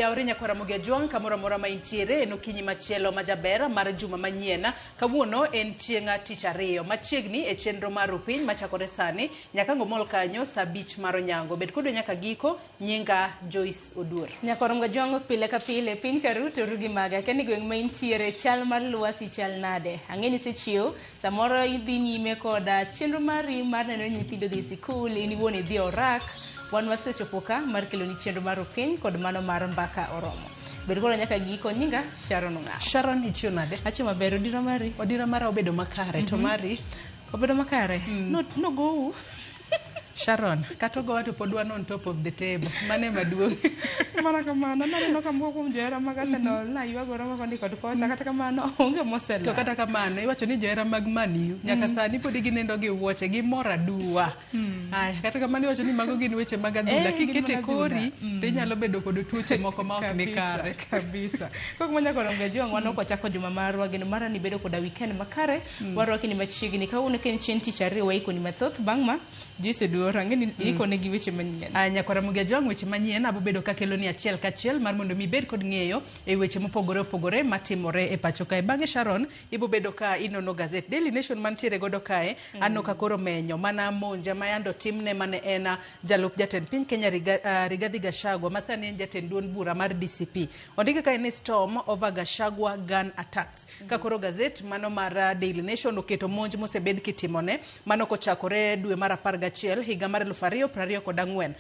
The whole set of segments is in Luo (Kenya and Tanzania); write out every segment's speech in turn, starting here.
Oyawre nyakwara Ramogi Ajwang' kamoro amora ma intiere en okinyi machielo ma jaber mar juma manyien. Kawuono en chieng' tich ariyo machiegni e chenro mar Rupiny machakore sani nyaka ngomol kanyo saa abich mar onyango. Bed kodwa nyaka giko, nyinga Joyce Oduor. Nyakwar Mgajwang' pile ka pile piny karu to ru gi maga. Kani gweng' ma intiere chal mar lwasi chal nade? Ang'e ni isechiew, samoro idhi nyime koda chenro mari mar neno ni nyithindo dhi e sikul, in iwuon idhi e orak. Wan wasechopo ka mar keloni chenro mar Rupiny kod mano mar Mbaka Oromo. Bed kodwa nyaka giko, nyinga Sharon Ong'awo. Sharon, ichiew nade? Achiew maber, odira mari? Odira mara obedo makare, to mari? Obedo makare? No, nogou. Sharon, kata ogowa to pod wan on top of the table. Mano ema duong'. Mana kamano, naneno ka moko kuom johera mag Arsenal naywagore ma koni kod kocha, kata kamano onge moselal. To kata kamano, iwacho ni johera mag Man U nyaka sani pod ginindo gi wuoche, gimor aduwa. Aya, kata kamano iwacho ni mago gin weche mag adhula. Eh, gin Kikete mag adhula. kori, to inyalo bedo kod tuoche moko ma ok ni kare. Kabisa. Kok manya kono Mgajwang' wan ok wachako juma marwa, geno mara ni bedo koda weekend makare, warwaki ni machiegni. Kawuono ka en chieng' tich ariyo waikoni mathoth, bang' ma Joyce Oduor, ang'e ni iikone gi weche manyien. Aya, nyakwara Ramogi Ajwang' weche manyien abo bedo kakelo ni achiel kachiel mar mondo mi ibed kod ng'eyo e weche mopogore opogore matimore e pacho kae. Bang'e Sharon, ibo bedo ka inono gazet Daily Nation mantiere godo kae, aneno ka koro menyo mana monja ma yande otimne mane en jalup jatend piny Kenya Rigathi Gachagua ma sani en jatend duond bura mar DCP. Ondike kae ni storm over Gachagua gun attacks. Ka koro gazet mano mar Daily Nation oketo monj mosebed kitimone mano kochakore dwe mar 11 higa mar 2024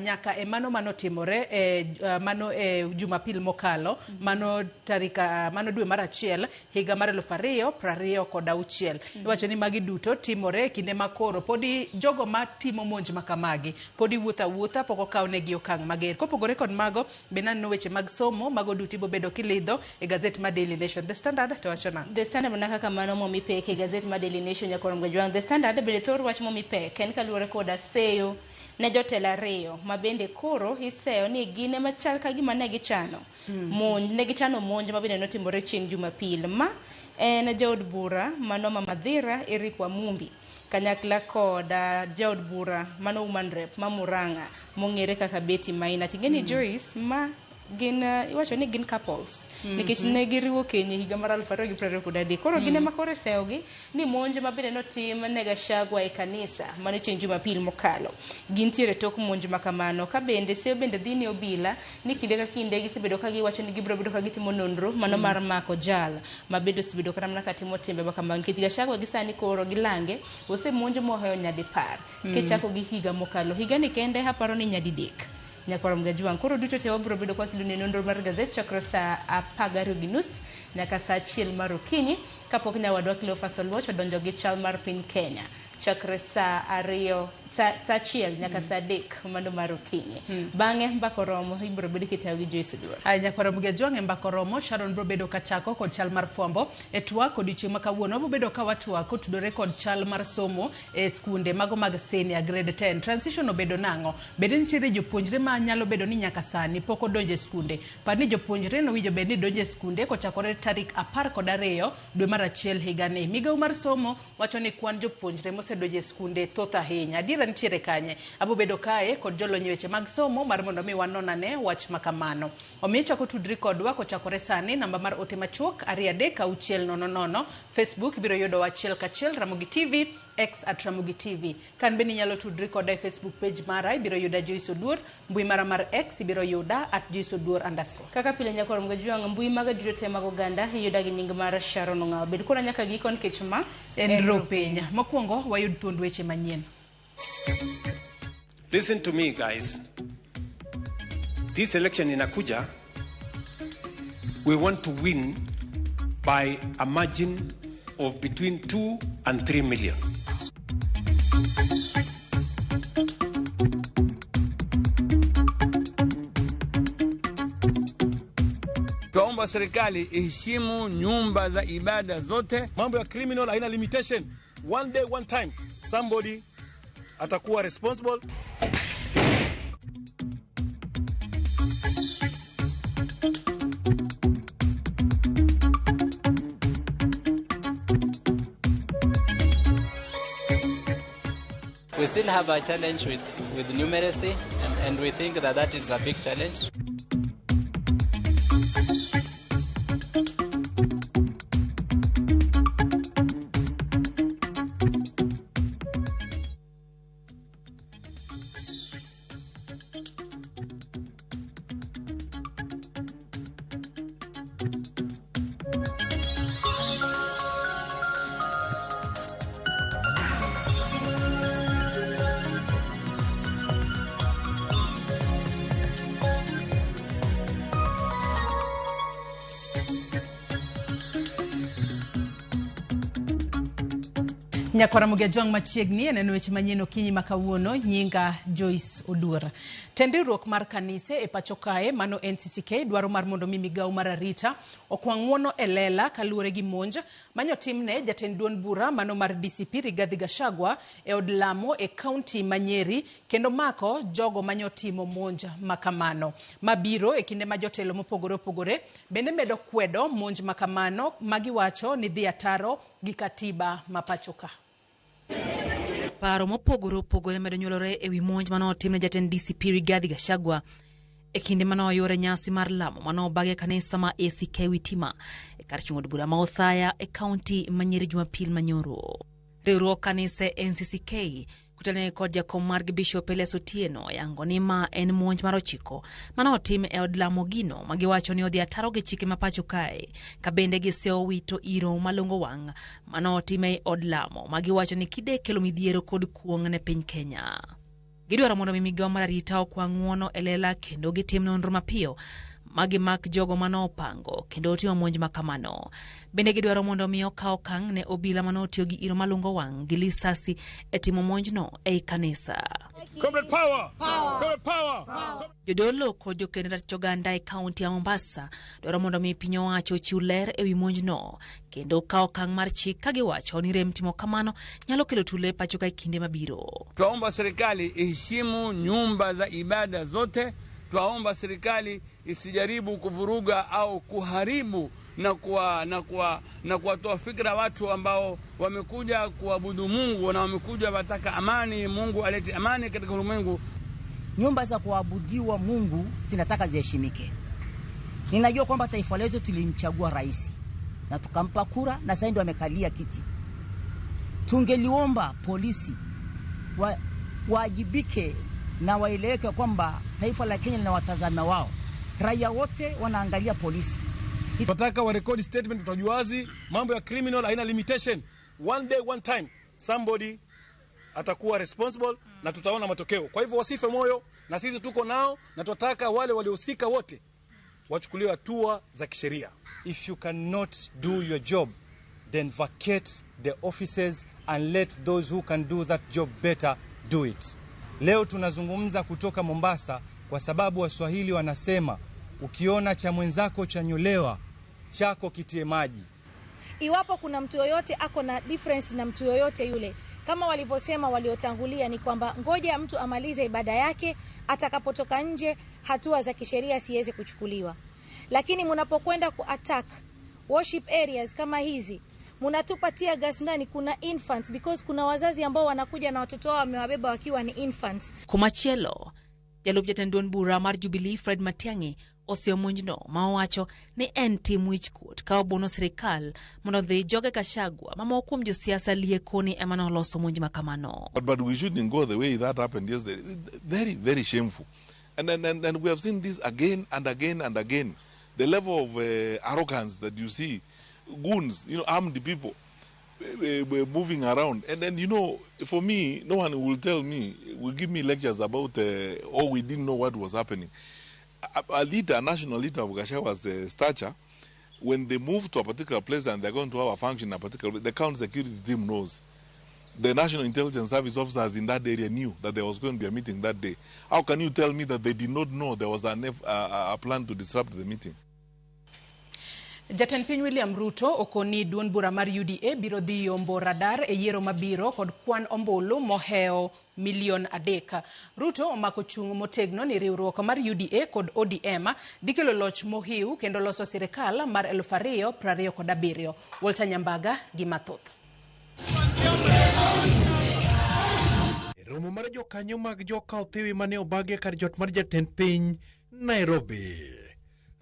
nyaka e mano manotimore e mano e Jumapil mokalo, mano tarik mano dwe mar 1 higa mar 2026. Iwacho ni magi duto timore e kinde ma koro podi jogo matimo monj makamagi podi wuotho awuotha, pok okawnegi okang' mager. Kopogore kod mago, be naneno weche mag somo mago duto ibobedo kilidho e gazet mar Daily Nation. The Standard to wacho nang'o? The Standard mana kaka mano momi pek e gazet mar Daily Nation nyakwar Mgajwang'. The Standard bende thor wach momi pek en kaluwore koda seyo ne jotelo ariyo ma bende koro iseyo ni gin ema chal ka gima ne gichano monj, ne gichano monj ma bende notimore chieng' Jumapil. Ma en jaod bura mano ma Mathira Eric Wamumbi kanyakla kod jaod bura mano woman rep ma Murang'a mong'ere kaka Betty Maina. Ting'e ni Joyce ma gin iwacho ni gin couples nikech ne giriwo keny e higa mar 2023. Koro gin ema koro iseyogi ni monj ma bende notim ne Gachagua e kanisa mano chieng' Jumapil mokalo. Gintiere tok monj ma kamano. Ka bende seyo bende dhi ne obila ni kinde ka kinde gisebedo ka giwacho ni gibiro bedo ka gitimo nonro mano mar mako jal ma bende osebedo kata mana katimo timbe ma kamago nikech Gachagua gi sani koro gilange osemonj mohewo nyadipar kichako gi higa mokalo. Higa ni kende aparo ni nyadidek. Nyakwar Mgajwang'. Koro duto te wabiro bedo kwa keloni nonro mar gazet chakre saa 12:30 nyaka saa 1 mar okinyi kapok nyawadwa Cleophas Oluoch odonjo gi chal mar piny Kenya chakre saa 2 saa 1 nyaka saa 3 mano mar okinyi. Bang'e mbaka oromo ibiro bedo kitayo gi Joyce Oduor. Aya, nyakwar Mgajwang' e mbaka oromo, Sharon biro bedo kachako kod chal mar fwambo e twak odiochieng' ma kawuono. Wabiro bedo ka watwak kotudore kod chal mar somo e skunde mago mag senior grade 10. Transition obedo nang'o? Bende nitiere jopuonjre ma nyalo bedo ni nyaka sani pok odonjo e skunde. Par ni jopuonjre nowinjo bed ni donjo e skunde kochakore tarik 12 dwe mar 1 higani. Migawo mar somo wacho ni kwan jopuonjre mosedonjo e skunde thoth ahinya. Adiera nitiere kanye? Abo bedo kae kod jolony e weche mag somo mar mondo mi wanon ane wach makamano. Omiyo ichako tudri kodwa kochakore sani, namba mar ote machuok 23600, Facebook ibiro yudowa achiel kachiel Ramogi TV, X at Ramogi TV. Kan bende inyalo tudri koda e Facebook page mara, ibiro yuda Joyce Oduor, mbui mara mar X ibiro yuda at Joyce Oduor underscore. Kaka pile nyakwar Mgajwang' mbui maga duto te mag oganda iyuda gi nying mar Sharon Ong'awo. Bed koda nyaka giko nikech ma en Rupiny. Mokwongo wayud thuond weche manyien. Listen to me, guys. This election inakuja, we want to win by a margin of between 2 and 3 million. Twaomba serikali iheshimu nyumba za ibada zote. Mambo ya criminal haina limitation. One day, one time, somebody atakuwa responsible. We still have a challenge with numeracy, and we think that that is a big challenge. Nyakwaramogi Ajwang' machiegni e neno weche manyien okinyi ma kawuono, nyinga Joyce Oduor. Tend riwruok mar kanise e pacho kae mano NCCK dwaro mar mondo mi migawo mar arita okwa ng'uono e lela kaluwore gi monj manyotimne jatend duond bura mano mar DCP Rigathi Gachagua e od lamo e kaunti ma Nyeri kendo mako jogo manyotimo monj makamano. Mabiro e kinde ma jotelo mopogore opogore bende medo kwedo monj makamano magiwacho ni dhi ataro gi katiba ma pacho ka. Paro mopogore opogore medo nyuolore e wi monj mane otim ne jatend DCP Rigathi Gachagua e kinde mane oyuore nyasi mar lamo mane obagi e kanisa ma ACK Witima e kar chung' od bura ma Othaya e kaunti ma Nyeri Jumapil manyoro. Riwruok kanise NCCK kotenore kod jakom margi Bishop Elias Otieno oyango ni ma en monj mar 9 mane otim e od lamo gino ma giwacho ni odhi ataro gi chike ma pacho kae, ka bende gisewito iro malongo wang' mane otim e od lamo ma giwacho ni kide kelo midhiero kod kuong' ne piny Kenya. Gidwaro mondo mi migawo mar arita okwa ng'uono e lela kendo gitim nonro mapiyo ma gimak jogo mane opango kendo otimo monj makamano. Bende gidwaro mondo mi okaw okang' ne obila mane otiyo gi iro malungo wang' gi lisasi e timo monjno ei kanisa. Comrade power! Comrade power! Jodolo kod jokend ratich oganda e kaunti ya Mombasa dwaro mondo mi piny owacho ochiw ler e wi monjno kendo okaw okang' mar chik ka giwacho ni rem timo kamano nyalo kelo tulo e pacho ka e kinde mabiro. Twaomba serikali iheshimu nyumba za ibada zote. Twaomba serikali isijaribu kuvuruga au kuharibu na kuwatoa fikra watu ambao wamekuja kuabudu Mungu na wamekuja wataka amani, Mungu alete amani katika ulimwengu. Nyumba za kuabudiwa Mungu zinataka ziheshimike. Ninajua kwamba taifa letu tulimchagua rais na tukampa kura na sasa ndio amekalia kiti. Tungeliomba polisi waajibike na waeleweke kwamba taifa la Kenya lina watazama wao. Raia wote wanaangalia polisi. Tunataka wa record statement, tutajua wazi mambo ya criminal haina limitation. One day one time somebody atakuwa responsible na tutaona matokeo. Kwa hivyo wasife moyo, na sisi tuko nao na tunataka wale waliohusika wote wachukuliwe hatua za kisheria. If you cannot do your job, then vacate the offices and let those who can do that job better do it. Leo tunazungumza kutoka Mombasa kwa sababu Waswahili wanasema ukiona cha mwenzako chanyolewa, chako kitie maji. Iwapo kuna mtu yoyote ako na difference na mtu yoyote yule, kama walivyosema waliotangulia ni kwamba ngoja mtu amalize ibada yake, atakapotoka nje hatua za kisheria siweze kuchukuliwa. Lakini mnapokwenda ku attack worship areas kama hizi, mnatupa tear gas ndani, kuna infants, because kuna wazazi ambao wanakuja na watoto wao wamewabeba wakiwa ni infants. Kumachielo, jalup jatend duond bura mar Jubilee Fred Matiang'i oseyo monjno ma owacho ni en tim wichkuot ka obuono sirikal mondo odhi joge Gachagua ma moko kuom josiasa lieko ni ema noloso monj makamano. But we shouldn't go the way that happened yesterday. Very, very shameful. And we have seen this again and again and again. The level of arrogance that you see, goons, armed people moving around. And then, for me, no one will tell me, will give me lectures about, oh, we didn't know what was happening. A leader, a national leader of Gachagua's stature, when they move to a particular place and they're going to have a function in a particular place, the county security team knows. The National Intelligence Service officers in that area knew that there was going to be a meeting that day. How can you tell me that they did not know there was a plan to disrupt the meeting? Jatend piny William Ruto okoni duond bura mar UDA biro dhi yombo radar e yiero mabiro kod kwan ombulu mohewo 3 milion. Ruto omako chung' motegno ni riwruok mar UDA kod ODM dhi kelo loch mohiu kendo loso sirikal mar 2027. Walter Nyambaga gi mathoth. Romo mar jokanyo mag joka Othiwi mane obagi e kar jot mar jatend piny Nairobi.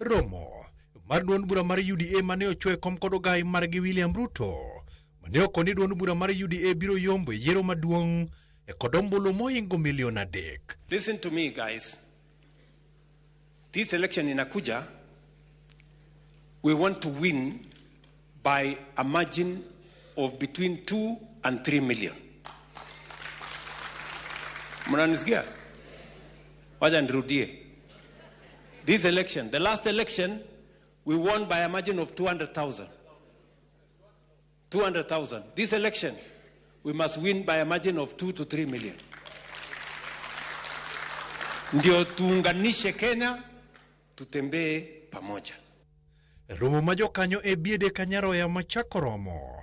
Romo mar duond bura mar UDA mane ochwe kom kod ogai margi William Ruto mane okoni duond bura mar UDA biro yombo e yiero maduong' e kod ombulu mohingo 3 milion. Listen to me guys. This election inakuja, we want to win by a margin of between 2 and 3 million. Mnanisikia? Wacha nirudie. This election, the last election, we won by a margin of 200,000. 200,000. This election, We must win by a margin of 2 to 3 million. Ndio tuunganishe Kenya, tutembee pamoja. Romo ma jokanyo e biede Kanyaroya machako romo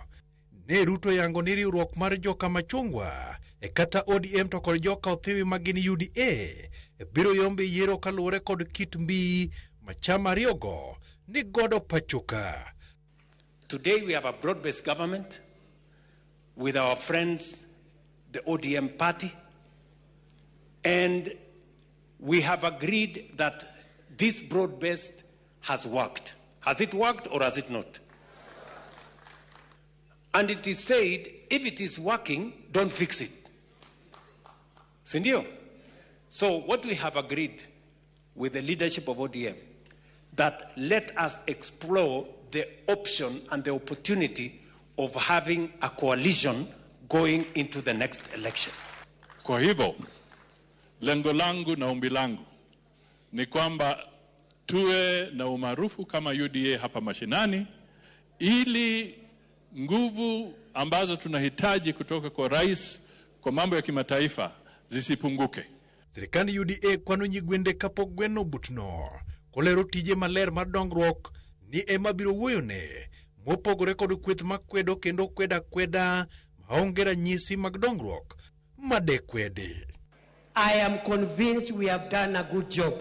ne Ruto yango ni riwruok mar joka machungwa e kata ODM to kod joka othiwi ma gin UDA biro yombe yiero kaluwore kod kit mbii ma chama ariyogo ni godo pachoka. Today we have a broad-based government with our friends, the ODM party, and we have agreed that this broad-based has worked. Has it worked or has it not? And it is said, if it is working, don't fix it. Sindio? So what we have agreed with the leadership of ODM, that let us explore the option and the opportunity of having a coalition going into the next election. Kwa hivyo, lengo langu na ombi langu ni kwamba tuwe na umaarufu kama UDA hapa mashinani, ili nguvu ambazo tunahitaji kutoka kwa rais kwa mambo ya kimataifa zisipunguke. Sirikand UDA kwano nyigwende kapok gweno butno kolero tije maler mar dongruok ni ema biro wuoyone mopogore kod kweth makwedo kendo kweda kweda maonge ranyisi mag dongruok madekwedi. I am convinced we have done a good job.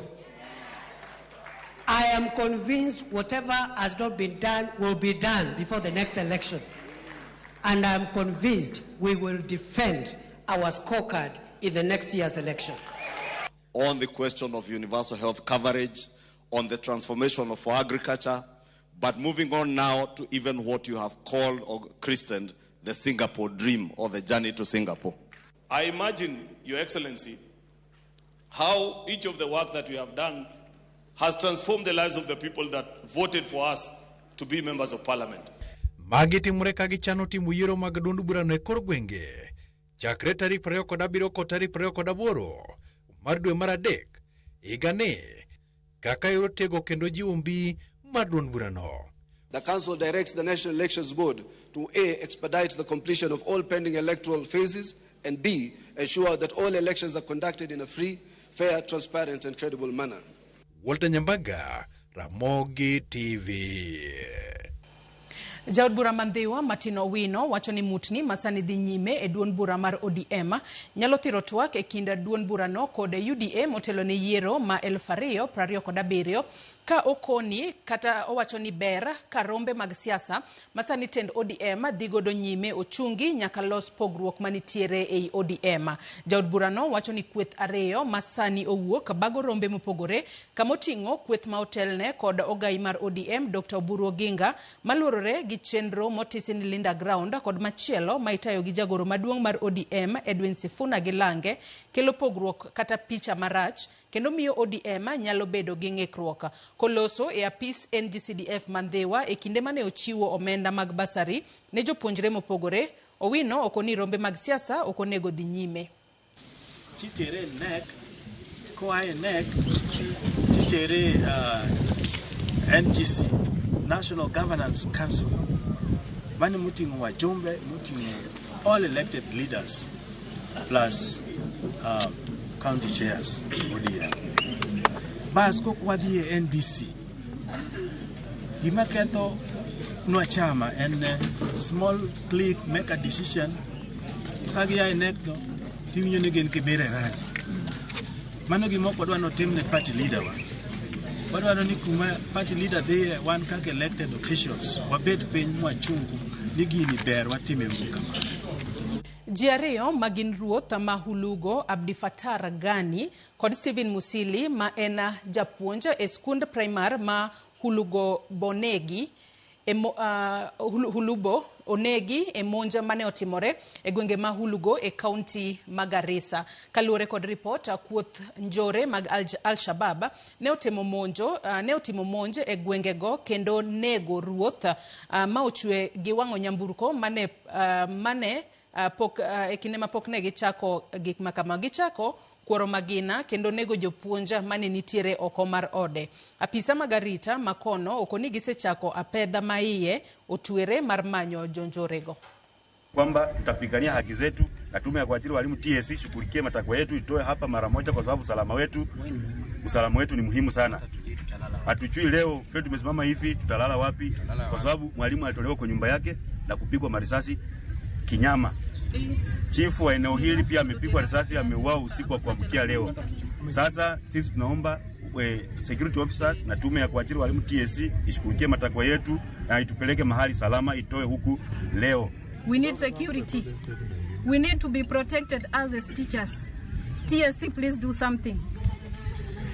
I am convinced whatever has not been done will be done before the next election. And I am convinced we will defend our scorecard in the next year's election. On the question of universal health coverage, on the transformation of agriculture, but moving on now to even what you have called or christened the Singapore dream or the journey to Singapore. I imagine, Your Excellency, how each of the work that we have done has transformed the lives of the people that voted for us to be members of parliament. Magi timore ka gichano timo yiero mag duond burano e kor gwenge chakre tarik 27 kod tarik 28 mar dwe mar adek higani kaka yor tego kendo jiwo mbii mar duond burano. The Council directs the National Elections Board to A, expedite the completion of all pending electoral phases, and B, ensure that all elections are conducted in a free, fair, transparent, and credible manner. Walter Nyambaga, Ramogi TV. Jaod bura ma Ndhiwa Martin Owino wacho ni mutni masani dhi nyime e duond bura mar ODM nyalo thiro twak e kind duond burano kod UDA motelo ne yiero ma 2027 ka okoni kata owacho ni ber ka rombe mag siasa masani tend ODM dhi godo nyime ochungi nyaka los pogruok manitiere ei ODM. Jaod burano wacho ni kweth ariyo masani owuok bago rombe mopogore kamoting'o kweth ma otelne kod ogai mar ODM Dr. Oburu Oginga maluorore gi chenro motisi ni Linda Ground kod machielo ma itayo gi jagoro maduong' mar ODM Edwin Sifuna gi Lange kelo pogruok kata picha marach kendo miyo ODM nyalo bedo gi ng'ikruok. Koloso e apis NGCDF Mandhiwa e kinde mane ochiwo omenda mag basari ne jopuonjre mopogore, Owino okoni rombe mag siasa ok onego dhi nyime. Titere NEC, koa e NEC titere NGC, National Governance Council, mane moting'o wajumbe, moting'o all elected leaders plus county chairs ODM. Bas kok wadhi e NDC, gima ketho nwa chama en small clique make a decision ka gia e NEC no tiwinjo ni gin kibira e rally. Mano gima ok wadwa notim ne party leader wa. Wadwaro ni kuma party leader dhiye wan kaka elected officials wabed piny mwachungu ni gini ber watime uru kama. Ji ariyo ma gin ruoth ma Hulugo Abdi Fatah Gani kod Stephen Musili ma en japuonj e skund primar ma Hulugo Bonegi Hulubo onegi e monj mane otimore e gwenge ma Hulugo e kaunti ma Garissa. Kaluwore kod ripot, kuoth njore mag Al-Shabaab ne otimo monj e gwengego kendo nego ruoth ma ochwe gi wang'o nyamburko mane pok e kinde ma pok ne gichako gik ma kama. Gichako kuoro magina kendo nego jopuonj mane nitiere oko mar ode. Apisa mag arita makono okoni gisechako apedha ma iye otwere mar manyo jonjorego. Kwamba tutapigania haki zetu na tume ya kuajiri walimu TSC shughulikie matakwa yetu, itoe hapa mara moja, kwa sababu usalama wetu ni muhimu sana. Hatujui leo vile tumesimama hivi tutalala wapi, kwa sababu mwalimu alitolewa kwa nyumba yake na kupigwa marisasi kinyama. Chifu wa eneo hili pia amepigwa risasi, ameuawa usiku wa kuamkia leo. Sasa sisi tunaomba security officers na tume ya kuajiri walimu TSC ishughulikie matakwa yetu na itupeleke mahali salama, itoe huku leo. We need security. We need to be protected as teachers. TSC, please do something.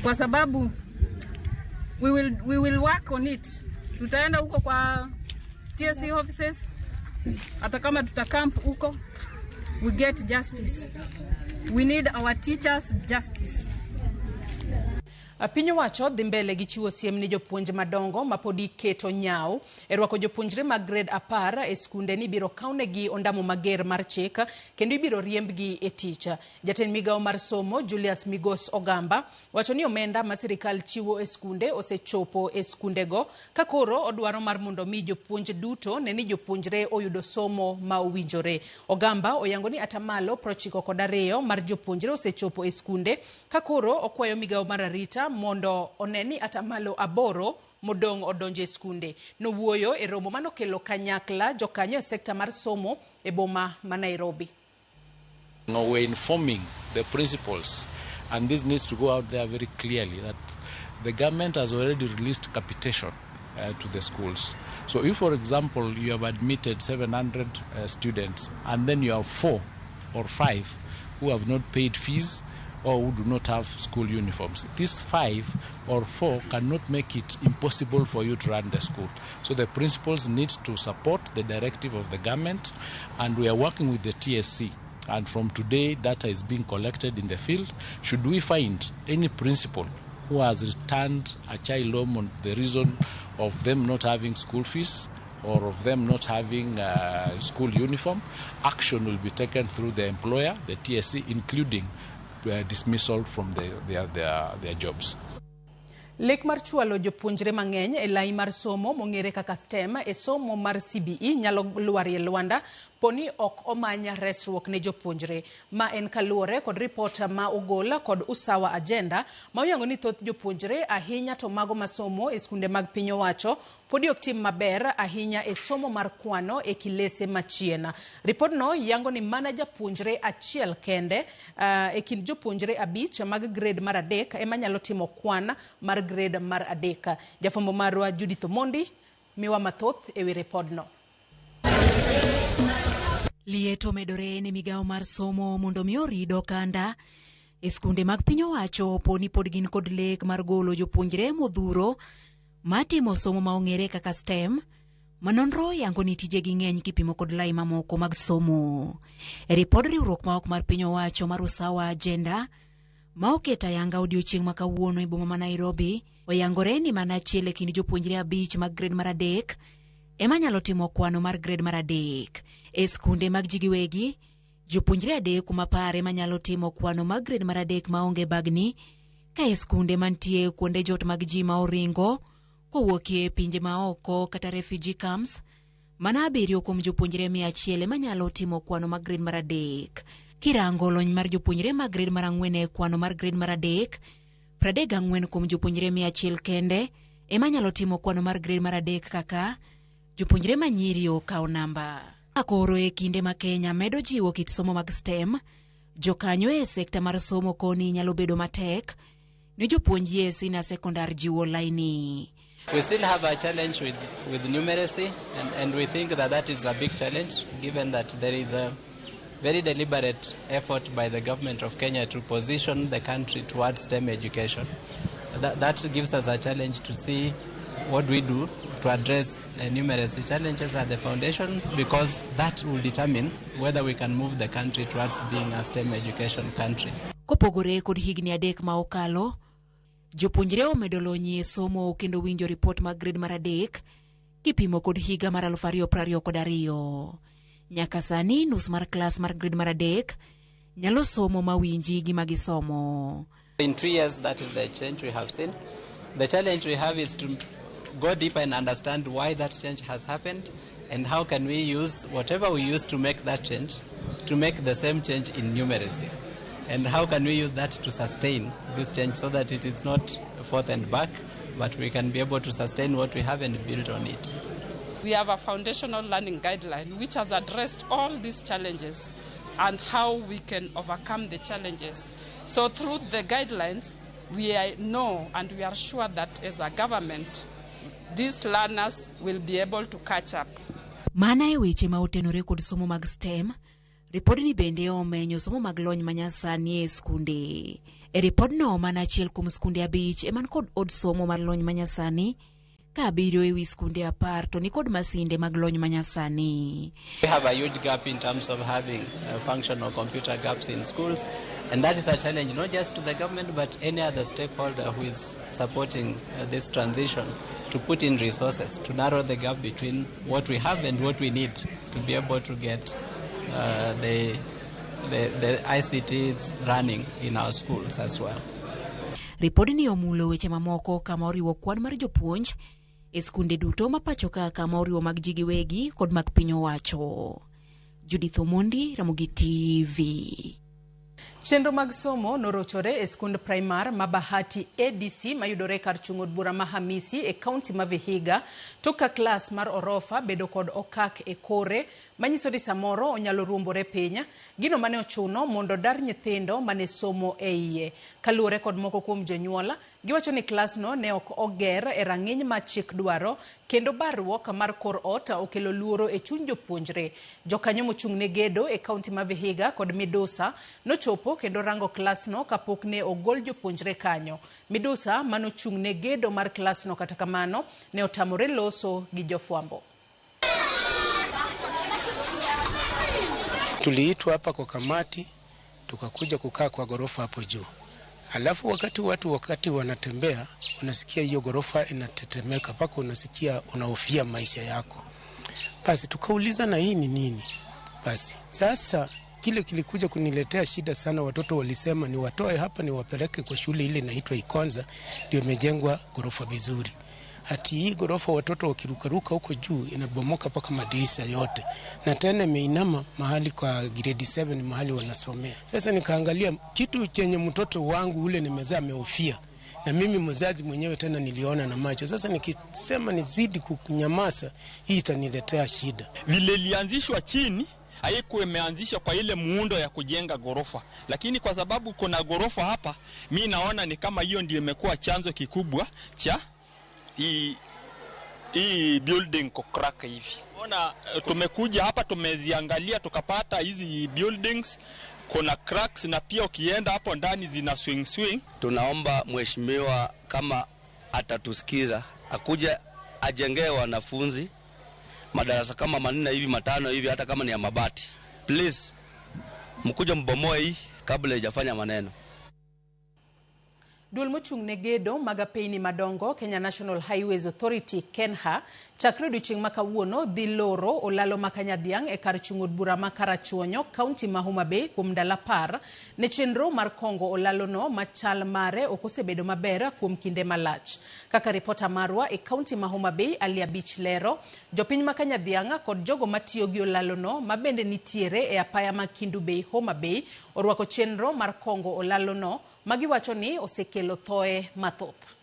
Kwa sababu we will work on it. Tutaenda huko kwa TSC offices, hata kama tutacamp huko, we get justice. We need our teachers justice. Piny owacho dhi mbele gi chiwo siem ne jopuonj madongo ma podi keto nyawo e rwako jopuonjre mag grade 10 e skunde ni ibiro kawnegi ondamo mager mar chik kendo ibiro riembgi e tich. Jatend migawo mar somo Julius Migos Ogamba wacho ni omenda ma sirikal chiwo e skunde osechopo e skundego ka koro odwaro mar mondo mi jopuonj duto ne ni jopuonjre oyudo somo ma owinjore. Ogamba oyango ni atamalo 92 mar jopuonjre osechopo e skunde ka koro okwayo migawo mar arita mondo one ni atamalo 8 modong' odonjo e skunde. Nowuoyo e romo manokelo kanyakla jokanyo e sekta mar somo e boma ma Nairobi. No, we're informing the principals, and this needs to go out there very clearly, that the government has already released capitation to the schools. So if, for example, you have admitted 700 students and then you have 4 or 5 who have not paid fees or who do not have school uniforms, these 5 or 4 cannot make it impossible for you to run the school. So the principals need to support the directive of the government, and we are working with the TSC. And from today, data is being collected in the field. Should we find any principal who has returned a child home on the reason of them not having school fees or of them not having school uniform, action will be taken through the employer, the TSC, including dismissal from their jobs. Lek mar chwalo jopuonjre mang'eny e lai mar somo mong'ere kaka STEM e somo mar CBE nyalo lwarie lwanda poni ok omany resruok ne jopuonjre. Ma en kaluwore kod ripot ma ogol kod Usawa Agenda ma oyango ni thoth jopuonjre ahinya to mago masomo e skunde mag piny owacho podi ok tim maber ahinya e somo mar kwano e kilese machien. Ripodno yango ni mana japuonjre achiel kende e kind jopuonjre 5 mag grade mar 3 ema nyalo timo kwan mar grade mar 3. Jafwambo marwa Judith Omondi miwa mathoth ewi ripodno. Liet omedore ne migawo mar somo mondo mi orid okanda e skunde mag piny owacho poni pod gin kod lek mar golo jopuonjre modhuro matimo somo ma ong'ere kaka STEM ma nonro yango ni tijegi ng'eny kipimo kod lai mamoko mag somo. E ripod riwruok ma ok mar piny owacho mar Usawa Agenda ma oketo ayanga odiochieng' ma kawuono e boma ma Nairobi oyangore ni mana achiel e kind jopuonjre 5 mag grade mar 3 ema nyalo timo kwano mar grade mar 3. E skunde mag ji giwegi, jopuonjre 3 kuom 10 ema nyalo timo kwano mag grade mar 3 maonge bagni, ka e skunde mantie kuonde jot mag ji ma oringo kowuok e pinje ma oko kata refugee camps, mana 7 kuom jopuonjre 100 ema nyalo timo kwano mag grade mar 3. Kirango lony mar jopuonjre mag grade mar 4 e kwano mar grade mar 3, 34 kuom jopuonjre 100 kende ema nyalo timo kwano mar grade mar 3 kaka jopuonjre ma nyiri okawo namba. Koro e kinde ma Kenya medo jiwo kit somo mag STEM, jokanyo e sekta mar somo koni nyalo bedo matek ne jopuonj e senior secondary jiwo laini. We still have a challenge with numeracy, and we think that is a big challenge, given that there is a very deliberate effort by the government of Kenya to position the country towards STEM education. That gives us a challenge to see what we do to address numeracy challenges at the foundation, because that will determine whether we can move the country towards being a STEM education country. Kopogore kod higni 3 ma okalo, jopuonjre omedo lony e somo kendo winjo ripot mag grade mar 3 kipimo kod higa mar 2022. Nyaka sani nus mar klas mar grade mar 3 nyalo somo mawinji gima gisomo. In 3 years, that is the change we have seen. The challenge we have is to go deeper and understand why that change has happened And how can we use whatever we use to make that change, to make the same change in numeracy? And how can we use that to sustain this change so that it is not forth and back, but we can be able to sustain what we have and build on it? We have a foundational learning guideline which has addressed all these challenges and how we can overcome the challenges. So through the guidelines, we know and we are sure that as a government, these learners will be able to catch up. Mana e weche ma otenore kod somo mag STEM, ripodni bende omenyo somo mag lony manyasani e skunde. E ripodno mana achiel kuom skunde 5 eman kod od somo mar lony manyasani, ka 7 ewi skunde 10 to nikod masinde mag lony manyasani. We have a huge gap in terms of having functional computer gaps in schools, and that is a challenge not just to the government but any other stakeholder who is supporting this transition to put in resources to narrow the gap between what we have and what we need to be able to get the ICTs running in our schools as well. Ripodni omulo weche mamoko kama oriwo kwan mar jopuonj e skunde duto ma pacho ka kama oriwo mag ji giwegi kod mag piny owacho. Judith Omondi, Ramogi TV. Chenro mag somo norochore e skund primar ma Bahati ADC mayudore kar chung' od bura ma Hamisi e kaunti ma Vihiga tok ka klas mar orofa bedo kod okak e kore manyiso ni samoro onyalo ruombore piny, gino mane ochuno mondo dar nyithindo mane somo e iye. Kaluwore kod moko kuom jonyuol, giwacho ni klasno ne ok oger e rang'iny ma chik dwaro kendo barruok mar kor ot okelo luoro e chuny jopuonjre. Jokanyo mochung' ne gedo e kaunti ma Vihiga kod Midusa nochopo kendo rango klasno kapok ne ogol jopuonjre kanyo. Midusa manochung' ne gedo mar klasno kata kamano ne otamore loso gi jofwambo. Tuliitwa hapa kwa kamati tukakuja kukaa kwa gorofa hapo juu. Alafu wakati watu wakati wanatembea unasikia hiyo gorofa inatetemeka paka unasikia unahofia maisha yako. Basi tukauliza na hii ni nini? Basi sasa kile kilikuja kuniletea shida sana, watoto walisema ni watoe hapa ni wapeleke kwa shule ile inaitwa Ikonza, ndio imejengwa gorofa vizuri. Hati hii gorofa watoto wakirukaruka huko juu inabomoka paka madirisha yote. Na tena imeinama mahali kwa grade 7 mahali wanasomea. Sasa nikaangalia kitu chenye mtoto wangu ule nimezaa amehofia. Na mimi mzazi mwenyewe tena niliona na macho. Sasa nikisema nizidi kunyamaza hii itaniletea shida. Vile ilianzishwa chini haikuwa imeanzishwa kwa ile muundo ya kujenga gorofa, lakini kwa sababu kuna gorofa hapa, mi naona ni kama hiyo ndio imekuwa chanzo kikubwa cha hii building kucrack hivi. Ona tumekuja hapa tumeziangalia tukapata hizi buildings kuna cracks, na pia ukienda hapo ndani zina swing swing. Tunaomba mheshimiwa kama atatusikiza akuja ajengee wanafunzi madarasa kama 4 hivi 5 hivi, hata kama ni ya mabati. Please mkuje mbomoe hii kabla haijafanya maneno. Duol mochung' ne gedo mag apeyni madongo Kenya National Highways Authority KENHA chakre odiochieng' ma kawuono dhi loro olalo ma Kanyadhiang' e kar chung' od bura ma Karachuonyo, kaunti ma Homa Bay kuom ndalo 10 ne chenro mar kongo olalono ma chal mare ok osebedo maber kuom kinde malach. Kaka ripota marwa e kaunti ma Homa Bay Ali Abich lero, jopiny ma Kanyadhiang' kod jogo matiyo gi olalono ma bende nitiere e apaya ma Kendu Bay Homa Bay orwako chenro mar kongo olalono magiwacho ni osekelo thoe mathoth.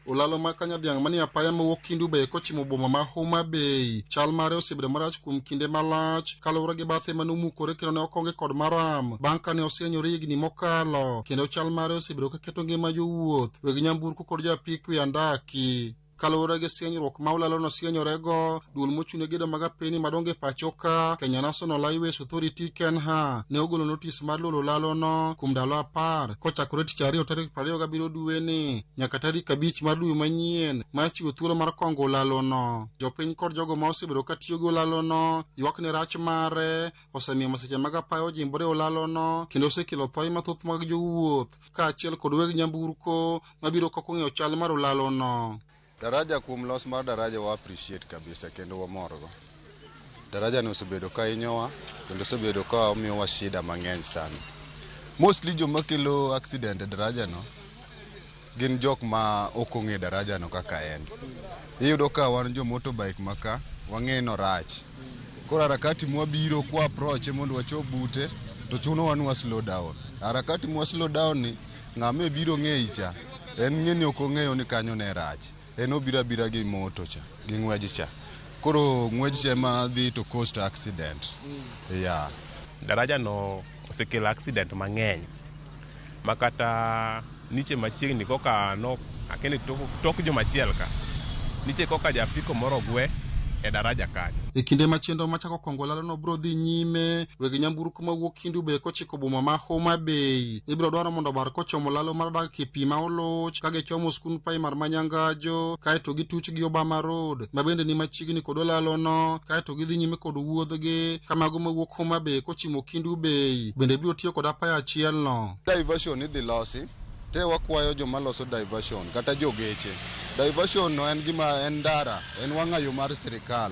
Olalo ma Kanyadhiang' manie apaya mawuok Kendu Bay kochimo boma ma Homa Bay chal mare osebedo marach kuom kinde malach kaluwore gi bathe manomukore kendo ne okonge kod maram bang' kane osienyore higni mokalo, kendo chal mare osebedo kaketo ngima jowuoth, weg nyamburko kod joapik wi andaki. Kaluwore gi sienyruok ma olalono sienyorego, duol mochung' ne gedo mag apeyni madongo e pacho ka Kenya National Highways Authority KENHA ne ogolo notis mar loro olalono kuom ndalo 10 kochakore tich ariyo tarik 27 dweni nyaka tarik 5 mar dwe manyien mar chiwo thuolo mar kongo olalono. Jopiny kod jogo ma osebedo katiyo gi olalono ywak ne rach mare osemiyo masiche mag apaya ojimbore olalono kendo osekelo thoe mathoth mag jowuoth kaachiel kod weg nyamburko mabiro kok ong'eyo chal mar olalono. Daraja kuom los mar daraja wa appreciate kabisa kendo wamorgo. Daraja no osebedo ka hinyowa kendo osebedo ka omiyowa shida mang'eny sana. Mostly joma kelo accident e daraja no gin jok ma ok ong'e daraja no kaka en. Iyudo ka wan jo motorbike ma ka wang'e norach. Koro harakati mwabiro kwa approach mondo wachop bute to chunowa ni wa slow down. Harakati mwa slow down ni ng'ama biro ng'eyi cha en ng'e ni ok ong'eyo ni kanyo ne rach. En obiro abira gi moto cha gi ng'wej cha. Koro ng'wej cha ema dhi to cost accident. Yeah. Daraja no osekelo accident mang'eny ma kata niche machiegni koka no akeni tok, tok juma achiel ka niche koka japiko moro ogwe e daraja kanyo. E kinde ma chenro machako kongo lalono biro dhi nyime, weg nyamburko mawuok Kendu Bay kochiko boma ma Homa Bay ibiro dwaro mondo obar kochomo lalo mar dak e pi ma oluch ka gichomo skund primar ma Nyangajo, kaeto gituch gi Obama Road ma bende ni machiegni kod olalono, kaeto gidhi nyime kod wuodhgi ka mago mawuok Homa Bay kochimo Kendu Bay bende biro tiyo kod apaya achielno. Diversion idhi losi te wakwayo joma loso diversion kata jogeche. Diversion no en gima en ndara, en wang'ayo mar sirikal.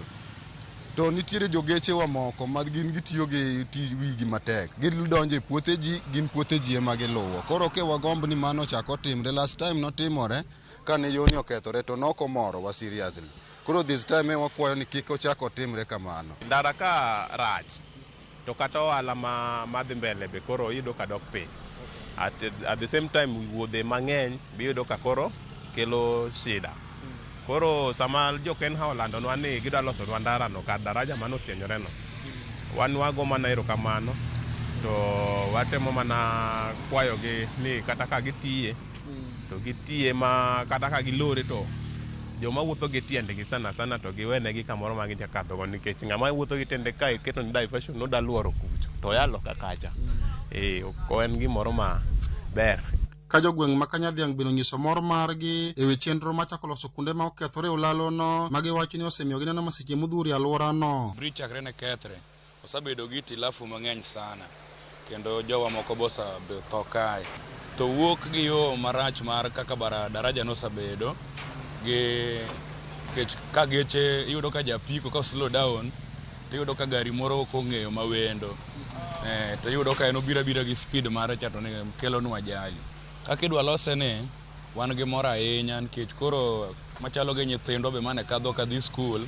To nitiere jogechewa moko ma gin gitiyo gi wigi matek. Gidonjo e puothe ji, gin puothe ji ema giluwo. Koro ke wagomb ni mano ochak otimre. Last time notimore kane yoni okethore to nok omorowa seriously. Koro this time e wakwayo ni kik ochak otimre kamano. Ndara ka rach to kata ohala ma madhi mbele be koro iyudo ka dok piny. At the same time wuodhe mang'eny be iyudo ka koro kelo shida. Koro sama jo Kenha olandonwa ni gidwa losonwa ndara no kar daraja mane osienyore no, wan wago mana erokamano to watemo mana kwayogi ni kata ka gitiye to gitiye ma kata ka gilore to joma wuotho gi tiendgi sana sana to giwenegi kamoro ma ginya kadhogo nikech ng'ama wuotho gi tiende ka iketo ni diversion noda luoro kucho to oya loka kacha. Ok en gimoro ma ber. Ka jogweng' ma Kanyadhiang' bende onyiso mor margi e wi chenro machako loso kuonde ma okethore e olalono ma giwacho ni osemiyo gineno masiche modhuro e alworano. Bridge chakre ne kethre, osebedo gi itilafu mang'eny sana kendo jowa moko be tho kae. To wuok gi yo marach mar kaka bara daraja nosebedo gi kech ka geche iyudo ka japiko ka slow down tiyudo ka gari moro ok ong'eyo mawendo to iyudo ka en obiro abira gi speed mare cha to kelonwa ajali. Kaka idwa lose ni wan gi mor ahinya nikech koro machalo gi nyithindwa be mane kadho kadhi skul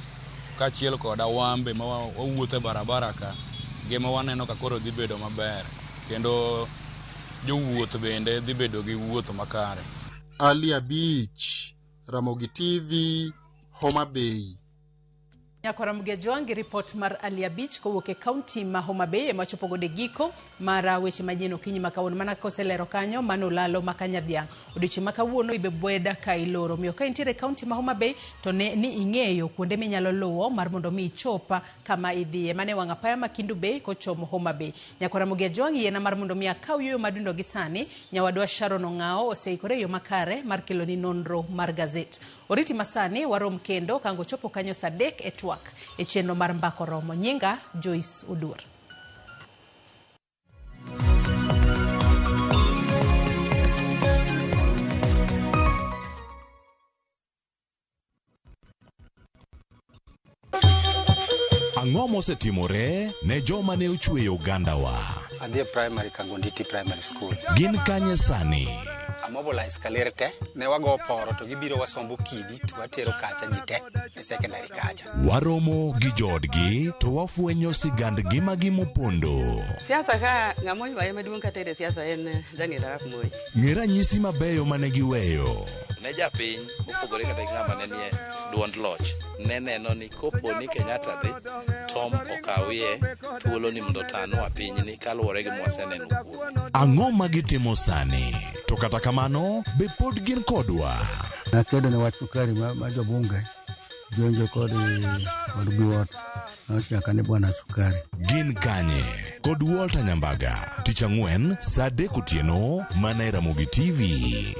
kaachiel koda wan be ma wawuotho e barabara ka ngima waneno ka koro dhi bedo maber kendo jowuoth bende dhi bedo gi wuoth makare. Ali Abich, Ramogi TV, Homa Bay. Nyakora Mgejwang' gi ripot mar Ali Abich kowuok e kaunti ma Homa Bay ema chopo godo e giko mar weche manyien okinyi ma kawuono. Mana koselero kanyo mano olalo ma Kanyadhiang'. Odiochieng' ma kawuono ibe bweda ka iloro. Omiyo ka intiere e kaunti ma Homa Bay to ne ni ing'eyo kuonde minyalo luwo mar mondo mi ichop kama idhiye. Mane wang' apaya ma Kendu Bay kochomo Homa Bay. Nyakora Mgejwang' yiena mar mondo mi akaw yueyo madundo gi sani. Nyawadwa Sharon Ong'ao oseikore e yo makare mar keloni nonro mar gazet. Oriti masani warom kendo kango chopo kanyo saa 3 e twak e chenro mar Mbako Romo. Nyinga Joyce Odur. Ang'o mosetimore ne joma ne ochweyo ogandawa? Adhi e primary Kangonditi Primary School. Gin kanye sani? Amobilize kaler te, ne wago poro to gibiro wasombo kidi to watero kacha ji te e secondary kacha. Waromo gi joodgi to wafwenyo sigand ngimagi mopondo. Siasa ka ng'ama oywaye maduong' katere siasa en Daniel Arap Moi. Ng'e ranyisi mabeyo mane giweyo. Ne japiny mopogore kata gi ng'ama ne nie duond loch ne neno ni kopo ni Kenyatta dhi Tom okawie thuolo ni mondo otanwa pinyni kaluwore gi mwaseneno kuome. Ang'o ma gitimo sani? To kata kamano, be pod gin kodwa? Nakedo ne wach sukari ma jobunge jonjo kod Biwott nochaka ni bwana sukari. Gin kanye? Kod Walter Nyambaga, tich ang'wen saa 3 otieno mana e Ramogi TV.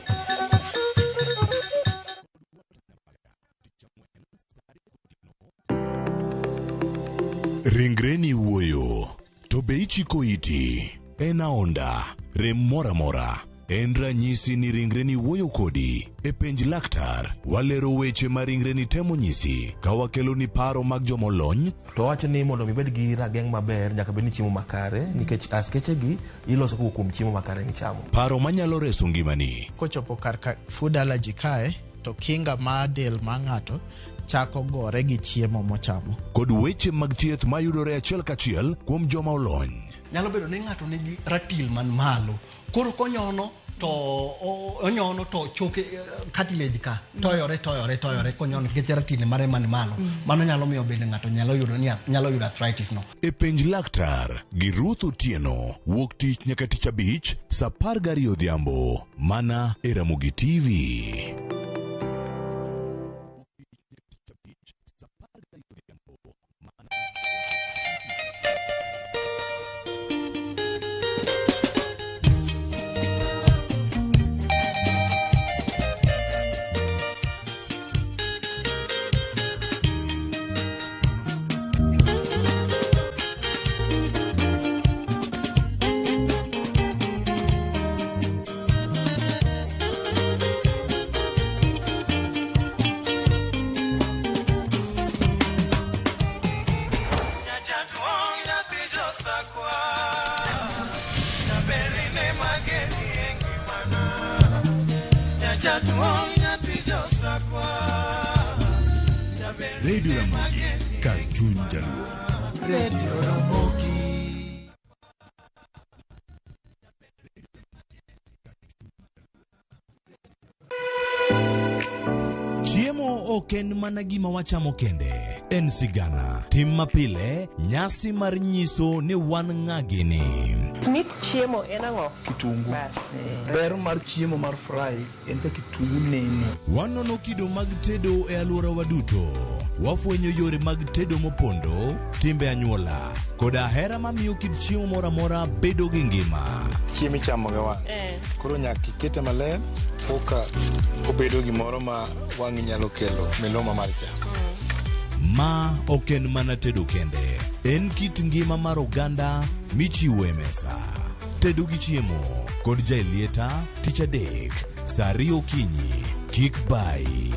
Ringreni wuoyo, to be ichiko iti? En aonda, rem moro amora. En ranyisi ni ringreni wuoyo kodi. E penj laktar, walero weche ma ringreni temo nyisi ka wakeloni paro mag jomolony. To wacho ni mondo mi ibed gi rageng' maber nyaka bed ni chiemo makare nikech askeche gi iloso kowuok kuom chiemo makare michamo. Paro manyalo reso ngimani. Kochopo kar ka food allergy kae to kinga mar del mar ng'ato chako gore gi chiemo mochamo. Kod weche mag thieth mayudore achiel kachiel kuom joma olony. Nyalo bedo ni ng'ato nigi ratil man malo. Koro konyono to onyono to choke cartilage ka toyore toyore toyore konyono nikech ratil mare man malo. Mano nyalo miyo bende ng'ato nyalo yudo ni nyalo yudo arthritis no. E penj laktar gi Ruth Otieno wuok tich nyaka tich abich saa 12 odhiambo mana e Ramogi TV. Radio Ramogi, kar chuny jaluo. Radio Ramogi. Chiemo ok en mana gima wachamo kende, en sigana, tim mapile, nyasi mar nyiso ni wan ng'a gini. Mit chiemo en ang'o? Kitungu. Ber mar chiemo mar fry en ka kitungu nene. Wanono kido mag tedo e alworawa duto. Wafwenyo yore mag tedo mopondo, timbe anyuola, koda hera mamiyo kit chiemo moro amora bedo gi ngima. Chiemo ichamo gi wang'. Koro nyaka ikete maler koka obedo gimoro ma wang'i nyalo kelo miluma mar chak. Ma ok en mana tedo kende, en kit ngima mar oganda michiwo e mesa. Tedo gi chiemo kod Jaelieta tich adek saa 2 okinyi. Kik bayi.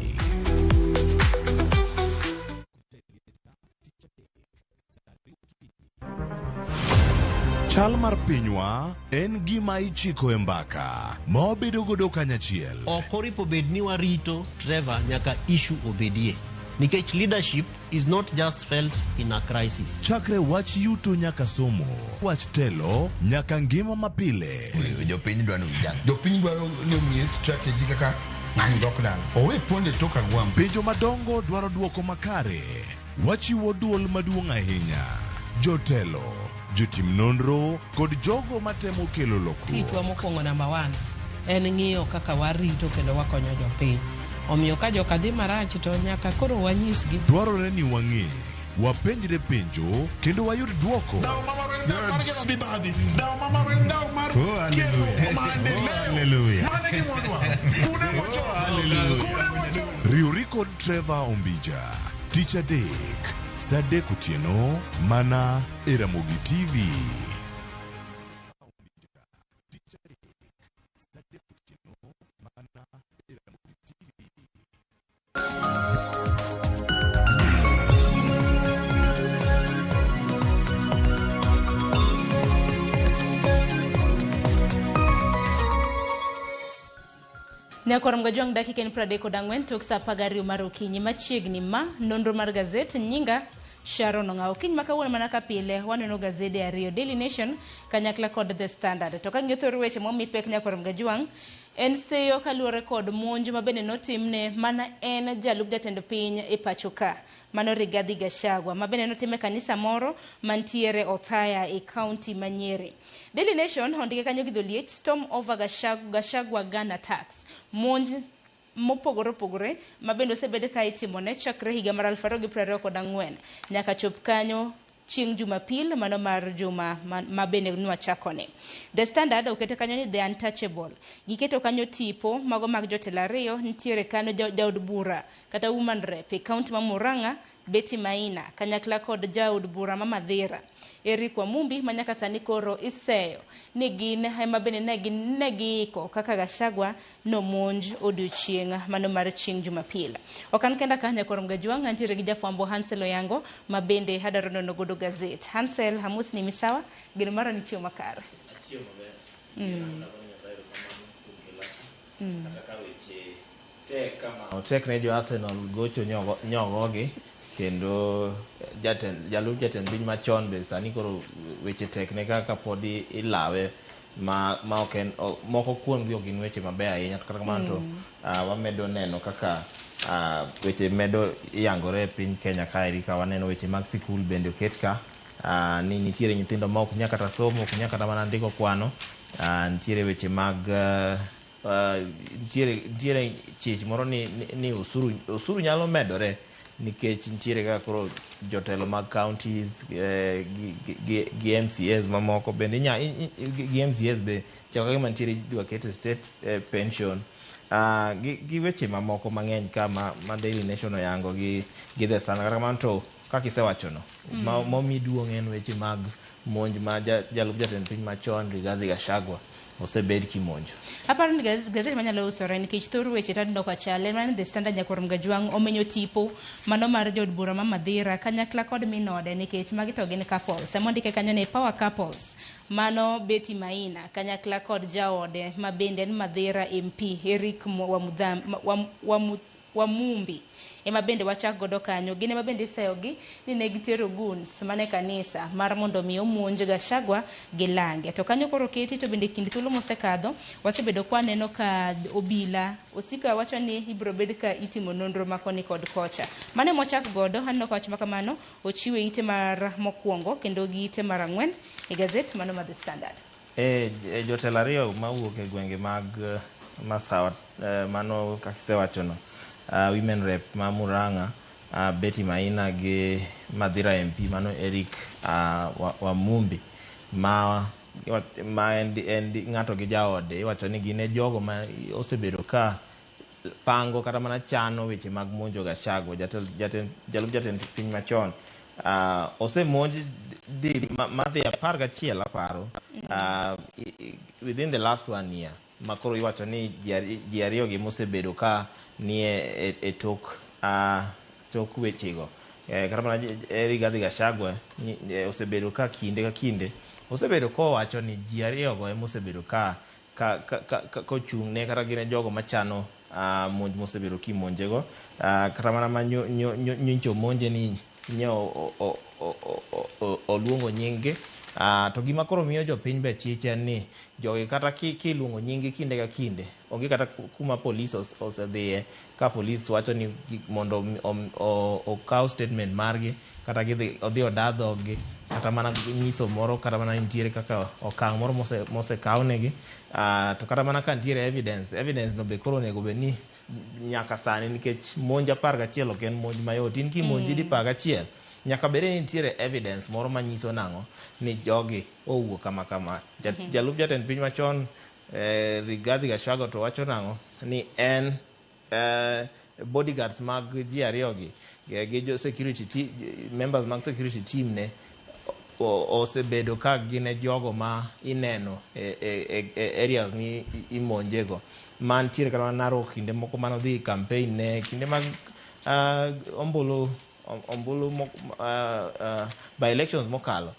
Chal mar pinywa en gima ichiko e mbaka ma wabedo godo kanyachiel. Ok oripo bed ni warito Trevor nyaka issue obedie. Nikech leadership is not just felt in a crisis. Chakre wach yuto nyaka somo, wach telo nyaka ngima mapile. Jopiny dwaro vijana. Jopiny dwaro ni omiye strategy kaka ng'ani dok dala. Owe ponde tok agwambo. Penjo madongo dwaro dwoko makare. Wachiwo duol maduong' ahinya. Jotelo, jotim nonro kod jogo matemo kelo lokruok. Tijwa mokwongo namba 1 en ng'iyo kaka warito kendo wakonyo jopiny. Omiyo ka joka dhi marach to nyaka koro wanyisgi. Dwarore ni wang'e, wapenjre penjo kendo wayud dwoko. Riwri kod Trevor Ombija tich adek saa 3 otieno mana e Ramogi TV. Nyakwar Mgajwang' dakika en 34 tok saa 12 mar okinyi machiegni ma nonro mar gazet nyinga Sharon Ong'awo. Okinyi ma kawuono mana ka pile waneno gazede ariyo, Daily Nation kanyakla kod The Standard. To ka ng'iyo thor weche momi pek Nyakwar Mgajwang' en seyo kaluwore kod monj ma bende notimne mana en jalup jatend piny e pacho ka, mano Rigathi Gachagua, ma bende notim e kanisa moro mantiere Othaya e kaunti ma Nyeri. Daily Nation ondike kanyo gi dholiech, Storm over Gachagua gun attacks. Monj mopogore opogore ma bende osebed ka itimone chakre higa mar 2024 nyaka chop kanyo chieng' Jumapil mano mar juma ma bende nwachakone. The Standard okete kanyo ni The Untouchable. Giketo kanyo tipo mago mag jotelo ariyo, nitiere kanyo jaod bura kata woman rep e kaunti ma Murang'a Betty Maina kanyakla kod jaod bura ma Madhira Eric Wamumbi ma nyaka sani koro iseyo ni gin ema bende ne giiko kaka Gachagua nomonj odiochieng' mano mar chieng' Jumapil. Ok an kenda ka nyakwar Mgajwang', antiere gi jafwambo Hansel Oyango ma bende adwaro nono godo gazet. Hansel, amosni misawa, geno mara ni chiemo makare. Achiemo maber. Kata ka weche tek kama otek ne jo Arsenal gocho nyogogi kendo jatend jalup jatend piny machon be sani koro weche tek ne kaka pod ilawe ma ok en moko kuomgi ok gin weche mabeyo ahinya to kata kamano to wamedo neno kaka weche medo yangore e piny Kenya kaeri ka waneno weche mag sikul bende oket ka ni nitiere nyithindo ma ok nyal kata somo ok nyal kata mana ndiko kwano nitiere weche mag nitiere chich moro ni osuru nyalo medore nikech nitiere kaka koro jotelo mag counties gi MCAs mamoko bende gi MCAs be chalo kagima nitiere idwa ket e state pension gi weche mamoko mang'eny ka ma Daily Nation oyango gi The Standard. Kata kamano to kaka isewachono momi duong' en weche mag monj ma jalup jatend piny machon Rigathi Gachagua osebed kimonjo. Aparo ni gazet manyalo usore nikech thor weche taneno ka chal en mana ni The Standard nyakwar Mgajwang' omenyo tipo mano mar jaod bura ma Madhira kanyakla kod minode nikech magi to gin couples. Ema ondike kanyo ni power couples mano Betty Maina kanyakla kod jaode ma bende en Madhira MP Eric Wamumbi ema bende wachak godo kanyo. Gin ema bende iseyogi ni ne gitero goons mane kanisa mar mondo mi omonj Gachagua gi lange. To kanyo koro keti to bende kind thuolo mosekadho wasebedo kwa neno ka obila osika wacho ni ibiro bed ka itimo nonro ma koni kod kocha. Mane mochak godo aneno ka wach ma kamano ochiwe ite mar mokwongo kendo gi ite mar 4 e gazet mano mar The Standard. Jotelo ariyo mawuok e gwenge mag Masawa mano kaka isewachono women rep ma Murang'a Betty Maina gi Madhira MP mano Eric Wamumbi ma en ng'ato gi jaode iwacho ni gin e jogo ma osebedo ka pango kata mana chano weche mag monjo Gachagua jalup jatend piny machon osemonj di madhi 11 aparo within the last 1 year makoro iwacho ni ji ariyo gi mosebedo ka nie e tok wechego. Kata mana Rigathi Gachagua osebedo ka kinde ka kinde osebedo kowacho ni ji ariyo go ema osebedo ka kochung' ne kata gin e jogo machano monj mosebedo kimonjego. Kata mana ma nyocha omonje ni nye oluongo nying-gi. To gima koro miyo jopiny be chich en ni jogi kata kiluongo nying-gi kinde ka kinde onge kata kuma polis osedhiye ka polis wacho ni mondo okaw statement margi kata odhi oda dhoggi kata mana nyiso moro kata mana nitiere kaka okang' moro mosekawnegi. To kata mana ka nitiere evidence no be koro onego bed ni nyaka sani nikech monj 11 ok en monj mayot. In kimonji 11 nyaka bed ni nitiere evidence moro manyiso nang'o ni jogi owuok kama kama. Jalup jatend piny machon Rigathi Gachagua to wacho nang'o ni en bodyguards mag ji ariyo gi gi jo security members mag security team ne osebedo ka gin e jogo ma ineno e areas mi imonjego. Mantiere kata mana Narok kinde moko manodhi campaign ne kinde mag ombulu by elections mokalo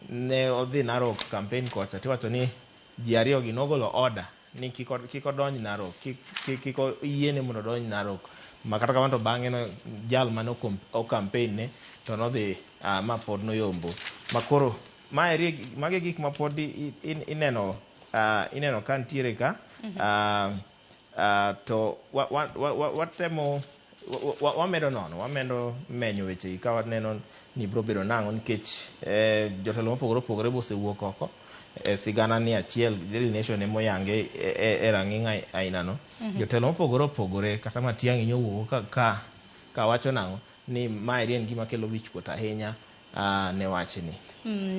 ne odhi Narok campaign kocha tiwacho ni ji ariyo gi nogolo order ni kik odonj Narok, kik oyiene mondo odonj Narok. Ma kata kamano to bang'e no jal mane o campaign ne to nodhi ma pod noyombo. Ma koro magi gik ma pod ineno ka nitiere ka to watemo wamedo nono wamedo menyo weche ka waneno ni biro bedo nang'o nikech jotelo mopogore opogore bosewuok oko sigana ni achiel Daily Nation emoyange e rang'iny ainano. Jotelo mopogore opogore kata Matiang'i nyowuok ka wacho nang'o ni maeri en gima kelo wichkuot ahinya. ne wachni.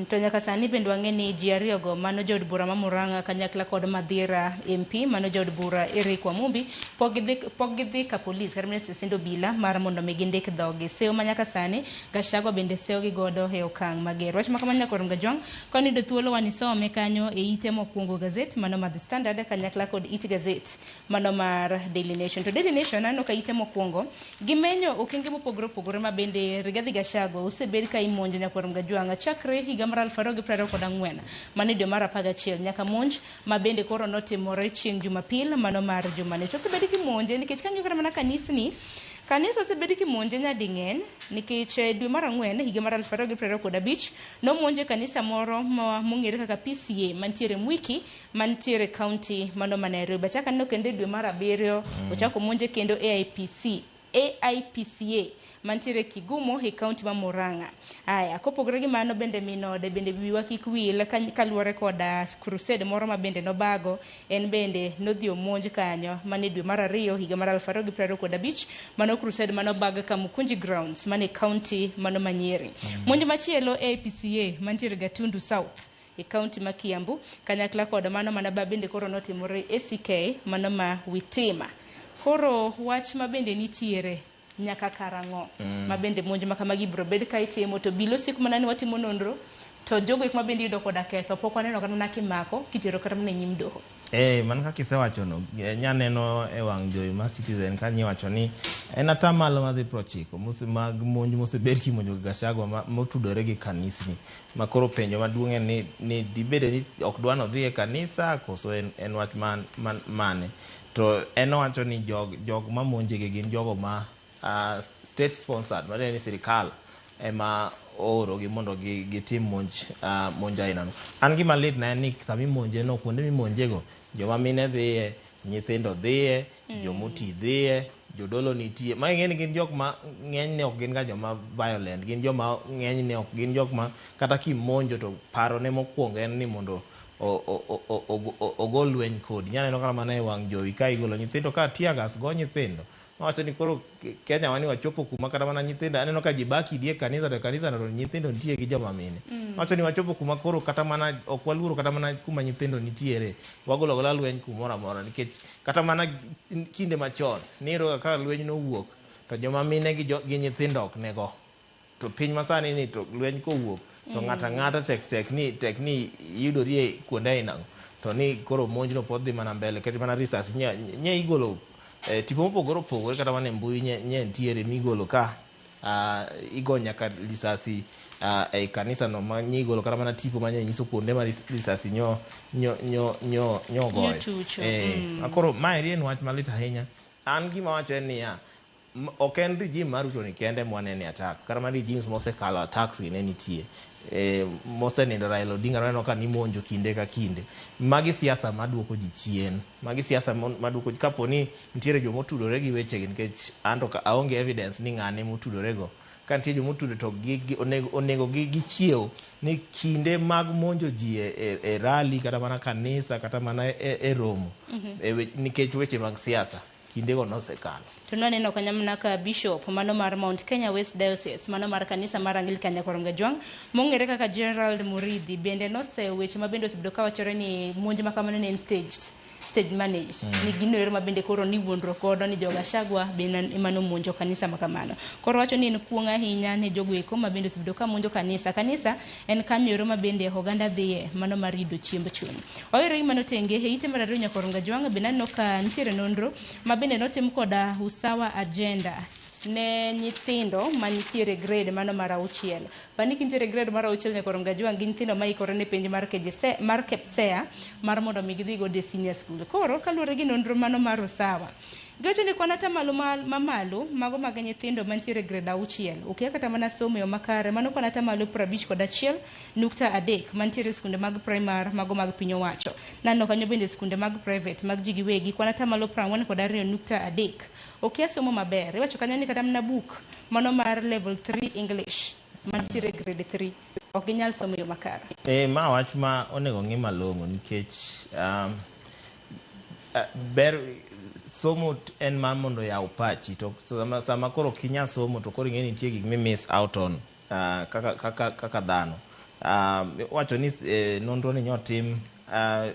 To nyaka sani bende wang'e ni ji ariyogo mano jood bura ma Murang'a kanyakla kod Mathira MP mano jood bura Eric Wamumbi pok gidhi ka polis kata mana sitend obila mar mondo mi gindik dhogi. Seyo ma nyaka sani Gachagua bende seyo gi godo e okang' mager. Wach ma kamano nyaka Gajwang' koni yudo thuolo wanisome kanyo e ite mokwongo gazet mano mar The Standard kanyakla kod it gazet mano mar Daily Nation. To Daily Nation aneno ka ite mokwongo gimenyo okenge mopogore opogore ma bende Rigathi Gachagua osebed ka imonjo nyakwar Gajwang' chakre higa mar 2024 mano dwe mar 11 nyaka monj ma bende koro notimore chieng' Jumapil mano mar jumani. To osebed kimonje nikech kang'iyo kata mana kanisni, kanisa osebed kimonje nyading'eny nikech dwe mar 4 higa mar 2025 nomonje kanisa moro mong'ere kaka PCA mantiere Mwiki mantiere county mano ma Nairobi. Achako aneno kendo dwe mar 7 ochako monje kendo AIPCA mantiere Kigumo e county ma Murang'a. Aya, kopogore gi mano bende minode bende wiwa kik wil kaluwore koda crusade moro ma bende nobago en bende nodhi omonj kanyo mane dwe mar 2 higa mar 2025 mano crusade manobag Kamukunji Grounds mane county mano ma Nyeri. Monj machielo AIPCA mantiere Gatundu South e county ma Kiambu kanyakla kod mano mana ba bende koro notimore ACK mano ma Witima. Koro wach ma bende nitiere nyaka karang'o ma bende monj ma kamagi biro bed ka itimo to bilo sik mana ni watimo nonro to jogo ek ma bende yudo koda ketho pok waneno kata mana kimako kitero kata mana e nyim doho. Mana kaka isewachono, nyaneno e wang' jowi mar Citizen ka nyiwacho ni en atamalo madhi 90 mag monj mosebed kimonjo Gachagua motudore gi kanisni. Ma koro penjo maduong' en ni dibede ni ok dwa nodhi e kanisa koso en wach mane. To en owacho ni jog mamonje gi gin jogo ma state sponsored, matiende ni sirikal ema oorogi mondo gitim monj ainano. An gima lit na en ni sama imonje no, kuonde mimonjego, joma mine dhiye, nyithindo dhiye, jomoti dhiye, jodolo nitie. Ma ing'e ni gin jok ma ng'enyne ok gin ga joma violent, gin joma ng'enyne ok gin jok ma kata kimonjo to parone mokwongo en ni mondo ogol lweny kodi. Nyaneno kata mana e wang' jowi ka igolo nyithindo ka tear gas go nyithindo. Wacho ni koro Kenya wani wachopo kuma kata mana nyithindo aneno ka ji baki die kanisa to kanisa to nyithindo nitie gi joma mine. Wacho ni wachopo kuma koro kata mana ok waluoro kata mana kuma nyithindo nitiere, wagolo agola lweny kumoro amora nikech kata mana kinde machon niyudo ka lweny nowuok to joma mine gi nyithindo ok nego. To piny masani ni to lweny kowuok to ng'ato ang'ata tek ni iyudori e kuonde ainago to ni koro monjno pod dhi mana mbele kata mana risasi nye igolo tipo mopogore opogore kata mana e mbui nye nitiere migolo ka igo nyaka risasi e kanisa no ma nye igolo kata mana tipo manye nyiso kuonde ma risasi nyo goyo. Koro maeri en wach malit ahinya. An gima wacho en niya, ok en regime mar Ruto ni kende mwanene attack, kata mana regimes mosekalo attacks gi ne nitie. Mosenindo Raila Odinga nwaneno ka nimonjo kinde ka kinde. Magi siasa maduoko ji chien, magi siasa maduoko kapo ni nitiere jomotudore gi wechegi nikech an to aonge evidence ni ng'ane motudore go. Ka nitie jomotudore to onego gichiew ni kinde mag monjo ji e rally kata mana kanisa kata mana e romo nikech weche mag siasa kindego nosekalo. To nwaneno kanyo mana ka Bishop mano mar Mount Kenya West Diocese mano mar kanisa mar Anglican Nyakwar Gajwang' mong'ere kaka Gerald Muridhi bende noseyo weche ma bende osebedo kawachore ni monj ma kamano ne en stage managed. Ni gino ero ma bende koro ni wuondruok godo ni jo Gachagua bende ema nomonjo kanisa ma kamano. Koro wacho ni en kuong' ahinya ne jogo eko ma bende osebedo ka monjo kanisa. Kanisa en kanyo ero ma bende oganda dhiye mano mar yudo chiemb chuny. Wawere gi mano tenge e ite mar ariyo Nyakwar Gajwang' bende aneno ka nitiere nonro ma bende notim koda Usawa Agenda ne nyithindo manitiere grade mano mar 6. Pani kintiere grade mar 6 Nyakwar Gajwang' gi nyithindo ma ikore ne penj mar KJSEA mar KPSEA mar mondo mi gidhi godo e senior school. Koro kaluwore gi nonro mano mar Usawa, giwacho ni kwan atamalo mamalo mago mag nyithindo mantiere grade 6 okia kata mana somo e yo makare, mano kwan atamalo 51.3 mantiere skunde mag primar mago mag piny owacho. Naneno kanyo bende skunde mag private mag ji giwegi kwan atamalo 42.3 okia somo maber. Iwacho kanyo ni kata mana buk mano mar level 3 English mantiere grade 3 ok ginyal somo e yo makare. Ma wach ma onego ng'i malong'o nikech ber somo en mar mondo yaw pachi to sama koro ok inyal somo to koro ing'e ni nitie gik mi miss out on. kaka dhano. Iwacho ni nonro ni nyotim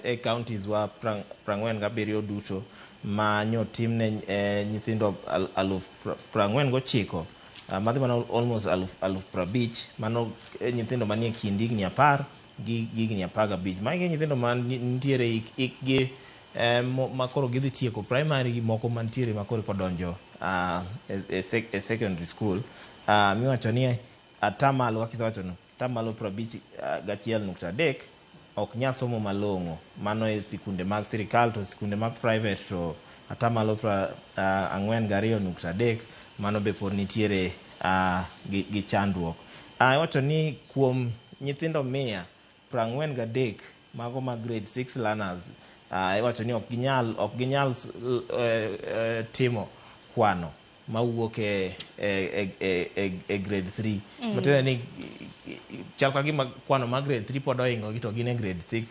e counties wa 47 duto ma nyotim ne nyithindo 49,000, madhi mana almost 50,000, mano nyithindo manie kind higni 10 gi higni 15. Magi nyithindo ma nitiere hikgi ma koro gidhi tieko primary gi moko mantiere ma koro kodonjo e secondary school. Miwacho ni atamalo, kaka isewacho no, atamalo 51.3 ok nyal somo malong'o. Mano e sikunde mag sirikal, to sikunde mag private to atamalo 42.3 mano be pod nitiere gi chandruok. Iwacho ni kuom nyithindo 143 mago mag grade 6 learners, iwacho ni ok ginyal timo kwano mawuok e grade 3. Matiende ni chal ka gima kwano mar grade 3 pod ohingo gi to gin e grade 6,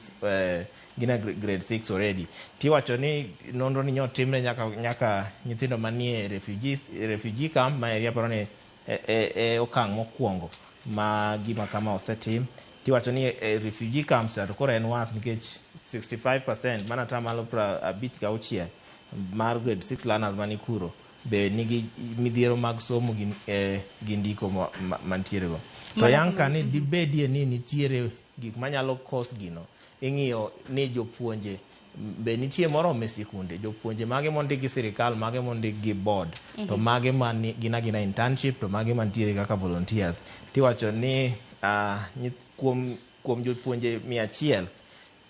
gin e grade 6 already. Tiwacho ni nonro ni nyotimne nyaka nyithindo manie refugee camp ma eri aparo ni e okang' mokwongo ma gima kama osetim. Tiwacho ni e refugee camps to koro en worse nikech 65%, mana atamalo 56 mar grade 6 learners mani kuro be nigi midhiero mag somo gi ndiko mantiere go. To yang ka ni dibedie ni nitiere gik manyalo cause gino, ing'iyo ni jopuonje be nitie moromo e sikunde, jopuonje mage mondik gi sirikal, mage mondik gi board, to mage man gin agina internship, to mage mantiere kaka volunteers. Tiwacho ni kuom jopuonje 100,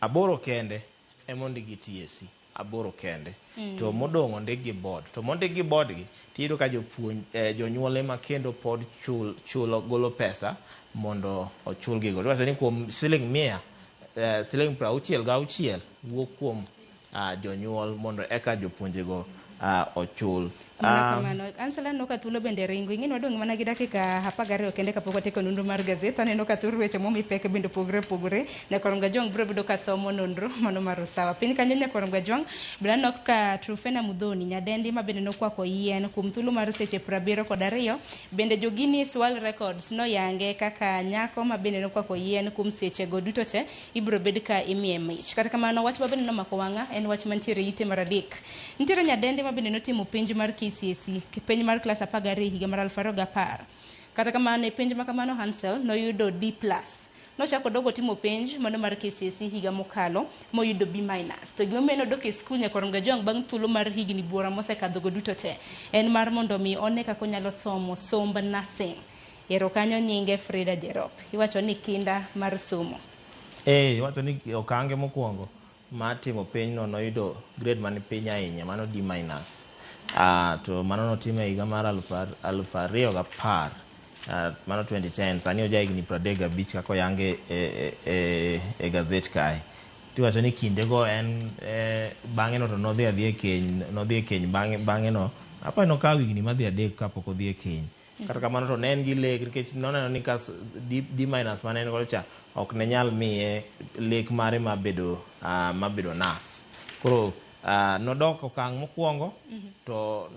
8 kende emondik gi TSC, 8 kende. To modong' ondik gi board. To mondik gi board gi, tiyudo ka jopuonj, jonyuol ema kendo pod chulo golo pesa mondo ochul gigo. Tiwacho ni kuom siling 100, siling 66 wuok kuom jonyuol mondo eka jopuonjego ochul. Mana kamano. Ansela, aneno ka thuolo bende ringo. Ing'e ni wadong' mana gi dakika 12 kende kapok watieko nonro mar gazet. Aneno ka thor weche momi pek bende opogore opogore. Nyakwar Gajwang' biro bedo ka somo nonro mano mar Usawa. Piny kanyo Nyakwar Gajwang' bende aneno ka Trufena Mudhoni, nyadendi ma bende nokwako yien kuom thuolo mar seche 72. Bende jo Guinness World Records noyange kaka nyako ma bende nokwako yien kuom seche go duto te ibiro bed ka imiye mich. Kata kamano wach ma bende nomako wang'a en wach mantiere ite mar 3. Nitiere nyadendi ma bende notimo penj mar KCSE, penj mar klas 12 higa mar 2010. Kata kamano e penj ma kamano Hansel noyudo D+. Nochako dogo timo penj mano mar KCSE higa mokalo moyudo B-. To gimomiyo nodok e skul Nyakwar Gajwang' bang' thuolo mar higni buora mosekadho go duto te en mar mondo mi one kaka onyalo somo somb nursing. Ero kanyo nyinge Frida Jerop. Iwacho ni kinda mar somo. Iwacho ni okange mokwongo mar timo penj no noyudo grade mani piny ahinya, mano D minus. To mano notime e higa mar 2010, mano 2010. Sani oja higni 35 kaka oyange e gazet kae. Tiwacho ni kindego en bang'e no to nodhi adhi e keny, nodhi e keny bang'e no aparo nokawo higni madhi 3 kapok odhi e keny. Kata kamano to ne en gi lek nikech noneno ni ka D minus mane en godo cha ok ne nyal miye lek mare mar bedo nurse. Koro nodok okang' mokwongo to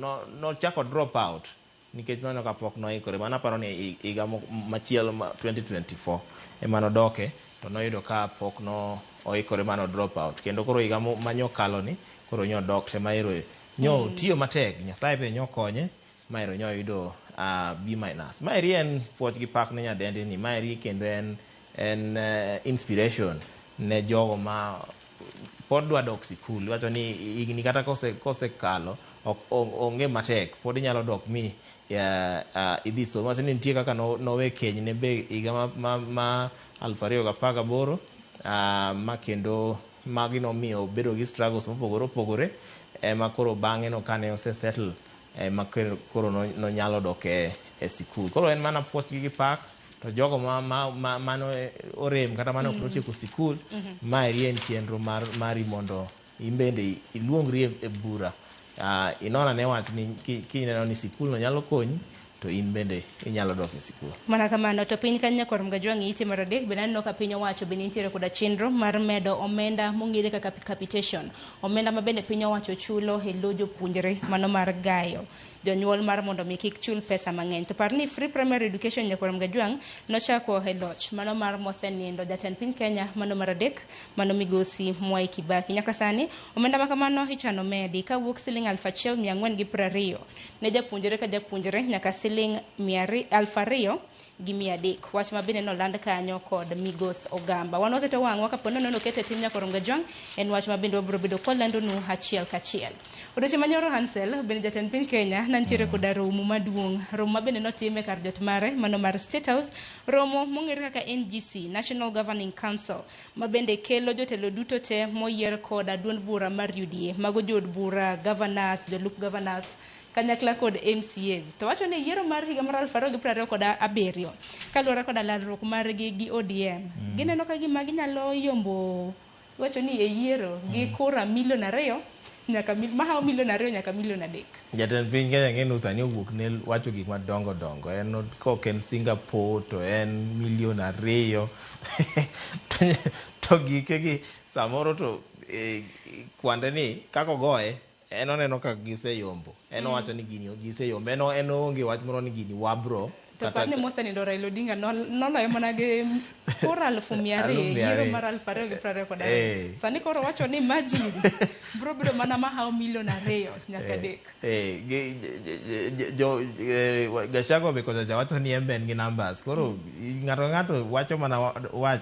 nochako drop out nikech noneno ka pok noikore. Mano aparo ni higa machielo ma 2024 ema nodoke to noyudo ka pok no oikore mano drop out. Kendo koro higa manyokalo ni koro nyodok tema ero nyo tiyo matek, Nyasaye be nyokonye ma ero nyoyudo B minus. Maeri en puoch gi pak ne nyadendi ni, maeri kendo en inspiration ne jogo ma pod dwa dok sikul. Iwacho ni higni kata kosekalo ok onge matek, pod inyalo dok mi idhi somo. Iwacho ni nitie kaka nowe keny ne be higa ma 2018, ma kendo magi nomiyo obedo gi struggles mopogore opogore, ema koro bang'e no kane ose settle ema koro nonyalo dok e sikul. Koro en mana puoch gi pak to jogo ma mano orem kata mane ok notieko sikul, maeri en chenro mari mondo in bende iluongri e bura, inon ane wach ni kineno ni sikul no nyalo konyi to in bende inyalo dok e sikul. Mana kamano. To piny kanyo Nyakwar Gajwang' ite mar 3 bende aneno ka piny owacho bende nitiere koda chenro mar medo omenda mong'ere kaka capitation. Omenda ma bende piny owacho chulo e lo jopuonjre mano mar gayo. Jonyuol mar mondo mi kik chul pesa mang'eny. To par ni free primary education Nyakwar Mgajwang' nochako e loch mano mar mosenindo jatend piny Kenya mano mar adek mano migosi Mwai Kibaki. Nyaka sani omenda ma kamano ichano medi kawuok siling 1420 ne japuonjre ka japuonjre nyaka siling 2300. Wach ma bende noland kanyo kod Migos Ogamba. Wan waketo wang'wa kapo ni nono okete tim Nyakwar Mgajwang' en wach ma bende wabiro bedo kwalandonu achiel kachiel. Odiochieng' manyoro Hansel bende jatend piny Kenya nantiere koda romo maduong'. Romo ma bende notime kar jot mare mano mar State House. Romo mong'ere kaka NGC, National Governing Council, ma bende kelo jotelo duto te moyier koda duond bura mar UDA. Mago jood bura, governors, jolup governors, kanyakla kod MCAs. To wacho ni yiero mar higa mar 2027 kaluwore koda lalruok margi gi ODM. Gineno ka gima ginyalo yombo iwacho ni e yiero gi kura milion 2 nyaka mahawo milion 2 nyaka milion 3. Jatend piny Kenya ng'e sani owuok ne wacho gik madongo dongo. En kok en Singapore to en milion 2 to gike gi samoro to kwande ni kaka ogoye en oneno ka giseyombo. En owacho ni gini giseyombo. En oonge wach moro ni gini wabro. To par ni mosenindo Raila Odinga noloyo mana gi kura 200,000 yiero mar 2022. Sani koro wacho ni margin biro bedo mana mahawo milion 2 nyaka 3. Gachagua be kocha wacho ni en be en gi numbers. Koro ng'ato ka ng'ato wacho mana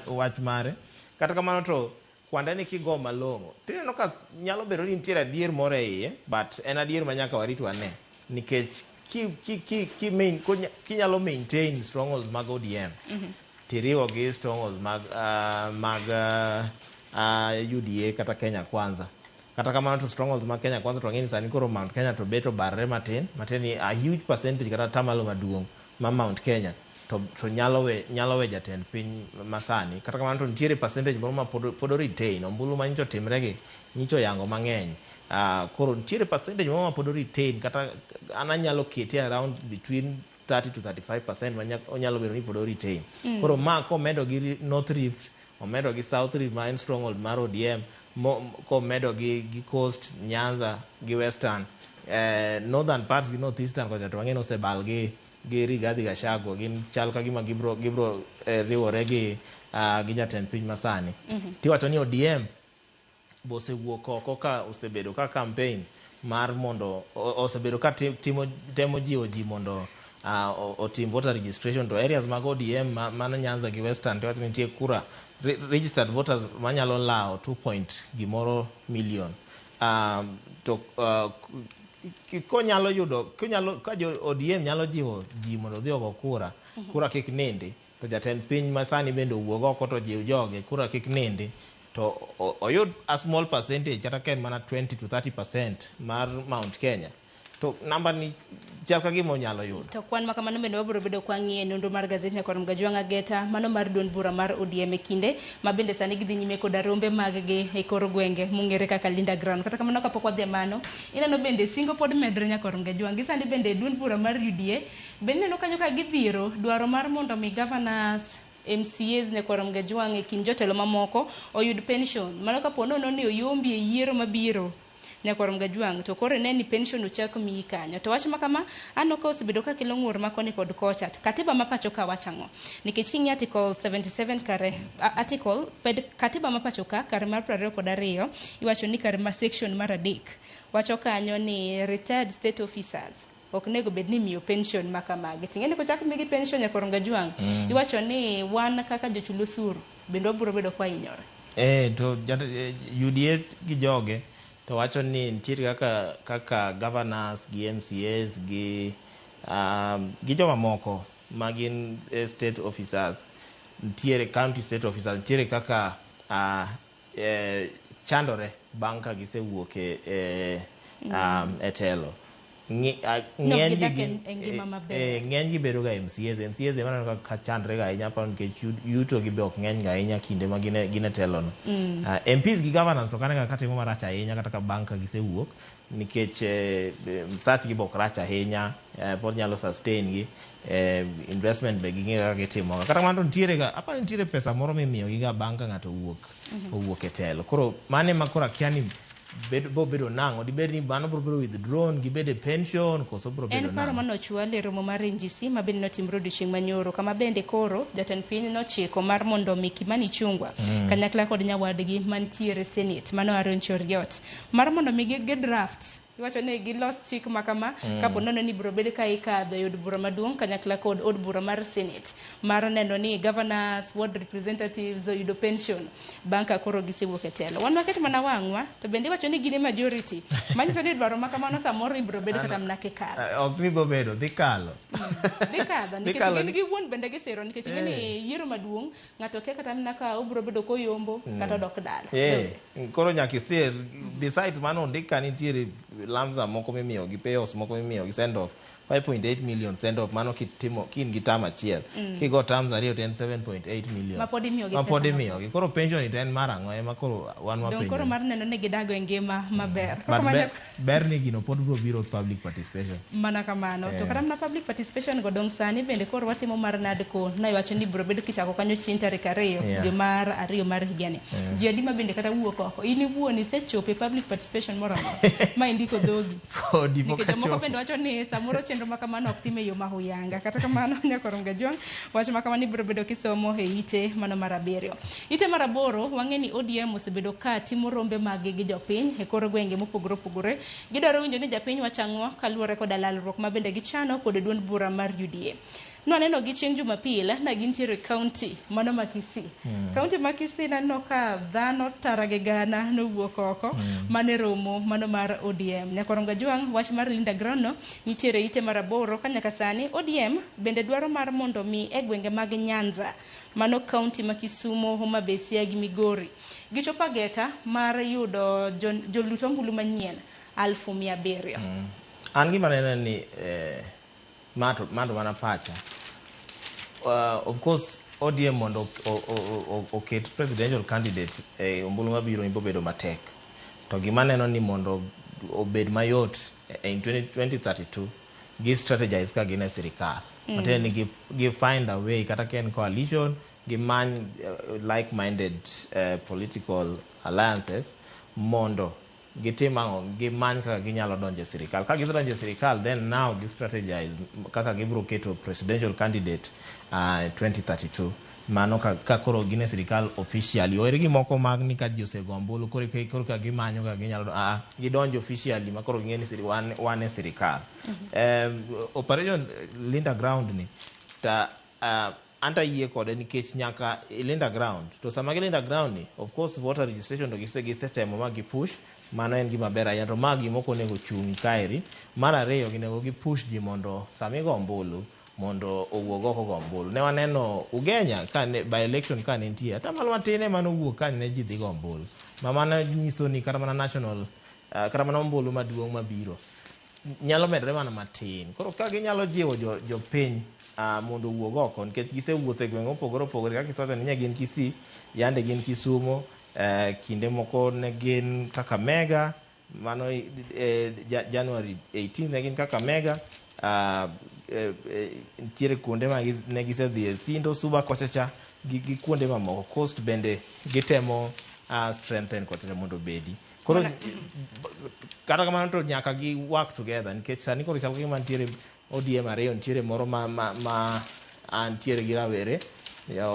wach mare. Kata kamano to kwande ni kigo malong'o tineno ka nyalo bedo ni nitiere adier moro e iye, but en adier ma nyaka warit wane nikech kinyalo maintain strongholds mag ODM tiriwo gi strongholds mag UDA kata Kenya Kwanza. Kata kamano to strongholds mag Kenya Kwanza to wang'e ni sani koro Mount Kenya to bet obarre matin ni a huge percentage kata atamalo maduong' ma Mount Kenya to nyalo we jatend piny masani. Kata kamano to nitiere percentage moro ma pod retain ombulu ma nyicho timre gi nyicho yango mang'eny. Koro nitiere percentage moro ma pod retain kata an anyalo kete around between 30 to 35% ma onyalo bedo ni pod retain. Koro ma komedo gi North Rift, omedo gi South Rift ma en stronghold mar ODM, komedo gi Coast, Nyanza gi Western, Northern parts gi North Eastern kocha to wang'e ni osebal gi Rigathi Gachagua, gin chal ka gima gibro riwore gi jatend piny masani. Tiwacho ni ODM bosewuok oko ka osebedo ka campaign mar mondo osebedo ka temo jiwo ji mondo otim voter registration to areas mag ODM mano Nyanza gi Western tiwacho ni nitie kura registered voters manyalo lawo 2 point gimoro million. To konyalo yudo ka jo ODM nyalo jiwo ji mondo odhi ogo kura, kura kik nindi, to jatend piny masani bende owuog oko to jiw joge kura kik nindi, to oyud a small percentage kata ka en mana 20 to 30% mar Mount Kenya, to namba ni chal ka gima onyalo yudo. To kwan ma kamano bende wabiro bedo kwa ng'iye nonro mar gazet Nyakwar Mgajwang' Ageta mano mar duond bura mar ODM e kinde ma bende sani gidhi nyime koda rombe mag gi e kor gwenge mong'ere kaka Linda Ground. Kata kamano kapok wadhi e mano, ineno bende singo pod medre Nyakwar Mgajwang'. Gi sani bende duond bura mar UDA bende ineno kanyo ka gidhiro dwaro mar mondo mi governors, MCAs Nyakwar Mgajwang' e kind jotelo mamoko oyud pension. Mano kapo nono ni oyombi e yiero mabiro Nyakwar Mgajwang' to koro ne ni pension ochak miyi kanyo. To wach ma kama aneno ka osebedo ka kelo ng'ur ma koni kod kocha. Katiba ma pacho ka wacho ang'o? Nikech king'iyo article 77 kare article katiba ma pacho ka kare mar 22 iwacho ni kare ma section mar 3 wacho kanyo ni retired state officers ok nego bed ni miyo pension ma kamagi. Ting'e ni kochak migi pension Nyakwar Mgajwang' iwacho ni wan kaka jochul osuru bende wabiro bedo kwa hinyore. To UDA gi joge to wacho ni nitiere kaka governors gi MCAs gi joma moko ma gin state officers, nitiere county state officers, nitiere kaka chandore bang' ka gisewuok e telo. Ng'eny gi bedo ga MCAs. MCAs ema aneno ka chandre ga ahinya nikech yuto gi be ok ng'eny ga ahinya kinde ma gin e telo no. MPs gi governors to kaneno ka timo marach ahinya kata ka bang' ka gisewuok nikech msach gi be ok rach ahinya, pod nyalo sustain gi, investment be ging'eyo kaka gitimo. Kata kamano to nitiere ga apani nitiere pesa moro mimiyo gi ga bang' ka ng'ato owuok e telo. Koro mano ema koro akia ni Bed, bo bedo nang'o? Dibed ni mano biro bedo withdrawn, gibed e pension, koso biro bedo En paro nang'o? mane ochwal e romo mar NGC ma bende notimre odiochieng' manyoro kama bende koro jatend piny nochiko mar mondo mi Kimani Ichung'wa kanyakla kod nyawadgi mantiere Senate mano Aaron Cheruiyot mar mondo mi gi draft iwacho ni gilos chik ma kama kapo nono ni biro bed ka ikadho e od bura maduong' kanyakla kod od bura mar Senate mar neno ni governors, ward representatives oyudo pension bang' ka koro gisewuok e telo. Wan waket mana wang'wa to bende iwacho ni gin e majority manyiso ni dwaro ma kamano samoro ibiro bed kata mana kikadho. Ok ni biro bedo, dhi kalo. Dhi kadho Dhi nikech kalo gin ni- giwuon bende gisiro nikech ing'e ni yiero maduong' ng'ato kia kata mana ka obiro bedo koyombo kata odok dala. Koro nyaka isir. Besides mano ondik ka nitiere lump sum moko mimiyogi, payoffs moko mimiyogi, send off 5.8 million send off mano kitimo kin gi term achiel. Kigo terms ariyo to en 7.8 million. Ma pod imiyogi Ma pod pesa imiyogi. Koro pension ni to en mar ang'o ema koro wan Dong' wapenjo. koro mar neno ni gidago e ngima maber. But Koro ber ni gino pod biro biro public participation. Mana kamano. To kata mana public participation go dong' sani bende koro watimo mar NADCO na iwacho ni biro bedo kichako kanyo chieng' tarik 2 dwe mar 2 mar higani. Ji adi ma bende kata wuok oko. In iwuon isechopo e public participation moromo ma indiko dhogi. Podi pok Nikech jomoko achopo. bende wacho ni samoro chenro ma kamano ok tim e yo ma huyanga. Kata kamano nyakorom Gajwang' wach ma kamano ibiro bedo kisomo e ite mano mar 7. Ite mar 8 wang'e ni ODM osebedo ka timo rombe maggi gi jopiny e kor gwenge mopogore opogore. Gidwaro winjo ni japiny wacho ang'o kaluwore koda lalruok ma bende gichano kod duond bura mar UDA. Nwaneno gi chieng' Jumapil na gintiere e county mano ma Kisii. County ma Kisii naneno ka dhano tara gi gana nowuok oko mane romo mano mar ODM. Nyakorom Gajwang' wach mar Linda Ground no nitiere ite mar 8 ka nyaka sani ODM bende dwaro mar mondo mi e gwenge mag Nyanza mano county ma Kisumu, Homa Bay, Siaya gi Migori gichopo ageta mar yudo jolut ombulu manyien 700,000. An gima neno en ni mato mana pacha. Of course ODM mondo oket presidential candidate e ombulu mabiro ni bobedo matek. To gima neno ni mondo obed mayot in 2032 gi strategize ka gin e sirikal. Matiende ni gi find a way kata ka en coalition gimany like-minded political alliances mondo gitim ang'o, gimany kaka ginyalo donjo e sirikal. Ka gisedonjo e sirikal, then now gi strategize kaka gibiro keto presidential candidate 2032. Mano ka koro gin e sirikal officially. Oher gimoko mag ni ka ji osego ombulu, koro ka gimanyo kaka ginyalo gidonjo officially ma koro ging'e ni wan e sirikal. Operation Linda Ground ni ta anta yie kode nikech nyaka Linda Ground. To sama gi Linda Ground ni, of course voter registration to gisetemo ma gi push, mano en gima ber ahinya. To ma gima ok onego chung' kaeri. Mar ariyo, ginego gi push ji mondo sama igo ombulu mondo owuog oko go ombulu. Ne waneno Ugenya kane by election kane nitie, atamalo matin ema nowuok kane ji dhi go ombulu. Ma mano nyiso ni kata mana national, kata mana ombulu maduong' mabiro nyalo medore mana matin. Koro ka ginyalo jiwo jopiny mondo owuog oko, nikech gisewuotho e gwenge mopogore opogore, kaka isewacho ni ne gin Kisii, yande gin Kisumo, kinde moko ne gin Kakamega, mano January 18 ne gin Kakamega, nitiere kuonde ma ne gisedhiye Sindo, Suba kocha cha, gi kuonde mamoko. Coast bende gitemo strengthen kocha cha mondo obedi. Koro kata kamano to nyaka gi work together, nikech sani koro chal gima nitiere ODM ariyo, nitiere moro ma nitiere gi rawere,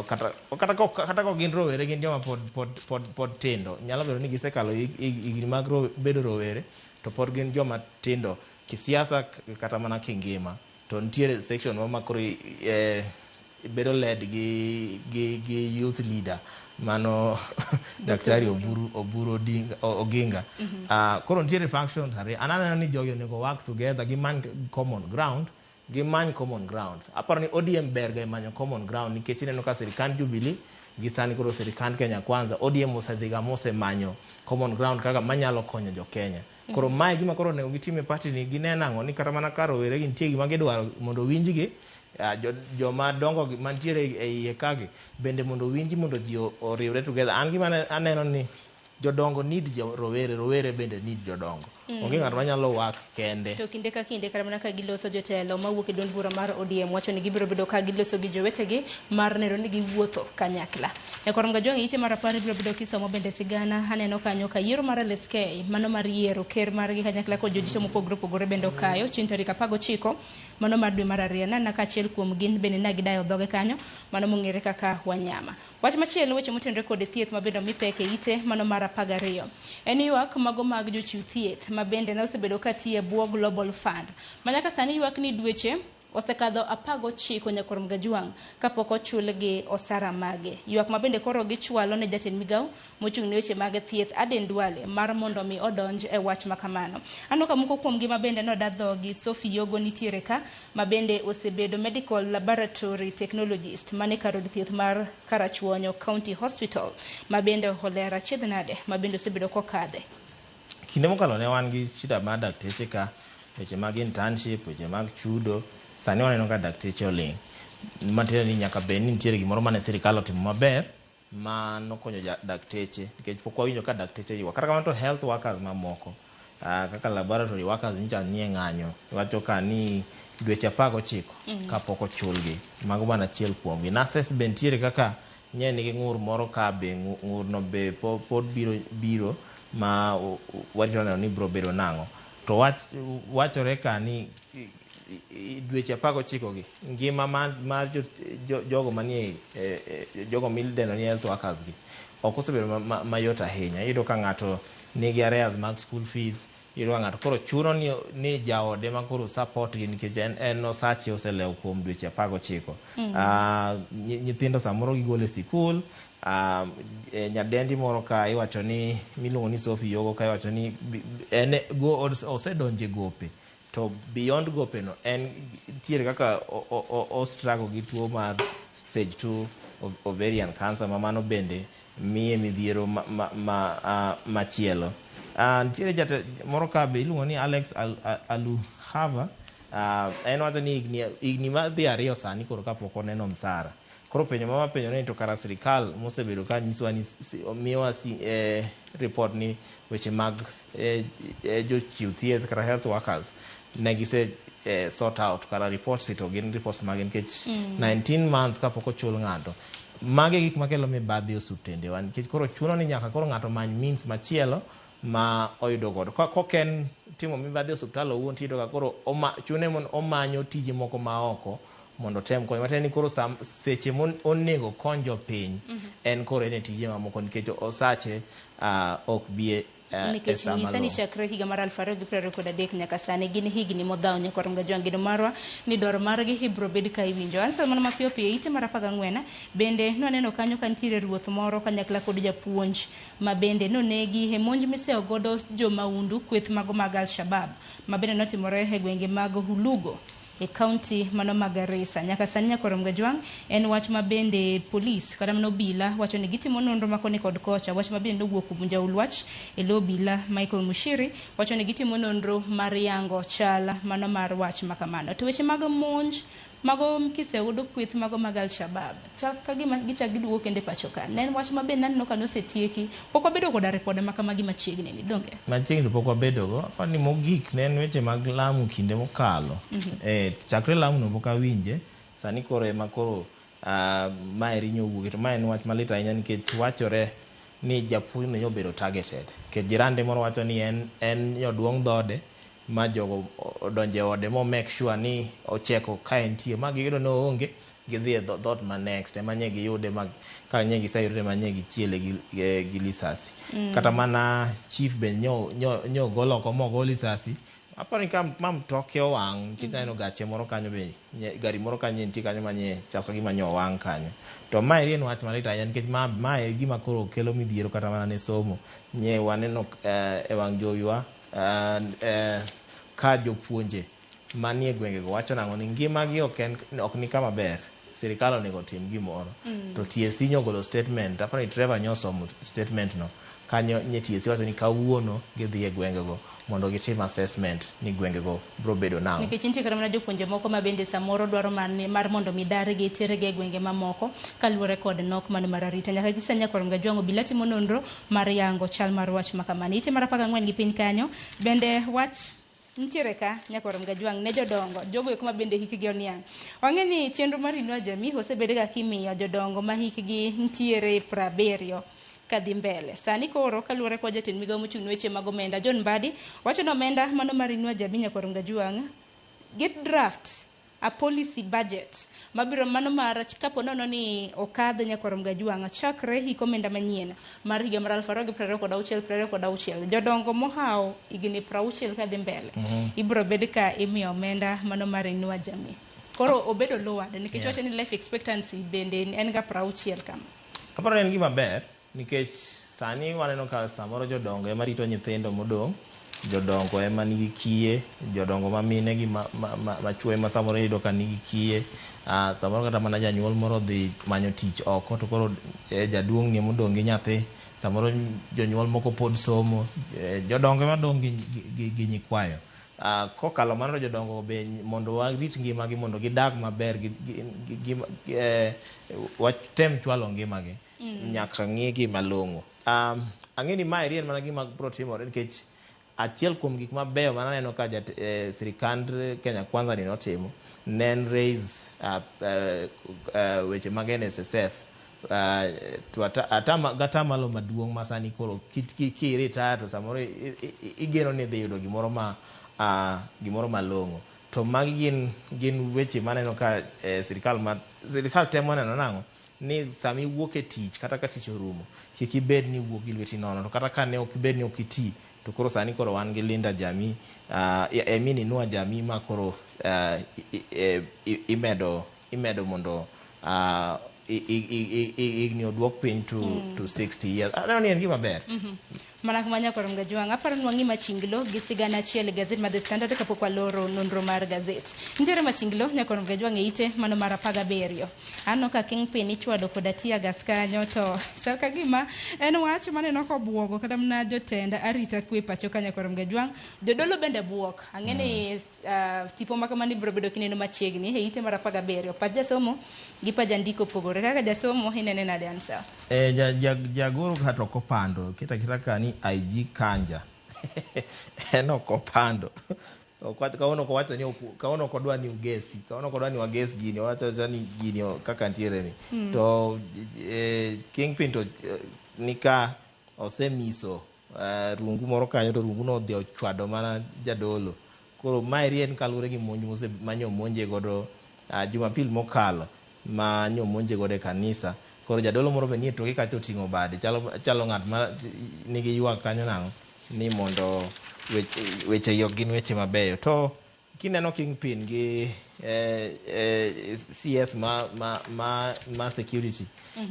kata kok gin rowere, gin joma pod tindo. Nyalo bedo ni gisekalo higni mag bedo rowere, to pod gin joma tindo kisiasa kata mana kingima. To nitiere section moro ma koro bedo led gi youth leader mano Daktari Oburu Oginga. Koro nitiere factions ariyo. An aneno ni jogi onego work together, gimany common ground, gimany common ground. Aparo ni ODM ber ga e manyo common ground, nikech ineno ka sirikand Jubilee gi sani koro sirikand Kenya Kwanza, ODM osedhiga mosemanyo common ground kaka manyalo konyo jo Kenya. Koro mae gima koro onego gitim e party ni, gineno ang'o ni kata mana ka rowere gi nitie gima gidwaro mondo owinjgi, joma dongo mantiere e iye kagi bende mondo owinji, mondo ji oriwre together. An gima aneno ni jodongo need rowere, rowere bende need jodongo. Onge ng'at manyalo work kende. To kinde ka kinde kata mana ka giloso jotelo mawuok e duond bura mar ODM wacho ni gibiro bedo ka giloso gi jowetegi mar neno ni giwuotho kanyakla. Nyakwar Mgajwang' ite mar 10 ibiro bedo kisomo bende sigana aneno kanyo ka yiero mar LSK mano mar yiero ker margi kanyakla kod jodito mopogore opogore bende okayo chieng' tarik 19 mano mar dwe mar 2 nana ka achiel kuom gin bende ne gidayo dhoge kanyo mano mong'ere kaka Wanyama. Wach machielo weche motenore kod thieth ma bende omi pek e ite mano mar 12 en ywak mago mag jochiw thieth ma bende ne osebedo ka tiyo e bwo Global Fund ma nyaka sani ywak ni dweche osekadho 19 Nyakwar Mgajwang' kapok ochulgi osara mage. Ywak ma bende koro gichwalo ne jatend migawo mochung' ne weche mag thieth Aden Duale mar mondo mi odonj e wach ma kamano. Aneno ka moko kuomgi ma bende noda dhogi Sophie Yogo nitiere ka ma bende osebedo medical laboratory technologist mane kar od thieth mar Karachuonyo County Hospital ma bende olero achiedh nade ma bende osebedo kokadhe. Kinde mokalo ne wan gi shida mar dakteche ka weche mag internship, weche mag chudo. Sani waneno ka dakteche oling'. Matiende ni nyaka bed ni nitiere gimoro mane sirikal otimo maber ma nokonyo dakteche nikech pok wawinjo ka dakteche ywak. Kata kamano to health workers mamoko kaka laboratory workers nyicha nie ng'anyo. Iwacho ka ni dweche 19 kapok ochulgi. Mago mana achiel kuomgi. Nurses be nitiere kaka nye nigi ng'ur moro ka be ng'urno be pod biro ma warito neno ni biro bedo nang'o. To wachore ka ni dweche 19 gi ngima mar jogo manie jogo midendo ni health workers gi ok osebedo mayot ahinya. Iyudo ka ng'ato nigi arrears mag school fees, iyudo ka ng'ato koro chuno ni jaode ma koro support gi nikech en osache oselewo kuom dweche 19. Nyithindo samoro gigolo e sikul. Nyadendi moro ka iwacho ni miluongo ni Sophie Yogo ka iwacho ni en osedonje gope. To beyond gope no en nitiere kaka o struggle gi tuo mar stage 2 ovarian cancer ma mano bende miye midhiero machielo. Nitiere jate moro ka be iluongo ni Alex Aluhava. En wacho ni higni madhi 2 sani koro kapok oneno msara. Koro penjo ma wapenjo ni to kara sirikal mosebedo ka nyisowa ni miyowa report ni weche mag jochiw thieth kata health workers ne gise sort out kara reports to gin reports mage nikech 19 months kapok ochul ng'ato. Mage gik makelo mibadhi e osiptendewa nikech koro chuno ni nyaka koro ng'ato many means machielo ma oyudo godo. Kok en timo mibadhi e osiptal owuon tiyudo ka koro chune mondo omanyo tije moko ma oko mondo otem konyo. Matiende ni koro seche monego kony jopiny en koro en e tije mamoko nikech osache ok bi nikech nyisa ni chakre higa mar 2023 nyaka sani gin higni modhaw Nyakwar Mgajwang' geno marwa ni dwaro margi ibiro bed ka iwinjo. Ansel mana mapiyo piyo ite mar 14 bende nwaneno kanyo ka nitiere ruoth moro kanyakla kod japuonj ma bende nonegi e monj miseyo godo jomaundu kweth mago mag Al-Shabaab ma bende notimore e gwenge mag Hulugo e county mano ma Garissa. Nyaka sani Nyakwar Mgajwang' en wach ma bende polis kata mana obila wacho ni gitimo nonro ma koni kod kocha. Wach ma bende nowuok kuom jaul wach e lo obila Michael Mushiri wacho ni gitimo nonro mar yango chal mano mar wach ma kamano. To weche mag monj mago kiseyudo kweth mago mag Al-Shabaab chak ka gima gichak giduogo kendo e pacho ka. Ne en wach ma bende naneno ka nosetieki. Pok wabedo koda ripode ma kamagi machiegni ni donge? Machiegni pok wabedogo. Aparo ni mogik ne en weche mag Lamu kinde mokalo. Chakre Lamu no pok awinje. Sani koro ema koro mae rinyo owuoke. To mae en wach malit ahinya nikech wachore ni japuonj no nyobedo targeted. Nikech jirande moro wacho ni en nyoduong' dhode ma jogo odonje e ode mo make sure ni ocheko ka entie ma giyudo ni oonge gidhi e dhoot ma next ema nye giyude ma ka nye giseyude ema nye gichiele gi lisasi. Kata mana chief be nyo gol oko mogo lisasi. Aparo ni ka ma mtoke owang' nikech aneno gache moro kanyo be gari moro kanyo nitie kanyo manye chal ka gima nyo owang' kanyo. To mae en wach malit ahinya nikech mae gima koro kelo midhiero kata mana ne somo. Nye waneno e wang' jowiwa ka jopuonje manie gwengego wacho nang'o ni ngimagi ok ni kama ber. sirikal onego tim gimoro. To TSC nyogolo statement, aparo ni Trevor nyosomo statement no. Kanyo nye TSC wacho ni kawuono gidhi e gwengego mondo gitim assessment ni gwengego biro bedo nang'o. Nikech nitie kata mana jopuonje moko ma bende samoro dwaro mar mondo mi dargi tergi e gwenge mamoko kaluwore kod nok mano mar arita. Nyaka gi sani Nyakwar Mgajwang' obila timo nonro mar yango chal mar wach ma kamano. Ite mar 14 gi piny kanyo bende wach nitiere ka Nyakwar Mgajwang' ne jodongo jogo eko ma bende hikgi oniang'. Wang'e ni chenro mar Inua Jamii osebed ga kimiyo jodongo ma hikgi nitiere 70 kadhi mbele. Sani koro kaluwore kod jatend migawo mochung' ne weche mag omenda John Mbadi wacho ni omenda mano mar Inua Jamii Nyakwar Mgajwang' get draft a policy budget mabiro mano mar kapo nono ni okadh Nyakwar Mgajwang' chakre hik omenda manyien mar higa mar 2026 26 jodongo mohawo higni 60 kadhi mbele ibiro bed ka imiyo omenda mano mar Inua Jamii. Koro obedo lowered nikech wacho ni life expectancy bende en ga 60 kama. Aparo ni en gima ber nikech sani waneno ka samoro jodongo ema rito nyithindo modong', jodongo ema nigi kiye, jodongo ma mine gi machuo ema samoro iyudo ka nigi kiye. Samoro kata mana janyuol moro odhi manyo tich oko to koro jaduong' ni emodong' gi nyathi. Samoro jonyuol moko pod somo, jodongo ema dong' gi nyikwayo. Kokalo mano to jodongo be mondo warit ngimagi mondo gidag maber watem chwalo ngimagi. Nyaka ng'igi malong'o. Ang'e ni mae en mana gima biro timore nikech achiel kuom gik mabeyo mananeno ka sirikand Kenya Kwanza ni notimo ne en raise weche mag NSSF to gatamalo maduong' ma sani koro ki retire to samoro igeno ni idhi yudo gimoro ma gimoro malong'o. To magi gin weche maneno ka sirikal temo neno nang'o ni sama iwuok e tich kata ka tich orumo kik ibed ni iwuok gi lweti nono to kata ka ne ok ibed ni ok iti to koro sani koro wan gi Linda Jamii I mean Inua Jamii ma koro imedo mondo higni oduok piny to 60 years. Aneno ni en gima ber. Mana kuma Nyakwar Mgajwang' aparo ni wang'i machinglo gi sigana achiel e gazet mar The Standard kapok waloro nonro mar gazet. Nitiere machinglo Nyakwar Mgajwang' e ite mano mar 17. Aneno ka Kingpin ichwado koda tear gas kanyo to chal ka gima en wach maneno kobuogo kata mana jotend arita kwe pacho ka Nyakwar Mgajwang'. Jodolo bende buok. Ang'e ni tipo ma kamano ibiro bedo kineno machiegni e ite mar 17. Pach jasomo gi pach jandiko opogore. Kaka jasomo inene nade Ansel? Jagoro kata ok opando keta keta ka ni IG Kanja. En ok opando. Kawuono ok owacho ni kawuono ok odwa ni ugesi, kawuono ok odwa ni wages gini, owacho awacha ni gini kaka ntiere ni. To Kingpin to nika osemiso rungu moro kanyo to rungu no odhi ochwado mana jadolo. Koro maeri en kaluwore gi monj manyo monje godo Jumapil mokalo ma nyo monje godo e kanisa. Koro jadolo moro be nie toke kacha oting'o bade chalo ng'at ma nigi ywak kanyo nang'o ni mondo weche gi ok gin weche mabeyo. To kineno Kingpin gi CS ma security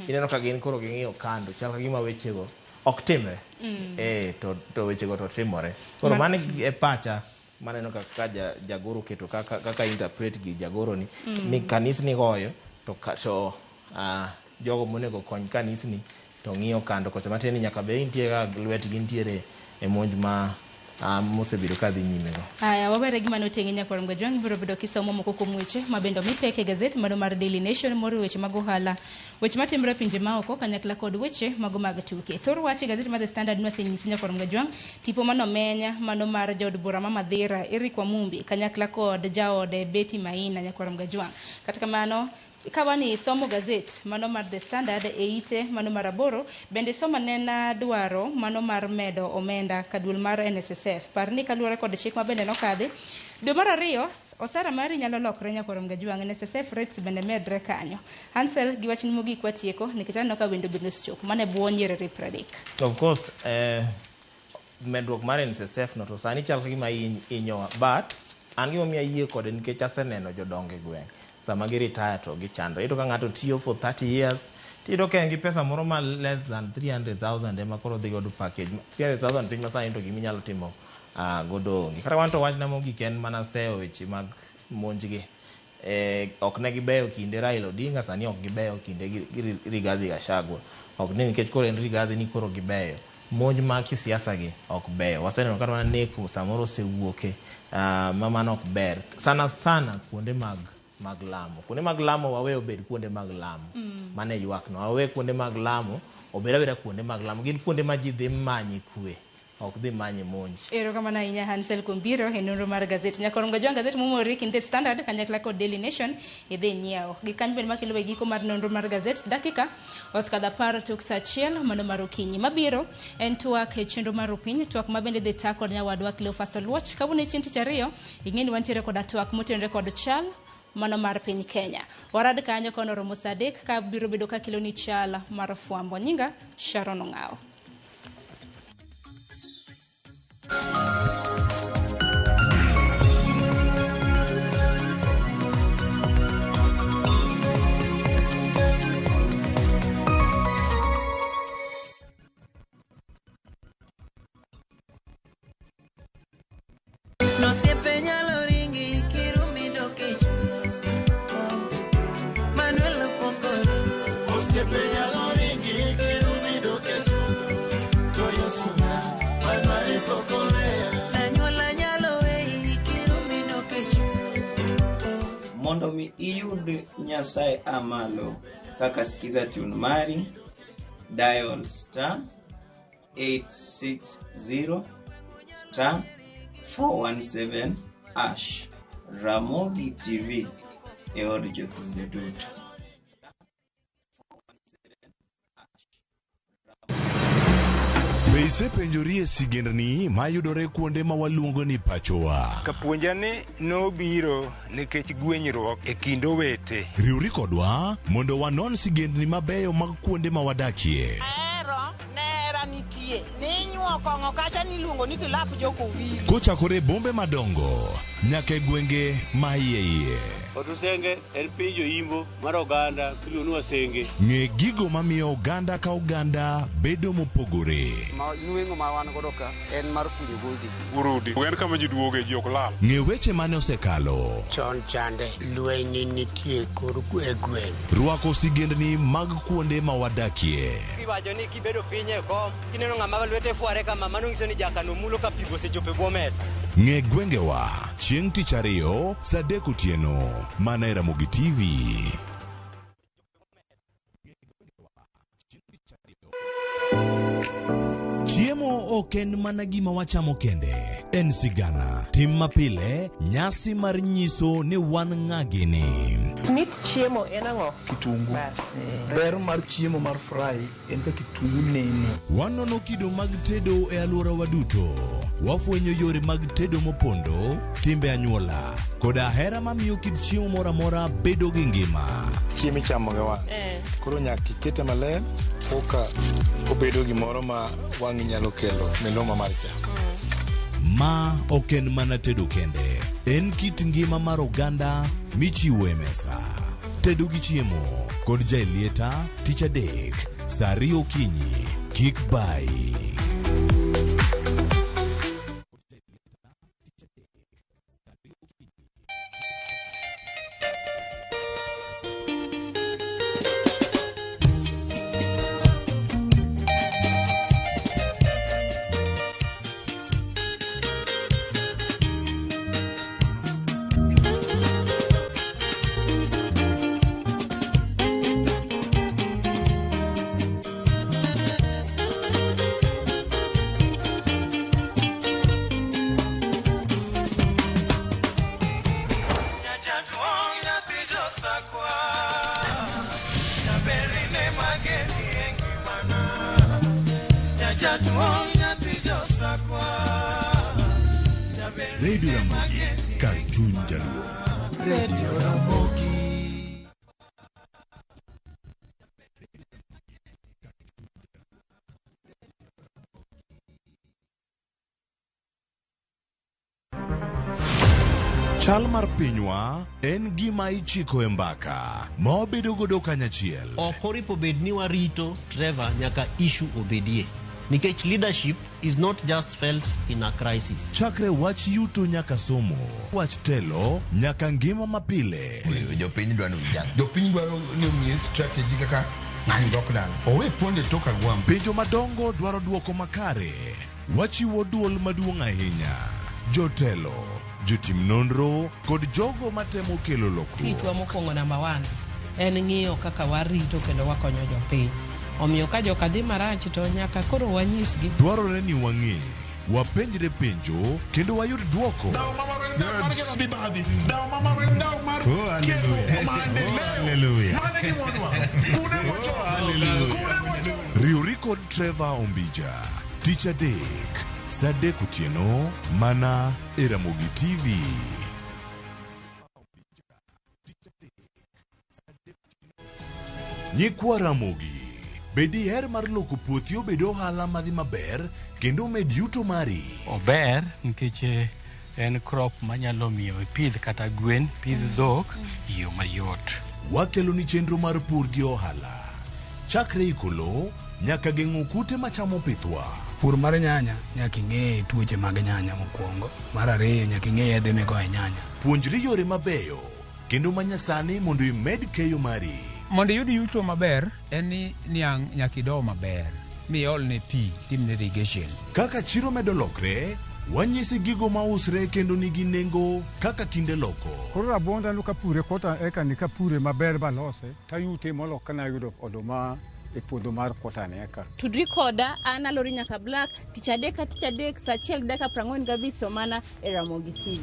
ineno ka gin koro ging'iyo kando chal ka gima wechego ok timre. To wechego to timore. Koro mano e pacha maneno kaka jagoro oketo kaka interpret gi jagoro ni ni kanisni goyo to jogo monego kony kanisni to ng'iyo kando kocha matiende ni nyaka bed ni nitie kaka lwetgi nitiere e monj ma mosebedo ka dhi nyime go. Aya, wawere gi mano tenge Nyakwar Mgajwang' ibiro bedo kisomo moko kuom weche ma bende omi pek e gazet mano mar Daily Nation moriwo weche mag ohala, weche matimore e pinje maoko kanyakla kod weche mago mag tuke. Thor wach e gazet mar The Standard nwasenyisi Nyakwar Mgajwang' tipo manomenya mano mar jaod bura ma Mathira Eric Wamumbi kanyakla kod jaode Betty Maina Nyakwar Mgajwang'. Kata kamano kawani somo gazet mano mar The Standard e ite mano mar 8 bende soma nena dwaro mano mar medo omenda ka duol mar NSSF. Par ni kaluwore kod chik ma bende nokadhi dwe mar 2 osara mari nyalo lokre Nyakwar Mgajwang', NSSF rates bende medre kanyo. Hansel gi wachni mogik watieko nikech aneno ka wendo bende osechopo mane bwo nyiriri 30. Of course medruok mar NSSF no to sani chal ka gima inyowa but an gimomiyo ayie kode nikech aseneno jodongo e gweng' sama gi retire to gichandre. Iyudo ka ng'ato tiyo for 30 years tiyudo ka en gi pesa moro ma less than 300,000 ema koro dhi godo package. 300,000 piny masani to giminyalo timo godo onge. Kata kamano to wachna mogik en mana seyo weche mag monj gi. Ok ne gibeyo kinde Raila Odinga, sani ok gibeyo kinde gi Rigathi Gachagua. Ok ni nikech koro en Rigathi ni koro gibeyo. Monj mag kisiasa gi ok beyo. Waseneno kata mana nek samoro osewuoke, ma mano ok ber. Sana sana kuonde mag lamo. Kuonde mag lamo wawe obed kuonde mag lamo. Mano e ywak no. Wawe kuonde mag lamo obed abeda kuonde mag lamo. Gin kuonde ma ji dhi manye kwe, ok dhi manye monj. Erokamano ahinya Hansel kuom biro e nonro mar gazet. Nyakoro Gajwang' gazet momori kind The Standard kanyakla kod Daily Nation idhi nyiewo. Gi kanyo bende makelo e giko mar nonro mar gazet dakika osekadho 10 tok saa 1 mano mar okinyi. Mabiro en twak e chenro mar Rupiny, twak ma bende dhi ta kod nyawadwa Cleophas Oluoch. Kawuono e chieng' tich ariyo, ing'e ni wantiere koda twak motenore kod chal mano mar piny Kenya. Warad kanyo kono romo saa 3 ka biro bedo ka keloni chal mar fwambo. Nyinga Sharon Ong'awo. Nosiepe nyalo ringi kirumi dokech Manuel Opokore. Osiepe nyalo ringi kirumi dokech To Yesu na Manuel Opokore. Anyuola nyalo weyi kirumi dokech. Mondo mi iyud Nyasaye a malo kaka Skiza tune mari, dial star 860 star 417 hash. Ramogi TV e od jothumbe duto. Be isepenjori e sigendni mayudore kuonde ma waluongo ni pachowa? Kapuonja ni nobiro nikech gwenyruok e kind owete. Riwri kodwa mondo wanon sigendni mabeyo mag kuonde ma wadakie. Ahero nera nitie ninyuo kong'o kacha niluongo ni kilap jokowili. Kochakore e bombe madongo nyaka e gwenge ma iye iye. Otusenge en piny joimbo mar oganda miluongo ni Wasenge. Ng'e gigo mamiyo oganda ka oganda bedo mopogore. Ma nweng'o ma wan godo ka en mar kunyo goldi. Urudi. En kama ji duoge ji ok lal. Ng'e weche mane osekalo. Chon chande lweny nitie kor e gweng'. Rwako sigendni mag kuonde ma wadakie. Iwacho ni kibedo piny e kom, kineno ng'ama lwete fware kama, mano nyiso ni jakano mulo ka pi osechopo e bwo mesa. Ng'e gwengewa chieng' tich ariyo saa 3 otieno mana e Ramogi TV. Chiemo ok en mana gima wachamo kende, en sigana, tim mapile, nyasi mar nyiso ni wan ng'a gini. Mit chiemo en ang'o? Kitungu. Bas. Ber mar chiemo mar fry en ka kitungu nene. Wanono kido mag tedo e alworawa duto. Wafwenyo yore mag tedo mopondo, timbe anyuola, koda hera mamiyo kit chiemo moro amora bedo gi ngima. Chiemo ichamo gi wang'. Koro nyaka ikete maler koka obedo gimoro ma wang'i nyalo kelo miluma mar chak. Ma ok en mana tedo kende, en kit ngima mar oganda michiwo e mesa. Tedo gi chiemo kod Jaelieta tich adek saa 2 okinyi. Kik bayi. Radio Ramogi, kar chuny Jaluo. Radio Ramogi. Chal mar pinywa en gima ichiko e mbaka ma wabedo godo kanyachiel. Ok oripo bed ni warito Trevor nyaka issue obedie. Nikech leadership is not just felt in a crisis. Chakre wach yuto nyaka somo, wach telo nyaka ngima mapile. Jopiny dwaro ni Jopiny dwaro ni omiye strategy kaka ng'ani dok dala. Owe ponde tok agwambo. Penjo madongo dwaro dwoko makare. Wachiwo duol maduong' ahinya. Jotelo, jotim nonro kod jogo matemo kelo lokruok. Tichwa mokwongo namba 1 en ng'iyo kaka warito kendo wakonyo jopiny. Omiyo ka joka dhi marach to nyaka koro wanyisgi. Dwarore ni wang'e, wapenjre penjo kendo wayud dwoko. Riwri kod Trevor Ombija tich adek saa 3 otieno mana e Ramogi TV. Nyikwa Ramogi, be diher mar loko puothi obed ohala madhi maber kendo omed yuto mari? Ober nikech en crop manyalo miyo ipidh kata gwen, pidh dhok e yo mayot. Wakeloni chenro mar pur gi ohala. Chakre iko lowo nyaka geng'o kute machamo pithwa. Pur mar nyanya nyaka ing'e tuoche mag nyanya mokwongo. Mar ariyo nyaka ing'e yedhe migoyo e nyanya. Puonjri yore mabeyo kendo manyasani mondo imed keyo mari. Mondo iyud yuto maber en ni niang' nyaka ido maber miolne pi timne irrigation. Kaka chiro medo lokre, wanyisi gigo mausre kendo nigi nengo kaka kinde loko. Koro rabuonda no kapure kota eka ni kapure maber balose tayute molo kana yudo oduma e puodho mar kota ni eka. Tudri koda an Alori Nyaka Black tich adek ka tich adek saa 1 dakika 45 to mana e Ramogi TV.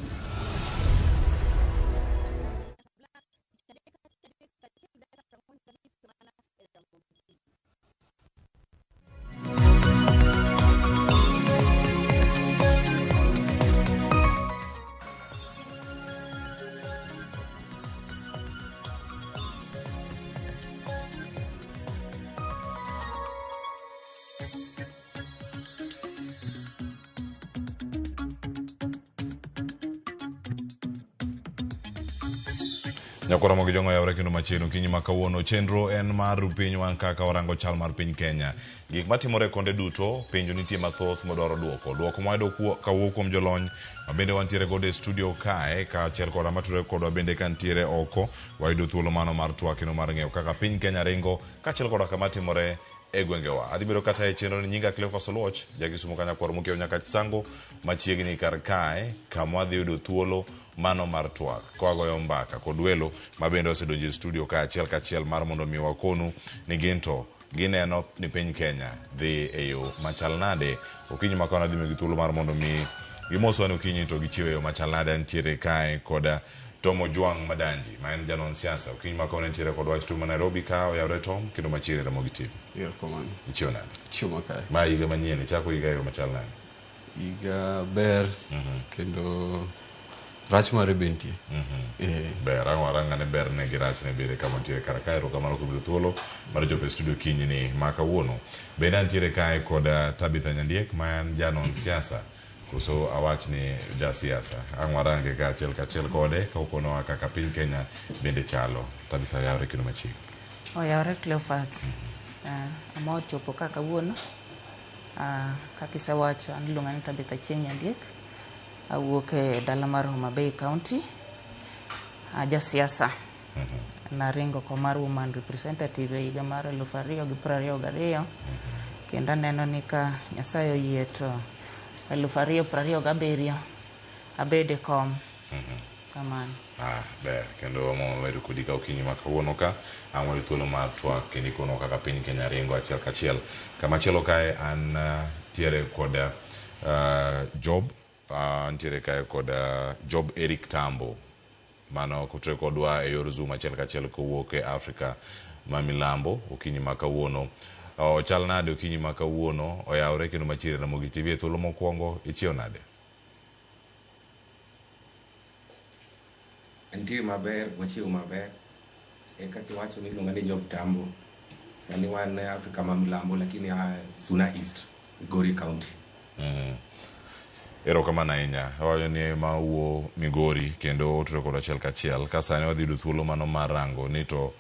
Nyakwa Ramogi Jong'o oyawre kendo machiegni okinyi ma kawuono. Chenro en mar piny wan kaka warango chal mar piny Kenya. Gik matimore konde duto, penjo nitie mathoth madwaro duoko. Duoko mwayudo kawuok kuom jolony ma bende wantiere godo e studio kae, kaachiel koda matudore kodwa bende ka ntiere oko, wayudo thuolo mano mar twak kendo mar ng'eyo kaka piny Kenya ringo, kaachiel koda kama timore e gwengewa. Adhi bedo kata e chenro ni nyinga Cleophas Oluoch, jakisumo kanyakwar mokiewo nyaka Chisango machiegni kar kae, kama wadhi yudo thuolo mano mar twak kwagoyo mbaka kod welo ma bende osedonjo e studio ka achiel kachiel mar mondo mi wakonu ni gin to gineno ni piny Kenya dhi e yo machal nade. Okinyi ma kawuono adhi miyogi thuolo mar mondo mi gimoswa ni okinyi to gichiw e yo machal nade. Antiere kae koda Tom Ojwang' Madanji ma en janon siasa. Okinyi ma kawuono entiere kodwa e studio ma Nairobi ka oyawre Tom kendo machiegni Ramogi TV. Ichiew nade? Ichiew makare. Ma higa manyien ichako higa e yo machal nade? Higa ber kendo rach mare be nitie. Ber, ang' warang ane berne gi rachne bende kama ntiere kar kae. Erokamano kuom yudo thuolo mar chopo e studio kinyi ni ma kawuono. Bende antiere kae kod Tabitha Nyandiek ma en janon siasa koso awach ni jasiasa. Ang' warange kaachiel kachiel kode ka okonowa kaka piny Kenya bende chalo. Tabitha oyawre kendo machiegni. Oyawre Cleophas. Amor chopo ka kawuono. Kaka isewacho, an iluonga ni Tabitha Achieng' Nyandiek. Awuok e dala mar Homa Bay County. Ajasiasa. Naringo kom mar woman representative e higa mar 2022. Kendo aneno ni ka Nyasaye oyie to 2027 abed e kom. Kamano. Ber, kendo wamor bedo kodi ka okinyi ma kawuono ka ang' wayudo thuolo mar twak kendo ikono kaka piny Kenya ringo achiel kachiel. Kamachielo kae an tiere kod Job, ntiere kae kod Job Eric Tambo mano kotudore kodwa e yor Zoom achiel kachiel kowuok e Afrika ma milambo okinyi ma kawuono. Ochal nade okinyi ma kawuono? Oyawre kendo machiegni Ramogi TV e thuolo mokwongo. Ichiew nade? Antie maber, wachiew maber. Kaka iwacho ni iluonga ni Job Tambo. Sani wan e Afrika ma milambo lakini a Suna East, Migori County. Erokamano ahinya. Awacho ni ma wuo Migori kendo otudore kodwa achiel kachiel. Ka sani wadhi yudo thuolo mano mar rango ni to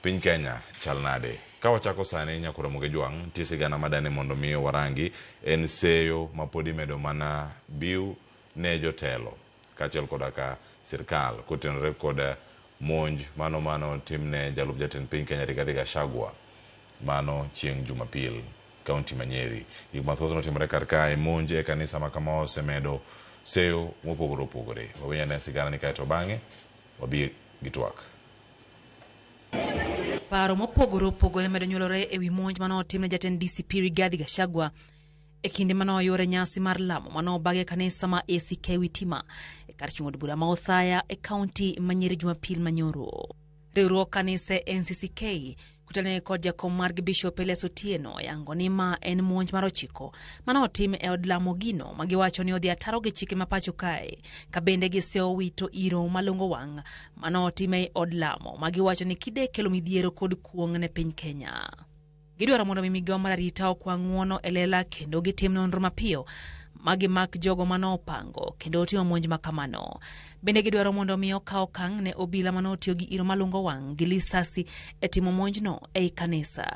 Piny Kenya chal nade? Ka wachako sani Nyakwar Ramogi Ajwang', nitie sigana madani mondo mi warangi, en seyo ma pod imedo mana biw ne jotelo kaachiel koda ka sirkal kotenore kod monj mano mano timne jalup jatend piny Kenya Rigathi Gachagua mano chieng' Jumapil kaunti ma Nyeri. Gik mathoth notimore kar kae, monj e kanisa ma kama osemedo seyo mopogore opogore. Wawinj ane sigana ni kaeto bang'e wabi gi twak. Paro mopogore opogore medo nyuolore e wi monj mane otim ne jatend DCP Rigathi Gachagua e kinde mane oyuore nyasi mar lamo mane obag e kanisa ma ACK Witima e kar chung' od bura ma Othaya e kaunti ma Nyeri Jumapil manyoro. Riwruok kanise NCCK kutelne kod jakom margi Bishop Elias Otieno oyango ni ma en monj mar ochiko mane otim e od lamo gino ma giwacho ni odhi ataro gi chike ma pacho kae ka bende gisewito iro malongo wang' mane otim e od lamo ma giwacho ni kide kelo midhiero kod kuong' ne piny Kenya. Gidwaro mondo mi migawo mar arita okwa ng'uono e lela kendo gitim nonro mapiyo ma gimak jogo mane opango kendo otimo monj ma kamano. Bende gidwaro mondo mi okaw okang' ne obila mane otiyo gi iro malungo wang' gi lisasi e timo monjno ei kanisa.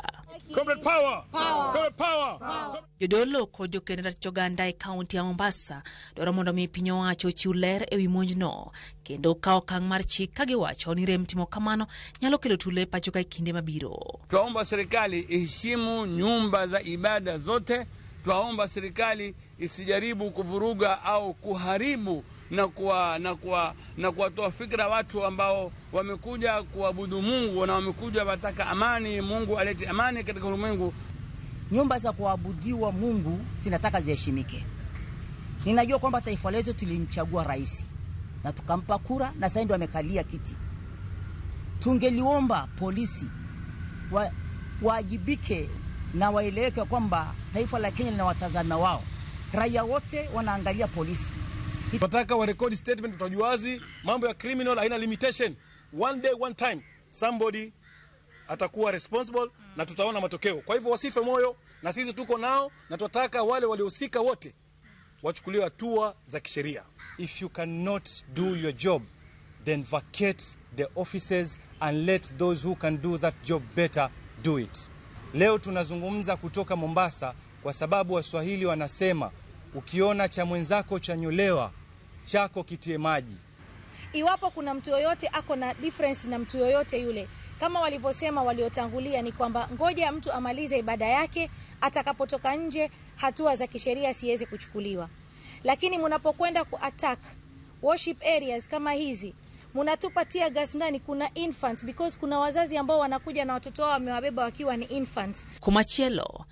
Comrade power! Power! Comrade power! Power! Jodolo kod jokend ratich oganda e kaunti ya Mombasa dwaro mondo mi piny owacho ochiw ler e wi monjno kendo kaw okang' mar chik ka giwacho ni rem timo kamano nyalo kelo tulo e pacho ka e kinde mabiro. Twaomba serikali iheshimu nyumba za ibada zote. Twaomba serikali isijaribu kuvuruga au kuharibu na kuwatoa fikra watu ambao wamekuja kuabudu Mungu na wamekuja wataka amani, Mungu alete amani katika ulimwengu. Nyumba za kuabudiwa Mungu zinataka ziheshimike. Ninajua kwamba taifa letu tulimchagua rais na tukampa kura na sasa ndio amekalia kiti. Tungeliomba polisi waajibike na waeleweke kwamba taifa la Kenya lina watazama wao. Raia wote wanaangalia polisi. Tunataka wa record statement, tutajua wazi mambo ya criminal haina limitation. One day, one time somebody atakuwa responsible na tutaona matokeo. Kwa hivyo wasife moyo, na sisi tuko nao na tunataka wale waliohusika wote wachukuliwe hatua za kisheria. If you cannot do your job, then vacate the offices and let those who can do that job better do it. Leo tunazungumza kutoka Mombasa kwa sababu Waswahili wanasema ukiona cha mwenzako chanyolewa, chako kitie maji. Iwapo kuna mtu yoyote ako na difference na mtu yoyote yule, kama walivyosema waliotangulia ni kwamba ngoja mtu amalize ibada yake, atakapotoka nje hatua za kisheria siweze kuchukuliwa. Lakini mnapokwenda ku attack worship areas kama hizi, mnatupa tear gas ndani, kuna infants, because kuna wazazi ambao wanakuja na watoto wao wamewabeba wakiwa ni infants. Kumachielo,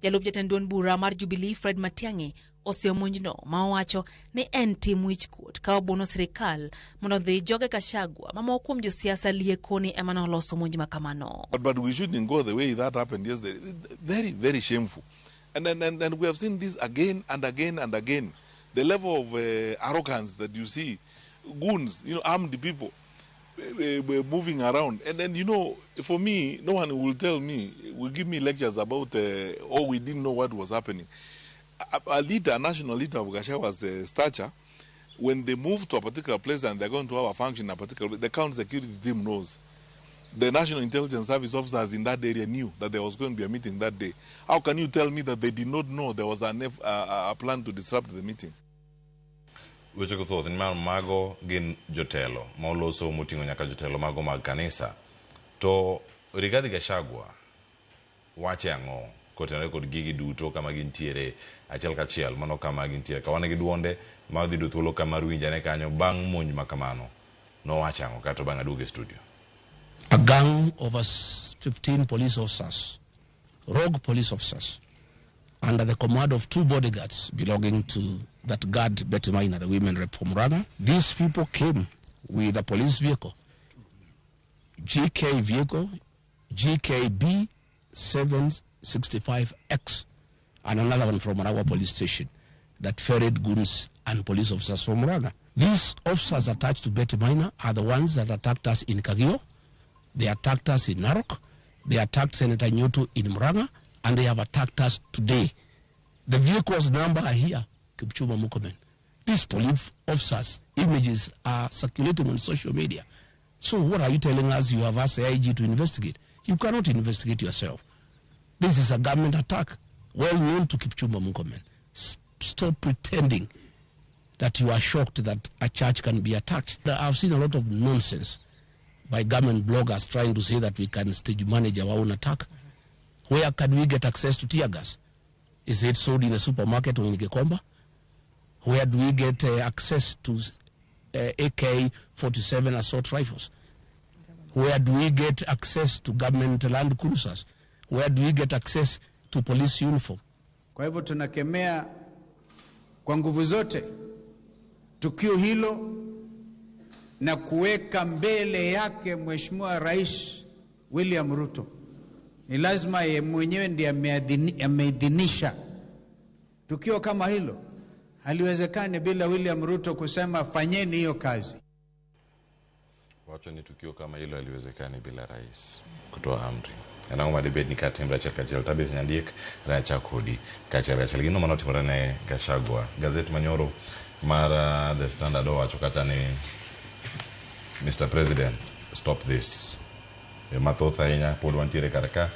jalup jatend duond bura mar Jubilee Fred Matiang'i oseyo monjno ma owacho ni en tim wichkuot ka obuono sirikal mondo odhi joge Gachagua ma moko kuom josiasa lieko ni ema noloso monj ma kamano. But we shouldn't go the way that happened yesterday. Very, very shameful. And we have seen this again and again and again. The level of arrogance that you see, goons, armed people moving around. And then, for me, no one will tell me, will give me lectures about, oh, we didn't know what was happening. A leader, a national leader of Gachagua's stature, when they move to a particular place and they're going to have a function in a particular place, the county security team knows. The National Intelligence Service officers in that area knew that there was going to be a meeting that day. How can you tell me that they did not know there was a plan to disrupt the meeting? Weche go thoth nimar mago gin jotelo ma oloso moting'o nyaka jotelo mago mag kanisa. To Rigathi Gachagua wache ang'o kotenore kod gigi duto kama gintiere achiel kachiel mano kama gintiere ka wan gi duonde ma dhi yudo thuolo kama mar winjane kanyo bang' monj ma kamano nowacho ang'o kato bang' aduogo e studio. A gang of 15 police officers, rogue police officers, under the command of 2 bodyguards belonging to that guard Betty Maina, the women rep from Murang'a. These people came with a police vehicle, GK vehicle, GKB 765X, and another one from Maragua police station that ferried goons and police officers from Murang'a. These officers attached to Betty Maina are the ones that attacked us in Kagio. They attacked us in Narok. They attacked Senator Nyutu in Murang'a, and they have attacked us today. The vehicles number are here, Kipchumba Murkomen. These police officers' images are circulating on social media. So what are you telling us you have asked the IG to investigate? You cannot investigate yourself. This is a government attack, well known to Kipchumba Murkomen. Stop pretending that you are shocked that a church can be attacked. I've seen a lot of nonsense by government bloggers trying to say that we can stage manage our own attack. Where can we get access to tear gas? Is it sold in a supermarket or in Gikomba? Where do we get access to AK-47 assault rifles? Where do we get access to government land cruisers? Where do we get access to police uniform? Kwa hivyo tunakemea kwa nguvu zote tukio hilo na kuweka mbele yake Mheshimiwa Rais William Ruto. Ni lazima yeye mwenyewe ndiye ameidhinisha tukio kama hilo. Haliwezekani bila William Ruto kusema fanyeni hiyo kazi. Wacho ni tukio kama hilo haliwezekani bila rais kutoa amri. En ang'o madibed ni katimre achiel kachiel Tabitha Nyandiek ne achak kodi kachiel kachiel. Gino manotimore ne Gachagua. Gazet manyoro mar The Standard owacho kata ni Mr. President, stop this. E mathoth ahinya pod wantiere kar ka.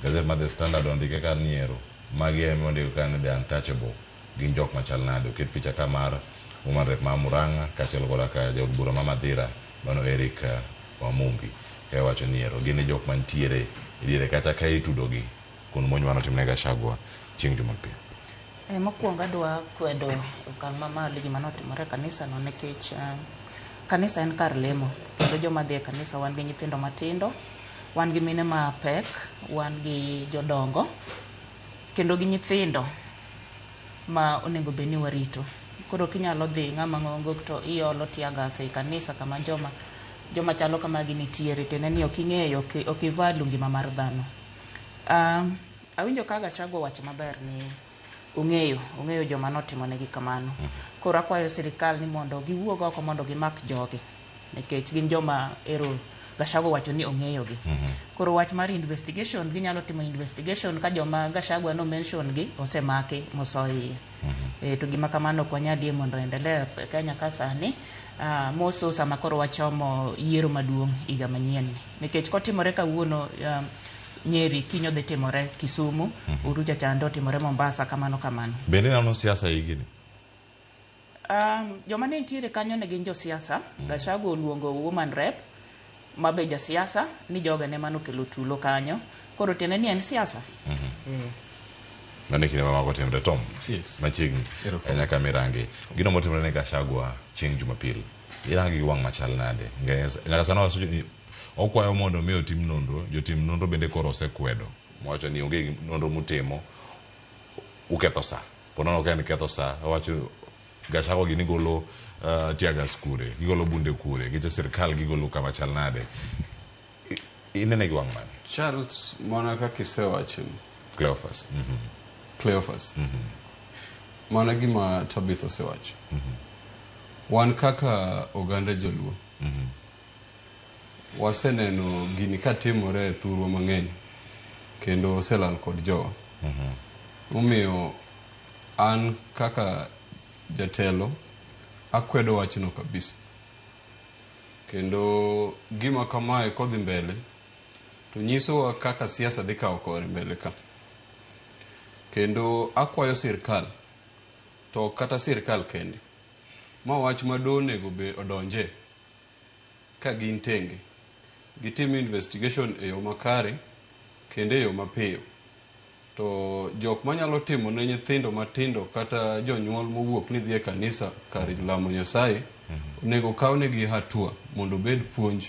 Gazet mar The Standard ondike kar nyiero. Magi ema ondiko ka ni the untouchable. Gin jok machal nade. Oket picha ka mar woman rep ma Murang'a kaachiel koda ka jaod bura ma Mathira mano Eric Wamumbi. Ka iwacho ni ero gin e jok mantiere e diere kata ka itudogi kuom monj manotimne Gachagua chieng' Jumapil. Mokwongo adwa kwedo okang' mamalo gima notimore e kanisa no nikech kanisa en kar lemo kendo joma dhi e kanisa wan gi nyithindo matindo, wan gi mine mapek, wan gi jodongo kendo gi nyithindo ma onego bed ni warito. Koro kinyalo dhi ng'ama ng'ongo to iolo tear gas ei kanisa kama joma chalo kamagi nitiere, tiende ni ok ing'eyo, ok ivalue ngima mar dhano. Awinjo ka Gachagua owacho maber ni ong'eyo joma notimonegi kamano. Koro akwayo sirikal ni mondo giwuog oko mondo gimak jogi nikech gin joma ero Gachagua owacho ni ong'eyogi. Koro wach mar investigation, ginyalo timo investigation ka joma Gachagua no mention gi osemaki moso iye. To gima kamano ok wanyal yie mondo endelea e Kenya ka sani, moso sama koro wachomo yiero maduong' higa manyien ni. Nikech kotimore kawuono Nyeri, kiny odhi timore Kisumu, Urucha chande otimore Mombasa, kamano kamano. Bende ineno siasa higni? Joma ne nitiere kanyo ne gin josiasa. Gachagua oluongo woman rep ma be jasiasa ni joge ne manokelo tulo kanyo. Koro tiende ni en siasa. Mano e kinde ma mago timre Tom. Yes. Machiegni. Nyaka mirangi. Gino motimore ne Gachagua chieng' Jumapil. Irangi gi wang' machal nade? Nyaka sano wasecho ni okwayo mondo mi otim nonro, jotim nonro bende koro osekwedo. Mowacho ni onge nonro mutimo, uketho sa. Po nono ka en ketho sa, owacho Gachagua gini golo tear gas kure, gigolo bunde kure, gicho sirkal gigolo kama chal nade. Inene gi wang' mane? Charles, mana kaka isewacho. Cleophas. Cleophas. Mana gima Tabitha osewacho. Wan kaka oganda joluo, waseneno gini katimore e thurwa mang'eny kendo oselal kod jowa. Omiyo an kaka jatelo akwedo wachno kabisa. Kendo gima kamae kodhi mbele to nyisowa kaka siasa dhi kawo kore mbele ka. Kendo akwayo sirkal, to kata sirkal kende, ma wach ma doho onego be odonje ka gin tenge. Gitim investigation e yo makare kendo e yo mapiyo. To jok manyalo timo ne nyithindo matindo kata jonyuol mowuok ni dhi e kanisa kar lamo Nyasaye, onego kawnegi hatua mondo obed puonj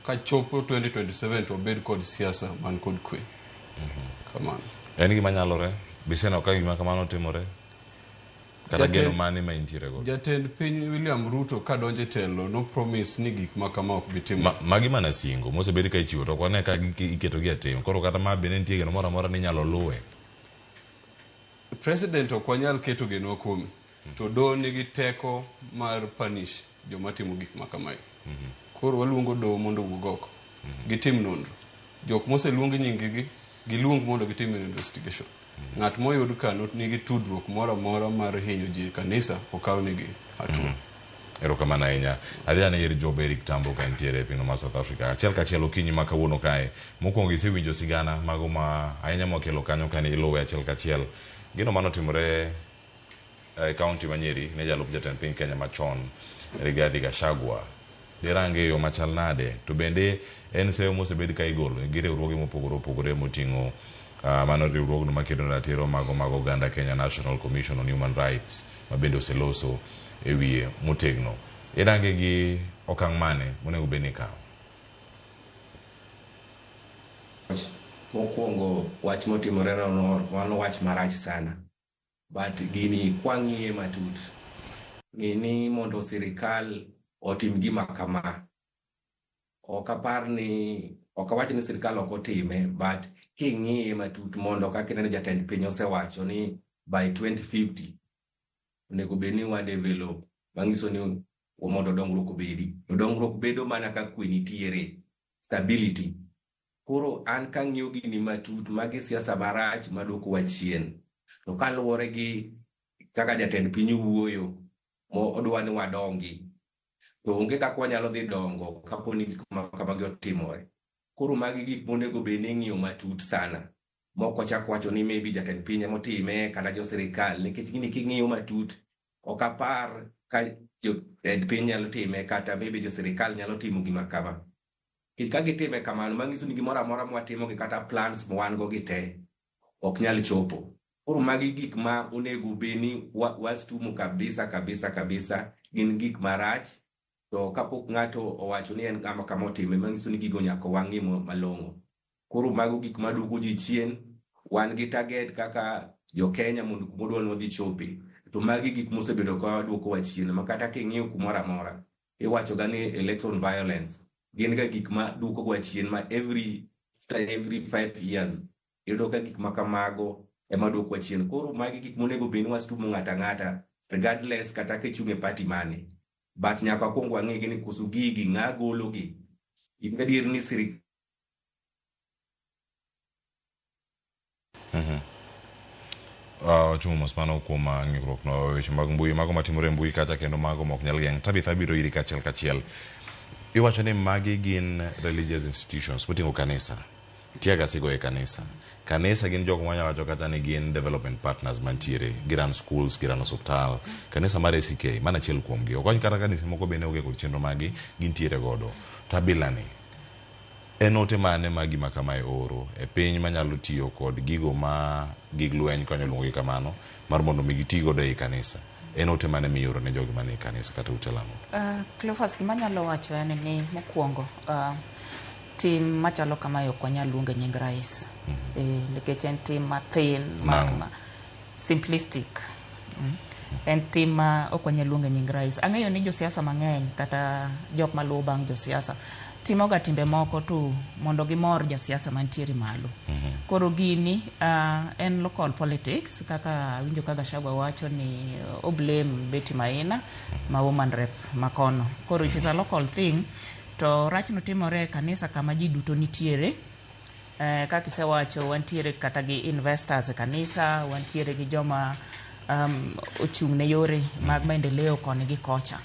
kachopo 2027 to wabed kod siasa man kod kwe. Kamano. En gima nyalore? Biseneno ka gima kamano timore? Kata geno mane ma intiere godo? Jatend piny William Ruto kadonjo e telo no promise ni gik ma kama ok bi timore. Magi mana singo mosebed ka ichiwo to ok wane ka iketogi e tim. Koro kata ma bende nitie geno moro amora ni inyalo luwe. President ok wanyal keto genowa kuome. To doho nigi teko mar punish joma timo gik ma kamae. Koro waluongo doho mondo owuog oko. Gitim nonro. Jok moseluong nying-gi, giluong mondo gitim investigation. Ng'at moyud ka nigi tudruok moro amora mar hinyo ji e kanisa, okawnegi hatua. Erokamano ahinya. Adhi ane ir Job Eric Tambo ka entiere e pinyno mar South Africa. Achiel kachiel okinyi ma kawuono kae. Mokwongo isewinjo sigana mago ma ahinya mwakelo kanyo kane iluwe achiel kachiel. Gino manotimore e kaunti ma Nyeri ne jalup jatend piny Kenya machon Rigathi Gachagua. Dirange e yo machal nade? To bende en seyo mosebed ka igolo gi riwruoge mopogore opogore moting'o uh, mano riwruogno makedo ne ratiro mago mag oganda Kenya National Commission on Human Rights ma bende oseloso e wiye motegno. Irange gi okang' mane monego bed ni ikawo? Mokwongo wach motimore no mano wach marach sana. But gini kwang'iye matut, ng'e ni mondo sirikal otim gima kama, ok apar ni, ok awach ni sirikal ok otime, but king'iye matut mondo kaka ineno jatend piny osewacho ni by 2050 onego bed ni wa develop, manyiso ni mondo dongruok obedi. To dongruok bedo mana ka kwe nitiere, stability. Koro an kang'iyo gini matut, magi siasa marach maduokowa chien. To kaluwore gi kaka jatend piny wuoyo, mo odwa ni wadongi, to onge kaka wanyalo dhi dongo kapo ni gik ma kamagi otimore. Koro magi gik monego bed ni ing'iyo matut sana. Mok ochak wacho ni maybe jatend piny emotime kata jo sirikal, nikech gini king'iyo matut, ok apar ka jatend piny nyalo time kata maybe jo sirikal nyalo timo gima kama. Nikech ka gitime kamano, manyiso ni gimoro amora mwatimo gi kata plans mwan go gi te ok nyal chopo. Koro magi gik ma onego bed ni wastumo kabisa kabisa kabisa, gin gik marach. To kapok ng'ato owacho ni en ng'ama kama otime, manyiso ni gigo nyaka wang'i malong'o. Koro mago gik maduoko ji chien. Wan gi target kaka jo Kenya mondo kuma odwa ni wadhi chope. To magi gik mosebedo ka duokowa chien ma kata king'iyo kumoro amora, iwacho ga ni election violence gin ga gik ma duokowa chien ma every after every 5 years iyudo ka gik ma kamago ema duokowa chien. Koro magi gik monego bed ni wastumo ng'ato ang'ata regardless kata kichung' e party mane. But nyaka wakwong wang'e ni koso gigi ng'a gologi. In gadier ni sirikal Wachumo mos mano kuom ng'ikruok no weche mag mbui mago matimore e mbui kacha kendo mago mok nyal geng'. Tabitha biro iri kachiel kachiel. Iwacho ni magi gin religious institutions moting'o kanisa. Teargas igoyo e kanisa. Kanisa gin jok mwanya wacho kata ni gin development partners mantiere. Giran schools, giran osuptal. Kanisa mar ACK, mano achiel kuomgi. Ok wach kata kanise moko bende onge kod chenro magi, gintiere godo. To abilani, en ote mane ma gima kamae oro e piny manyalo tiyo kod gigo ma gig lweny kanyo luongogi kamano mar mondo mi giti godo ei kanisa? En ote mane mioro ne jogi manie kanisa kata ute lamo? Cleophas, gima anyalo wacho en ni mokwongo tim machalo kamae ok wanyal luongo e nying rais. Nikech en tim mathin ma simplistic. En tim ma ok wanyal luongo e nying rais. Ang'eyo ni josiasa mang'eny kata jok maluwo bang' josiasa timoga timbe moko to mondo gimor jasiasa mantiere malo. Koro gini en local politics kaka awinjo ka Gachagua wacho ni o blame Betty Maina ma woman rep makono. Koro it is a local thing to rachno timore e kanisa kama ji duto nitiere. Kaka isewacho wantiere kata gi investors e kanisa, wantiere gi joma ochung' ne yore mag maendeleo koni gi kocha.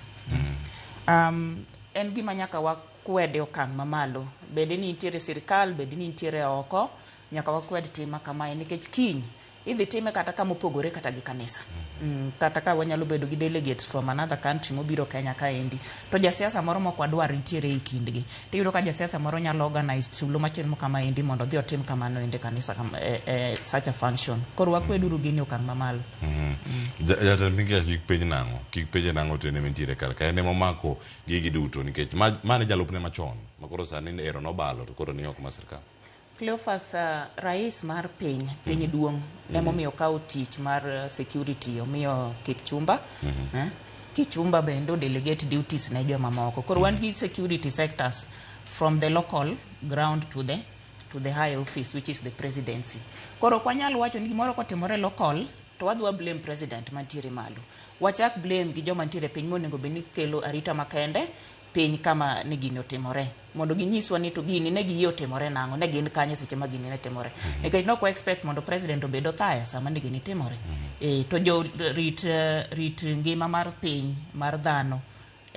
En gima nyaka wakwede okang' mamalo. Bed ni nitiere sirikal, bed ni nitiere oko, nyaka wakwed tim ma kamae nikech kiny idhi time kata kama opogore kata gi kanisa. Kata ka wanyalo bedo gi delegates from another country mobiro Kenya kaendi to jasiasa moro mok wadwar nitiere e kindgi. Tiyudo ka jasiasa moro nyalo organize tulo machalo kamaendi mondo odhi otim kamano endi e kanisa such a function. Koro wakweduru gini okang' mamalo. Jatend piny Kenya kik penj nang'o? Kik penje nang'o to en ema entiere kar ka. En ema omako gigi duto nikech ma ne jalupne machon ma koro sani ero nobalo to koro ni oko mar sirkal. Cleophas, rais mar piny, piny duong' emomiyo okawo tich mar security omiyo Kipchumba. Kipchumba bende o delegate duties ne joma moko. Koro wan gi security sectors from the local ground to the high office which is the presidency. Koro ok wanyal wacho ni gimoro kotimore local to wadhi wa blame president mantiere malo. Wachak blame gi joma nitiere piny monego bed ni kelo arita makende piny kama ne gini otimore mondo ginyiswa ni to gini ne giyie otimore nang'o ne gin kanye seche ma gini ne timore nikech nok wa expect mondo president obed othaya sama ne gini timore. To jo rit ngima mar piny mar dhano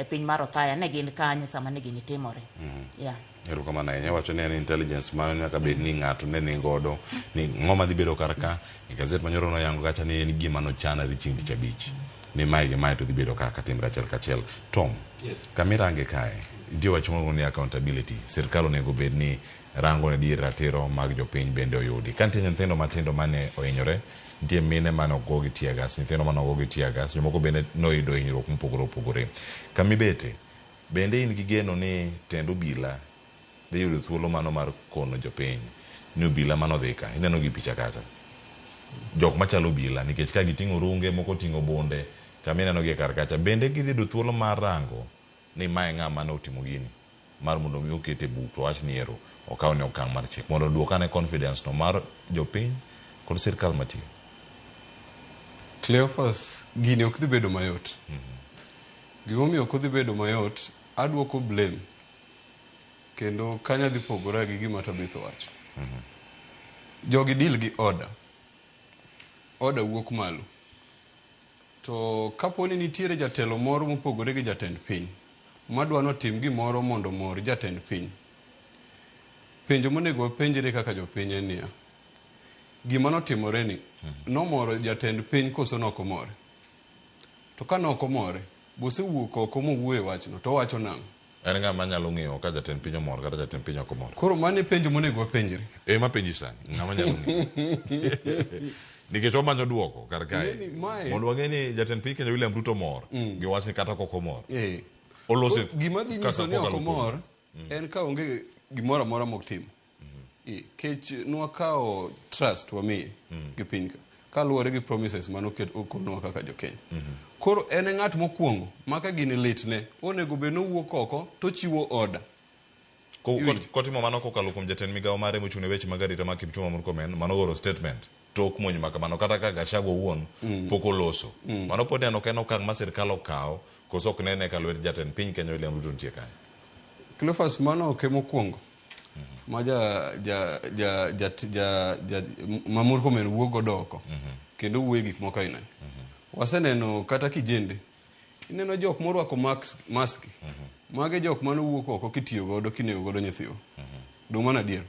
e piny mar Othaya ne gin kanye sama ne gini timore. Yeah. Erokamano ahinya. Iwacho ni en intelligence ma nyaka bed ni ng'ato ne ni godo ni ng'oma dhi bedo kar ka. E gazet manyoro noyango kacha ni en gima nochanore chieng' tich abich ni mae gi mae to dhi bedo kaka timre achiel kachiel. Tom, Yes. kamirange kae nitie wach moro ni accountability. Sirkal onego bed ni rango ne dier ratiro mag jopiny bende oyudi. Ka nitie nyithindo matindo mane ohinyore, nitie mine mane ogo gi tear gas, nyithindo mane ogo gi tear gas, jomoko bende noyudo hinyruok mopogore opogore. Kamibete, bende in gi geno ni tend obila dhi yudo thuolo mano mar kono jopiny ni obila mano dhi ka, ineno gi picha kacha, jok machalo obila nikech ka giting'o runge, moko oting'o bunde, kama ineno gi e kar kacha, bende gidhi yudo thuolo mar rango ni mae ng'a mane otimo gini mar mondo mi okete e buk to wach ni ero okaw ne okang' mar chik mondo oduok ane confidence no mar jopiny kod sirkal matiyo. Cleophas, gini ok dhi bedo mayot. Gimomiyo ok odhi bedo mayot, aduoko blame kendo kanya dhi pogora gi gima Tabitha owacho. Jogi deal gi order. Order wuok malo. To kapo ni nitiere jatelo moro mopogore gi jatend piny madwa notim gimoro mondo omor jatend piny, penjo monego wapenjre kaka jopiny en niya, gima notimore ni nomoro jatend piny koso nok omore? To ka nok omore, bosewuok oko mowuoyo e wachno, to owacho nang'o? En ng'ama nyalo ng'eyo ka jatend piny omor kata jatend piny ok omor? Koro mano e penjo monego wapenjre. E mapenji sani, ng'ama nyalo ng'eyo? Nikech wamanyo duoko kar kae. Ng'eni mae- Mondo wang'e ni jatend piny Kenya William Ruto mor gi wachni kata ok omor. Olose Koro gima dhi nyiso kaka ni ok kokalo kuom- omor en ka onge gimoro amora mok timo. Kech nwakawo trust wamiye gi piny ka kaluwore gi promises manoket okonwa kaka jokenya. Koro en e ng'at mokwongo ma ka gini litne onego bed nowuok oko tochiwo order. Kotimo mano kokalo kuom jatend migawo mare mochung' ne weche mag arita mar Kipchumba Murkomen mano goro statement tok monj ma kamano kata ka Gachagua owuon pok oloso. Mano pod neno ka en okang' ma sirkal okawo koso ok nene ka lwet jatend piny Kenya William Ruto nitie kanyo. Cleophas, mano ok e mokwongo ma ja ja ja ja ja ja ma Murkomen wuok godo oko kendo wuoyo e gik moko aina ni. Waseneno kata kijende ineno jok morwako mask mage jok manowuok oko kitiyo godo kinego godo nyithiwa. Dong' mano adier.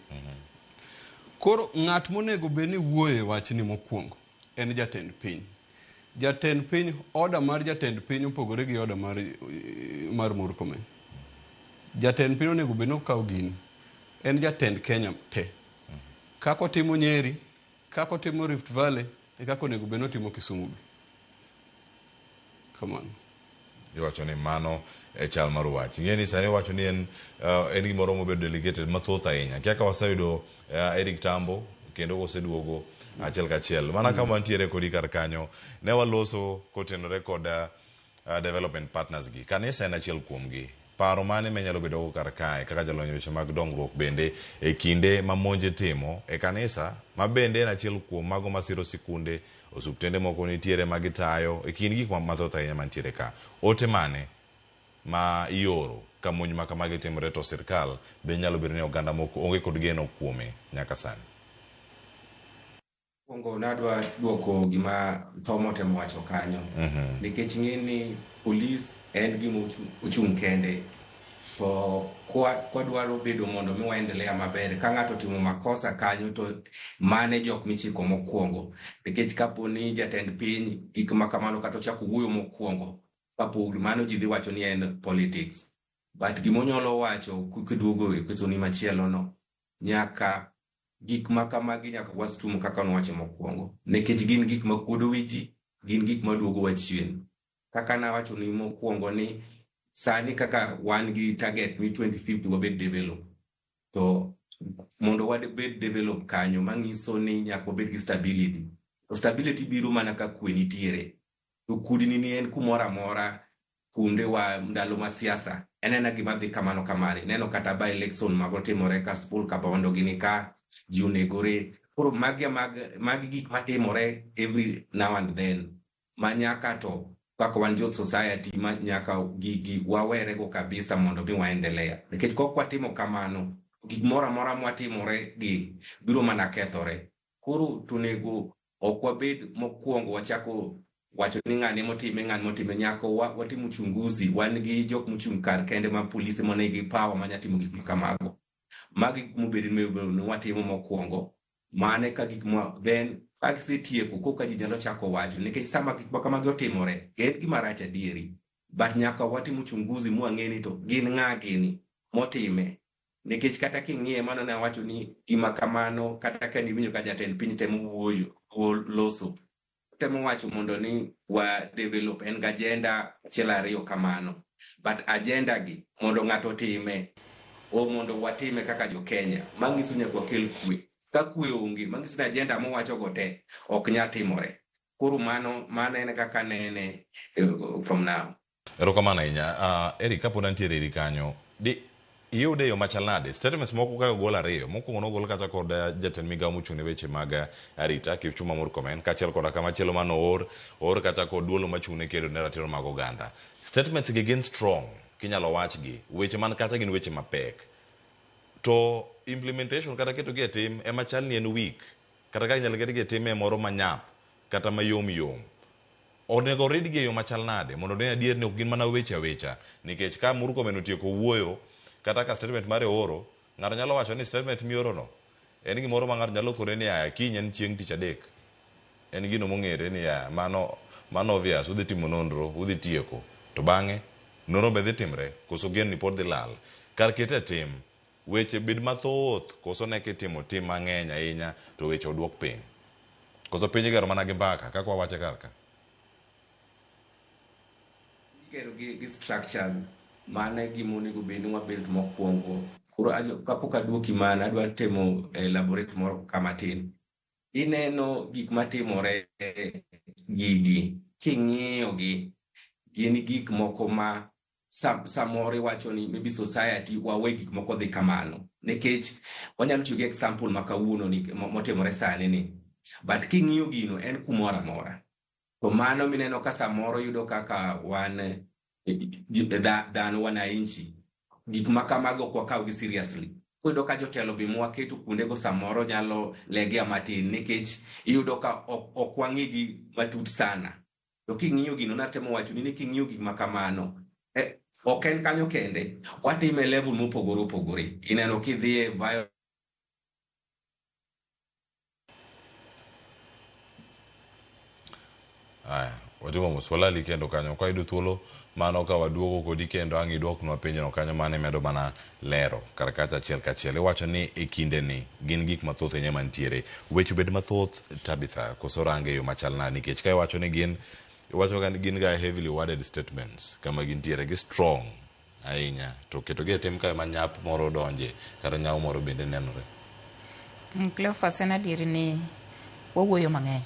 Koro ng'at monego bed ni wuoyo e wachni mokwongo en jatend piny. Jatend piny, order mar jatend piny opogore gi order mar Murkomen. Jatend piny onego bed ni okawo gini. En jatend Kenya te. Kaka otimo Nyeri, kaka otimo Rift Valley, e kaka onego bed ni otimo Kisumu be. Kamano. Iwacho ni mano e chal mar wach. Ing'e ni sani iwacho ni en gimoro mobedo delegated mathoth ahinya. Kia ka waseyudo Eric Tambo kendo oseduogo achiel kachiel. Mana kama wantiere kodi kar kanyo, ne waloso kotenore kod development partners gi. Kanisa en achiel kuomgi. Paro mane minyalo bedo go kar kae kaka jalony e weche mag dongruok bende e kinde ma monj itimo e kanisa ma bende en achiel kuom mago masiro sikunde, osuptende moko nitiere ma gitayo e kind gik mathoth ahinya mantiere ka. Ote mane ma ioro ka monj ma kamagi timore to sirkal be nyalo bedo ni oganda moko onge kod geno kuome nyaka sani? Mokwongo nadwa duoko gima Tom otemo wacho kanyo. Nikech ing'e ni polis en gima ochung' kende. To kwadwaro bedo mondo mi waendelea maber, ka ng'ato otimo makosa kanyo to mane jok michiko mokwongo. Nikech kapo ni jatend piny gik ma kamano kata ochako wuoyo mokwongo, kapo mano ji dhi wacho ni en politics. But gimonyalo wacho kiduogo e question ni machielo no, nyaka gik ma kamagi nyaka wastum kaka nwacho mokwongo. Nikech gin gik ma kuodo wi ji, gin gik ma duogowa chien. Kaka nawacho ni mokwongo ni sani kaka wan gi target ni 2050 wabed develop. To mondo wabed develop kanyo mang'iso ni nyaka wabed gi stability. To stability biro mana ka kwe nitiere. To kudni ni en kumoro amora kuonde wa ndalo ma siasa en ena gima dhi kamano kamano. Ineno kata by election mago timore ka Spul Kabondo gini ka ji onegore. Koro magi gik matimore every now and then ma nyaka to kaka wan jo society ma nyaka gigi wawerego kabisa mondo mi waendelea. Nikech kok watimo kamano, gik moro amora mwatimore gi biro mana kethore. Koro tonego ok wabed mokwongo wachako wacho ni ng'ane motime ng'ane motime nyako watim uchunguzi. Wan gi jok mochung' kar kende ma polise manigi power manya timo gik ma kamago. Magi gik mobed ni watimo mokwongo. Mane ka gik ma then ka gisetieko koka ji nyalo chako wacho nikech sama gik ma kamagi otimore en gima rach adieri, but nyaka watim uchunguzi mwang'e ni to gin ng'a gini motime, nikech kata king'iye mano ne awacho ni gima kamano kata ka niwinjo ka jatend piny temo wuoyo loso temo wacho mondo ni wa develop en gi agenda achiel ariyo kamano, but agenda gi mondo ng'ato otime o mondo watime kaka jo Kenya manyiso nyaka wakel kwe. Ka kwe onge manyiso ni agenda mowacho go te ok nyal timore. Koro mano en kaka nene from now. Erokamano ahinya. Eric, kapod antiere iri kanyo, di iyude yo machal nade? Statements moko kaka ogol ariyo. Mokwongo nogol kata kod jatend migawo mochung' ne weche mag arita Kipchumba Murkomen, kaachiel koda kamachielo mane oor kata kod duolo machung' ne kedo ne ratiro mag oganda. Statements gi gin strong, kinyalo wachgi. Weche man kacha gin weche mapek. To implementation kata keto gi e tim ema chal ni en weak. Kata ka inyalo ketgi e tim e moro manyap kata mayom yom. Onego ridgi e yo machal nade mondo ne adier ni ok gin mana weche awecha, nikech ka Murkomen otieko wuoyo kata ka statement mare ooro, ng'ato nyalo wacho ni statement mioro no en gimoro ma ng'ato nyalo kone ni aya kiny en chieng' tich adek. En gino mong'ere ni ya mano obvious, udhi timo nonro, udhi tieko. To bang'e nonro be dhi timre koso geno ni pod dhi lal. Kar kete e tim, weche bed mathoth koso ne kitimo tim mang'eny ahinya to weche oduok piny. Koso piny igero mana gi mbaka kaka wawache kar ka. Igero gi structures mane gima onego bed ni wabuild mokwongo. Koro kapok aduoki mana adwa temo elaborate moro kama tin. Ineno gik matimore gigi king'iyo gi gin gik moko ma samoro iwacho ni maybe society wawe gik moko dhi kamano, nikech wanyalo tiyo gi example ma kawuono ni motimore sani ni, but king'iyo gino en kumoro amora. To mano mineno ka samoro yudo kaka wan dhano wananchi gik ma kamago ok wakaw gi seriously. Iyudo ka jotelo be mwaketo kuondego samoro nyalo legea matin, nikech iyudo ka ok wang'igi matut sana. To king'iyo gino natemo wacho ni king'iyo gik ma kamano ok en kanyo kende, watime level mopogore opogore. Ineno kidhi e Aya, watimo mos walali kendo kanyo ka yudo thuolo mano ka waduogo kodi kendo ang' iduoknwa penjono kanyo mane medo mana lero kar kacha achiel kachiel. Iwacho ni e kinde ni gin gik mathoth ahinya mantiere. Weche obed mathoth Tabitha, koso range e yo machal nade? Nikech ka iwacho ni gin, iwacho ga ni gin ga heavily worded statements kama gintiere gi strong ahinya, to ketogi e tim kae ma nyap moro donje kata nyawo moro bende nenore. Cleophas, en adieri ni wawuoyo mang'eny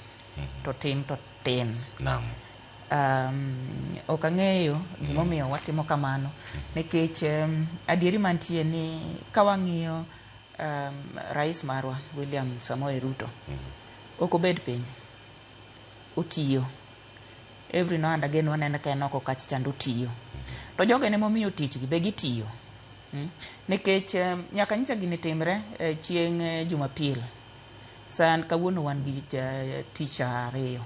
to tim to tin. Naam. Ok ang'eyo gimomiyo watimo kamano, nikech adieri mantie ni ka wang'iyo rais marwa William Samoei Ruto ok obed piny, otiyo every now and again waneno ka en oko kacha chande otiyo, to joge momiyo tich gi be gitiyo. Nikech nyaka nyicha gini timre chieng' Jumapil, san kawuono wan gi tich ariyo.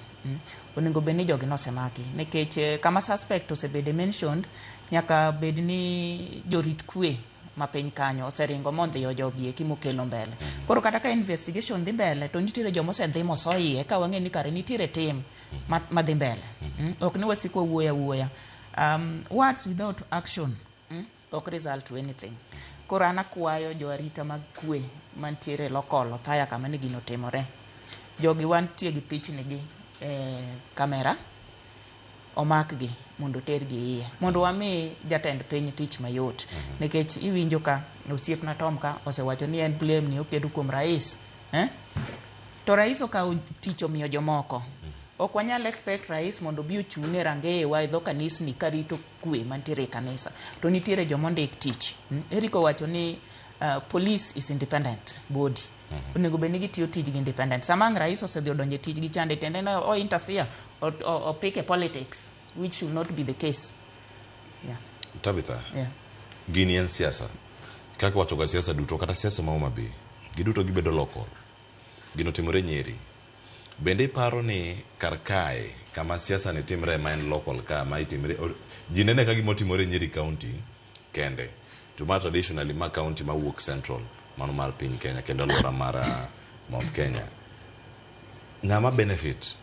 Onego bed ni jogi nosemaki, nikech kama suspect osebede mentioned nyaka bed ni jorit kwe ma piny kanyo oseringo mondhiyo jogi eki mokelo mbele. Koro kata ka investigation dhi mbele to nitiere joma osedhi moso iye ka wang'e ni kare nitiere tim madhi mbele. Ok ni wasiko wuoyo awuoya. Words without action ok result to anything. Koro an akwayo jo arita mag kwe mantiere local Othaya kama ne gino timore. Jogi wantie gi pichni gi kamera, omakgi mondo otergi iye mondo wami jatend piny tich mayot. Nikech iwinjo ka osiepna Tom ka osewacho ni en blame ni oketo kuom rais, To rais okawo tich omiyo jomoko. Ok wanyal expect rais mondo obi ochung' e rangeyewa e dho kanisni karito kwe mantiere e kanisa. To nitiere joma ondik tich. Eric owacho ni police is independent body. Onego bed ni gitiyo tijgi independent. Sama ang' rais osedhi odonjo e tijgi chande tiende ni o interfere, o pick e politics, which should not be the case. Yeah. Tabitha, Yeah. Gini en siasa. Kaka wacho ga siasa duto kata siasa ma Homa Bay, giduto gibedo local. Gino timore Nyeri. Bende iparo ni kar kae kama siasa ni timre ma en local ka ma itimre ji nene ka gima otimore Nyeri County kende to ma traditionally ma county mawuok central mano mar piny Kenya kendo alwora mar Mount Kenya ng'ama benefit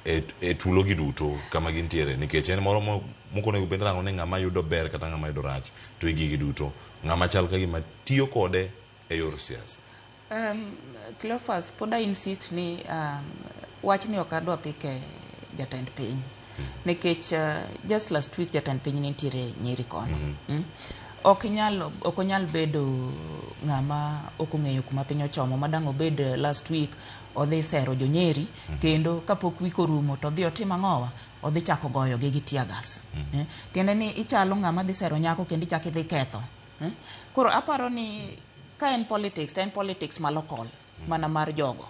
e tulo gi duto kama gintiere nikech en moro mok onego bed rango ni ng'ama yudo ber kata ng'ama yudo rach to e gigi duto ng'ama chal ka gima tiyo kode e yor siasa. Cleophas, pod I insist ni wachni ok adwa pike jatend piny nikech just last week jatend piny nitiere Nyeri kono. Ok onyal bedo ng'ama ok ong'eyo kuma piny ochomo madang' obed last week odhi sero jo Nyeri kendo kapok week orumo to odhi otim ang'owa odhi chako goyogi gi tear gas. Tiende ni ichalo ng'ama dhi sero nyako kendo ichako idhi ketho. Koro aparo ni ka en politics to en politics ma local mana mar jogo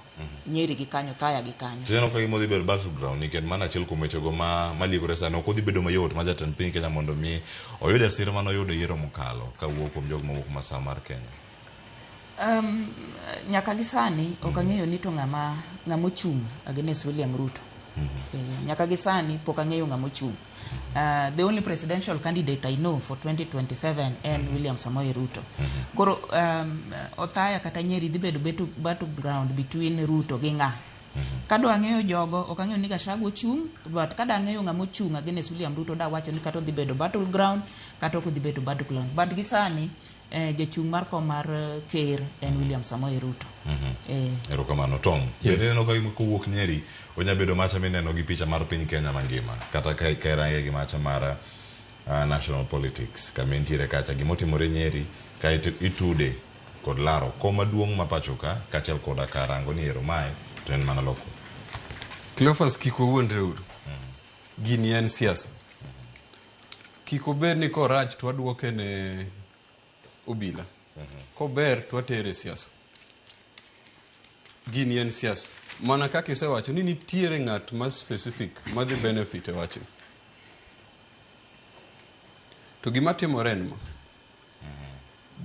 Nyeri gi kanyo, Othaya gi kanyo. Tineno ka gima odhi bedo battleground nikech mano achiel kuom wechego ma maliekore sani ok odhi bedo mayot ma jatend piny Kenya mondo mi oyud sir mane oyudo e yiero mokalo kawuok kuom jogo mawuok masawa mar Kenya. Nyaka gi sani ok ang'eyo ni to ng'ama ochung' against William Ruto. Nyaka gi sani pok ang'eyo ng'ama ochung'. The only presidential candidate I know for 2027 en William Samoei Ruto. Koro Othaya kata Nyeri dhi bedo battleground between Ruto gi ng'a. Kadwa ang'eyo jogo, ok ang'eyo ni Gachagua ochung', but kada ang'eyo ng'ama ochung' against William Ruto dawacho ni kata odhi bedo battleground kata ok odhi bedo battleground. But gi sani jachung' mar kom mar ker en William Samoei Ruto. Erokamano Tom. Bende ineno ka gima kowuok Nyeri onya bedo macha mineno gi picha mar piny Kenya mangima kata ka irange gi macha mar national politics kama entiere kacha gimotimore Nyeri kaeto itude kod laro kom maduong' ma pacho ka kaachiel koda karango ni ero mae to en mana local. Cleophas kik wawuondre uru. Gini en siasa. Kik obed ni korach to waduoke ne obila. Kober to watere e siasa. Gini en siasa. Mana kaka isewacho ni nitiere ng'at ma specific madhi benefit e wachni. To gima timore en ma.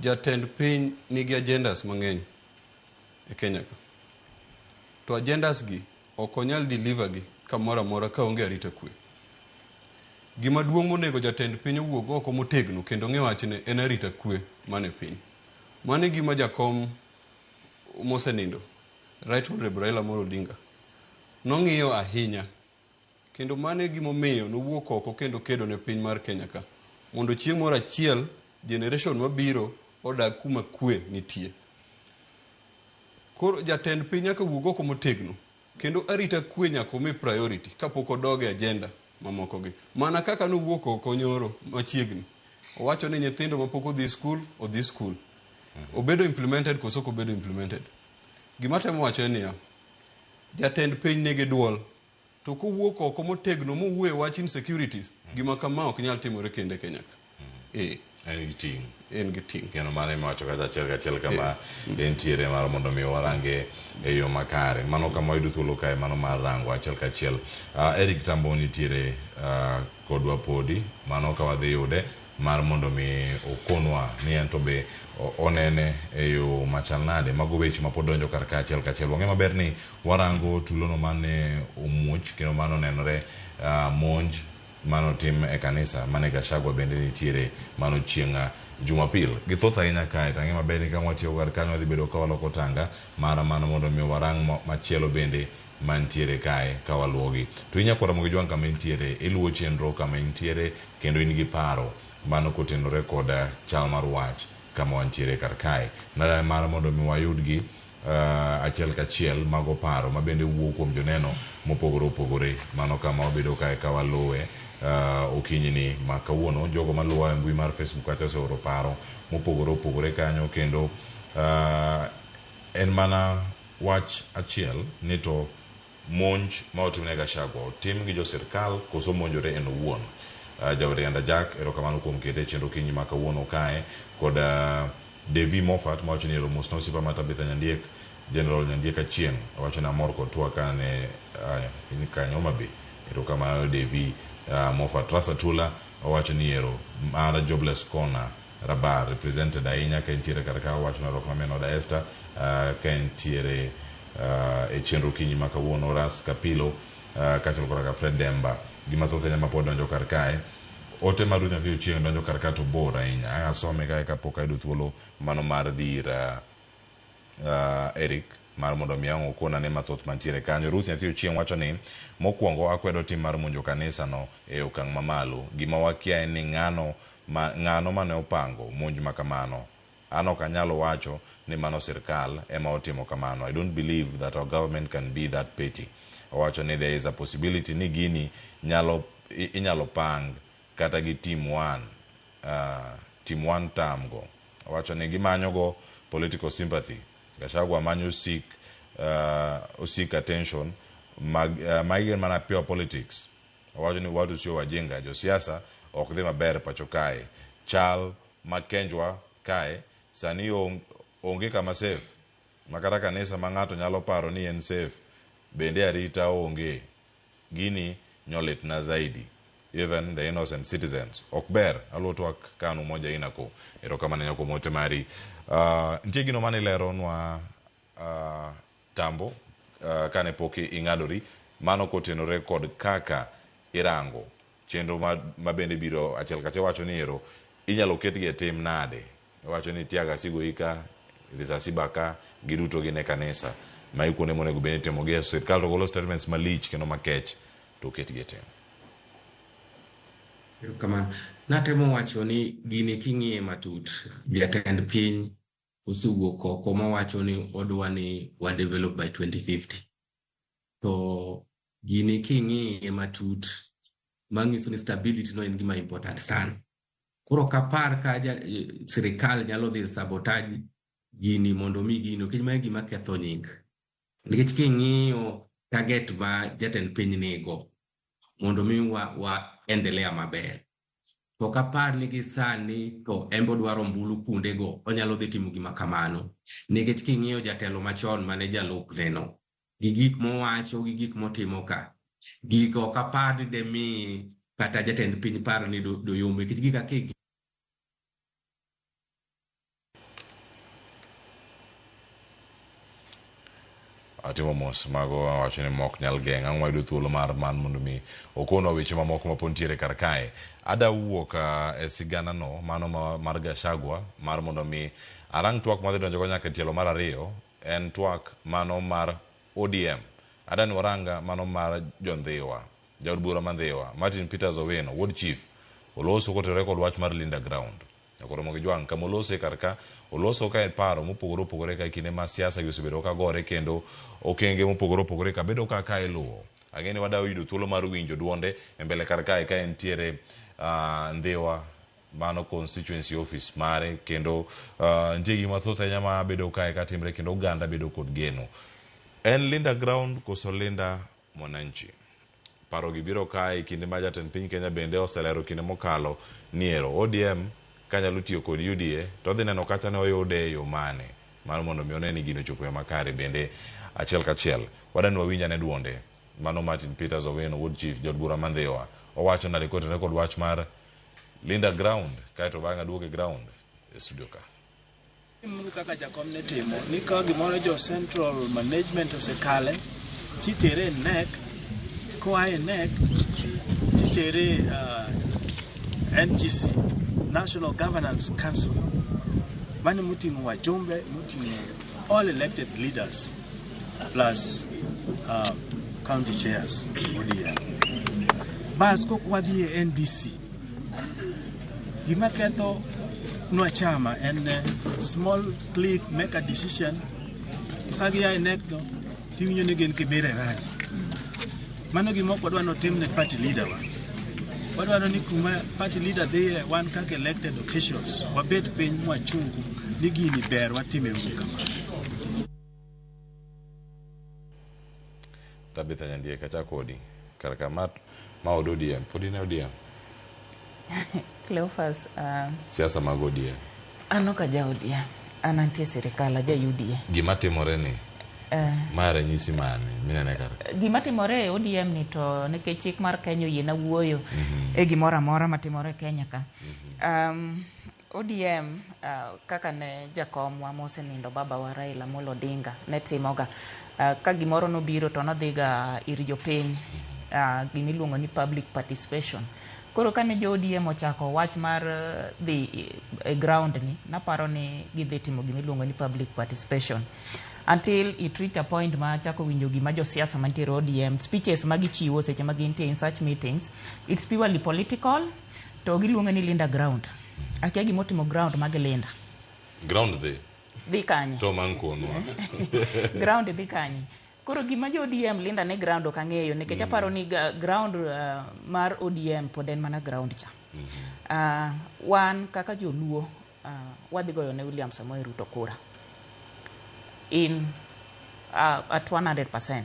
Jatend piny nigi agendas mang'eny e Kenya ka. To agendas gi ok onyal deliver gi kamoro amora kaonge arita kwe. Gima duong' monego jatend piny owuog oko motegno kendo ng'e wachne en arita kwe man e piny. Mano e gima jakom mosenindo, Right Honorable Raila Amolo Odinga, nong'iyo ahinya. Kendo mano e gimomiyo nowuok oko kendo kedo ne piny mar Kenya ka. Mondo chieng' moro achiel, generation mabiro odag kuma kwe nitie. Koro jatend piny nyaka wuog oko motegno. Kendo arita kwe nyaka omi priority kapok odog e agenda mamoko gi. Mana kaka nowuok oko nyoro machiegni. Owacho ni nyithindo mapok odhi skul, odhi skul. Obedo implemented koso ok obedo implemented. Gima atemo wacho en niya, jatend piny nigi duol. To kowuok oko motegno mowuoyo e wach insecurities, gima kama ok nyal timore kendo e Kenya ka. En gi ting'. En gi ting'. Kendo mano ema wacho kacha achiel kachiel kama entiere mar mondo mi warange e yo makare. Mano kama wayudo thuolo kae mano mar rango achiel kachiel. Eric Tambo nitiere kodwa podi, mano ka wadhi yude mar mondo mi okonwa ni en to be onene e yo machal nade. Mago weche ma pod donjo kar ka achiel kachiel. Wang'e maber ni warango tulono mane omuoch kendo mano nenore monj mano tim e kanisa mane Gachagua bende nitiere mano chieng' Jumapil. Githoth ahinya kae to ang'e maber ni ka watieko kar kanyo wadhi bedo ka waloko tanga mar mano mondo mi warang machielo bende mantiere kae ka waluwogi. To in nyakwar Ramogi Jwang' kama intiere, iluwo chenro kama intiere kendo in gi paro mano kotenore kod chal mar wach kama wantiere kar kae. Nade mar mondo mi wayudgi achiel kachiel mago paro mabende wuok kuom joneno mopogore opogore mano kama wabedo kae ka waluwe okinyi ni ma kawuono. Jogo maluwa e mbui mar Facebook kacha oseoro paro mopogore opogore kanyo kendo en mana wach achiel ni to monj ma otimne Gachagua otim gi jo sirkal koso monjore en owuon. Jawerianda Jack, erokamano kuom kete e chenro okinyi ma kawuono kae kod Devi Moffat mawacho ni ero mosna osiepa ma Tabitha Nyandiek, General Nyandiek Achieng' owacho ni amor kod twak kane in kanyo Homa Bay. Erokamano Devi Moffat. Rasa Tula owacho ni ero mar Jobless Corner Rabar represented ahinya ka entiere kar ka, owacho ni erokamano oda Esther ka entiere e chenro okinyi ma kawuono Ras Kapilo kaachiel koda ka Fred Demba. Gi mathoth ahinya ma pod donjo kar kae. Ote mar Ruth Nyathi Ochieng' donjo kar ka to bor ahinya. Ang' asome kae kapok ayudo thuolo mano mar dhi ir Eric mar mondo mi ang' okon ane mathoth mantiere kanyo. Ruth Nyathi Ochieng' wacho ni mokwongo akwedo tim mar monjo kanisa no e okang' mamalo. Gima wakia en ni ng'ano ma ng'ano mane opango monj ma kamano. An ok anyal wacho ni mano sirkal ema otimo kamano. I don't believe that our government can be that petty. Owacho ni there is a possibility ni gini nyalo inyalo pang kata gi team one, team one term go. Owacho ni gimanyo go political sympathy. Gachagua manyo seek, seek attention mag, magi gin mana pure politics. Owacho ni watu sio wajinga, josiasa ok dhi maber pacho kae. Chal ma Kenjwa kae sani onge kama safe. Makata kanisa ma ng'ato nyalo paro ni en safe bende arita onge. Gini nyolitna zaidi. Even the innocent citizens. Ok ber, aluo twak kanu moja inako. Erokamano ahinya kuom ote mari. Nitie gino mane ileronwa Tambo kane pok ing'adori mano kotenore kod kaka irango chenro ma bende biro achiel kachiel wacho ni ero inyalo ketgi e tim nade. Iwacho ni teargas igoyi ka, risasi ba ka, giduto gin e kanisa. Magi kuonde monego bed ni itimogie. Sirkal to golo statements malich kendo makech to oketgi e tim. Erokamano. Natemo wacho ni gini king'iye matut, jatend piny osewuok oko mowacho ni odwa ni wa develop by 2050. To gini king'iye matut, manyiso ni stability no en gima important sana. Koro ok apar ka sirikal nyalo dhi sabotage gini mondo mi gini, nikech mae gima ketho nying. Nikech king'iyo target ma jatend piny nigo, mondo mi wa endelea maber. To ok apar ni gi sani to en be odwaro ombulu kuondego, onyalo dhi timo gima kamano. Nikech king'iyo jatelo machon mane jalupne no, gi gik mowacho gi gik motimo ka, gigo ok apar ni demi kata jatend piny par ni doyombe, nikech gik kaka Atimo mos mago awacho ni mok nyal geng'. Ang' wayudo thuolo mar man mondo mi okonwa weche mamoko ma pod nitiere kar kae. Ada wuok e sigana no mano mar Gachagua mar mondo mi arang twak madhi donjo go nyaka e tielo mar ariyo en twak mano mar ODM. Ada ni warang mano mar Jondhiwa. Jaod bura ma Ndhiwa, Martin Peters Owino, wuod chief, oloso kotenore kod wach mar Linda Ground. Nyakoro mogi jwang' kama olose kar ka, oloso ka e paro mopogore opogore ka e kinde ma siasa gi osebedo ka gore kendo okenge mopogore opogore ka bedo ka ka iluwo. Ang'e ni wadawa yudo thuolo mar winjo duonde e mbele kar kae ka entiere Ndhiwa mano constituency office mare kendo nitie gik mathoth ahinya ma bedo kae katimre kendo oganda bedo kod geno. En Linda Ground koso Linda Mwananchi? Paro gi biro kae e kinde ma jatend piny Kenya bende oselero kinde mokalo ni ero ODM kanyalo tiyo kod UDA to odhi neno kata ne oyude e yo mane mar mondo mi one ni gino ochopo e yo makare bende achiel kachiel. Wadani wawinj ane duonde. Mano Martin Peters Owino wuod chief jaod bura ma Ndhiwa. Owacho nade kotenore kod wach mar Linda Ground kaeto bang'e aduogo e ground e studio ka. Timuru kaka jakom ne timo, ni ka gimoro jo central management osekale, titere e NEC, koa e NEC titere NGC, National Governance Council, mane moting'o wajumbe, moting'o all elected leaders plus county chairs ODM. Bas kok wadhi e NDC, gima ketho nwa chama en small clique make a decision ka gia e NEC no tiwinjo ni gin Kibera e rally. Mano gima ok wadwa notim ne party leader wa. Wadwaro ni kuma party leader dhiye wan kaka elected officials wabed piny mwachung ni gini ber watime uru kama. Tabitha Nyandiek achako kodi kar ka ma od ODM pod in e ODM? Cleophas, Siasa mag ODM. An ok aja ODM. An antie sirikal, aja UDA. Gima timore ni ma ranyisi mane minene kar ka? Gima timore e ODM ni to nikech chik mar Kenya oyiena wuoyo e gimoro amora matimore e Kenya ka. ODM kaka ne jakomwa mosenindo babawa Raila Amolo Odinga ne timoga. Ka gimoro nobiro to nodhiga ir jopiny, gimiluongo ni public participation. Koro kane jo ODM ochako wach mar dhi e ground ni, naparo ni gidhi timo gimiluongo ni public participation. Until it reached a point ma achako winjo gima josiasa mantiere ODM, speeches ma gichiwo seche ma gintie in such meetings, it's purely political, to giluonge ni Linda ground. Akia gimotimo ground ma gilinda. Ground dhi. Dhi kanye? To man konwa. Ground dhi kanye? Koro gima jo ODM linda ne ground ok ang'eyo nikech aparo ni ground mar ODM pod en mana ground cha. Wan kaka joluo wadhi goyo ne William Samoei Ruto kura in at 100%.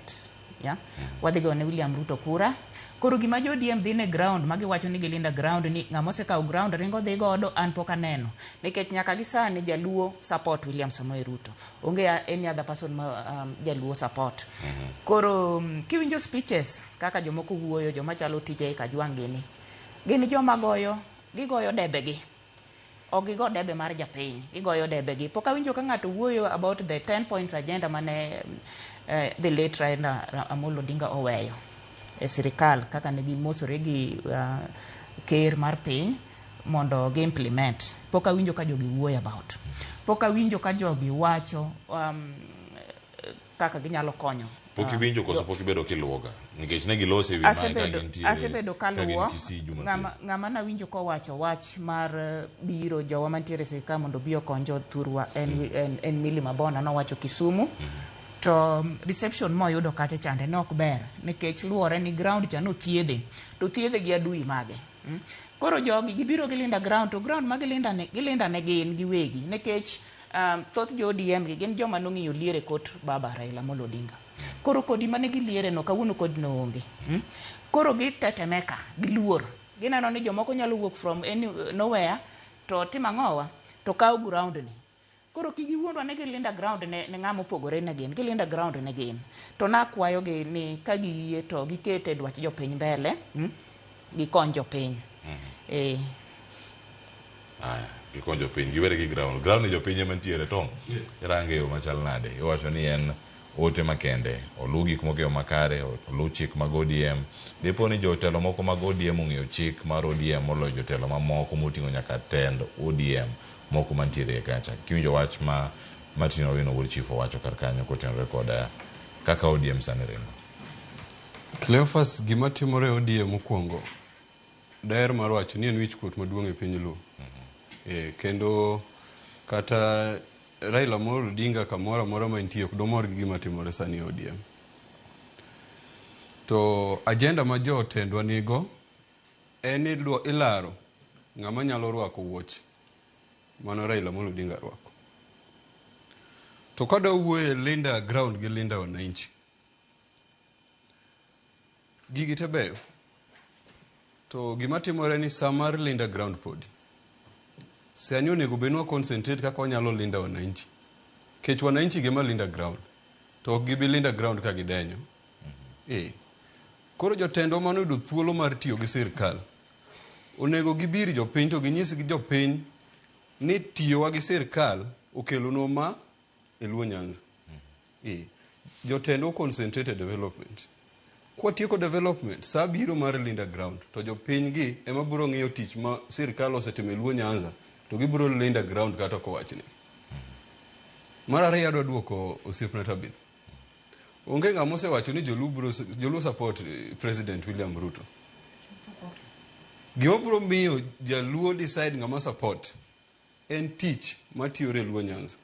Yeah? Wadhi goyo ne William Ruto kura. Koro gima jo ODM dhi ne ground ma giwacho ni gilinda ground ni ng'ama osekawo ground ringo dhi godo an pok aneno. Nikech nyaka gi sani jaluo support William Samoei Ruto. Onge any other person ma jaluo support. Koro kiwinjo speeches kaka jomoko wuoyo, joma chalo TJ Kajwang' gini. Gin joma goyo, gigoyo debe gi. Ok gigo debe mar japiny, gigoyo debe gi. Pok awinjo ka ng'ato wuoyo about the 10 points agenda mane the late Raila Amolo Odinga oweyo e sirikal kaka ne gimosore gi ker mar piny mondo gi implement. Pok awinjo ka jogi wuoyo about. Pok awinjo ka jogi wacho kaka ginyalo konyo. Pok iwinjo koso pok ibedo kiluwoga? Nikech ne gilose e wi mae ka gintiere asebedo ka gin kaluwo Kisii Jumapil. Ng'ama nawinjo kowacho wach mar biro jowa mantiere e sirikal mondo obi okony jothurwa en Millie Mabona nowacho Kisumu. To reception moyudo kacha chande ne ok ber nikech luwore ni ground cha nothiedhe to thiedhe gi adui mage. Koro jogi gibiro gilinda ground to ground ma gilinda ne gilinda ne gin giwegi nikech thoth jo ODM gi gin joma nong'iyo liere kot baba Raila Amolo Odinga. Koro kodi mane giliere no kawuono kodi no onge. Koro gitetemeka, giluor. Gineno ni jomoko nyalo wuok from any, nowhere to timo ang'owa to kaw ground ni. Koro kik giwuondwa ni gilinda ground ne ng'ama opogore ne gin, gilinda ground ne gin. To nakwayo gi ni ka giyie to gikete dwach jopiny mbele, gikony jopiny. Aya, gikony jopiny, giwere gi ground. Ground ni jopiny ema nitiere Tom. Yes. Irange yo machal nade? Iwacho ni en ote makende, oluw gik moko e yo makare, oluw chik mag ODM. Dipo ni jotelo moko mag ODM ong'eyo chik mar ODM moloyo jotelo mamoko moting'o nyaka tend ODM moko mantiere kacha. Kiwinjo wach ma Martin Owino wuod Chief owacho kar kanyo kotenore kod kaka ODM sani ringo. Cleophas, gima timore e ODM mokwongo, daher mar wacho ni en wich kuot maduong' e piny Luo. Kendo kata Raila Amolo Odinga kamoro amora ma entie ok domor gi gima timore sani e ODM. To agenda ma jotendwa nigo en ni ilaro ng'ama nyalo rwako wuoch mano Raila Amolo Odinga rwako. To kada wuoye Linda ground gi Linda wananchi, gigi te beyo. To gima timore ni sa mar Linda ground podi. Sani onego bed ni wa concentrate kaka wanyalo linda wananchi. Kech wananchi gema linda ground. To ok gibi linda ground ka gidenyo. Koro jotendwa mane oyudo thuolo mar tiyo gi sirkal, onego gibir jopiny to ginyis gi jopiny ni tiyowa gi sirkal okelonwa ma e Luo Nyanza. Jotendwa concentrate e development. Kwatieko development, sa biro mar linda ground, to jopiny gi ema biro ng'iyo tich ma sirkal osetimo e Luo Nyanza, to gibiro linda ground kata ok owachni. Mar ariyo adwa duoko osiepna Tabitha. Onge ng'ama osewacho ni Joluo support President William Ruto. Gima biro miyo Jaluo decide ng'ama support en tich matiyore e Luo Nyanza.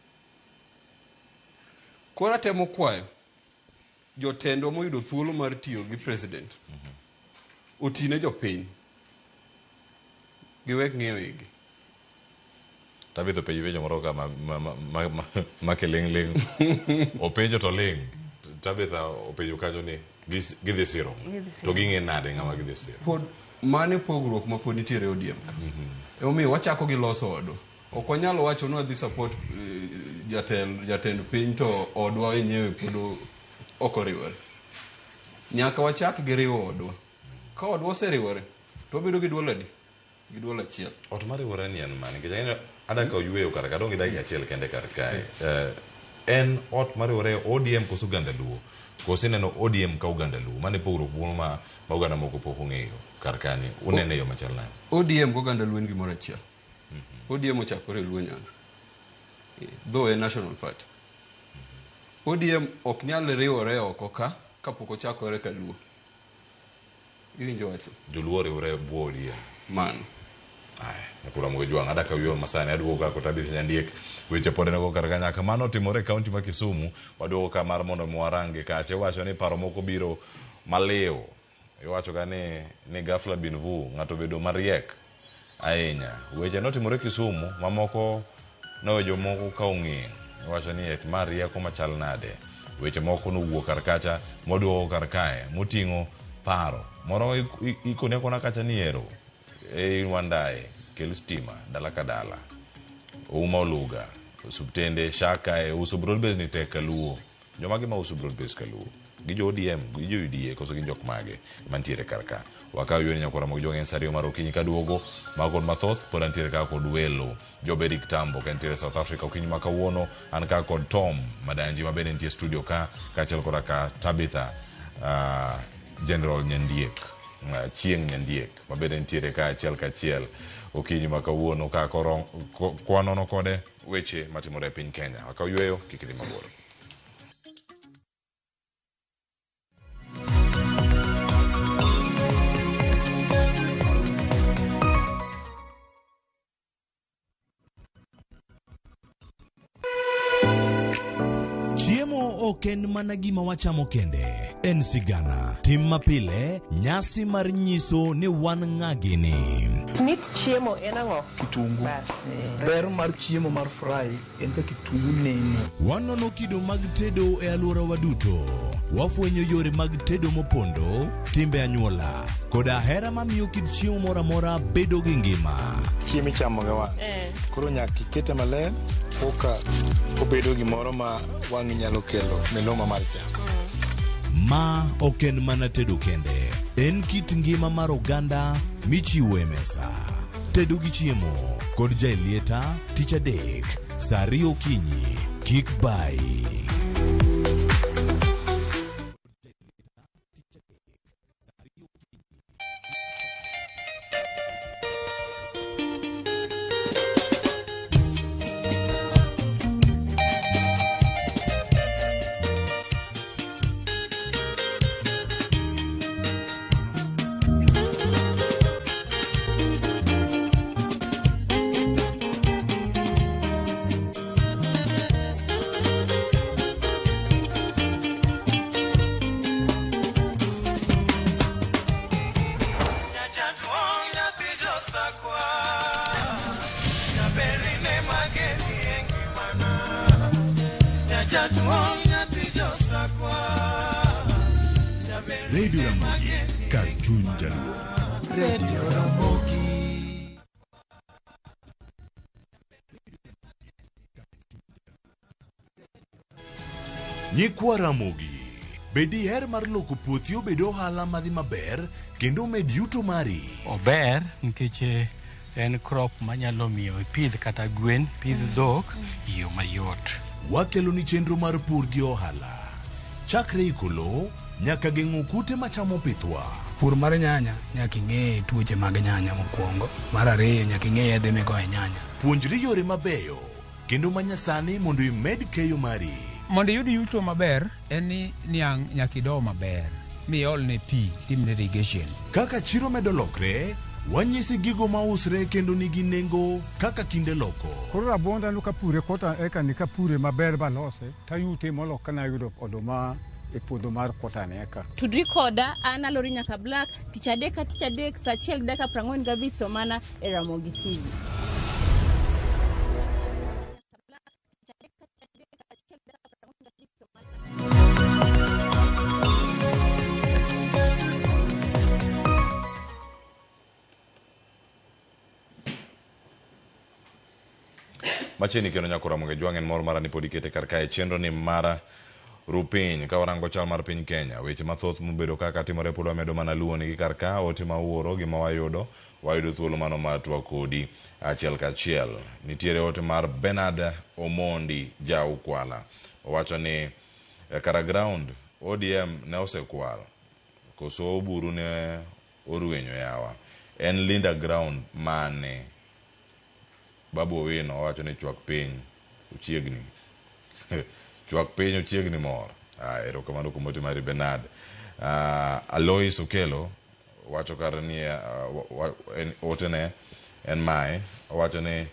Koro atemo kwayo jotendwa moyudo thuolo mar tiyo gi president otine jopiny giwek ng'iyo igi. Tabitha openjo penjo moro ka ma kiling' ling'. Openjo to ling'. Tabitha openjo kanyo ni gidhi siro. To ging'e nade ng'ama gidhi siro? Pod mano e pogruok ma pod nitiere e ODM ka. Emomiyo wachako gi loso odwa. Ok wanyal wacho ni wadhi support jatend piny to odwa wenyewe pod ok oriwore. Nyaka wachak gi riwo odwa. Ka odwa oseriwore, to wabedo gi duol adi? Gi duol achiel. Ot mariwore ni en mane? Nikech ang'eyo adaka oyweyo kar ka, adong' gi dakika achiel kende kar kae. En ot mariwore ODM koso oganda Luo? Koso ineno ODM ka oganda Luo? Mano e pogruok moro ma oganda moko pok ong'eyo kar kani. Unene e yo machal nade? ODM gi oganda Luo en gimoro achiel. ODM ochakore e Luo Nyanza. Though en national party. ODM ok nyal riwore oko ka kapok ochakore ka Luo. Iwinjo wacho? Joluo oriwore e bwo ODM. Mano. Aya, nyakura Muge Jwang', adaka wiyo masani, aduogo ka kod Tabitha Nyandiek. Weche pod en go kar ka nyaka mano otimore e kaunti ma Kisumu, waduogo ka mar mondo mi warange kacha. Iwacho ni paro moko biro maliw. Iwacho ka ni ni ghafla bin vu, ng'ato obedo mariek ahinya. Weche notimore Kisumu, mamoko nowe jomoko ka ong'eng'. Iwacho ni et ma rieko machal nade. Weche moko nowuok kar kacha, mwaduogo kar kae, moting'o paro. Moro ikoni akona kacha ni ero, e in Wandaye, kel stima dala ka dala. Ouma Oluga, osuptende shaka e uso broad base ni tek kaluo. Jomage ma uso broad base kaluo? Gi jo ODM, gi jo UDA, koso gin jok mage mantiere kar ka? Wakaw yweni nyakwara mag jwang' en saa ariyo mar okinyi kaduogo. Mago kod mathoth pod antiere ka kod welo. Job Eric Tambo ka entiere South Africa okinyi ma kawuono. An ka kod Tom Madanji ma bende nitie studio ka, kaachiel koda ka Tabitha General Nyandiek, Chieng' Nyandiek ma bende nitiere ka achiel kachiel okinyi ma kawuono ka kwanono kode weche matimore e piny Kenya. Wakaw yweyo, kik idhi mabor. Chiemo ok en mana gima wachamo kende, en sigana, tim mapile, nyasi mar nyiso ni wan ng'a gini. Mit chiemo en ang'o? Kitungu. Bas. Ber mar chiemo mar fry en ka kitungu nene. Wanono kido mag tedo e alworawa duto. Wafwenyo yore mag tedo mopondo, timbe anyuola, koda hera mamiyo kit chiemo moro amora bedo gi ngima. Chiemo ichamo gi wang'. Koro nyaka ikete maler koka obedo gimoro ma wang'i nyalo kelo miluma mar chak. Ma ok en mana tedo kende, en kit ngima mar oganda michiwo e mesa. Tedo gi chiemo kod Jaelieta tich adek saa ariyo okinyi. Kik bayi. Radio Ramogi, kar chuny jaluo. Radio Ramogi. Nyikwa Ramogi, be diher mar loko puothi obed ohala madhi maber kendo omed yuto mari? Ober nikech en crop manyalo miyo ipidh kata gwen, pidh dhok e yo mayot. Wakeloni chenro mar pur gi ohala. Chakre iko lowo nyaka geng'o kute machamo pithwa. Pur mar nyanya nyaka ing'e tuoche mag nyanya mokwongo. Mar ariyo nyaka ing'e yedhe migoyo e nyanya. Puonjri yore mabeyo kendo manyasani mondo imed keyo mari. Mondo iyud yuto maber en ni niang' nyaka ido maber miolne pi timne irrigation. Kaka chiro medo lokre, wanyisi gigo mausre kendo nigi nengo kaka kinde loko. Koro rabuonda no kapure kota eka ni kapure maber balose tayute molo kana ayudo oduma e puodho mar kota ni eka. Tudri koda an Alori Nyaka Black tich adek ka tich adek saa achiel gi dakika 45 to mana e Ramogi TV. Machiegni kendo nyakora Ramogi Jwang' en mor mara ni pod ikete kar kae chenro ni mara rupiny ka warango chal mar piny Kenya weche mathoth mobedo kaka timore pod wamedo mana luwo nigi kar ka ote ma uoro gima wayudo wayudo thuolo mano mar twak kodi achiel kachiel nitiere ote mar Bernard Omondi ja Ukwala Owacho ni kara ground ODM ne osekwal koso Oburu ne orwenyo yawa. En Linda ground mane? Babu Owino owacho ni chwak piny ochiegni. Chwak piny ochiegni mor. Erokamano kuom ote mari Bernard. Alois Okelo wacho kar ni otene en mae. Owacho ni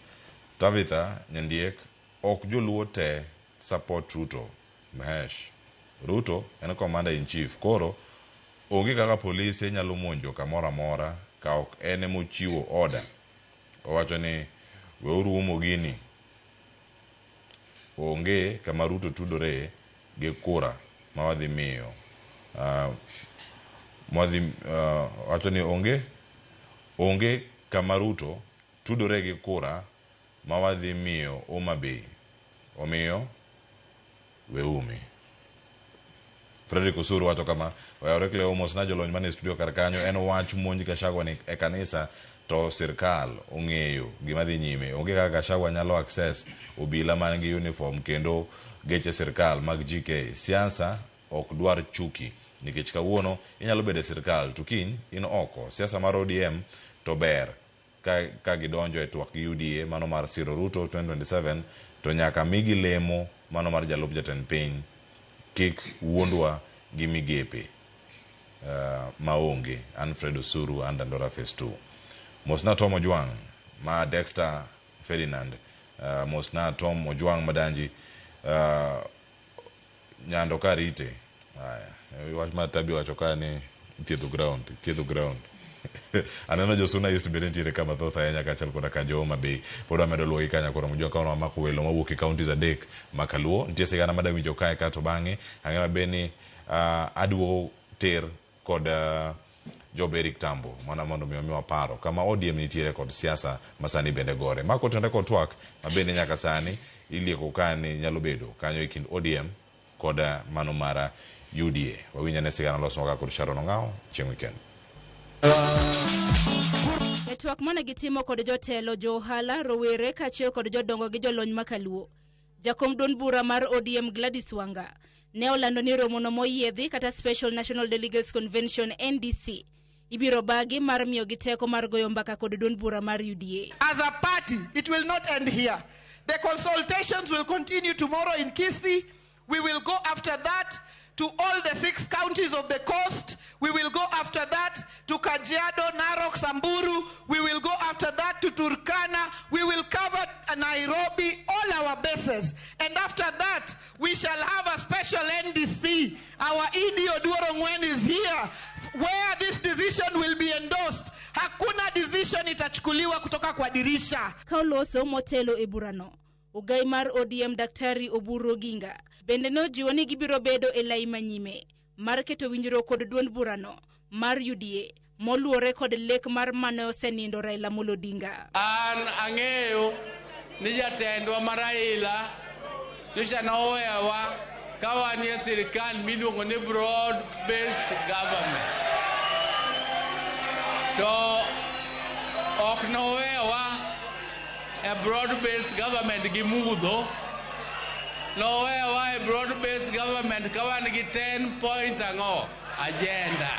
Tabitha Nyandiek ok joluo te support Ruto. Mhesh. Ruto en commander in chief. Koro onge kaka polise nyalo monjo kamoro amora ka ok en emochiwo order. Owacho ni weuru umo gini. Onge kama Ruto tudore gi kura ma wadhi miyo. Wacho ni onge kama Ruto tudore gi kura ma wadhi miyo Homa Bay. Omiyo weumi. Frederick Osuru wacho kama, oyawore Cleo mos na jolony mane studio kar kanyo en wach monj Gachagua ni e kanisa to sirkal ong'eyo gima dhi nyime. Onge kaka Gachagua nyalo access obila man gi uniform kendo geche sirkal mag GK. Siasa ok dwar chuki nikech kawuono inyalo bedo e sirkal to kiny in oko. Siasa mar ODM to ber ka gidonjo e twak gi UDA mano mar siro Ruto 2027 to nyaka migi lemo mano mar jalup jatend piny kik wuondwa gi migepe maonge. An Fred Osuru an Dandora Phase 2. Mosna Tom Ojwang' ma Dexter Ferdinand. Mosna Tom Ojwang' Madanji. Nyando karite. Aya, wach mar Tabi wacho ka ni ithiedho ground. Aneno Josuna East bende nitiere ka mathoth ahinya kaachiel koda ka jo Homa Bay. Pod wamedo luwogi ka nyakoro Mujua ka wamako welo mawuok e counties adek ma kaluo. Nitie sigana madwa winjo kae kato bang'e ang'e maber ni aduogo ter kod Job Eric Tambo mana mondo mi omiwa paro kama ODM nitiere kod siasa masani bende gore. Ma kotenore kod twak ma bende nyaka sani ilieko ka ni nyalo bedo kanyo e kind ODM kod mano mara UDA. Wawinj ane sigana losnwa kod Sharon Ong'awo chieng' weekend. E twak mane gitimo kod jotelo, jo ohala, rowere kaachiel kod jodongo gi jolony makaluo. Jakom duond bura mar ODM Gladys Wanga ne olando ni romono moyiedhi kata Special National Delegates Convention NDC ibiro bagi mar miyogi teko mar goyo mbaka kod duond bura mar UDA. As a party, it will not end here. The consultations will continue tomorrow in Kisii. We will go after that to all the 6 counties of the coast. We will go after that to Kajiado, Narok, Samburu. We will go after that to Turkana. We will cover Nairobi, all our bases. And after that, we shall have a special NDC. Our ED Oduor Ong'wen is here, where this decision will be endorsed. Hakuna decision itachukuliwa kutoka kwa dirisha. Kauloso motelo e burano. Ogai mar ODM Daktari Oburu Oginga bende nojiwo ni gibiro bedo e lai manyime mar keto winjruok kod duond burano mar UDA moluwore kod lek mar mane osenindo Raila Amolo Odinga. An ang'eyo ni jatendwa ma Raila nyocha nowewa ka wan e sirikal miluongo ni broad based government. To ok nowewa e broad based government gi mudho, nowewa e broad based government ka wan gi 10 point ang'o agenda.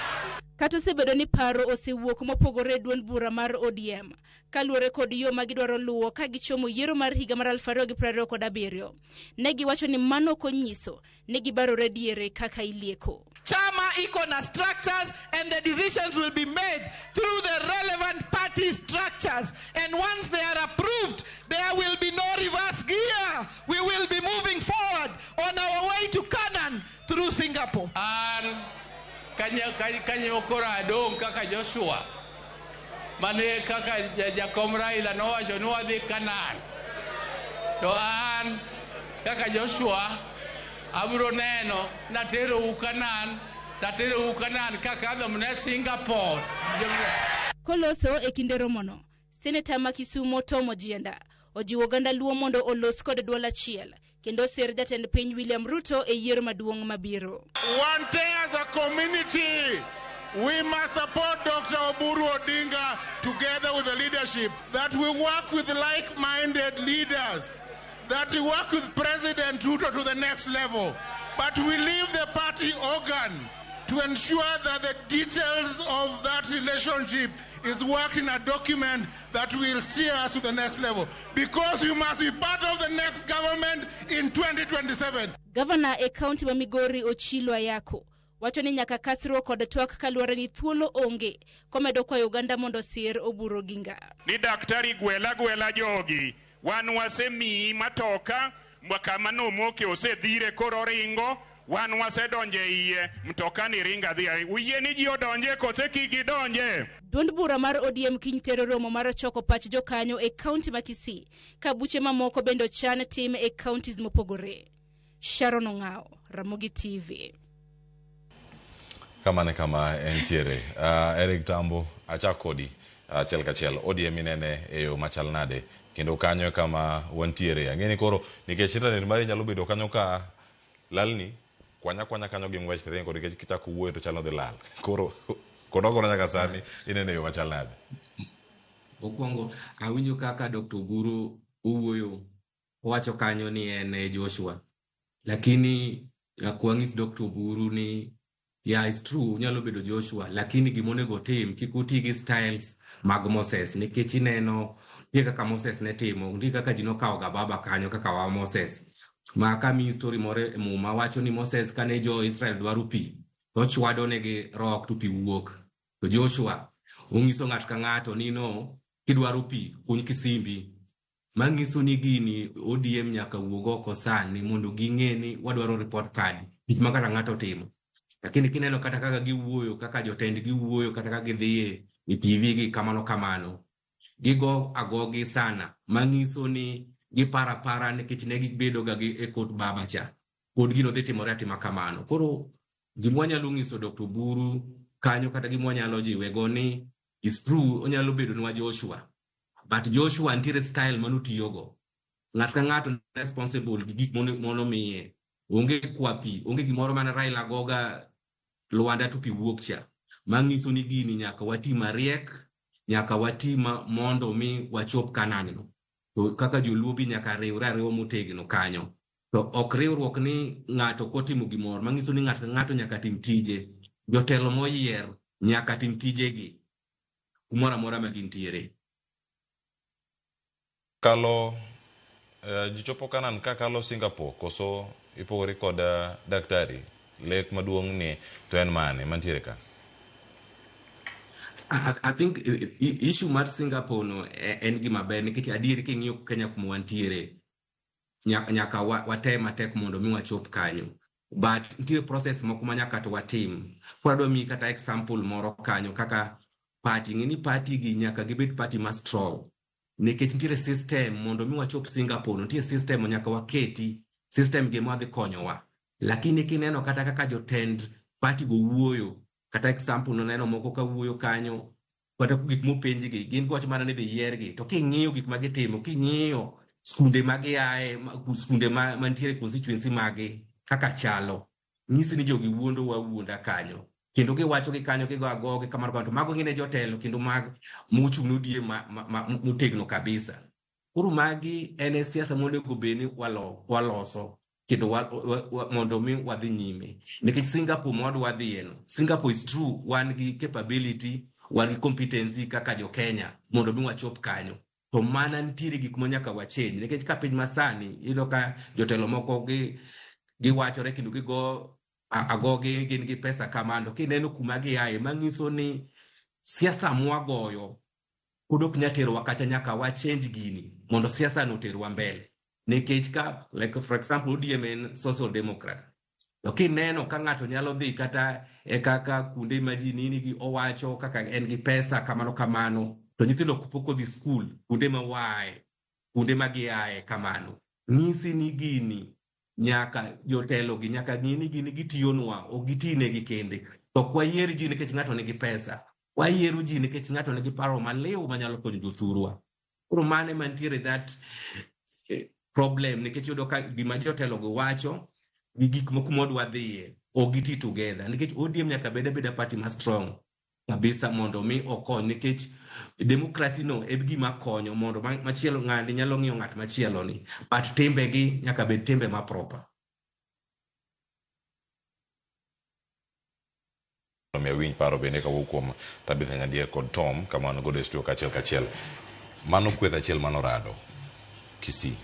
Kata osebedo ni paro osewuok mopogore e duond bura mar ODM kaluwore kod yo ma gidwaro luwo ka gichomo yiero mar higa mar 2027. Ne giwacho ni mano ok onyiso ni gibarore diere kaka ilieko. Chama iko na structures and the decisions will be made through the relevant party structures. And once they are approved, there will be no reverse gear. We will be moving forward on our way to Canaan through Singapore. An kanyo koro adong' kaka Joshua mane kaka jakom Raila nowacho ni wadhi Canaan. To an kaka Joshua abiro neno naterou Canaan, taterou Canaan kakadho mne Singapore. Koloso e kinde romono, Seneta ma Kisumo Tom Ojienda ojiwo oganda Luo mondo olos kod duol achiel kendo sir jatend piny William Ruto e yiero maduong' mabiro. One day as a community, we must support Dr. Oburu Odinga together with the leadership, that we work with like-minded leaders, that we work with President Ruto to the next level, but we leave the party organ to ensure that the details of that relationship is worked in a document that will see us to the next level. Because you must be part of the next government in 2027. Gavana e kaunti ma Migori Ochilo Ayako wacho ni nyaka kasruok kod twak kaluwore ni thuolo onge komedo kwayo oganda mondo osir Oburu Oginga. Ni daktari gwela gwela jogi wan wasemiyi matoka kama nomoke osedhire koro oringo wan wasedonjo e iye mtoka ni ringa dhi uyie ni ji odonje kose kik gidonje. Duond bura mar ODM kiny tero romo mar choko pach jokanyo e kaunti ma Kisii ka buche mamoko bende ochan tim e counties mopogore. Sharon Ong'ao, Ramogi TV. Kamano e kama entiere. Eric Tambo, achak kodi achiel kachiel. ODM inene e yo machal nade? Kendo kanyo e kama wantiere. Ang'e ni koro nikech internet mari nyalo bedo kanyo ka lalni, kwanya kwanya kanyo gi ng'wech tiringo nikech kichako wuoyo to chalo dhi lal. Koro konogono nyaka sani inene e yo machal nade? Mokwongo awinjo kaka Dr. Oburu owuoyo owacho kanyo ni en e Joshua, lakini nyaka wang'is Dr. Oburu ni yeah, it's true onyalo bedo Joshua, lakini gimonego otim kik oti gi styles mag Moses, nikech ineno nitie kaka Moses ne timo, nitie kaka ji nokawo ga baba kanyo kaka wa Moses. Ma kamiyi story moro e Muma wacho ni Moses kane jo-Israel dwaro pi to ochwado negi rock to pi wuok. To Joshua onyiso ng'ato ka ng'ato ni no, kidwaro pi kuny kisimbi. Manyiso ni gini ODM nyaka wuog oko sani mondo ging'e ni wadwaro report card tich ma kata ng'ato otimo. Lakini kineno kata kaka giwuoyo, kaka jotendgi wuoyo, kata kaka gidhiye e TV gi kamano kamano, gigo agogi sana, manyiso ni giparo apara nikech ne gibedo ga gi e kot baba cha. Pod gino dhi timore atima kamano. Koro gima wanyalo nyiso Dr. Oburu kanyo kata gima wanyalo jiwe go ni is true onyalo bedo nwa Joshua. But Joshua nitiere style manotiyogo. Ng'ato ka ng'ato responsible gi gik monomiye. Onge kwa pi, onge gimoro mana Raila goga Lwanda to pi wuok cha. Manyiso ni gini nyaka wati mariek, nyaka wati mondo mi wachop Canaan no. To kaka joluo bi nyaka riwre ariwa motegno kanyo. To ok riwruok ni ng'ato kotimo gimoro, manyiso ni ng'ato ka ng'ato nyaka tim tije. Jotelo moyier nyaka tim tijegi kumoro amora ma gintiere. Kalo ji chopo Canaan ka kalo Singapore koso ipogori kod daktari lek maduong' ni to en mane mantiere ka? I think issue mar Singapore no en gima ber nikech adier king'iyo Kenya kuma wantiere nyaka watem matek mondo mi wachop kanyo. But nitie process moko ma nyaka to watim. Koro adwa miyi kata example moro kanyo kaka party, ng'e ni party gi nyaka gibed party ma strong. Nikech nitiere system mondo mi wachop Singapore, nitie system ma nyaka waketi, system gi ema dhi konyowa. Lakini kineno kata kaka jotend party go wuoyo, kata example noneno moko ka wuoyo kanyo, kata gik mopenjgi, gin giwacho mana ni dhi yiergi. To king'iyo gik ma gitimo, king'iyo skunde ma giaye, skunde mantiere constituency magi kaka chalo, nyisi ni jogi wuondo wa wuonda kanyo. Kendo giwacho gi kanyo, gigo agogi kamano kamano. To mago gin e jotelo kendo mag mochung' ne ODM motegno kabisa. Koro magi en e siasa monego bed ni waloso kendo mondo mi wadhi nyime. Nikech Singapore ma wadwa dhiye no, Singapore is true, wan gi capability, wan gi competency kaka jo Kenya mondo mi wachop kanyo. To mana nitiere gik ma nyaka wachange, nikech ka piny masani iyudo ka jotelo moko giwachore kendo gigo agogi gin gi pesa kamano. Kineno kuma giaye, manyiso ni siasa mwagoyo pod ok nyal terowa kacha, nyaka wa change gini mondo siasa no oterwa mbele. Nikech ka, like for example, ODM en social democrat. To kineno ka ng'ato nyalo dhi kata e kaka kuonde ma ji nini gi owacho kaka en gi pesa kamano kamano, to nyithindo pok odhi skul kuonde ma waaye, kuonde ma giaye kamano. Nyisi ni gini nyaka jotelo gi nyaka ng'i ni gini gitiyonwa, ok gitinegi kende. To ok wayier ji nikech ng'ato nigi pesa, wayiero ji nikech ng'ato nigi paro maliw manyalo konyo jothurwa. Koro mano ema nitiere that problem, nikech iyudo ka gima jotelo go wacho gi gik moko kuma wadwa dhiye ok giti together, nikech ODM nyaka bed abeda party ma strong kabisa. kabisa mondo mi okony nikech demokrasi no e gima konyo mondo machielo ng'ani nyalo ng'iyo ng'at machielo ni but timbegi nyaka bed timbe ma proper. Omiyo awinj paro bende kawuok kuom Tabitha Nyandiek kod Tom kama wan godo e studio kachiel kachiel. Mano kweth achiel mano rado Kisii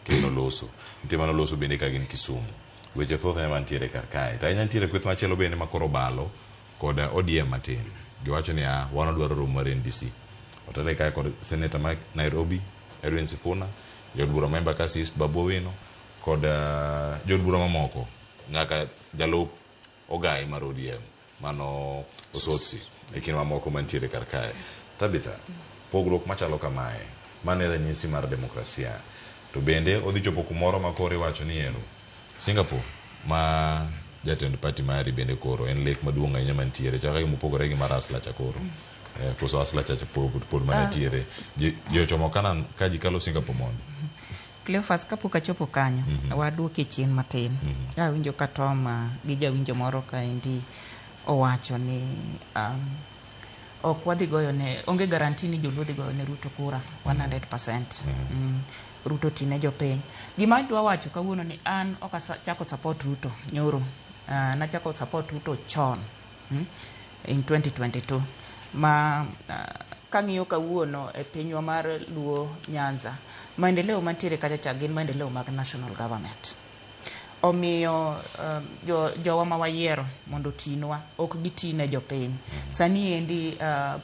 kendo noloso. Nitie mano loso bende ka gin Kisumu. Weche thoth ahinya mantiere kar kae. To ahinya nitiere kweth machielo bende ma koro obalo kod ODM matin. Giwacho niya, wan wadwaro romo mar NDC. Otele kae kod seneta ma Nairobi Edwin Sifuna, jaod bura ma Embakasi East Babu Owino kod jood bura mamoko nyaka jalup Ogai mar ODM mano Osotsi e kind mamoko mantiere kar kae. Tabitha, pogruok machalo kamae, mano e ranyisi mar demokrasia. To bende odhi chopo kumoro ma koro iwacho ni ero Singapore ma jatend party mari bende koro en lek maduong' ahinya mantiere chal ka gima opogore gi mar Asla cha koro. Koso Asla cha pod mana tiere. Ji ochomo Canaan ka ji kalo Singapore mondi. Cleophas, kapok achopo kanyo, waduoke chien matin. Awinjo ka Tom gi jawinjo moro kaendi owacho ni ok wadhi goyo ne, onge guarantee ni joluo dhi goyo ne Ruto kura 100%. Ruto tine jopiny. Gima adwa wacho kawuono ni an ok achako support Ruto nyoro. Nachako support Ruto chon. In 2022 ma kang'iyo kawuono e pinywa mar Luo Nyanza, maendeleo mantiere kacha cha gin maendeleo mag national government. Omiyo jowa ma wayiero mondo otinwa ok gitine jopiny. Sani endi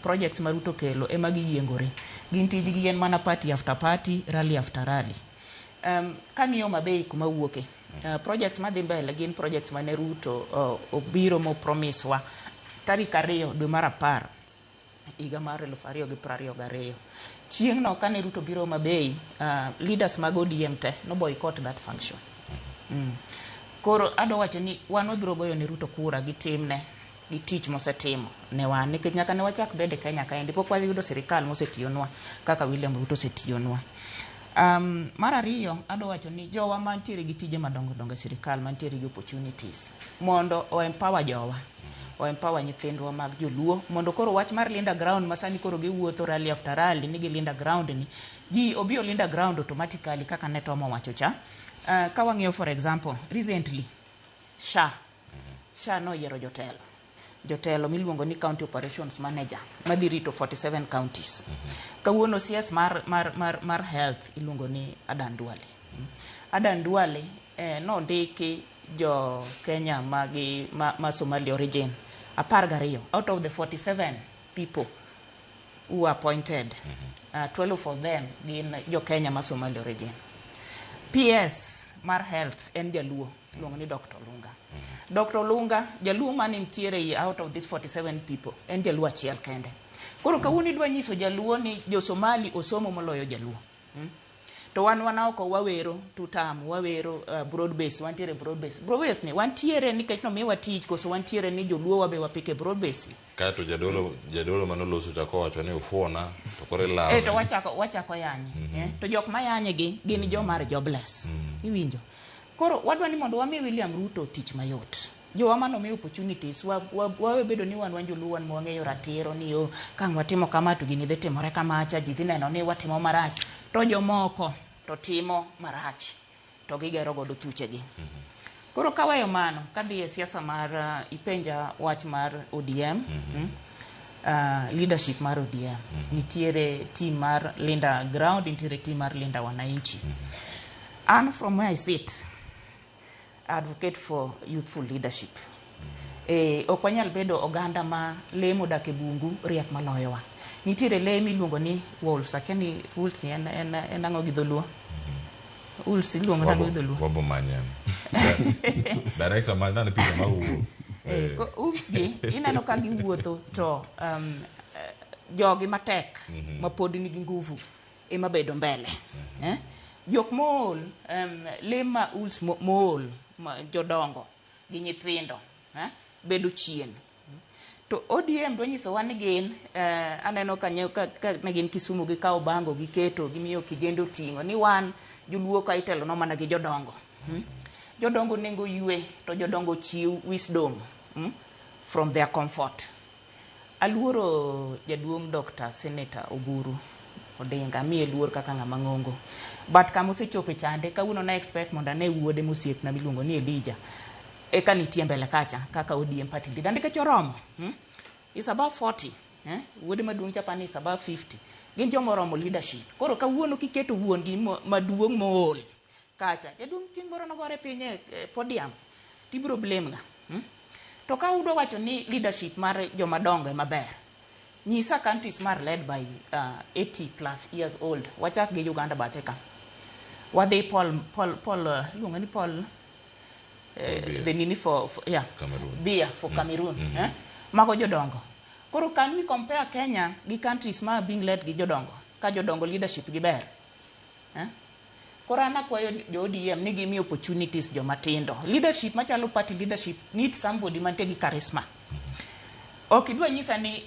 projects ma Ruto kelo ema giyiengore. Gin tijgi en mana party after party, rally after rally. Kang'iyo Homa Bay kuma wuoke, projects madhi mbele gin projects mane Ruto obiro mo promise wa tarik 2 dwe mar 10 higa mar 2022. Chieng' no kane Ruto biro Homa Bay, leaders mag ODM te no boycott that function. Koro adwa wacho ni wan wabiro goyo ne Ruto kura gi timne gi tich mosetimo ne wan, nikech nyaka ne wachak bede Kenya kaendi pok wayudo sirikal mosetiyonwa kaka William Ruto osetiyonwa. Mar ariyo, adwa wacho ni jowa mantiere gi tije madongo dongo e sirikal, mantiere gi opportunities, mondo o empower jowa, o empower nyithindwa mag joluo, mondo koro wach mar Linda Ground ma sani koro giwuotho rally after rally ni gi Linda Ground ni, ji obi o Linda Ground automatically kaka ne Tom owacho cha. Ka wang'iyo for example, recently SHA noyiero jotelo. Jotelo miluongo ni County Operations Manager madhi rito 47 counties. Kawuono CS mar health iluongo ni Adan Duale. Adan Duale nondiki jo Kenya magi, ma Somali origin 12 out of the 47 people who were appointed. 12 of them gin jo Kenya ma Somali origin. PS mar health en jaluo iluongo ni Dr. Olunga. Dr. Olunga, jaluo mane nitiere out of these 47 people en jaluo achiel kende. Koro kawuono idwa nyiso jaluo ni jo Somali osomo moloyo jaluo. To wan oko wawero tutam, wawero broad base, wantiere broad base. Broad base ni wantiere nikech nomiwa tich, koso wantiere ni joluo wabe wapike broad base ni. Kaeto jadolo manoloso cha kowacho ni ufuona to koro ilawe. To wachako yanye. To jok mayanye gi gin joma are jobless. Iwinjo. Koro wadwa ni mondo wami William Ruto tich mayot. Jowa mano mi opportunities, wawe bedo ni wan joluo wan mwang'eyo ratiro ni yo ka ang' watimo kama to gini dhi timore kamacha, ji dhi neno ni watimo marach. To jomoko to timo marach to gigero godo thuchegi. Koro kaweyo mano, kadhi e siasa mar ipenja wach mar ODM, leadership mar ODM. Nitiere team mar Linda Ground, nitiere team mar Linda Wananchi. And from where I sit, advocate for youthful leadership. Ok wanyal bedo oganda ma lee modak e bungu riek maloyowa. Nitiere lee miluongo ni wolves. Akia ni wolves ni en ang'o gi dholuo? Wolves iluongo nang'o gi dholuo? Wabo manyen. Director ma nane picha mag wolf. Wolves gi ineno ka giwuotho to jogi matek ma pod nigi nguvu ema bedo mbele. Jok mool, lee ma wolves mool, ma jodongo gi nyithindo, bedo chien. To ODM dwa nyisowa ni gin, aneno ka ne gin Kisumu gikawo bango giketo, gimiyo kijende oting'o ni wan joluo ka itelonwa mana gi jodongo. Jodongo nengo ywe, to jodongo chiw wisdom, from their comfort. Aluoro jaduong' Dr. Senator Oburu Odinga, amiye luor kaka ng'ama ng'ongo. But kama osechope chande, kawuono na expect mondo ane wuode mosiepna miluongo ni Elijah. Eka nitie mbele kacha kaka ODM party leader. Nikech oromo. Is above 40. Eh? Wuode maduong' cha pani is above 50. Gin joma oromo leadership. Koro kawuono kiketo wuon gi maduong' mool kacha, jaduong' chieng' moro nogore piny e podium, tibiro blame ng'a? To ka udwa wacho ni leadership mar joma dongo ema ber, nyisa countries mar led by 80 plus years old. Wachak gi Uganda bathe ka. Wadhi Paul iluongo ni Paul the nini for yeah, Cameroon. Biya for Cameroon. Eh? Mago jodongo. Koro can we compare Kenya gi countries ma being led gi jodongo? Ka jodongo leadership gi ber. Eh? Koro an akwayo jo ODM ni gimi opportunities joma tindo. Leadership machalo party leadership need somebody mantie gi charisma. Ok idwa nyisa ni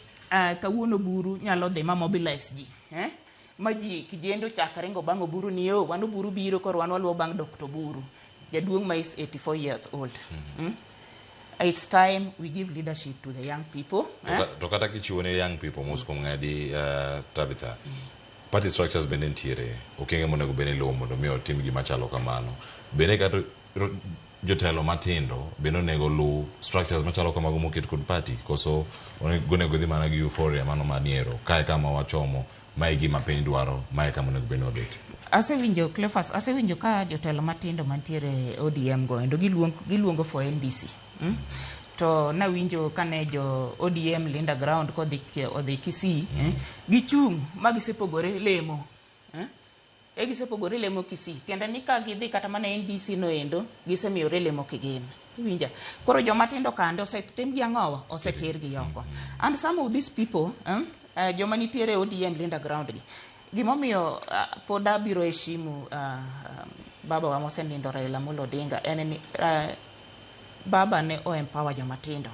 kawuono Oburu nyalo dhi ma mobilize ji. Eh? Ma ji kijendo chak ringo bang' Oburu ni yo, wan Oburu biro koro wan waluwo bang' Dr. Oburu. Jaduong' ma is 84 years old. It's time we give leadership to the young people. Eh? To kata kichiwo ne young people mos kuom ng'adi Tabitha, party structures bende nitiere okenge monego bed ni iluwo mondo mi otim gima chalo kamano. Bende kata jotelo matindo bende onego oluw structures machalo kamago moket kod party, koso onego dhi mana gi euphoria mano maniero kae kama wachomo, mae gima piny dwaro, mae kama onego bed ni wabet. Asewinjo Cleophas, asewinjo ka jotelo matindo mantiere ODM go endo giluongo for NDC. To nawinjo kane jo ODM Linda Ground kodhi odhi Kisii, gichung' ma gisepogore lemo. E gisepogore lemo Kisii. Tiende ni ka gidhi kata mana NDC no endo, gisemiyore lemo kigin. Iwinja? Koro joma tindo kande osetim gi ang'owa, osekir gi oko. And some of these people, joma nitiere ODM Linda Ground gi, gimomiyo pod abiro heshimu baba wa mosenindo Raila Amolo Odinga en ni baba ne o empower joma tindo.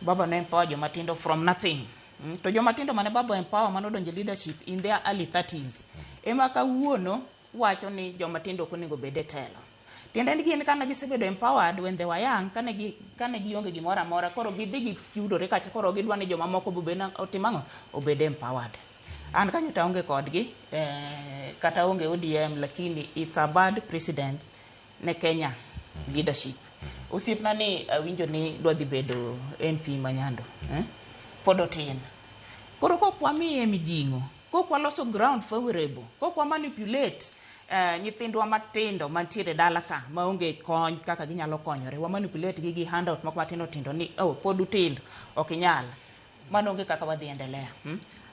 Baba ne empower joma tindo from nothing. To joma tindo mane baba empower mane odonjo e leadership in their early 30s. Ema kawuono wacho ni joma tindo ok onego bed e telo. Tiende ni gin kane gisebedo empowered when they were young, kane gionge gimoro amora, koro gidhi giyudore kacha, koro gidwa ni joma moko be obed otim ang'o? Obed empowered. An kanyo to aonge kodgi, kata onge ODM, lakini it's a bad precedent ne Kenya leadership. Osiepna ni awinjo ni dwa dhi bedo MP ma Nyando. Pod otin. Koro kok wamiye mijing'o, kok waloso ground favorable, kok wa manipulate nyithindwa matindo mantiere dala ka maonge kony kaka ginyalo konyore, wa manipulate gi gi handout moko matindo tindo ni oh, pod utindo, ok inyal. Mano onge kaka wadhi endelea.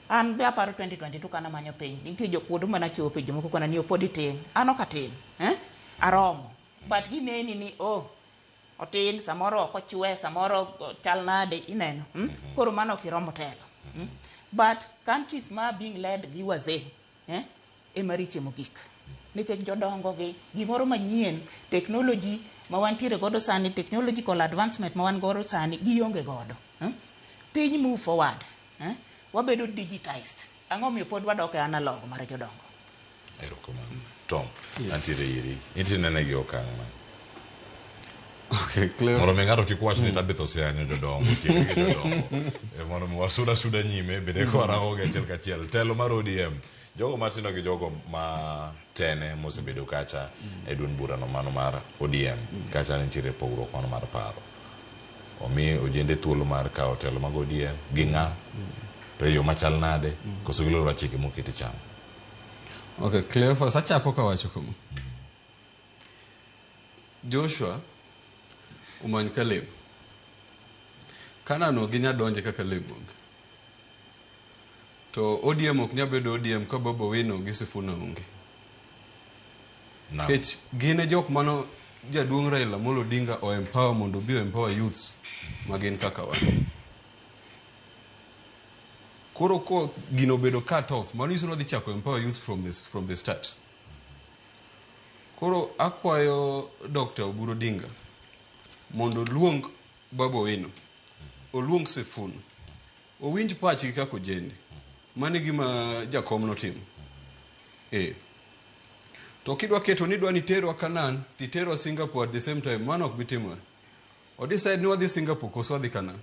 An be aparo 2022 kana manyo piny, nitie jokuodo mana chope, jomoko kona ni pod itin. An ok atin, eh? Aromo. But gineni ni oh, otin, samoro ok ochwe, samoro chal nade, ineno. Koro mano ok iromo telo. But countries ma being led gi wazee, ema riche mogik. Nikech jodongo gi gimoro manyien, technology ma wantiere godo sani, technological advancement ma wan godo sani, gionge godo. Piny move forward. Wabedo digitized. Ang'o miyo pod wadok e analog mar jodongo? Erokamano. Tom, antiere iri. Intie nene gi okang' ma. Okay, clear. Mondo mi ng'ato kik wach ni Tabitha oseyanyo jodongo, tieko gi jodongo. Mondo mi wasuda suda nyime, bende kwarango gi achiel kachiel. Telo mar ODM, jogo matindo gi jogo ma tene mosebedo kacha e duond burano mano mar ODM, kacha nitiere pogruok mano mar paro. Omi ojende thuolo mar kawo telo mag ODM gi ng'a, to e yo machal nade, koso giloro chike moketi chama. Okay, Cleophas, achako kawacho kama. Joshua omany Caleb. Canaan ok ginyal donje ka Caleb onge. To ODM ok nyal bedo ODM ka Babu Owino gi Sifuna onge. Nikech gin e jok mano jaduong' Raila Amolo Odinga o empower mondo obi o empower youths ma gin kaka wan. Koro ko gino obedo cut off, mano nyiso ni wadhi chako empower youth from the start. Koro akwayo Dr. Oburu Odinga mondo oluong Babu Owino, oluong Sifuna, owinj pachgi kaka ojende. Mano e gima jakom notimo. To kidwa keto ni idwa ni iterwa Canaan, titerwa Singapore at the same time, mano ok bi timore. O decide ni wadhi Singapore koso wadhi Canaan.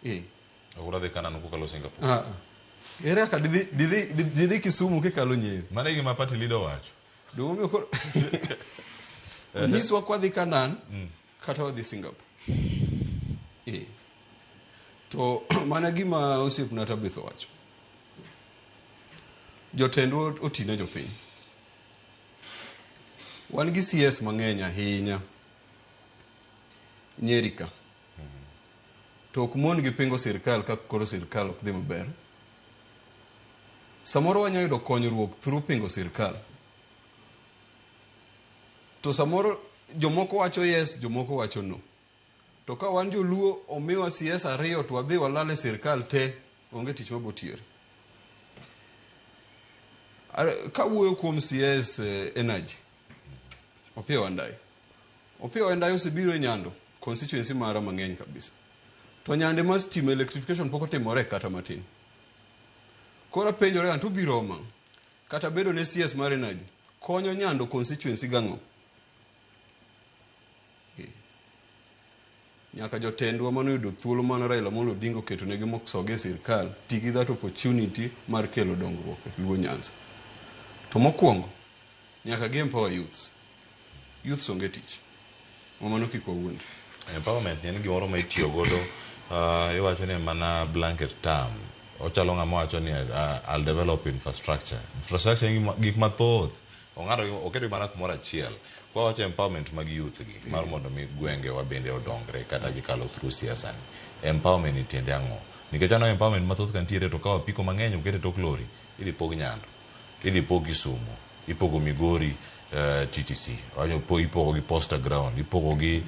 Eh. Ok udhi Canaan kukalo Singapore. Ah, ah. Ere kaka didhi Kisumu kikalo Nyeri? Mano e gima party leader owacho. Donge koro nyiswa kwadhi Canaan kata wadhi Singapore. Eh. To mana gima osiepna Tabitha owacho. Jotendwa otine jopiny. Wan gi CS mang'eny ahinya Nyeri ka. To ok mon gi pingo sirkal ka koro sirkal ok dhi maber. Samoro wanyalo yudo konyruok through pingo sirkal. To samoro jomoko wacho yes, jomoko wacho no. To ka wan joluo omiwa CS ariyo to wadhi walal e sirkal te, onge tich mabotiyore. Kawuoyo kuom CS Energy, Opiyo Wandayi. Opiyo Wandayi osebiro e Nyando, constituency mara mang'eny kabisa. To Nyande mar stima electrification pok otimore kata matin. Koro apenjore anto obiro omo ang'o? Kata bedo ne CS mar Energy, konyo Nyando constituency gang'o? Nyaka jotendwa manoyudo thuolo mane Raila Amolo Odinga oketonegi mosogi e sirkal ti gi that opportunity mar kelo dongruok e Luo Nyanza. To mokwongo, nyaka gi empower youths. Youths onge tich. Ma mano kik wawuondre. Empowerment ni en gimoro ma itiyo godo iwacho ni mana blanket term. Ochalo ng'ama wacho ni I'll develop infrastructure. Infrastructure en gik mathoth. Ong'ado oketo mana kumoro achiel. Kwa wacho empowerment mag youth gi mar mondo mi gwenge wa bende odongre kata gikalo through siasa ni. Empowerment ni tiende ang'o? Nikech aneno empowerment mathoth ka nitiere to kawo apiko mang'eny oket e tok lori, idhi pog Nyando, idhi pog Kisumu, ipogo Migori TTC, wacho ipogo gi Posta Ground, ipogo gi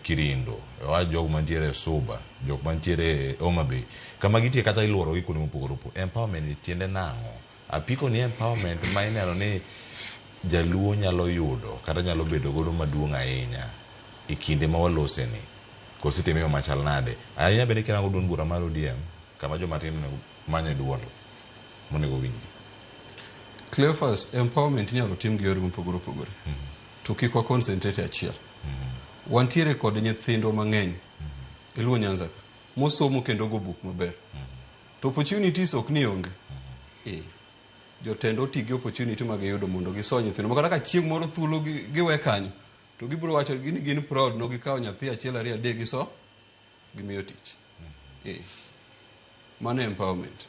Kirindo, wacho jok mantiere Suba, jok mantiere Homa Bay. Kama gitie kata iluoro gi kuonde mopogore opogore. Empowerment ni tiende nang'o? Apiko ni empowerment ma ineno ni jaluo nyalo yudo kata nyalo bedo godo maduong' ahinya e kinde ma walose ni. Koso itime yo machal nade? Ahinya bende kirango duond bura mar ODM kama joma tindo onego manye duol monego winjgi. Cleophas, empowerment inyalo tim gi yore mopogore opogore. To kik wa concentrate e achiel. Wantiere kod nyithindwa mang'eny e Luo Nyanza ka mosomo kendo go buk maber. To opportunities ok ni onge. Jotend oti gi opportunity ma giyudo mondo giso nyithindo. Ma kata ka chieng' moro thuolo giwe kanyo, to gibiro wacho ni gin proud no gikawo nyathi achiel ariyo adek giso gimiyo tich. Mano empowerment.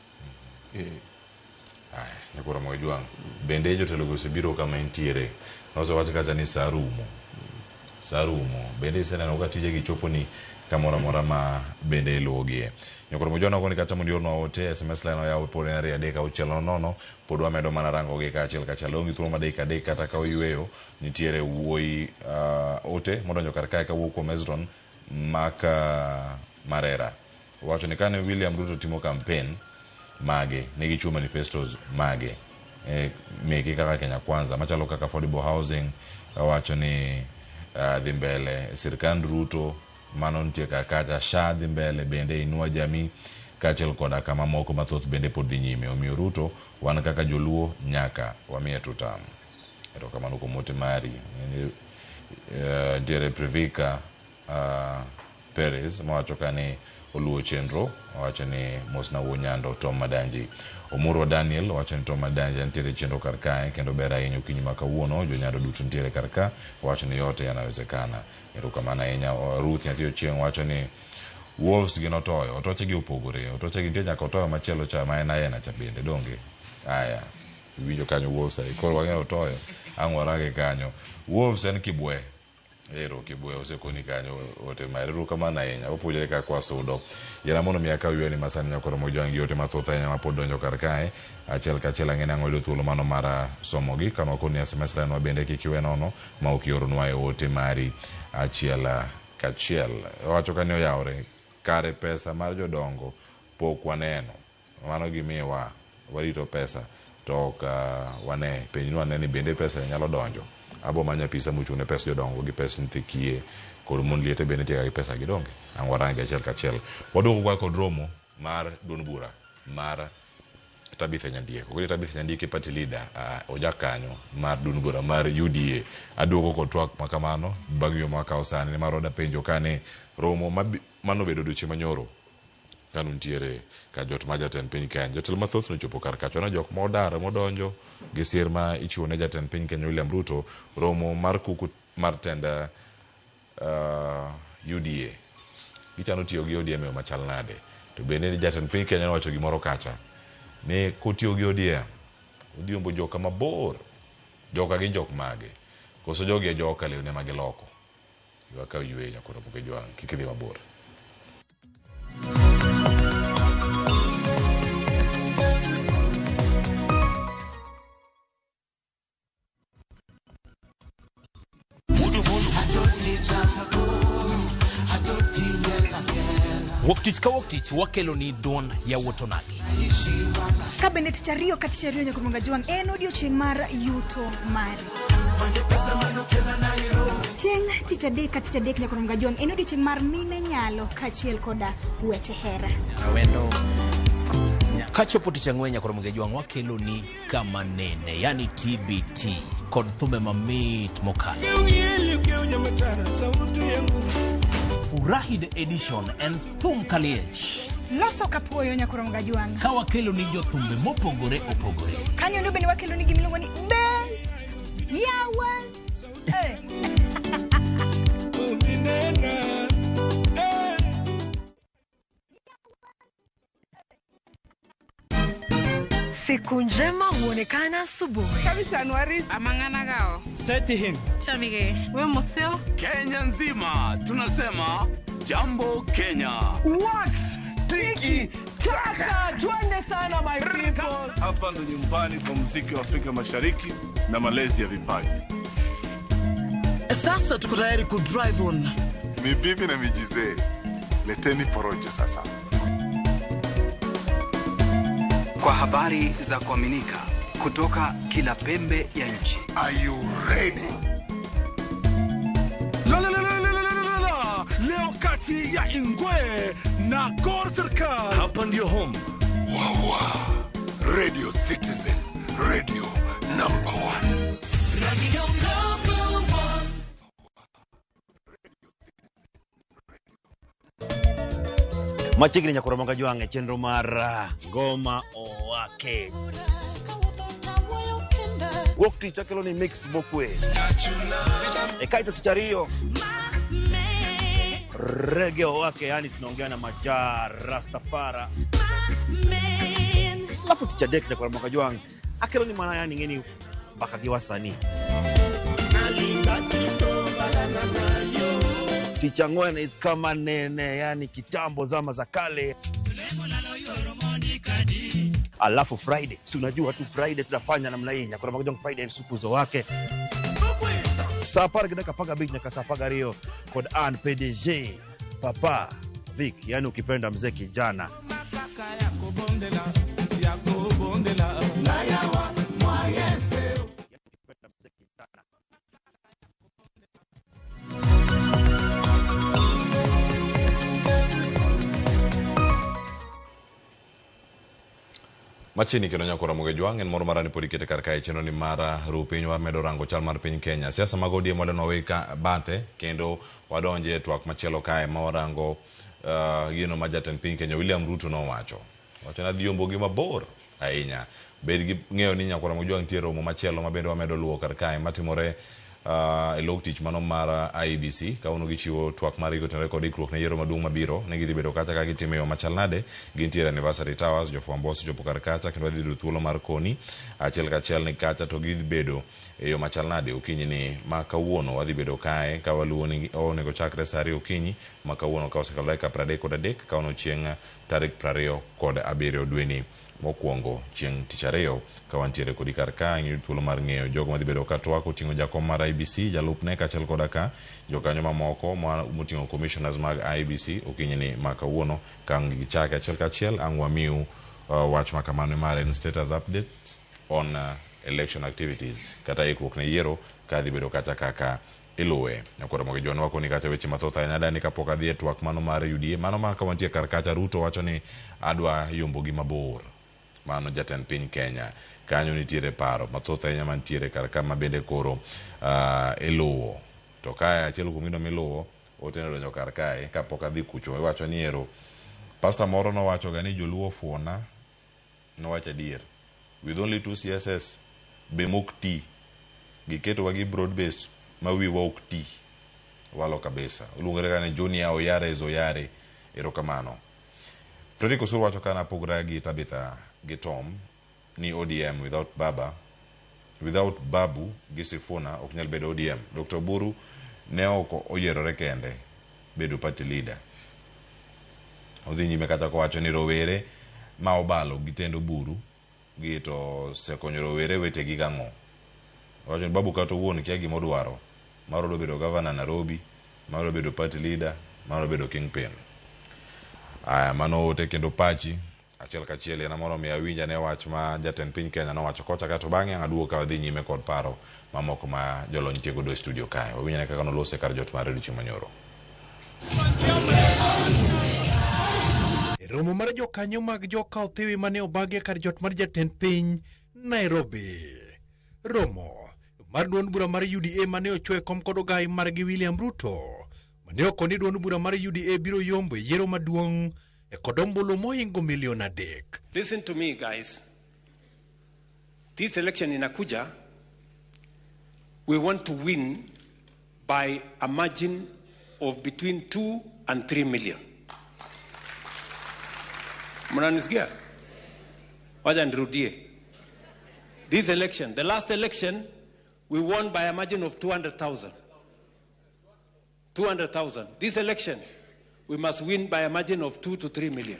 Aya, nyakoro Mojwang', bende jotelo go osebiro kama entiere. Nosewacho kacha ni saa rumo. Saa rumo. Bende iseneno ka tijegi chopo ni kamoro amora ma bende iluwogie. Nyakoro Mojwang' nokoni kata mondo iornwa ote, SMS line oyaw pod en 2 3 6 0, pod wamedo mana rango gi kaachiel kachiel. Onge thuolo ma dakika 3 kata ka oyweyo, nitiere wuoyi ote modonjo kar kae kawuok kuom Ezron Maka Marera. Owacho ni kane William Ruto timo campaign mage, ne gichiwo manifestos mage meke kaka Kenya Kwanza machalo kaka affordable housing. Owacho ni dhi mbele sirkand Ruto mano nitie kar kacha, SHA dhi mbele bende Inua Jamii kaachiel koda kama moko mathoth bende pod dhi nyime. Omiyo Ruto wan kaka joluo nyaka wamiye tutam. Erokamano kuom ote mari. Nitiere Privika Perez mawacho ka ni oluwo chenro, owacho ni mosna wuo Nyando Tom Madanji. Omurwa Daniel owacho ni Tom Madanji nitiere chenro kar kae kendo ber ahinya okinyi ma kawuono, jonyando duto nitiere kar ka, owacho ni yote yanawezekana. Erokamano ahinya. Ruth Nyathi Ochieng' wacho ni Wolves gin otoyo, otoche gi opogore, otoche gi nitie nyaka otoyo machielo cha ma en ayena cha bende donge. Aya, iwinjo kanyo Wolves ai, koro wang'eyo otoyo, ang' warange kanyo. Wolves en kibwe. Ero kibwe osekoni kanyo ote mare. Erokamano ahinya. Wapuonjore kaka wasudo. Yiera mondo mi akaw ywani masani nyakoro Mojwang' gi ote mathoth ahinya mapod donjo kar kae. Achiel kachiel ang'e ni ang' wayudo thuolo mano mar somogi. Kama wakoni SMS line wa bende kik iwe nono ma ok ioronwa e ote mari achiel kachiel. Owacho ka ni oyawore kare pesa mar jodongo pok waneno. Mano gimiwa warito pesa to ok wane. Penjnwa ane ni bende pesa nyalo donjo. Abo manyo apisa mochung' ne pes jodongo gi pes nyithi kiye kod mond liete bende nitie gi pesa gi donge. Ang' warangi achiel kachiel. Waduogo kwa kod romo mar duond bura mar Tabitha Nyandiek. Okoni Tabitha Nyandiek e party leader, ojak kanyo mar duond bura mar UDA. Aduogo kod twak makamano bang' yo mwakawo sani nimar oda penjo ka ni romo manobedo odiochieng' manyoro Kanu nitiere ka jot ma jatend piny Kenya. Jotelo mathoth nochopo kar kacha. Waneno jok modar modonjo gi sir ma ichiwo ne jatend piny Kenya William Ruto romo mar kuku mar tend UDA. Gichano tiyo gi ODM e yo machal nade? To bende jatend piny Kenya nowacho gimoro kacha ni kotiyo gi ODM odhi ombo joka mabor. Joka gin jok mage? Koso jogi e joka lewni ema giloko? Wakaw yweyo nyakoro Jwang' kik idhi mabor. Wuok tich ka wuok tich wakelo ni duond yawuot onagi. Ka bende tich ariyo ka tich ariyo nyaka Jwang' en odiochieng' mar yuto mari. Chieng' tich adek ka tich adek nyaka Jwang' en odiochieng' mar mine nyalo kaachiel koda weche hera. Kachopo tich ang'wen nyaka Jwang' wakelo ni kama nene, yani TBT kod thumbe mamit mokalo. Furahi the edition en thum kaliech. Loso kapuoyo nyaka Jwang'. Ka wakelo ni jothumbe mopogore opogore. Kanyo ndo bende wakelo ni gimiluongo ni be yawa. Siku njema huonekana asubuhi. Kabisa Anuari amangana gao. Seti him. Chamige. We museo. Kenya nzima tunasema jambo Kenya. Wax tiki taka twende sana my people. Hapa ndo nyumbani kwa muziki wa Afrika Mashariki na malezi ya vipaji. Sasa tuko tayari ku drive on. Mibibi na mijizee, leteni porojo sasa. Kwa habari za kuaminika kutoka kila pembe ya nchi. Are you ready? La la la la la la la. Leo kati ya Ingwe na Gor Serikal. Hapa ndio home. Wawa. Radio Citizen, radio number 1. Radio number 1. Machiegni nyakoro Jwang' e chenro mar Ngoma Owake. Wuok tich akelo ni mix mokwe. E kaito tich ariyo Reggae Owake, yani tunaongea na Maja Rastafara. Alafu tich adek nyakoro Jwang' akelo ni mana yani ngeni mpaka gi wasanii. Tich ang'wen is kama nene, yani kitambo zama za kale. Alafu Friday, si unajua tu Friday tutafanya namna hii. Nyakoro Jwang' Friday sukuzo wake. Saa par gi dakika 15 nyaka saa 12 kod an PDG Papa Vic, yani ukipenda mzee kijana. Machiegni kendo nyakoro Jwang' en moro marani pod ikete kar kae chenro ni mar ru piny wamedo rango chal mar piny Kenya. Siasa mag ODM wadwa wawe ka bathe kendo wadonje e twak machielo kae ma warango gino ma jatend piny Kenya William Ruto nowacho. Wacho ni adhi yombo gi mabor ahinya. Bed gi ng'eyo ni nyakoro Jwang' nitie romo machielo ma bende wamedo luwo kar kae matimore e lok tich mano mar IEBC kawuono gichiwo twak margi kotenore kod ikruok ne yiero maduong' mabiro ne gidhi bedo kacha ka gitimo e yo machal nade. Gintiere Anniversary Towers, jofwambo osechopo kar kacha kendo wadhi yudo thuolo mar koni achiel kachiel ni kacha to gidhi bedo e yo machal nade okinyi ni ma kawuono. Wadhi bedo kae ka waluwo ni onego chakre saa 2 okinyi ma kawuono ka osekalo dakika 33 kawuono chieng' tarik 27 dweni mokwongo chieng' tich ariyo ka wantiere kodi kar ka ing'eyo thuolo mar ng'eyo jogo madhi bedo ka twak oting'o jakom mar IEBC, jalupne kaachiel koda ka jokanyo mamoko moting'o commissioners mag IEBC okinyi ni ma kawuono ka ang' gichake achiel kachiel ang' wamiu wach ma kamano mar en status update on election activities kata ikruok ne yiero ka dhi bedo kacha kaka iluwe. Nyakoro Jwang' wakoni kacha weche mathoth ahinya dani kapok adhi e twak mano mar UDA mano ma ka wantie kar kacha Ruto wacho ni adwa yombo gi mabor. Mano jatend piny Kenya. Kanyo nitiere paro mathoth ahinya mantiere kar ka ma bende koro iluwo. To kae achiel kuom gino miluwo oteno donjo kar kae kapok adhi kucho iwacho ni ero Pastor moro nowacho ga ni joluo ofuona, nowacho adier. With only 2 CSS be mok ti. Giketowa gi broad based ma wiwa ok ti. Walo kabisa. Oluongore ga ni Junior Oyare Zoyare. Erokamano. Frederick Osuru wacho ka napogra gi Tabitha gi Tom ni ODM without Baba, without Babu gi Sifuna ok nyal bedo ODM. Dr. Oburu ne ok oyierore kende bedo party leader. Odhi nyime kata kowacho ni rowere ma obalo gi tend Oburu gi to osekonyo rowere wetegi gang'o. Owacho ni Babu kata owuon kia gima odwaro. Mar odwa bedo governor Nairobi, mar odwa bedo party leader, mar odwa bedo kingpin. Aya, mano ote kendo pachi achiel kachiel en mondo mi awinj ane wach ma jatend piny Kenya nowacho kocha kae to bang'e ang' aduogo ka wadhi nyime kod paro mamoko ma jolony nitie godo e studio kae. Wawinj ane kaka nolose kar jot mar redio chieng' manyoro. E romo mar jokanyo mag joka Othiwi mane obagi e kar jot mar jatend piny Nairobi. Romo mar duond bura mar UDA mane ochwo e kom kod ogai margi William Ruto mane oko ni duond bura mar UDA biro yombo e yiero maduong' e kod ombulu mohingo milion 3. Listen to me guys. This election inakuja, we want to win by a margin of between 2 and 3 million. Mnanisikia? Wacha nirudie. This election, the last election, we won by a margin of 200,000. 200,000. This election, we must win by a margin of 2 to 3 million.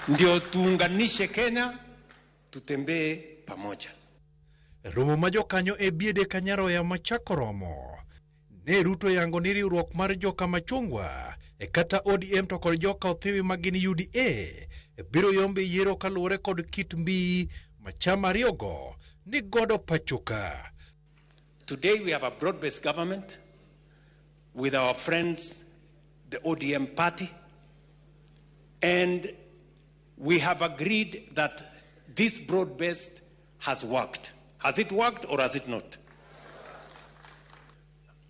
Ndio tuunganishe Kenya, tutembee pamoja. Romo ma jokanyo e biede Kanyaroya machako romo. Ne Ruto yango ni riwruok mar joka machungwa e kata ODM to kod joka Othiwi ma gin UDA biro yombe yiero kaluwore kod kit mbii ma chama ariyogo ni godo pachoka. Today we have a broad-based government with our friends, the ODM party, and we have agreed that this broad-based has worked. Has it worked or has it not?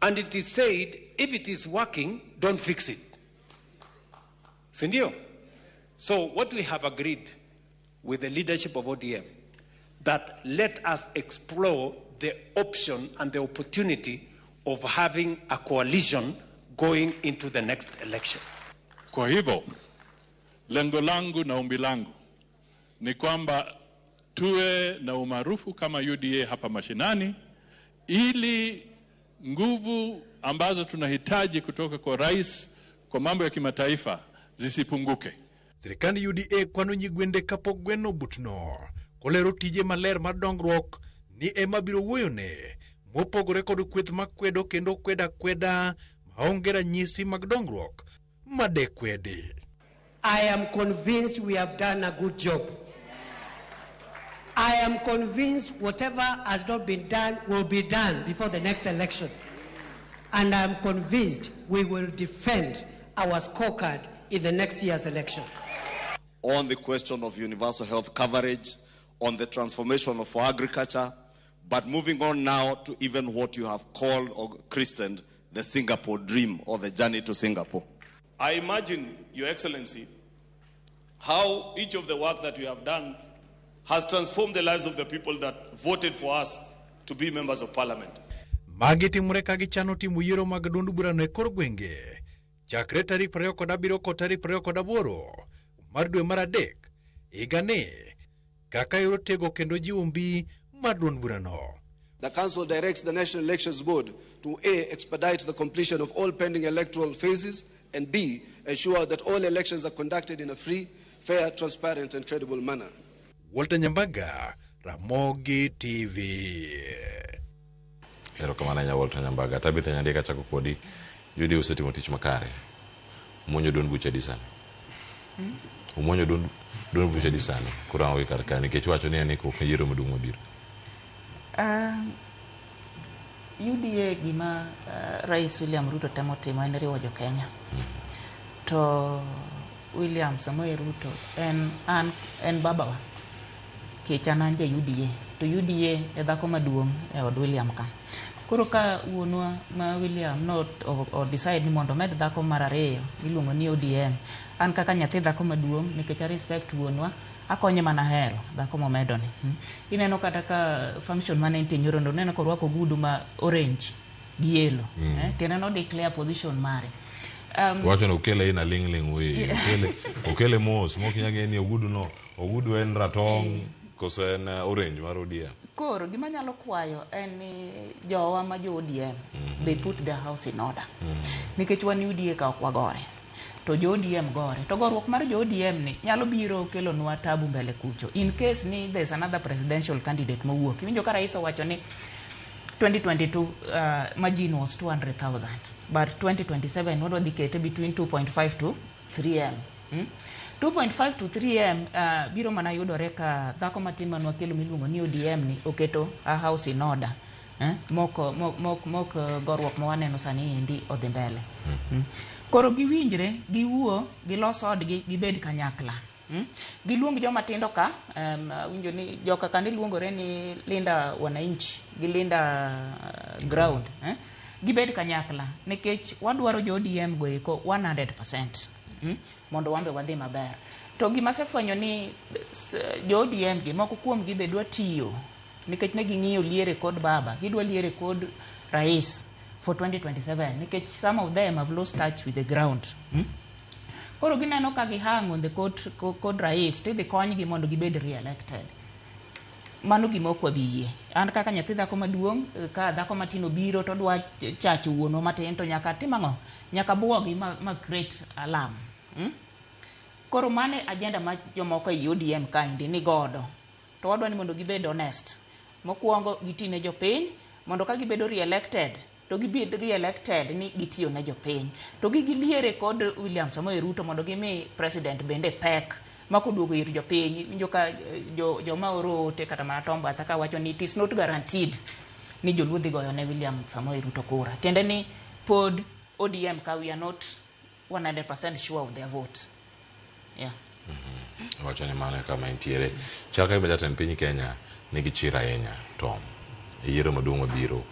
And it is said, if it is working, don't fix it. Sindio? So what we have agreed with the leadership of ODM, that let us explore the option and the opportunity of having a coalition going into the next election. Kwa hivyo, lengo langu na ombi langu ni kwamba tuwe na umaarufu kama UDA hapa mashinani, ili nguvu ambazo tunahitaji kutoka kwa rais kwa mambo ya kimataifa zisipunguke. Sirikand UDA kwano nyigwende kapok gweno obutno, kolero tije maler mar dongruok ni ema biro wuoyone, mopogore kod kweth makwedo kendo kweda kweda maonge ranyisi mag dongruok madekwedi. I am convinced we have done a good job. I am convinced whatever has not been done will be done before the next election. And I am convinced we will defend our scorecard in the next year's election. On the question of universal health coverage, on the transformation of agriculture, but moving on now to even what you have called or christened the Singapore dream or the journey to Singapore. I imagine, Your Excellency, how each of the work that we have done has transformed the lives of the people that voted for us to be members of parliament. Magi timore ka gichano timo yiero mag duond burano e kor gwenge chakre tarik 27 kod tarik 28 mar dwe mar 3 higani kaka yor tego kendo jiwo mbi mar duond burano. The Council directs the National Elections Board to A, expedite the completion of all pending electoral phases, and B, ensure that all elections are conducted in a free, fair, transparent, and credible manner. Walter Nyambaga, Ramogi TV. Erokamano ahinya Walter Nyambaga. Tabitha Nyandika chako kodi. UDA osetimo tich makare. Umuonyo duond buche adi sani? Umuonyo duond buche adi sani? Kurango gi kar kae nikech iwacho ni en ikruok ne yiero maduong' mabiro. UDA gima Rais William Ruto temo timo en riwo jo Kenya. To William Samoei Ruto en babawa. Kech an ja UDA. To UDA e dhako maduong' e od William ka. Koro ka wuonwa ma William no o decide ni mondo omed dhako mar ariyo miluongo ni ODM, an kaka nyathi dhako maduong' nikech a respect wuonwa, akonye mana hero dhako momedoni. Ineno kata ka function mane nitie nyoro no, ineno korwako ogudu ma orange gi yellow. Tiende no declare position mare. Wacho ni okele ina ling ling we. Okele okele mos mok inyal ng'e ni ogudu no ogudu en ratong' koso en orange mar ODM. Koro gima anyalo kwayo en ni jowa ma jo ODM they put their house in order. Nikech wan UDA ka ok wagore. To jo ODM gore. To goruok mar jo ODM ni nyalo biro kelonwa tabu mbele kucho. In case ni there's another presidential candidate mowuok. Iwinjo ka rais owacho ni 2022 margin was 200,000 but 2027 wadwa dhi kete between 2.5 to 3M. 2.5 to 3M biro mana yudore ka dhako matin manwakelo miluongo ni ODM ni oketo a house in order. Mok, mok, mok, mok goruok ma waneno sani endi odhi mbele. Koro giwinjre, giwuo, gilos odgi, gibed kanyakla. Giluong joma tindo ka, winjo ni joka ka niluongore ni Linda Wananchi gi Linda Ground. Gibed kanyakla nikech wadwaro jo ODM go eko 100%. Mondo wan be wadhi maber. To gima asefwenyo ni jo ODM gi moko kuom gi be dwa tiyo nikech ne ging'iyo liere kod baba, gidwa liere kod rais for 2027 nikech some of them have lost touch with the ground. Koro gineno ka gihang on the court, kod rais tidhi konygi mondo gibed re-elected. Mano gima ok wabi yie. An kaka nyathi dhako maduong', ka dhako matin obiro to odwa chacho wuonwa matin to nyaka tim ang'o? Nyaka buogi ma create alarm. Koro mano e agenda ma jomoko ei ODM kaendi ni godo. To wadwa ni mondo gibed honest. Mokwongo giti ne jopiny mondo ka gibedo re-elected to gibed re-elected ni gitiyo ne jopiny. To giliere kod William Samoei Ruto mondo gimi president bende pek ma koduogo ir jopiny. Iwinjo ka joma oro ote kata mana Tom Mbatha ka wacho ni it is not guaranteed ni joluo dhi goyo ne William Samoei Ruto kura. Tiende ni pod ODM ka we are not 100% sure of their vote. Yeah. Wacho ni mano e kama entiere. Chal ka gima jatend piny Kenya nigi chir ahinya Tom. E yiero maduong' mabiro.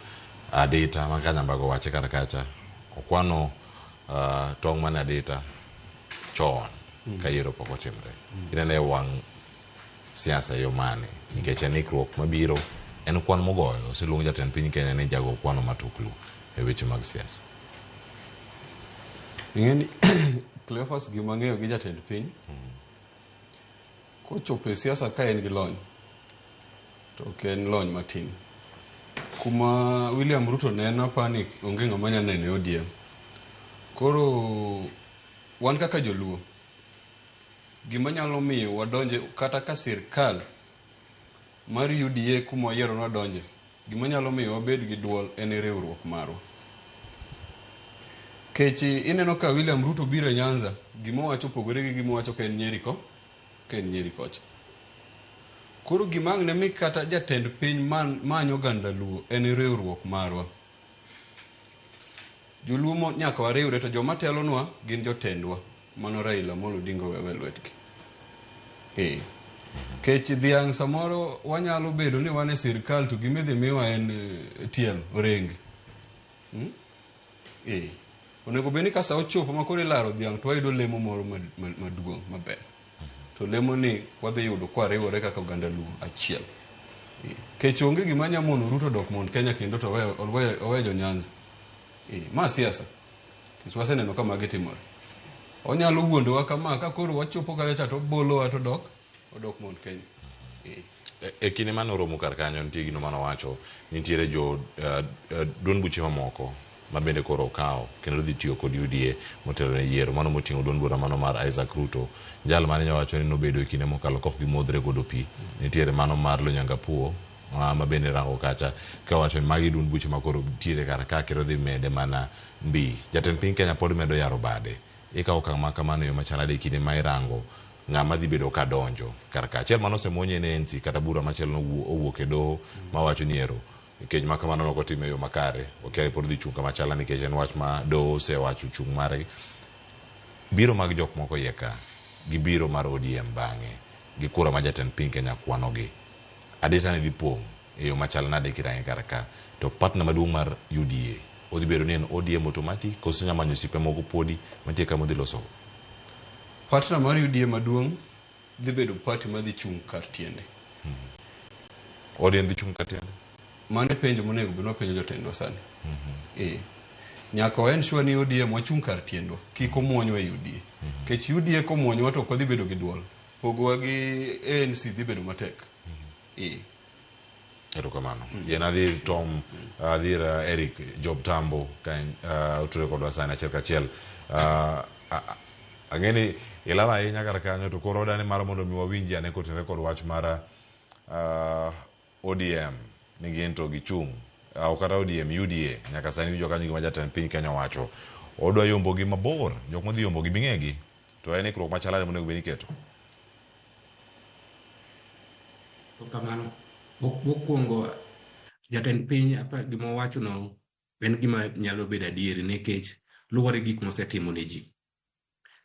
Adita ma Kanyambago wache kar kacha. Okwano tong' mane Adita chon ka yiero pok otimre. Inene e wang' siasa e yo mane? Nikech en ikruok mabiro en kwan mogoyo. Oseluong jatend piny Kenya ni jago kwano matuklu e weche mag siasa. Ing'eni Cleophas gima ang'eyo gi jatend piny kochopo e siasa ka en gi lony to ok en lony matin. Kuma William Ruto neno apani onge ng'ama nyalo neno e ODM. Koro wan kaka joluo gima nyalo miyo wadonje kata ka sirkal mar UDA kuma wayiero ni wadonje gima nyalo miyo wabed gi duol en riwruok marwa. Kech ineno ka William Ruto biro e Nyanza, gima owacho opogore gi gima owacho ka en Nyeri ko, ka en Nyeri kocha. Koro gima ang' ne mi kata jatend piny manyo oganda Luo en riwruok marwa. Joluo mo nyaka wariwre to joma telonwa gin jotendwa. Mano Raila Amolo Odinga owewe lwetgi. Kech dhiang' samoro wanyalo bedo ni wan e sirkal to gima idhi miwa en tielo, orenge. Onego bed ni ka sa ochopo ma koro ilaro dhiang' to wayudo lemo moro maduong' maber. To lemo ni wadhi yudo kwariwore kaka oganda Luo achiel. Kech onge gima nya mono Ruto dok Mount Kenya kendo to owe jo Nyanza. Ma siasa. Kech waseneno ka magi timore. Onyalo wuondowa kama ka koro wachopo kacha cha to obolowa to odok Mount Kenya. E kinde mane oromo kar kanyo nitie gino mane owacho nitiere jo duond buche mamoko ma bende koro okawo kendo dhi tiyo kod UDA motelo ne yiero mano moting'o duond bura mano mar Isaac Ruto jal mane nyowacho ni nobedo e kinde mokalo kok gimodhre godo pi nitiere mano mar Lonyangapuo ma bende rango kacha kawacho ni magi duond buche ma koro nitiere kar ka kendo dhi mede mana mbi. Jatend piny Kenya pod medo yaro bade. Ikawo okang' ma kamano e yo machalade e kinde ma irango ng'ama dhi bedo ka donjo kar ka. Achiel mane osemuonye en ANC kata bura machielo owuok e doho mawacho ni ero keny ma kamano nok otim e yo makare. Okia ni pod dhi chung' kama chala nikech en wach ma doho osewacho chung' mare. Biro mag jok moko iye ka gi biro mar ODM bang'e gi kura ma jatend piny Kenya kwanogi. Adita ne dhi pong' e yo machal nade kirange kar ka to partner maduong' mar UDA odhi bedo ni en ODM automatic koso onyalo manyo osiepe moko podi mantie ka modhi losogo? Partner mar UDA maduong' dhi bedo party madhi chung' kar tiende. ODM dhi chung' kar tiende? Mano e penjo monego bed ni wapenjo jotendwa sani. Eh. Nyaka wa ensure ni ODM wachung' kar tiendwa, kik omuonywa e UDA. Nikech UDA komuonywa to ok wadhi bedo gi duol. Pogowa gi ANC dhi bedo matek. Eh. Erokamano. Yien adhi Tom, adhi ir Eric Job Tambo ka en otudore kodwa sani achiel kachiel. Ang'e ni ilal ahinya kar kanyo to koro odani mar mondo mi wawinji ane kotenore kod wach mar ODM ni gin to gichung' ok kata ODM, UDA nyaka sani winjo kanyo gima jatend piny Kenya owacho. Odwa yombogi mabor, jok modhi yombogi bing'egi to en ikruok machal nade monego bed ni iketo? Erokamano. Mokwongo jatend piny gima owachono en gima nyalo bedo adieri nikech luwore gi gik mosetimo ne ji.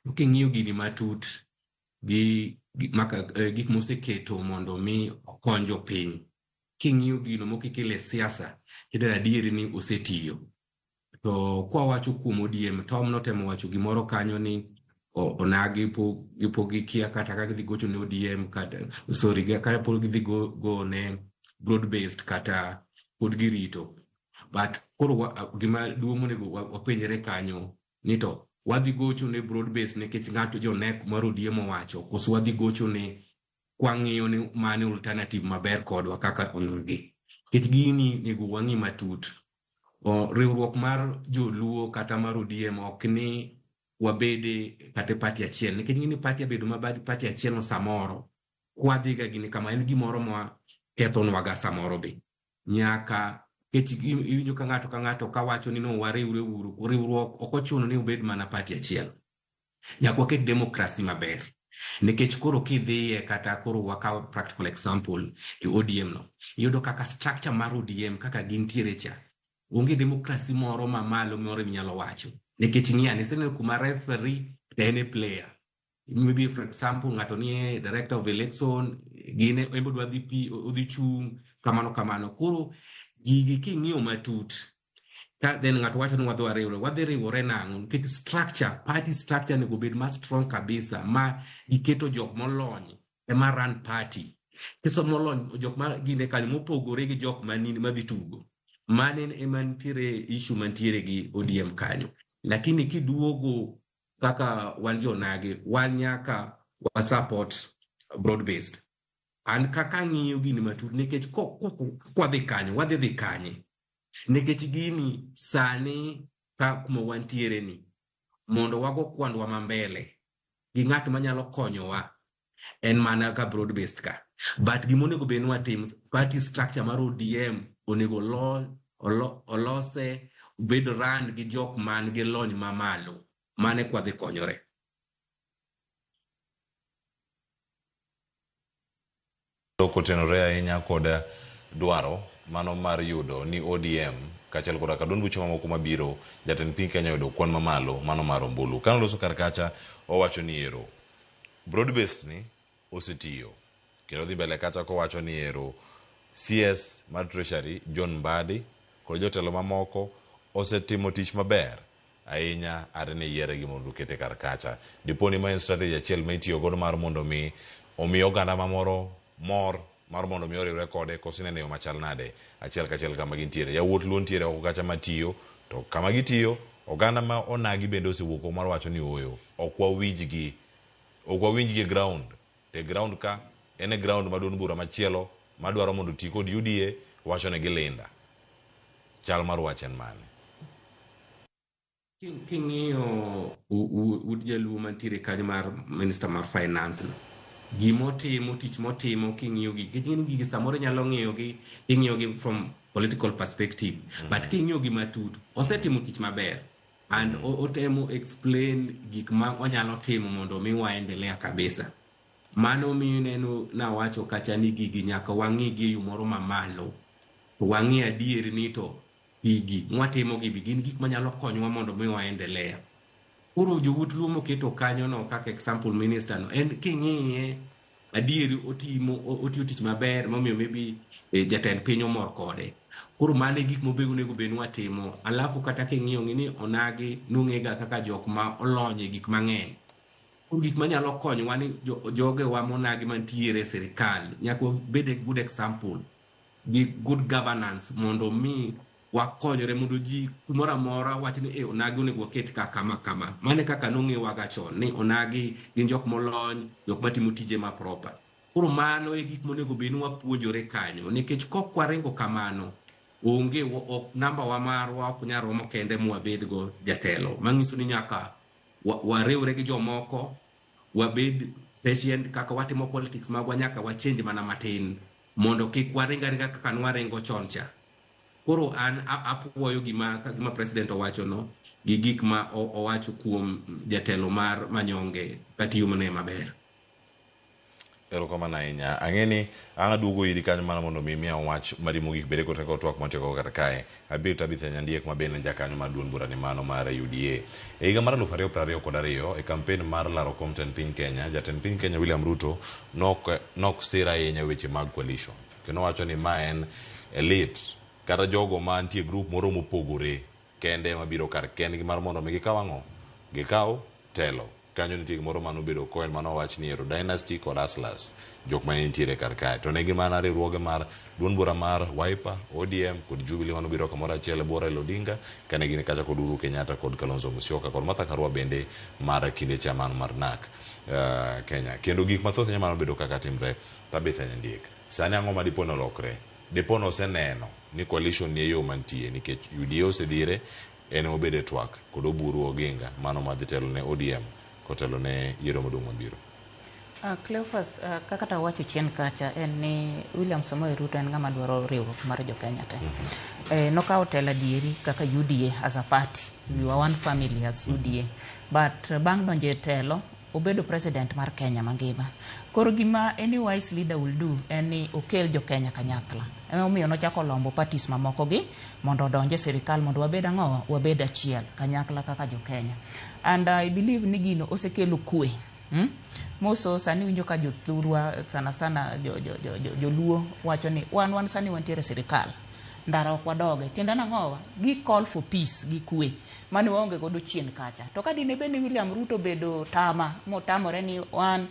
To king'iyo gini matut gi gik moseketo mondo mi okony jopiny, king'iyo gino mokikele siasa, tineno adieri ni osetiyo. To kwawacho kuom ODM, Tom notemo wacho gimoro kanyo ni onagi pok gikia kata ka gidhi gocho ne ODM kata sorry kata pod gidhi go ne broad based kata pod girito. But koro gima duong' monego wapenjre kanyo ni to wadhi gocho ne broad based nikech ng'ato jo NEC mar ODM owacho koso wadhi gocho ne kwang'iyo ni mane alternative maber kodwa kaka onagi. Nikech gini nego wang'i matut. Riwruok mar joluo kata mar ODM ok ni wabede kata e party achiel nikech ng'eni party abedo ma party achiel no samoro kwadhiga gini kama en gimoro ma kethonwaga samoro be nyaka nikech iwinjo ka ng'ato ka ng'ato kawacho ni no wariwre uru riwruok ok ochuno ni obed mana party achiel nyaka waket democracy maber nikech koro kidhiye kata koro wakaw practical example e ODM no iyudo kaka structure mar ODM kaka gintiere cha onge democracy moro mamalo moro minyalo wacho nikech ng'i ane iseneno kuma referee to en e player maybe for example ng'ato nie director of election gine en be odwa dhi pi odhi chung' kamano kamano koro gigi king'iyo matut ka then ng'ato wacho ni wadhi wariwre wadhi riwore nang'o nikech structure party structure onego bed ma strong kabisa ma giketo jok molony ema run party kiso molony jok ma gine kanyo mopogore gi jok manini madhi tugo mane ema nitiere issue mantiere gi ODM kanyo lakini kiduogo kaka wan jonagi wan nyaka wa support broad based an kaka ang'iyo gini matut nikech kwadhi kanyo wadhi dhi kanye nikech gini sani ka kuma wantiere ni mondo wago kwandwa ma mbele gi ng'at manyalo konyowa en mana ka broad based ka but gima onego bed ni watim party structure mar ODM onego olose obed run gi jok man gi lony mamalo mane kwadhi konyore. Kotenore ahinya kod dwaro mano mar yudo ni ODM kaachiel koda ka duond buche mamoko mabiro jatend piny Kenya oyudo kwan mamalo mano mar ombulu. Kane oloso kar kacha owacho ni ero broad based ni osetiyo kendo dhi mbele kacha kowacho ni ero CS mar Treasury John Mbadi kod jotelo mamoko osetimo tich maber ahinya are ne yiere gi mondo okete kar kacha. Dipo ni ma en strategy achiel ma itiyo godo mar mondo mi omi oganda mamoro mor mar mondo mi oriwre kode koso ineno e yo machal nade achiel kachiel kama gintiere. Yawuot Luo nitiere oko kacha matiyo to kama gitiyo oganda ma onagi bende osewuok oko mar wacho ni ooyo ok wawinjgi ok wawinjgi e ground to e ground ka en e ground ma duond bura machielo madwaro mondo oti kod UDA wacho ni gilinda. Chal mar wach en mane? King'iyo ud jaluo mantiere kanyo mar minister mar finance no gimotimo tich motimo king'iyo gi nikech ing'e ni gigi samoro inyalo ng'iyo gi ing'iyo gi from political perspective but king'iyo gi matut osetimo tich maber and otemo explain gik ma onyalo timo mondo mi waendelea kabisa mano miyo ineno nawacho kacha ni gigi nyaka wang'i gi e yo moro mamalo to wang'i adier ni to gigi mwatimo gi be gin gik manyalo konyowa mondo mi waendelea koro jowuot luo moketo kanyo no kaka example minister no en king'iye Adieri otimo otiyo tich maber momiyo maybe jatend piny omor kode. Koro mano e gik mobe onego bed ni watimo. Alafu kata king'iyo ng'i ni onagi nong'ega kaka jok ma olony e gik mang'eny. Koro gik manyalo konyowa ni jogewa monagi mantiere e sirikal nyaka wabed e good example gi good governance mondo mi wakonyore mondo ji kumoro amora wach ni onagi onego waket ka kama kama. Mano e kaka nong'ewaga chon ni onagi gin jok molony, jok matimo tije ma proper. Koro mano e gik monego bed ni wapuonjore kanyo nikech kok waringo kamano onge ok namba wa marwa ok nyal romo kende mwabedgo jatelo. Manyiso ni nyaka wariwre gi jomoko, wabed patient kaka watimo politics magwa nyaka wachange mana matin mondo kik waring aringa kaka nwaringo chon cha. Koro an apuoyo gima president owachono gi gik ma owacho kuom jatelo mar Manyonge katiyo mane maber. Erokamano ahinya. Ang'e ni ang' aduogo iri kanyo mana mondo mi imiya wach mari mogik bende koteko twak matieko kar kae. Abiro Tabitha Nyandiek ma bende en jakanyo mar duond bura ni mano mar UDA. E higa mar 2022 e kampen mar laro kom tend piny Kenya, jatend piny Kenya William Ruto nok sir ahinya weche mag coalition. Kendo wacho ni ma en elite kata jogo mantie group moro mopogore kende ema biro kar kendgi mar mondo mi gikaw ang'o? Gikaw telo. Kanyo nitie gimoro mane obedo coin mane owach ni ero dynasty kod hustlers jok mane nitiere kar kae to ne gin mana riwruoge mar duond bura mar Wiper, ODM kod Jubilee mane obiro kamoro achiel e bwo Raila Odinga kane gin kacha kod Uhuru Kenyatta kod Kalonzo Musyoka kod Martha Karua bende mar kinde chairman mar NARC Kenya. Kendo gik mathoth ahinya mane obedo kaka timre. Tabitha Nyandiek, sani ang'o ma dipo ni olokre? Dipo ni oseneno ni coalition ni e yo mantie nikech UDA osedhire en ema obedo e twak kod Oburu Oginga mano madhi telo ne ODM kotelo ne yiero maduong' mabiro. Cleophas, kaka tawacho chien kacha en ni William Samoei Ruto en ng'ama dwaro riwruok mar jo Kenya te. Nokawo telo adieri kaka UDA as a party. We were one family as UDA. But bang' donjo e telo, obedo president mar Kenya mangima. Koro gima any wise leader will do en ni okel jo Kenya kanyakla. Emomiyo nochako lombo parties mamoko gi mondo odonj e sirikal mondo wabed ang'o? Wabed achiel kanyakla kaka jo Kenya. And I believe ni gino osekelo kwe. Moso sani winjo ka jothurwa sana sana joluo wacho ni wan sani wantiere e sirikal. Ndara ok wadoge. Tiende nang'owa? Gi call for peace gi kwe. Mane waonge godo chien kacha. To ka dine bed ni William Ruto obedo tama motamore ni wan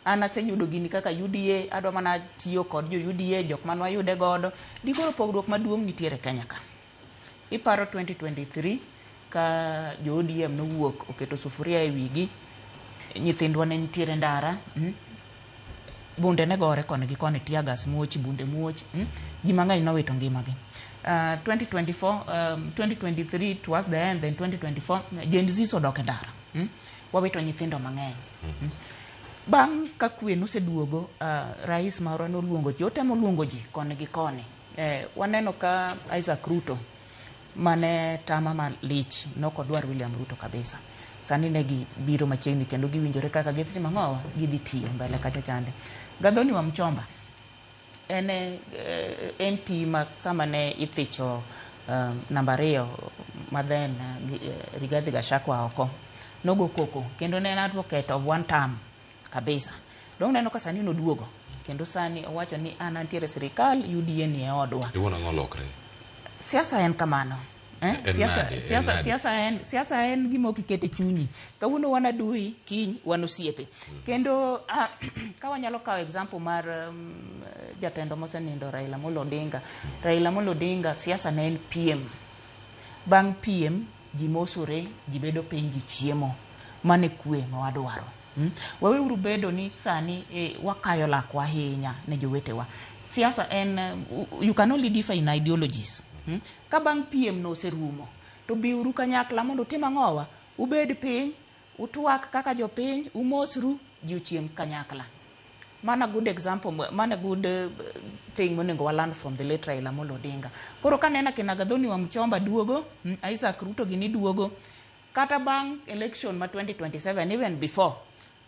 an aseyudo gini kaka UDA, adwa mana tiyo kod jo UDA, jok mane wayude godo, dikoro pogruok maduong' nitiere Kenya ka. Iparo 2023 ka jo ODM nowuok oketo sufuria e wigi, nyithindwa ne nitiere ndara, bunde ne gore koni gi koni, tear gas muoch, bunde muoch, ji mang'eny nowito ngimagi. 2024, 2023 towards the end, then 2024, Gen Z odok e ndara. Wawito nyithindo mang'eny. Bang' ka kwe noseduogo, rais marwa noluongo ji, otemo luongo ji koni gi koni. Waneno ka Isaac Ruto mane tama malich, nokodwar William Ruto kabisa. Sani ne gibiro machiegni kendo giwinjore kaka gidhi timo ang'owa, gidhi tiyo mbele kacha chande. Gathoni wa Mchomba en MP ma sama ne ithicho namba 2 ma then Rigathi Gachagua oko, nogo koko kendo ne en advocate of one term kabisa. Dong neno ka sani noduogo kendo sani owacho ni an antiere sirikal, UDA ni e odwa. Iwuon ang'o lokre? Siasa en kamano. Siasa en gima ok iket e chunyi. Kawuono wan adui, kiny wan osiepe. Kendo ka wanyalo kawo example mar jatendo mosenindo Raila Amolo Odinga. Raila Amolo Odinga siasa ne en piem. Bang' piem, ji mosore, ji bedo piny, ji chiemo. Mano e kwe ma wadwaro. Waweuru bedo ni sani wakayo lakwa ahinya ne jowetewa. Siasa en, you can only differ in ideologies. Ka bang' piem no oserumo, to biuru kanyakla mondo utim ang'owa? Ubed piny, utwak kaka jopiny, umosru, ji ochiem kanyakla. Mana good example, mana good thing monego wa learn from the late Raila Amolo Odinga. Koro kaneno kina Gathoni wa Mchomba duogo, Isaac Ruto gini duogo, kata bang' election ma 2027, even before,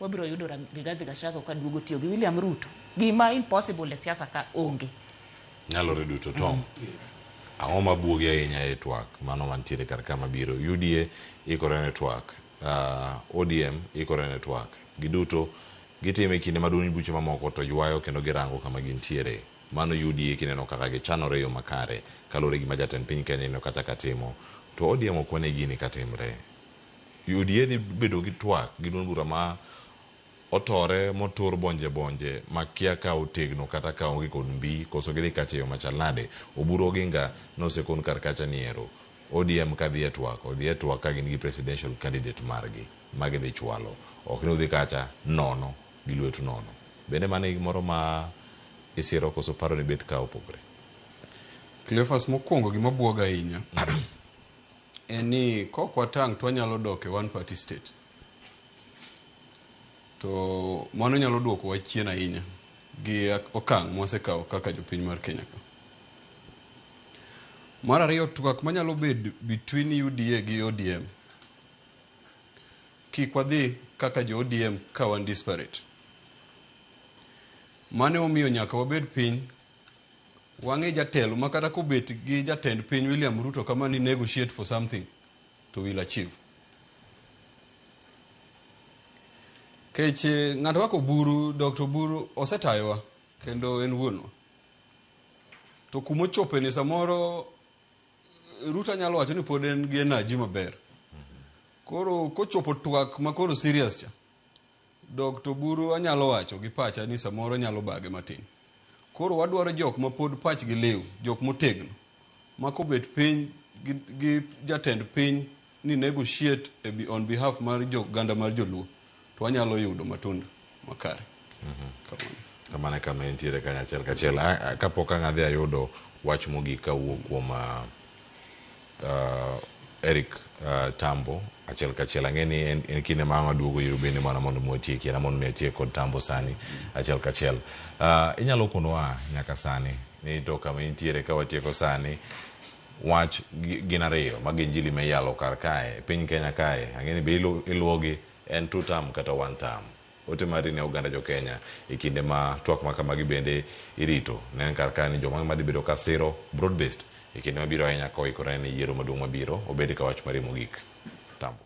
wabiro yudo Rigathi Gachagua ka duogo tiyo gi William Ruto. Gima impossible e siasa ka onge. Nyalore duto, Tom. Ang'o mabuogi ahinya e twak mano mantiere kar ka mabiro? UDA ikore ne twak, ODM ikore ne twak. Giduto Gitime e kinde ma duond buche mamoko to ywayo kendo girango kama gintiere. Mano UDA kineno kaka gichanore e yo makare kaluwore gi gima jatend piny Kenya ineno kacha katimo. To ODM ok wane gini katimre. UDA dhi bedo gi twak gi duond bura ma otore motur bonje bonje ma kia ka otegno kata ka onge kod mbi koso gidhi kacha e yo machal nade. Oburu Oginga nosekon kar kacha ni ero ODM ka dhi e twak odhi e twak ka gin gi presidential candidate margi ma gidhi chwalo. Ok ni udhi kacha nono gi lwetu nono. Bende mano e gimoro ma isiro koso paro ni bet ka opogore? Cleophas, mokwongo gima buoga ahinya en ni kok watang' to wanyalo dok e one party state. To mano nyalo duokowa chien ahinya gi okang' mwasekawo kaka jopiny mar Kenya ka. Mar ariyo, twak manyalo bedo between UDA gi ODM. Kik wadhi kaka jo ODM ka wan disparate. Mano emomiyo nyaka wabed piny wang'e jatelo ma kata kobet gi jatend piny William Ruto kama ni negotiate for something to will achieve. Kech ng'ato kaka Oburu, Dr. Oburu osetayowa kendo en wuonwa. To kumochope ni samoro Ruto nyalo wacho ni pod en gi energy maber. Koro kochopo twak ma koro serious cha, Dr. Oburu anyalo wacho gi pacha ni samoro nyalo bage matin. Koro wadwaro jok ma pod pachgi liw, jok motegno, ma kobet piny gi jatend piny ni negotiate on behalf mar joganda mar joluo, to wanyalo yudo matunda makare. Kamano. Kamano e kama entiere kanyo achiel kachiel. Kapok ang' adhi ayudo wach mogik kawuok kuom Eric Tambo achiel kachiel. Ang'e ni en kinde ma ang' aduogo iru bende mana mondo mi watieki. En mondo mi atiek kod Tambo sani achiel kachiel. Inyalo konowa nyaka sani ni to kama intiere ka watieko sani wach gin ariyo mag injili ma iyalo kar kae e piny Kenya kae. Ang'e ni be iluwogi en two term kata one term. Ote mari ne oganda jo Kenya e kinde ma twak ma kamagi bende irito. Ne kar kae ni joma madhi bedo ka siro broad based e kinde mabiro ahinya ka oikore ne yiero maduong' mabiro obed ka wach mari mogik. Tambo.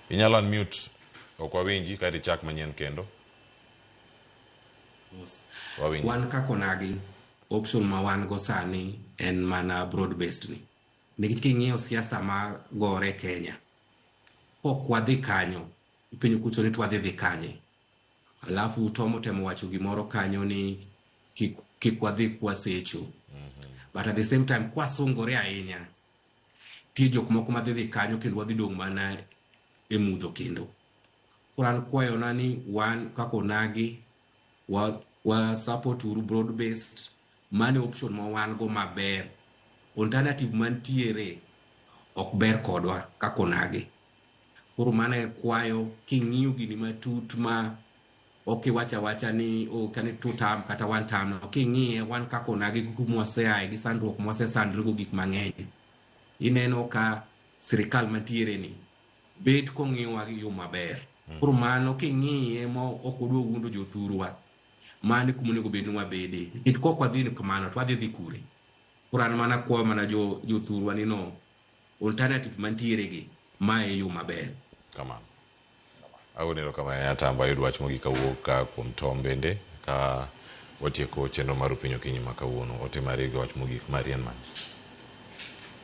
Inyalo unmute ok wawinji kaeto ichak manyien kendo. Wawinji. Wan kaka onagi, option ma wan go sani en mana broad based ni. Nikech king'iyo siasa ma gore Kenya, kok wadhi kanyo, ipenjo kucho ni to wadhi dhi kanye. Alafu Tom otemo wacho gimoro kanyo ni kik wadhi kwasecho. But at the same time, kwasungore ahinya, nitie jok moko madhi dhi kanyo kendo wadhi dong' mana e mudho kendo. Koro an kwayona ni wan kaka onagi, wa support uru broad based, mano e option ma wan go maber. Alternative mantiere ok ber kodwa kaka onagi. Koro mano e kwayo king'iyo gini matut ma ok iwacho awacha ni oh, kani two term kata one term no. King'iye wan kaka onagi gi kuma waseaye gi sandruok mwasesandrego gik mang'eny. Ineno ka sirikal mantiere ni bet kong'iyowa gi yo maber. Koro mano king'iye ma ok wadwa wuondo jothurwa, mano e kuma onego bed ni wabede. Nikech kok wadhi kamano to wadhi dhi kure? Koro an mana kwayo mana jothurwa ni no, alternative mantiere gi, ma e yo maber. Kamano. Agoni erokamano ahinya Tambo, ayud wach mogik kawuok ka kuom Tom bende ka watieko chenro mar Upiny Okinyi ma kawuono. Ote mari gi wach mogik mari en mane?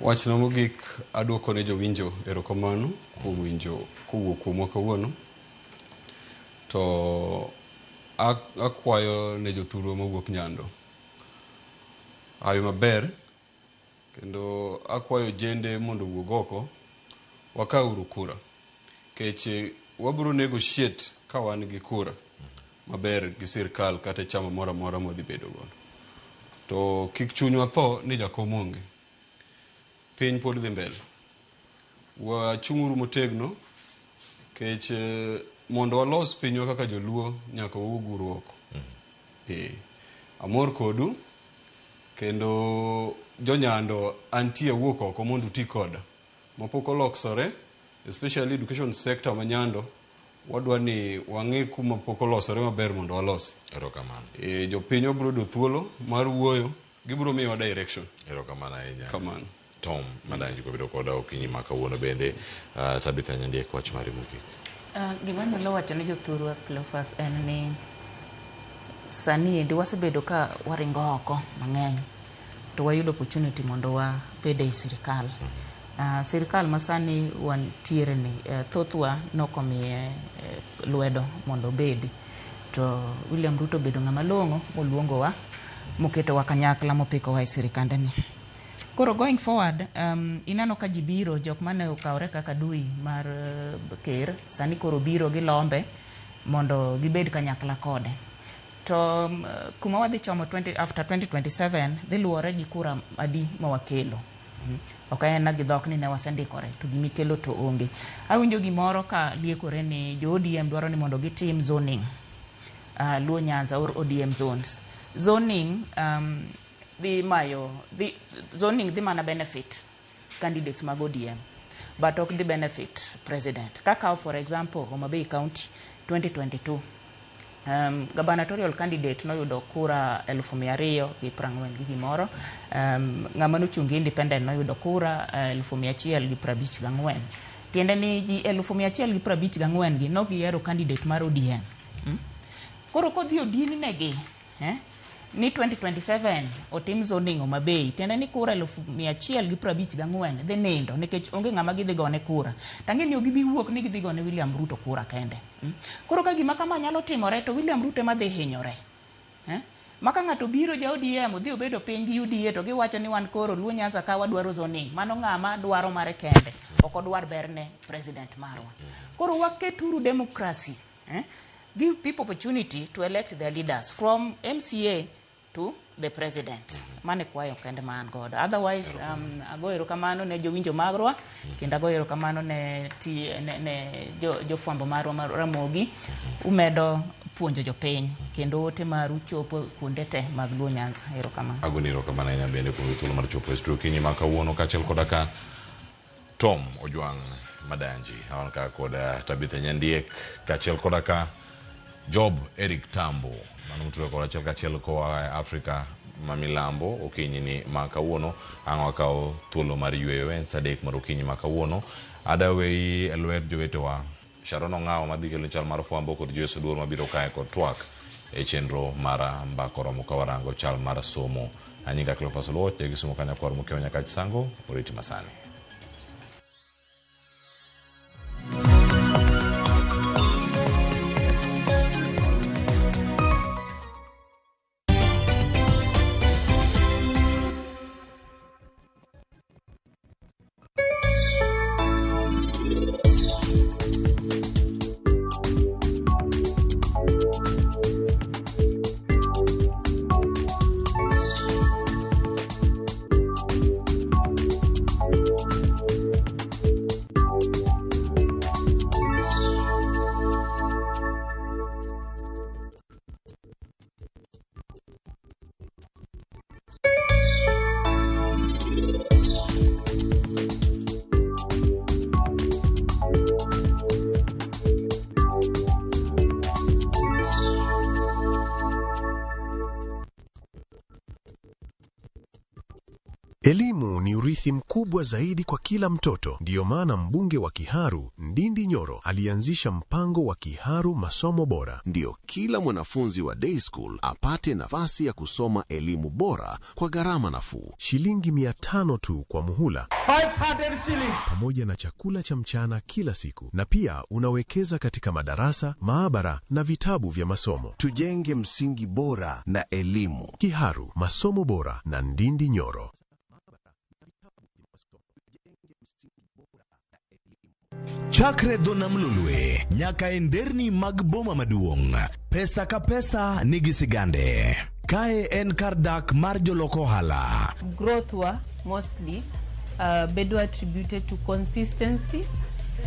Wachna mogik aduoko ne jowinjo erokamano kuom winjo kowuok kuomwa kawuono. To akwayo ne jothurwa mawuok Nyando hawi maber kendo akwayo jende mondo owuog oko wakawuru kura kech wabiro negotiate ka wan gi kura maber gi sirkal kata chama moro amora mwadhi bedo godo. To kik chunywa tho ni jakom onge. Piny pod dhi mbele. Wachung'uru motegno kech mondo walos pinywa kaka joluo nyaka wawuog oko. Amor kodu kendo jonyando antie wuok oko mondo uti koda. Mapok olosore, especially education sector ma Nyando, wadwa ni wang'i kuma pok olosore maber mondo walosi. Erokamano. Jopiny wabiro yudo thuolo mar wuoyo, gibiro miyowa direction. Erokamano ahinya. Kamano. Tom Madanji kobedo koda okinyi ma kawuono bende. Tabitha Nyandiek, wach mari mogik. Gima anyalo wacho ne jothurwa Cleophas en ni sani endi wasebedo ka waringo oko mang'eny to wayudo opportunity mondo wabed ei sirikal. Sirikal masani wantiere ni thothwa nokomiye lwedo mondo obedi to William Ruto obedo ng'ama long'o moluongowa moketowa kanyakla mopikowa e sirikande ni. Koro going forward, ineno ka ji biro, jok mane okawre kaka adui mar ker, sani koro biro gilombe mondo gibed kanyakla kode. To kuma wadhi chomo 20, after 2027 dhi luwore gi kura adi ma wakelo. Ok en gi dhok ni ne wasendikore to gimikelo to onge. Awinjo gimoro ka liekore ni jo ODM dwaro ni mondo gitim zoning. Luo Nyanza or ODM zones. Zoning dhi mayo dhi, zoning dhi mana benefit candidates mag ODM but ok dhi benefit president. Kaka for example Homa Bay County 2022 gubernatorial candidate noyudo kura 240,000 gi gimoro. Ng'ama nochung' gi independent noyudo kura 154,000. Tiende ni ji 154,000 gi nogiyiero candidate mar ODM. Koro kodhi odin negi ni 2027 otim zoning Homa Bay, tiende ni kura 154,000 dhi nindo nikech onge ng'ama gidhi gone kura. Tang'e ni ok gibi wuok ni gidhi gone William Ruto kura kende. Koro ka gima kama nyalo timore to William Ruto ema dhi hinyore. Ma ka ng'ato biro ja ODM odhi obedo piny gi UDA to giwacho ni wan koro Luo Nyanza ka wadwaro zoning. Mano ng'ama dwaro mare kende. Ok odwar berne president marwa. Koro waketuru democracy. Give people opportunity to elect their leaders from MCA to the president. Mano e kwayo kende ma an godo. Otherwise, ago erokamano ne jowinjo marwa, kendo ago erokamano ne, ti, ne jofwambo marwa mar Ramogi. Umedo puonjo jopiny, kendo ote maru chopo kuonde te mag Luo Nyanza. Erokamano. Agoni erokamano ahinya bende kuom thuolo mar chopo e studio okinyi ma kawuono kaachiel koda ka Tom Ojwang' Madanji an ka kod Tabitha Nyandiek kaachiel koda ka Job Eric Tambo mano motudore kod achiel kachiel koa e Afrika ma milambo okinyi ni ma kawuono ang' wakawo thuolo mar yweyo en saa 3 mar okinyi ma kawuono adaweyi e lwet jowetewa Sharon Ong'awo madhi kelo chal mar fwambo kod Joyce Oduor mabiro kae kod twak e chenro mar mbaka oromo ka warango chal mar somo. Anyinga Cleophas Oluoch, ja Kisumu ka nyakwar Mokeo Nyakach Sango, oriti masani. Elimu ni urithi mkubwa zaidi kwa kila mtoto. Ndiyo maana mbunge wa Kiharu, Ndindi Nyoro, alianzisha mpango wa Kiharu Masomo Bora. Ndiyo kila mwanafunzi wa day school apate nafasi ya kusoma elimu bora kwa gharama nafuu. Shilingi 500 tu kwa muhula, 500 shillings. Pamoja na chakula cha mchana kila siku, na pia unawekeza katika madarasa, maabara na vitabu vya masomo. Tujenge msingi bora na elimu. Kiharu Masomo Bora na Ndindi Nyoro. Chakre dho nam Lolwe nyaka e nderni mag boma maduong', pesa ka pesa nigi sigande. Kae en kar dak mar jolok ohala. Growth wa mostly bedo attributed to consistency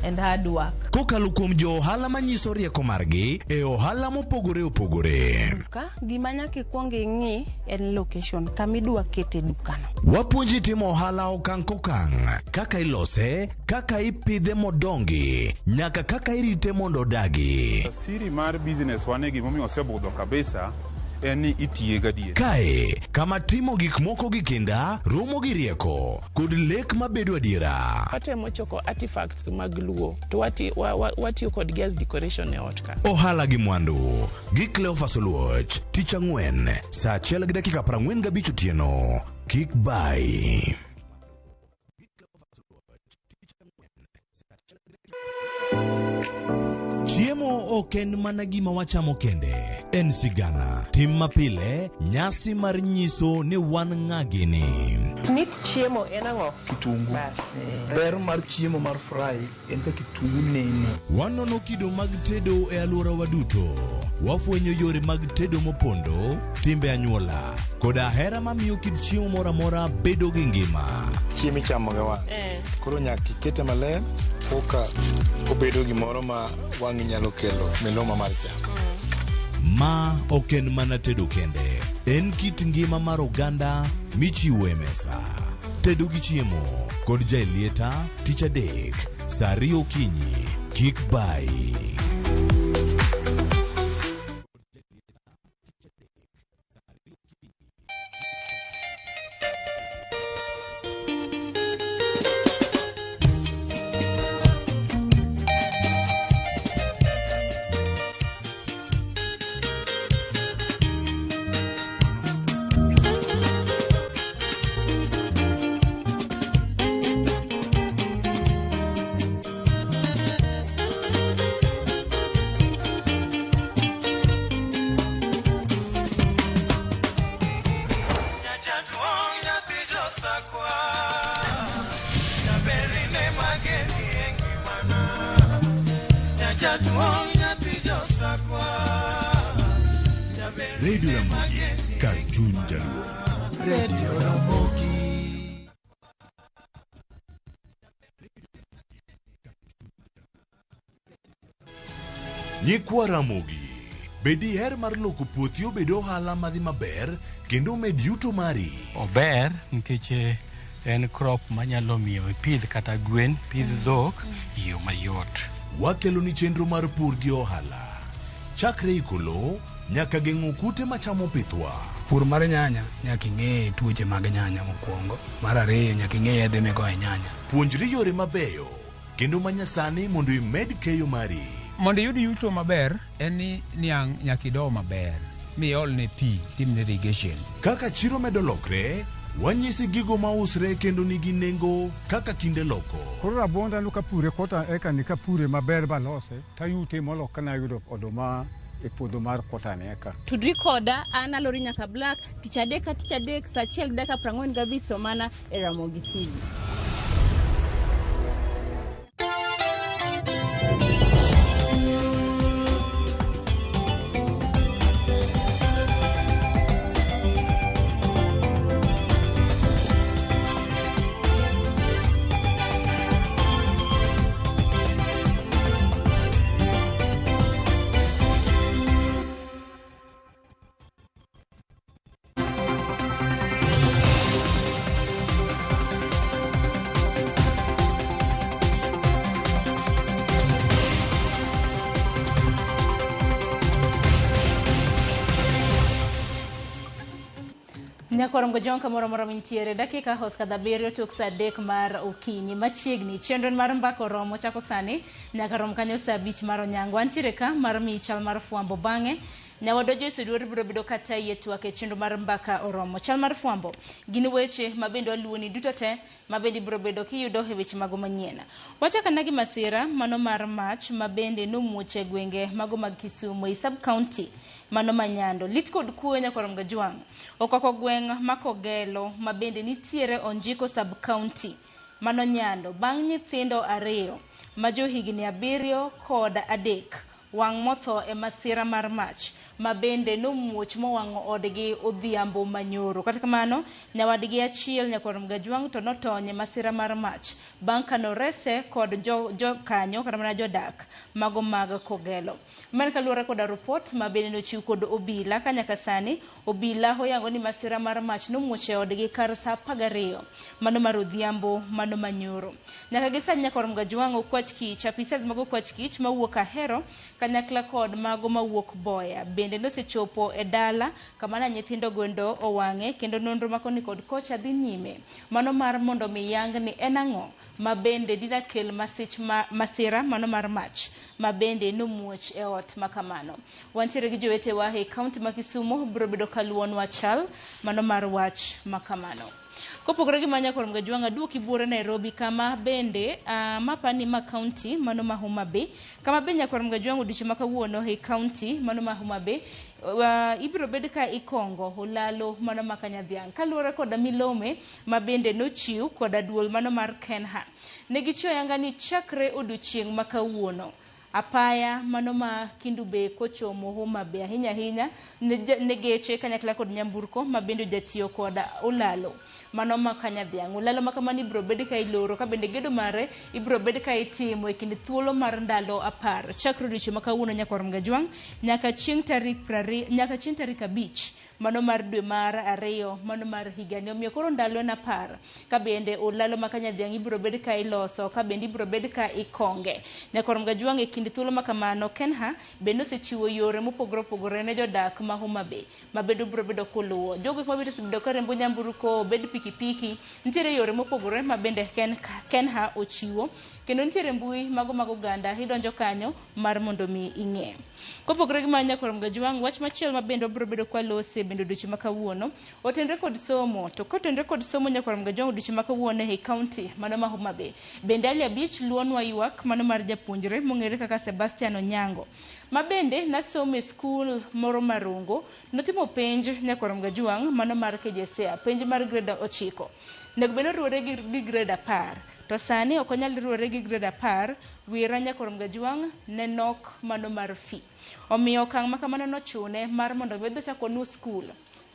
and hard work. Kokalo kuom jo ohala manyiso rieko margi e ohala mopogore opogore. Duka gima nyaka ikwong ing'i en location kamidwa kete dukano. Wapuonji timo ohala okang' kokang', kaka ilose, kaka ipidhe modongi, nyaka kaka irite mondo odagi. Siri mar business wane gimomiyo osebudho kabisa. en ni itiye gadier. Kae kama timo gik moko gi kinda romo gi rieko kod lek mabedo adiera. Watemo choko artifacts mag Luo to watiyo kodgi as decoration e ot ka. Ohala gi mwandu gi Cleophas Oluoch tich ang'wen saa 1:45 otieno. Kik bai. Chiemo ok en mana gima wachamo kende, en sigana, tim mapile, nyasi mar nyiso ni wan ng'a gini. Mit chiemo en ang'o? Kitungu. Ber mar chiemo mar fry en ka kitungu nene. Wanono kido mag tedo e alworawa duto. Wafwenyo yore mag tedo mopondo, timbe anyuola, koda hera mamiyo kit chiemo moro amora bedo gi ngima. Chiemo ichamo gi wang'. Koro nyaka ikete maler koka obedo gimoro ma wang'i nyalo kelo miluma mar chak. Ma ok en mana tedo kende, en kit ngima mar oganda michiwo e mesa. Tedo gi chiemo kod Jaelieta tich adek saa 2 okinyi. Kik bai. Radio Ramogi, kar chuny Jaluo. Radio Ramogi. Nyikwa Ramogi, be diher mar loko puothi obed ohala madhi maber kendo omed yuto mari? Ober nikech en crop manyalo miyo ipidh kata gwen, pidh dhok e yo mayot. Wakeloni chenro mar pur gi ohala. Chakre iko lowo nyaka geng'o kute machamo pithwa. Pur mar nyanya nyaka ing'e tuoche mag nyanya mokwongo. Mar ariyo nyaka ing'e yedhe migoyo e nyanya. Puonjri yore mabeyo kendo manyasani mondo imed keyo mari. Mondo iyud yuto maber en ni niang' nyaka ido maber miolne pi timne irrigation. Kaka chiro medo lokre, wanyisi gigo mausre kendo nigi nengo kaka kinde loko. Koro rabuonda no kapure kota eka ni kapure maber balose tayute molo kana ayudo oduma e puodho mar kota ni eka. Tudri koda an Alori Nyaka Black tich adek ka tich adek saa 1:45 to mana e Ramogi TV. Nyakorom Gojong kamoro moro mintiere dakika hoska 7 tok saa 3 mar okinyi machiegni chenro mar mbaka oromo chako sani nyaka rom kanyo saa 5 mar onyango antiere ka mar miyi chal mar fwambo bang'e nyawadwa Joyce Oduor biro bedo kata yie twak e chenro mar mbaka oromo chal mar fwambo gin weche mabende waluwoni duto te mabende ibiro bedo kiyudo e weche mago manyien. Wachako ana gi masira mano mar mach mabende nomuoch e gwenge mago mag Kisumu ei sub county mano Manyando. Lit kod kuyo nyakorom Gajwang' okwako gweng' ma Kogelo mabende nitiere Onjiko sub county mano Nyando bang' nyithindo 2 ma johigni 7 kod 3 wang' motho e masira mar mach mabende nomuoch mowang'o odgi odhiambo manyoro. Kata kamano nyawadgi achiel nyakorom Gajwang' to notony e masira mar mach bang' kanorese kod jokanyo kata mana jodak mago mag Kogelo. Man kaluwore koda report mabende nochiw kod obila ka nyaka sani obila oyango ni masira mar mach nomuoch e odgi kar saa 12 mano mar odhiambo mano manyoro. Nyaka gi sani nyakorom Gajwang' okwach kich apisas mag okwach kich mawuok Ahero kanyakla kod mago mawuok Boya bende nosechopo e dala kama na nyithindo gondo owang'e kendo nonro makoni kod kocha dhi nyime mano mar mondo mi yang ni en ang'o ma bende dina kel masich masira mano mar mach ma bende nomuoch e ot makamano. Wantiere gi jowetewa e kaunti ma Kisumu biro bedo kaluwonwa chal mano mar wach makamano. Kopogore gi manya kuom Gajwang' aduoki buore Nairobi kama bende mapani ma kaunti mano ma Homa Bay kama be nyakwar Mgajwang' odiochieng' ma kawuono e kaunti mano ma Homa Bay ibiro bed ka ikongo olalo mano ma Kanyadhiang' kaluwore koda milome ma bende nochiw koda duol mano mar Kenha. Ne gichiwo ayanga ni chakre odiochieng' ma kawuono apaya mano ma Kendu Bay kochomo Homa Bay ahinya ahinya ne geche kanyakla kod nyamburko ma bende jatiyo koda olalo mano ma Kanyadhiang'. Olalo ma kamano ibiro bed ka iloro ka bende gedo mare ibiro bed ka itimo e kind thuolo mar ndalo 10 chakre odiochieng' ma kawuono nyakwar Mgajwang' nyaka chieng' tarik 5 mano mar dwe mar 2 mano mar higani. Omiyo koro ndalo en 10 ka bende olalo ma Kanyadhiang' ibiro bed ka iloso ka bende ibiro bed ka ikonge. Nyakwar Mgajwang' e kind thuolo ma kamano Kenha bende osechiwo yore mopogore opogore ne jodak ma Homa Bay ma bende biro bedo koluwo. Jogo ma bende osebedo ka riembo nyamburko obed pikipiki nitiere yore mopogore ma bende Kenha ochiwo kendo nitiere mbui mago mag oganda idonjo kanyo mar mondo mi ing'e. Kopogore gi mano nyakwar Mgajwang' wach machielo ma bende wabiro bedo kwalose bende odiochieng' ma kawuono otenre kod somo. To kotenre kod somo nyakwar Mgajwang' odiochieng' ma kawuono e kaunti mano ma Homa Bay bende Ali Abich luonwa ywak mano mar japuonjre mong'ere kaka Sebastian Onyango ma bende nasomo e skul moro Marongo notimo penj nyakwar Mgajwang' mano mar KJSEA penj mar grade 9 nego bed noruwore gi grade 10 to sani ok onyal ruwore gi grade 10 wira nyakwar Mgajwang' ne nok mano mar fee. Omiyo okang' ma kamano nochune mar mondo mi odhi ochak onuo skul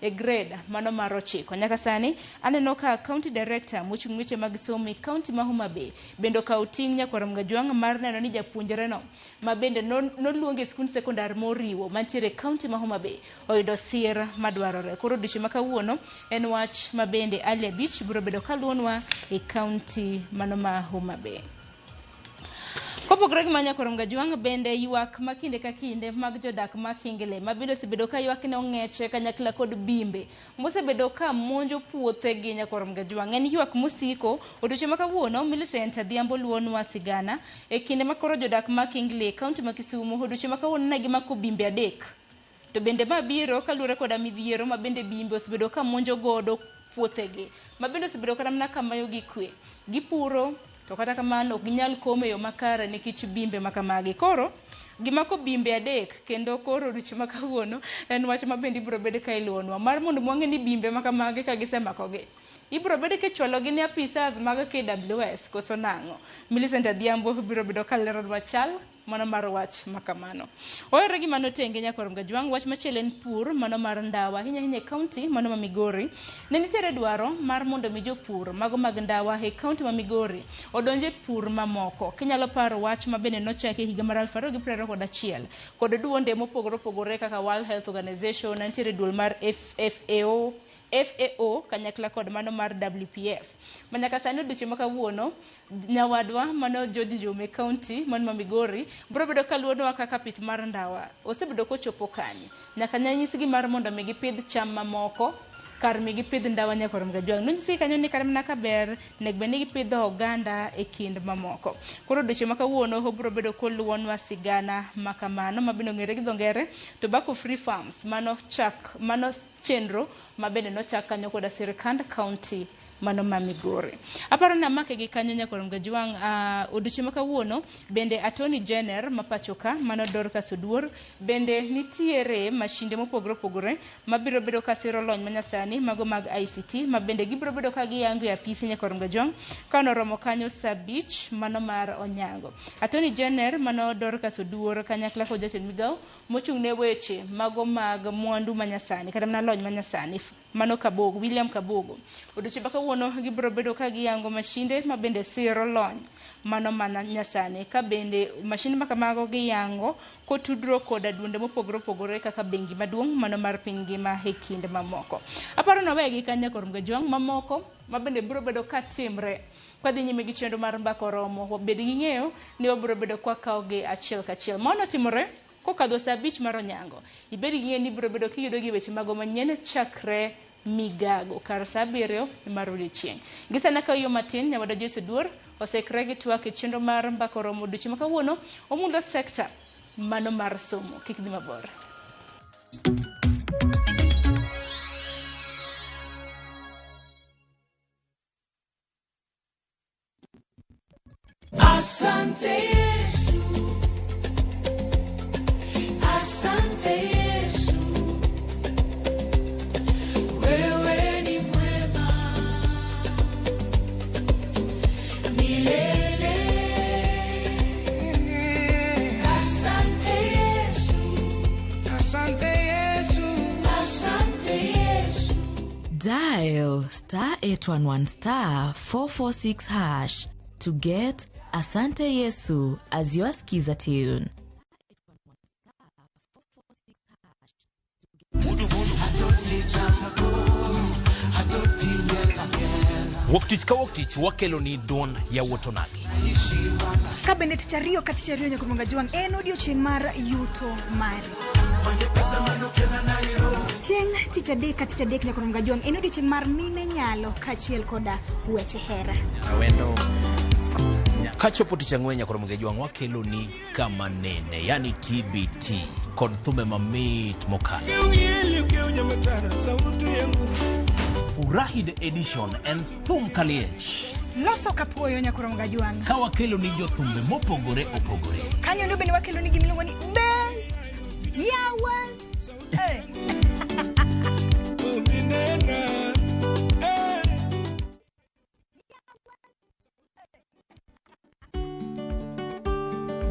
e grade mano mar 9. Nyaka sani aneno ka county director mochung' weche mag somo e county ma Homa Bay bende okawo ting' nyakwar Mgajwang' mar neno ni japuonjreno ma bende noluongi e skund sekondar moriwo mantiere e county ma Homa Bay oyudo sir madwarore. Koro odiochieng' ma kawuono en wach ma bende Ali Abich biro bedo kaluonwa e county mano ma Homa Bay. Kopogore gi mano nyakwar Mgajwang' bende ywak ma kinde ka kinde mag jodak ma Kingle ma bende osebedo ka ywak ne ong'eche kanyakla kod bimbe mosebedo ka monjo puothegi nyakwar Mgajwang' en ywak mosiko. Odiochieng' ma kawuono Millicent Adhiambo luonwa sigana e kinde ma koro jodak ma Kingle e kaunti ma Kisumu odiochieng' ma kawuono ne gimako bimbe 3 to bende ma biro kaluwore koda midhiero ma bende bimbe osebedo ka monjo godo puothegi ma bende osebedo kata mana ka mayogi kwe gipuro to kata kamano ok ginyal komo e yo makare nikech bimbe makamagi. Koro gimako bimbe 3 kendo koro odiochieng' ma kawuono en wach ma bende ibiro bed ka iluwonwa mar mondo wang'e ni bimbe makamagi ka gisemakogi ibiro bed kichwalogi ne apisas mag KWS koso nang'o. Millicent Adhiambo biro bedo kaleronwa chal mano mar wach makamano. Oyore gi mano tenge nyakwar Mgajwang' wach machielo en pur mano mar ndawa ahinya ahinya e kaunti mano ma Migori. Ne nitiere dwaro mar mondo mi jopur mago mag ndawa e kaunti ma Migori odonj e pur mamoko. Kinyalo paro wach ma bende nochaki e higa mar 2021 kod duonde mopogore opogore kaka World Health Organization, nitiere duol mar FAO kanyakla kod mano mar WPF. Manyaka sani odiochieng' ma kawuono nyawadwa mano George Njume county mano ma Migori biro bedo kaluwonwa kaka pith mar ndawa osebedo kochopo kanye. Nyaka nyanyisgi mar mondo mi gipidh cham mamoko kar mi gipidh ndawa nyakwar Mgajwang'. Nonyisgi kanyo ni kata mana ka ber nego bed ni gipidho oganda e kind mamoko. Koro odiochieng' ma kawuono obiro bedo koluwonwa sigana makamano ma bende ong'ere gi dho ngere Tobacco Free Farms mano chak mano chenro ma bende nochak kanyo koda sirkand county mano ma Migori. Aparo ni amake gi kanyo nyakwar Mgajwang' odiochieng' ma kawuono bende Attorney General ma pacho ka mano Dorcas Oduor bende nitiere mashinde mopogore opogore mabiro bedo ka siro lony manyasani mago mag ICT ma bende gibiro bedo ka giyango e apisi nyakwar Mgajwang' ka noromo kanyo saa 5 mano mar onyango. Attorney General mano Dorcas Oduor kanyakla kod jatend migao mochung' ne weche mago mag mwandu manyasani kata mana lony manyasani Mano Kabogo, William Kabogo. Odiochieng' ma kawuono gibiro bedo ka giyango mashinde ma bende siro lony mano mana nyasani ka bende mashinde ma kamago giyango kotudruok koda duonde mopogore opogore kaka bengi maduong' mano mar piny ngima e kind mamoko. Aparo ni wawegi kanyo kor Mgajwang' mamoko ma bende biro bedo ka timre kwadhi nyime gi chenro mar mbaka oromo wabed gi ng'eyo ni wabiro bedo kwakawogi achiel kachiel. Mano timore kokadho saa 5 mar onyango. Ibed gi ng'eyo ni ibiro bedo kiyudo gi weche mago manyien chakre migago kar saa 7 mar odiochieng'. Gi sani akawo yo matin nyawadwa Joyce Oduor osekre gi twak e chenro mar mbaka oromo odiochieng' ma kawuono omulo sekta mano mar somo. Kik dhi mabor. Asante Yesu, asante Yesu, wewe ni mwema milele. Asante Yesu, asante Yesu, asante Yesu. Dial star 811 star 446 hash to get Asante Yesu as your skiza tune. Wuok tich ka wuok tich wakelo ni duond yawuot onagi. Ka bende tich ariyo ka tich ariyo nyaka Juang en odiochieng' mar yuto mari. Chieng' tich adek ka tich adek nyaka Juang en odiochieng' mar mine nyalo kaachiel koda weche hera. Awendo. Kachopo tich ang'wen nyaka Juang wakelo ni kama nene, yani TBT kod thumbe mamit mokalo. Furahi the edition en thum kaliech. Loso kapuoyo nyaka Juang. Ka wakelo ni jothumbe mopogore opogore. Kanyo ndo bende wakelo ni gimiluongo ni be yawa.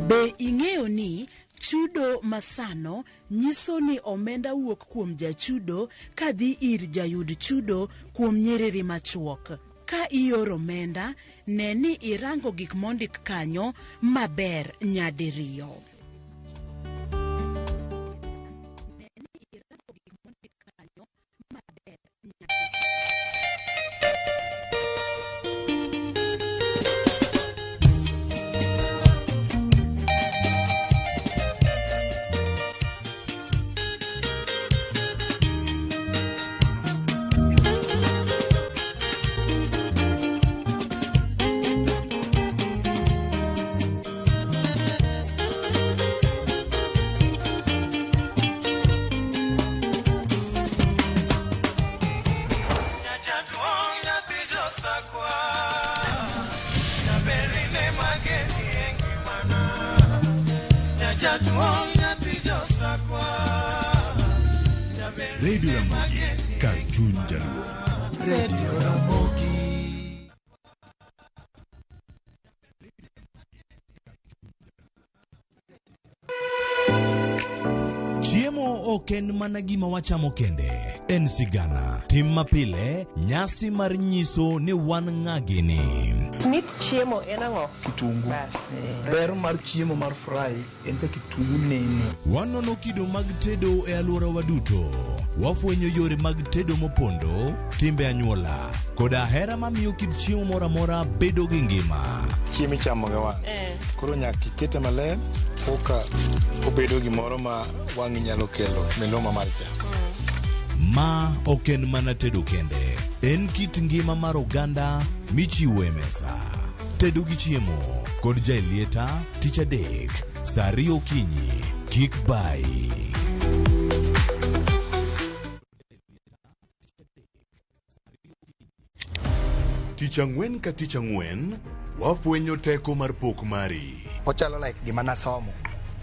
Be ing'eyo ni chudo masano nyiso ni omenda wuok kuom jachudo kadhi ir jayud chudo kuom nyiriri machuok. Ka ioro omenda, ne ni irango gik mondik kanyo maber nyadiriyo. Radio Ramogi, kar chuny jaluo. Radio Ramogi. Chiemo ok en mana gima wachamo kende, en sigana, tim mapile, nyasi mar nyiso ni wan ng'a gini. Mit chiemo en ang'o? Kitungu. Ber mar chiemo mar fry en ka kitungu nene. Wanono kido mag tedo e alworawa duto. Wafwenyo yore mag tedo mopondo, timbe anyuola, koda hera mamiyo kit chiemo moro amora bedo gi ngima. Chiemo ichamo gi wang'. Koro nyaka ikete maler koka obedo gimoro ma wang'i nyalo kelo miluma mar chak. Ma ok en mana tedo kende, en kit ngima mar oganda michiwo e mesa. Tedo gi chiemo kod jaelieta tich adek saa 2 okinyi. Kik bayi. Tich ang'wen ka tich ang'wen, wafwenyo teko mar pok mari. Ochalo like gima nasomo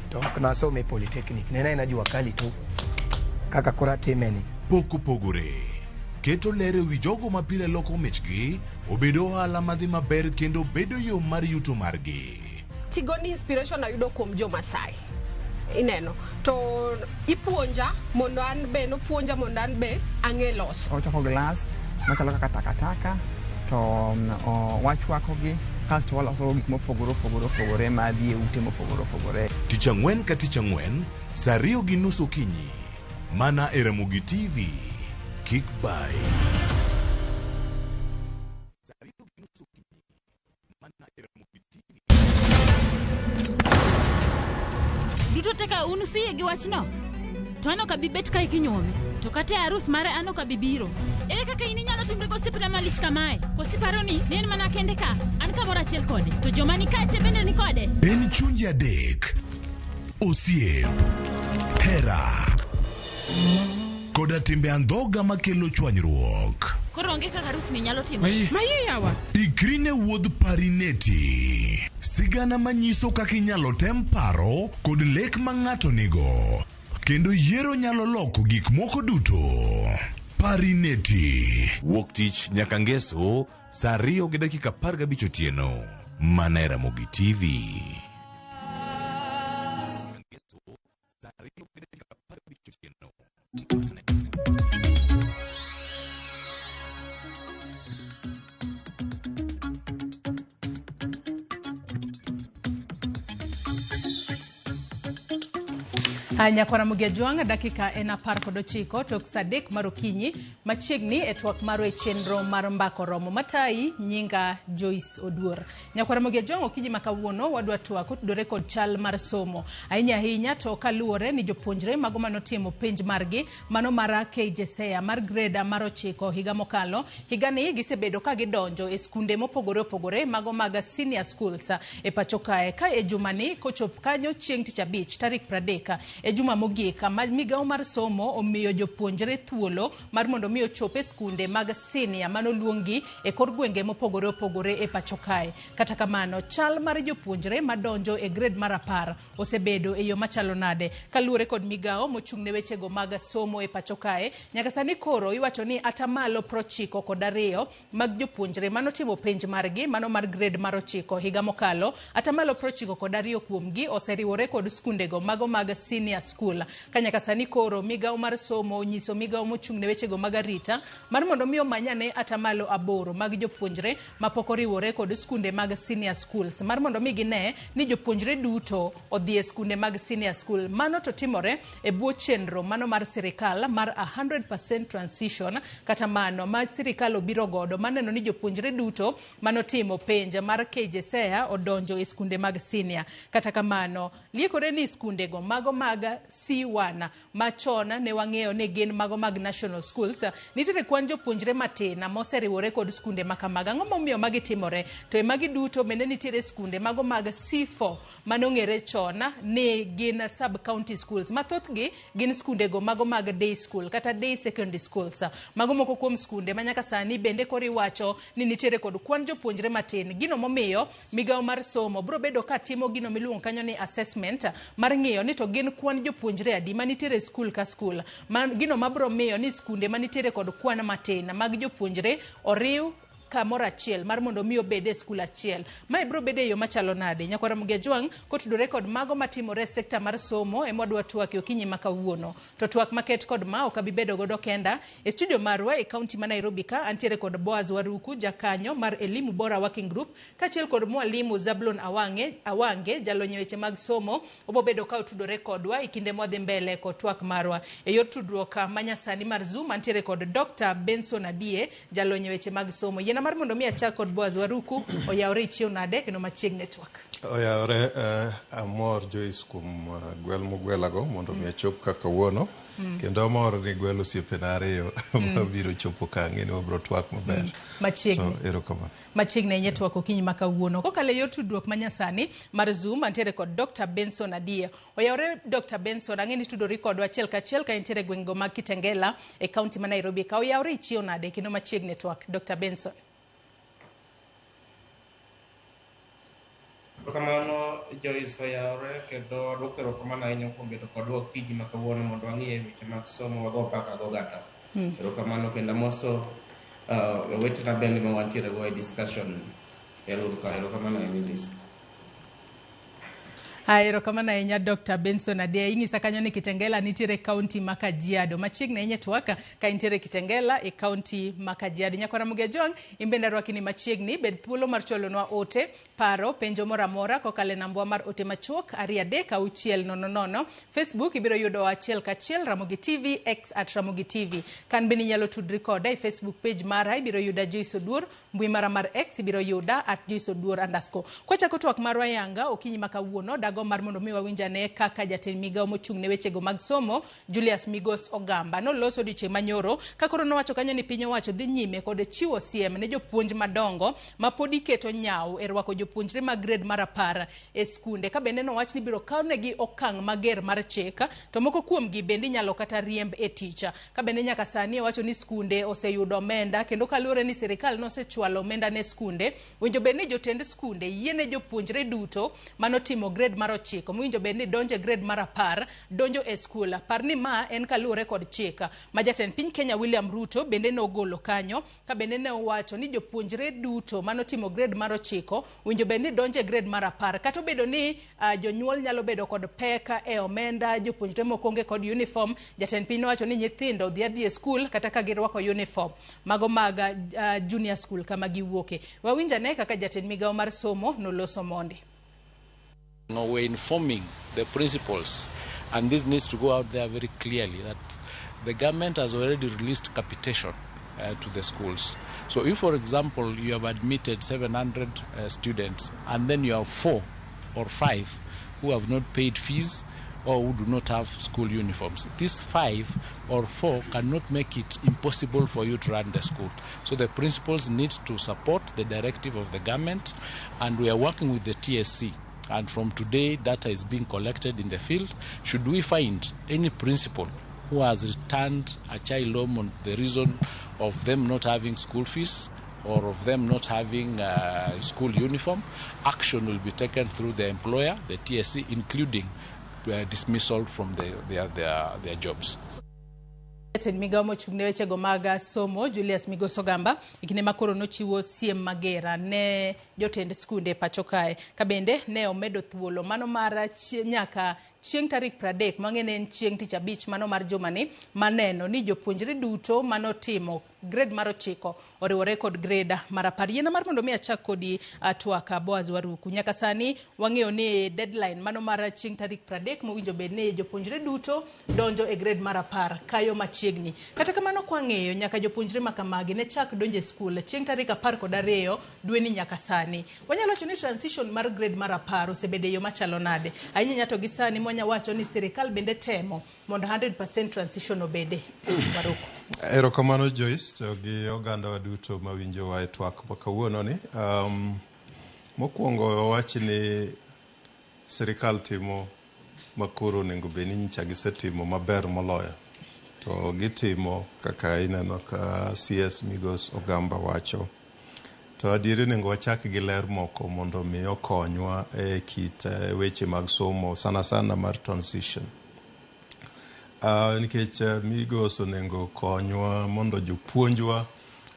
to ok nasomo e polytechnic, ne en jua kali tu kaka koro atime ni. Pok opogore. Keto ler e wi jogo ma pile loko michgi obedo ohala madhi maber kendo bedo yo mar yuto margi. Tigoni inspiration ayudo kuom jo Masai. Ineno to ipuonja mondo an be nopuonja mondo an be ang'e loso. Ochoko glass machalo kaka takataka to wachwakogi kasto waloso gik mopogore opogore opogore madhi e ute mopogore opogore. Tich ang'wen ka tich ang'wen, saa 2:30 okinyi. Mana e Ramogi TV. Kik bai. Duto te ka un usiyie gi wachno? To an ok abi bet kae kinyuome. To kata e arus mare an ok abi biro. Ere kaka in inyalo timri gosiepna malich kamae? Koso iparo ni ne en mana kende ka, an kamoro achiel kode, to joma ni kae te bende ni kode? En chunje adek. Osiep. Hera. Koda timbe andhoga makelo chwanyruok. Koro onge kaka arusni nyalo timore. Maye yawa. Ikri ne wuodh Parineti. Sigana manyiso kaka inyalo tem paro kod lek ma ng'ato nigo. Kendo yiero nyalo loko gik moko duto. Parineti. Wuok tich nyaka ngeso saa 2:15 otieno. Mana e Ramogi TV. Nyakwara Ramogi Ajwang' dakika en 19 tok saa 3 mar okinyi machiegni e twak marwa e chenro mar mbako romo matayi nyinga Joyce Oduor. Nyakwara Ramogi Ajwang' okinyi ma kawuono wadwa twak otudore kod chal mar somo ahinya ahinya to kaluwore ni jopuonjre mago manotimo penj margi mano mar KJSEA mar grade mar 9 higa mokalo higani gisebedo ka gidonjo e skunde mopogore opogore mago mag senior schools e pacho kae ka e jumani kochop kanyo chieng' tich abich tarik 30 e juma mogik ma migawo mar somo omiyo jopuonjre thuolo mar mondo mi ochop e skunde mag senior manoluongi e kor gwenge mopogore opogore e pacho kae. Kata kamano, chal mar jopuonjre madonjo e grade mar 10 osebedo e yo machalo nade kaluwore kod migawo mochung' ne wechego mag somo e pacho kae. Nyaka sani koro iwacho ni atamalo 92 mag jopuonjre manotimo penj margi mano mar grade mar 9 higa mokalo, atamalo 92 kuomgi oseriwore kod skundego mago mag senior school. Ka nyaka sani koro migawo mar somo onyiso migawo mochung' ne wechego mag arita mar mondo mi omanyane atamalo 8 mag jopuonjre mapok oriwore kod skunde mag senior schools mar mondo mi gine ni jopuonjre duto odhi e skunde mag senior school. Mano to timore e bwo chenro mano mar sirikal mar 100% transition kata mano ma sirikal obiro godo maneno ni jopuonjre duto manotimo penj mar KJSEA odonjo e skunde mag senior. Kata kamano, liekore ni skundego mago mag C1 machon ne wang'eyo ni gin mago mag national schools, nitiere kwan jopuonjre matin moseriwore kod skunde makamago. Ang'o momiyo magi timore? To e magi duto bende nitiere skunde mago mag C4 manong'ere chon ni gin sub county schools ma thothgi gin skundego mago mag day school kata day secondary schools. Mago moko kuom skunde ma nyaka sani bende koro iwacho ni nitiere kod kwan jopuonjre matin. Gino momiyo migawo mar somo biro bedo ka timo gino miluongo kanyo ni assessment mar ng'iyo ni to gin kwan jopuonjre adi manitiere skul ka skul. Gino mabiro miyo ni skunde manitiere kod kwan matin mag jopuonjre oriw kamoro achiel mar mondo mi obed e skul achiel. Mae biro bedo e yo machalo nade? Nyakwara Ramogi Ajwang' kotudore kod mago matimore e sekta mar somo ema wadwa twak e okinyi ma kawuono. To twak maket kod ma ok abi bedo godo kenda. E studio marwa e kaunti ma Nairobi ka antiere kod Boaz Waruku jakanyo mar Elimu Bora Working Group kaachiel kod mwalimu Zablon Awange jalony e weche mag somo obobedo ka otudore kodwa e kinde mwadhi mbele kod twak marwa. E yor tudruok manyasani mar Zoom antiere kod Dr. Benson Adie jalony e weche mag somo. Yiena mar mondo mi achak kod Boaz Waruku oyawre ichiew nade kendo machiegni twak. Oyawre amor Joyce kuom gwel mugwelago mondo mi achop kaka kawuono. Kendo amor ni gwel osiepena ariyo mabiro chopo ka ang'e ni wabiro twak maber. Machiegni. So erokamano. Machiegni ahinya twak okinyi ma kawuono. Kokalo e yor tudruok manyasani mar Zoom antiere kod Dr. Benson Adie. Oyawre Dr. Benson, ang'e ni tudori kodwa achiel kachiel ka intiere e gwengego mag Kitengela e kaunti ma Nairobi. Ka oyawre ichiew nade kendo machiegni twak Dr. Benson. Erokamano Joyce oyawre kendo adwoko erokamano ahinya kuom bedo kodwa okinyi ma kawuono mondo wang'iye weche mag somo wago mbaka gi oganda. Erokamano kendo amoso owetena bende ma wantiere go e discussion. Erokamano ahinya Joyce. Erokamano ahinya Dr. Benson Adeya. Ing'isa kanyo ni Kitengela nitiere kaunti ma Kajiado. Machiegni ahinya twak ka intiere Kitengela e kaunti ma Kajiado. Nyakwara Ramogi Ajwang', in bende arwaki ni machiegni. Bed thuolo mar chwalonwa ote, paro, penjo moro amora kokalo e nambwa mar ote machuok 236 00. Facebook ibiro yudo achiel kachiel Ramogi TV, X at Ramogi TV. Kan bende inyalo tudri koda e Facebook page mara ibiro yuda Joyce Oduor, mbui mara mar X ibiro yuda at Joyce Oduor underscore. Kwachako twak marwa yanga okinyi ma kawuono dago mar mondo mi wawinj ane kaka jatend migawo mochung' ne wechego mag somo Julius Migos Ogamba noloso odiochieng' manyoro ka koro nowacho kanyo ni piny owacho dhi nyime kod chiwo siem ne jopuonj madongo ma pod iketo nyawo e rwako jopuonjre mag grade mar 10 e skunde ka bende nowach ni biro kawnegi okang' mager mar chik to moko kuomgi bende inyalo kata riemb e tich. Ka bende nyaka sani owacho ni skunde oseyudo omenda kendo kaluwore ni sirikal nosechwalo omenda ne skunde, winjo bed ni jotend skunde yiene jopuonjre duto manotimo grade mar 9 mowinjo bed ni donjo e grade mar 10 donjo e skul. Par ni ma en kaluwore kod chik ma jatend piny Kenya William Ruto bende nogolo kanyo ka bende ne owacho ni jopuonjre duto manotimo grade mar 9 winjo bed ni donjo e grade mar 10 kata obedo ni jonyuol nyalo bedo kod pek e omenda, jopuonjre moko onge kod uniform. Jatend piny nowacho ni nyithindo dhi adhi e skul kata ka girwako uniform mago mag junior school kama giwuoke. Wawinj ane kaka jatend migawo mar somo noloso mondi. No, we're informing the principals, and this needs to go out there very clearly, that the government has already released capitation to the schools. So if, for example, you have admitted 700 students and then you have 4 or 5 who have not paid fees or who do not have school uniforms, these 5 or 4 cannot make it impossible for you to run the school. So the principals need to support the directive of the government, and we are working with the TSC. And from today, data is being collected in the field. Should we find any principal who has returned a child home on the reason of them not having school fees or of them not having school uniform, action will be taken through the employer, the TSC, including dismissal from their jobs. Jatend migawo mochung' ne wechego mag somo Julius Migos Ogamba e kinde ma koro nochiwo siem magera ne jotend skunde pacho kae. Ka bende ne omedo thuolo mano mar nyaka chieng' tarik 30 mang'e ne en chieng' tich abich mano mar jumani maneno ni jopuonjre duto manotimo grade mar 9 oriwore kod grade mar 10. Yiena mar mondo mi achak kodi twak Boaz Waruku. Nyaka sani wang'eyo ni deadline mano mar chieng' tarik 30 mowinjo bed ni jopuonjre duto donjo e grade mar 10 kayo machiegni. Kata kamano kwang'eyo nyaka jopuonjre makamagi ne chak donjo e skul chieng' tarik 12 dweni nyaka sani. Wanyalo wacho ni transition mar grade mar 10 osebedo e yo machalo nade? Ahinya to gi sani mwanya wacho ni sirikal bende temo mondo 100% transition obede. Waruku. Erokamano Joyce to gi oganda wa duto mawinjowa e twak ma kawuono ni. Mokwongo wawach ni sirikal timo makoro onego bed ni nyicha gisetimo maber moloyo. To gitimo kaka ineno ka CS Migos Ogamba wacho. To adieri onego wachak gi ler moko mondo mi okonywa e kit weche mag somo sana sana mar transition. Nikech Migos onego konywa mondo jopuonjwa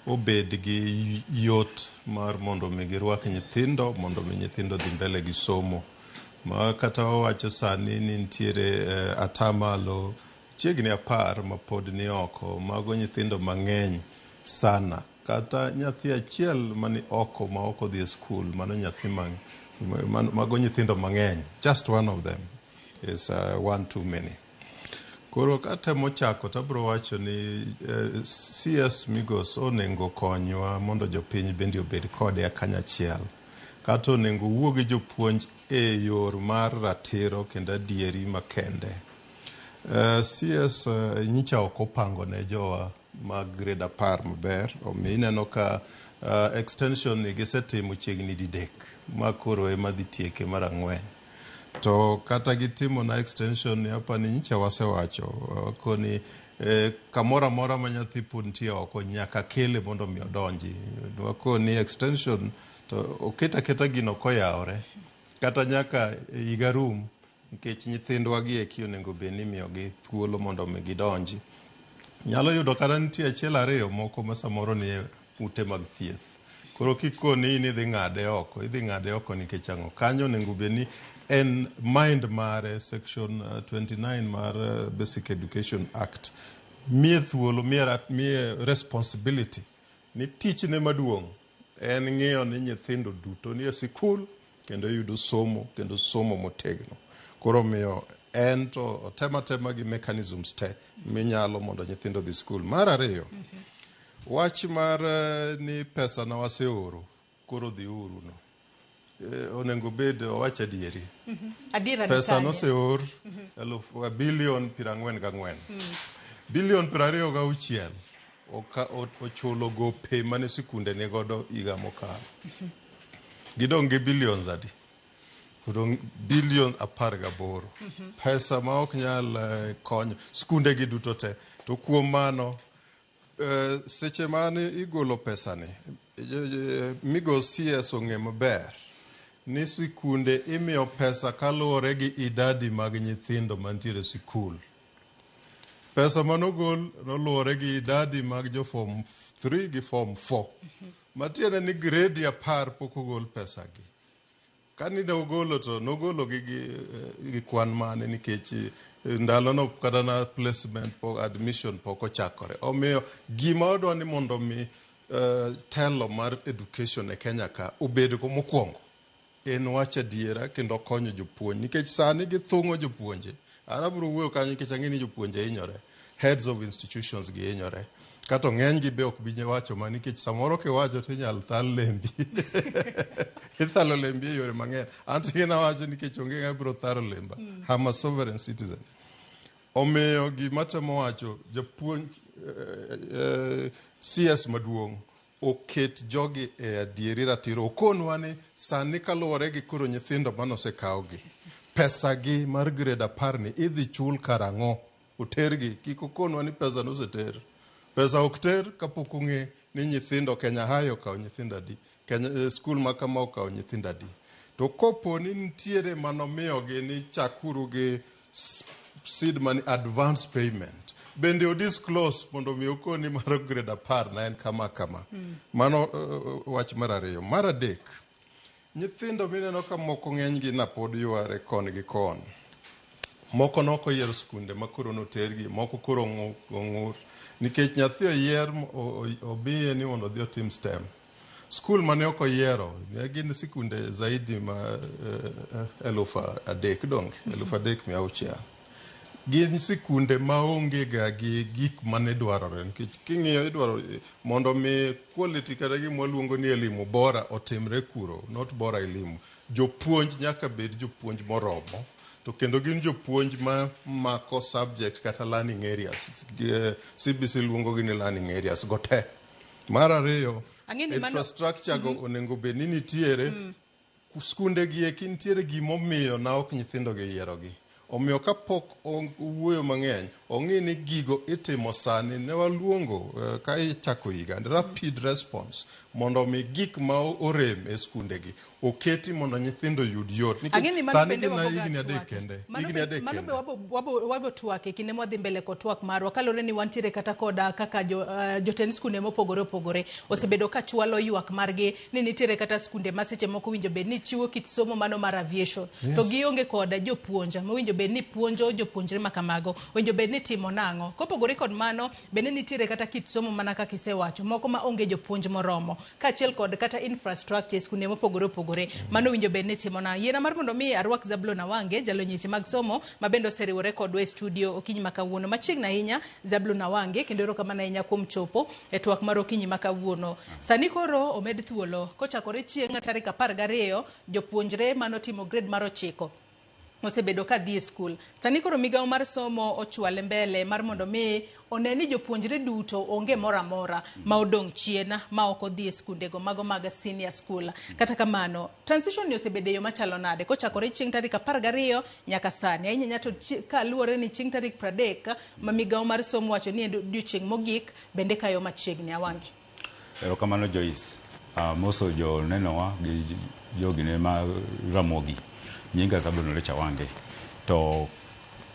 obed gi yot mar mondo mi girwak nyithindo mondo mi nyithindo dhi mbele gi somo. Ma kata wawacho sani ni nitiere atamalo chiegni 10 ma pod ni oko, mago nyithindo mang'eny sana. Kata nyathi achiel mani oko ma ok odhi e skul, mano nyathi mago nyithindo mang'eny. Just one of them is one too many. Koro katemo chako to abiro wacho ni CS Migos onego konywa mondo jopiny bende obed kode kanyachiel. Kata onego wuo gi jopuonj e yor mar ratiro kendo adieri makende. CS nyicha ok opango ne jowa mag grade 10 maber, omiyo ineno ka extension ni gisetimo chiegni didek ma koro ema dhi tieke mar 4. To kata gitimo na extension ni apa ni nyicha wasewacho koni kamoro amora ma nyathi pod nitie oko nyaka kele mondo mi odonji. Wakoni extension to oket aketa gino koyawore kata nyaka higa rum, nikech nyithindwa gi eki onego bed ni imiyogi thuolo mondo mi gidonji. Nyalo yudo kata nitie achiel ariyo moko ma samoro nie ute mag thieth. Koro kikoni in idhi ng'ade oko, idhi ng'ade oko nikech ang'o? Kanyo onego bed ni en mind mare section 29 mar Basic Education Act miye thuolo, miye responsibility ni tichne maduong' en ng'iyo ni nyithindo duto nie sikul kendo yudo somo kendo somo motegno. Koro omiyo en to otema tema gi mechanisms te minyalo mondo nyithindo odhi skul. Mar ariyo, wach mar ni pesa na waseoro koro dhi uru no. Onego bed owach adieri. Adiera ni Pesa kanye? noseor 44 billion. 26 billion ochulo gope mane sikunde nigodo higa mokalo. Gidong' gi billions adi? Odong' 18 billion. Pesa ma ok nyal konyo skunde gi duto te. To kuom mano, seche mane igolo pesani, migo CS ong'e maber ni sikunde imiyo pesa kaluwore gi idadi mag nyithindo mantiere e sikul. Pesa manogol noluwore gi idadi mag jo form 3 gi form 4. Matiende ni grade 10 pok ogol pesa gi. Kani ne ogolo to nogolo gi kwan mane nikech ndalono kata na placement pok admission pok ochakore. Omiyo gima wadwa ni mondo mi telo mar education e Kenya ka obed go mokwongo en wach adiera kendo konyo jopuonj nikech sani githung'o jopuonje. An abiro wuoyo kanyo nikech ang'e ni jopuonje hinyore. Heads of institutions gi hinyore. Kato ng'eny gi be ok bi wacho ma nikech samoro kiwacho to inyal thal lembi. Ithalo lembi e yore mang'eny. An to gin awacho nikech onge ng'ama biro thalo lemba. I'm a sovereign citizen. Omiyo gima temo wacho japuonj CS maduong' oket jogi e adieri ratiro. Okonwa ni sani kaluwore gi koro nyithindo manosekawgi, pesa gi mar grade 10 ni idhi chul karang'o? Otergi. Kik okonwa ni pesa noseter. Pesa ok ter kapok ong'e ni nyithindo Kenya High okawo nyithindo adi, Kenya, skul ma kama okawo nyithindo adi. To kopo ni nitiere manomiyogi ni chakuru gi seed money advance payment, bende o disclose mondo mi okoni mar grade 10 na en kama kama. Mano wach mar ariyo. Mar adek, nyithindo mineno ka moko ng'eny gi na pod yware kon gi kon. Moko nok oyiero skunde ma koro notergi, moko koro ong'ur. Nikech nyathi oyier omiye ni mondo odhi otim STEM. Skul mane ok oyiero, ne gin sikunde zaidi ma 3,000 donge, 3,600. Gin sikunde maonge ga gi gik mane dwarore nikech king'iyo idwaro mondo mi quality kata gima waluongo ni elimu bora otimre kuro, not bora elimu. Jopuonj nyaka bed jopuonj moromo to kendo gin jopuonj ma mako subject kata learning areas. CBC luongo gi ni learning areas go te. Mar ariyo, Ang'e ni mano- infrastructure go onego bed ni nitiere. Skunde gi eki nitiere gimomiyo na ok nyithindo gi yierogi. Omiyo kapok owuoyo mang'eny, ong'i ni gigo itimo sani ne waluongo ka ichako higa rapid response mondo mi gik ma orem e skunde gi oketi mondo nyithindo oyud yot. Ang'e ni Nikech mano sani bende gin na waboga higni 3 twake. kende. Mano Higni 3 mano be kende. wabo twake kinde mwadhi mbele kod twak marwa kaluwore ni wantiere kata koda kaka jotend skunde mopogore opogore osebedo ka chwalo ywak margi ni nitiere kata skunde ma seche moko winjo bed ni chiwo kit somo mano mar aviation to gionge kod jopuonj mowinjo bed ni puonjo jopuonjre ma kamago winjo bed ni timo nang'o. Kopogore kod mano bende nitiere kata kit somo mana kaka isewacho moko ma onge jopuonj moromo kaachiel kod kata infrastructure e skunde mopogore opogore mano winjo bed ni timo nang'o. Yiena mar mondo mi arwak Zablon Awange jalony weche mag somo ma bende oseriwore kodwa e studio okinyi ma kawuono machiegni ahinya. Zablon Awange, kendo erokamano ahinya kuom chopo e twak mar okinyi ma kawuono. Sani koro omed thuolo kochakore chieng' tarik 12 jopuonjre manotimo grade mar 9 osebedo ka dhi e skul. Sani koro migawo mar somo ochwale mbele mar mondo mi one ni jopuonjre duto onge moro amora ma odong' chien ma ok odhi e skundego mago mag senior school. Kata kamano, transition ni osebedo e yo machalo nade kochakore chieng' tarik 12 nyaka sani? Ahinya ahinya to kaluwore ni chieng' tarik 30 ma migawo mar somo wacho ni en odiochieng' mogik bende kayo machiegni. Awange. Erokamano Joyce. Moso jo nenowa gi jogine ma Ramogi. Nyinga Zablon Olecha Awange. To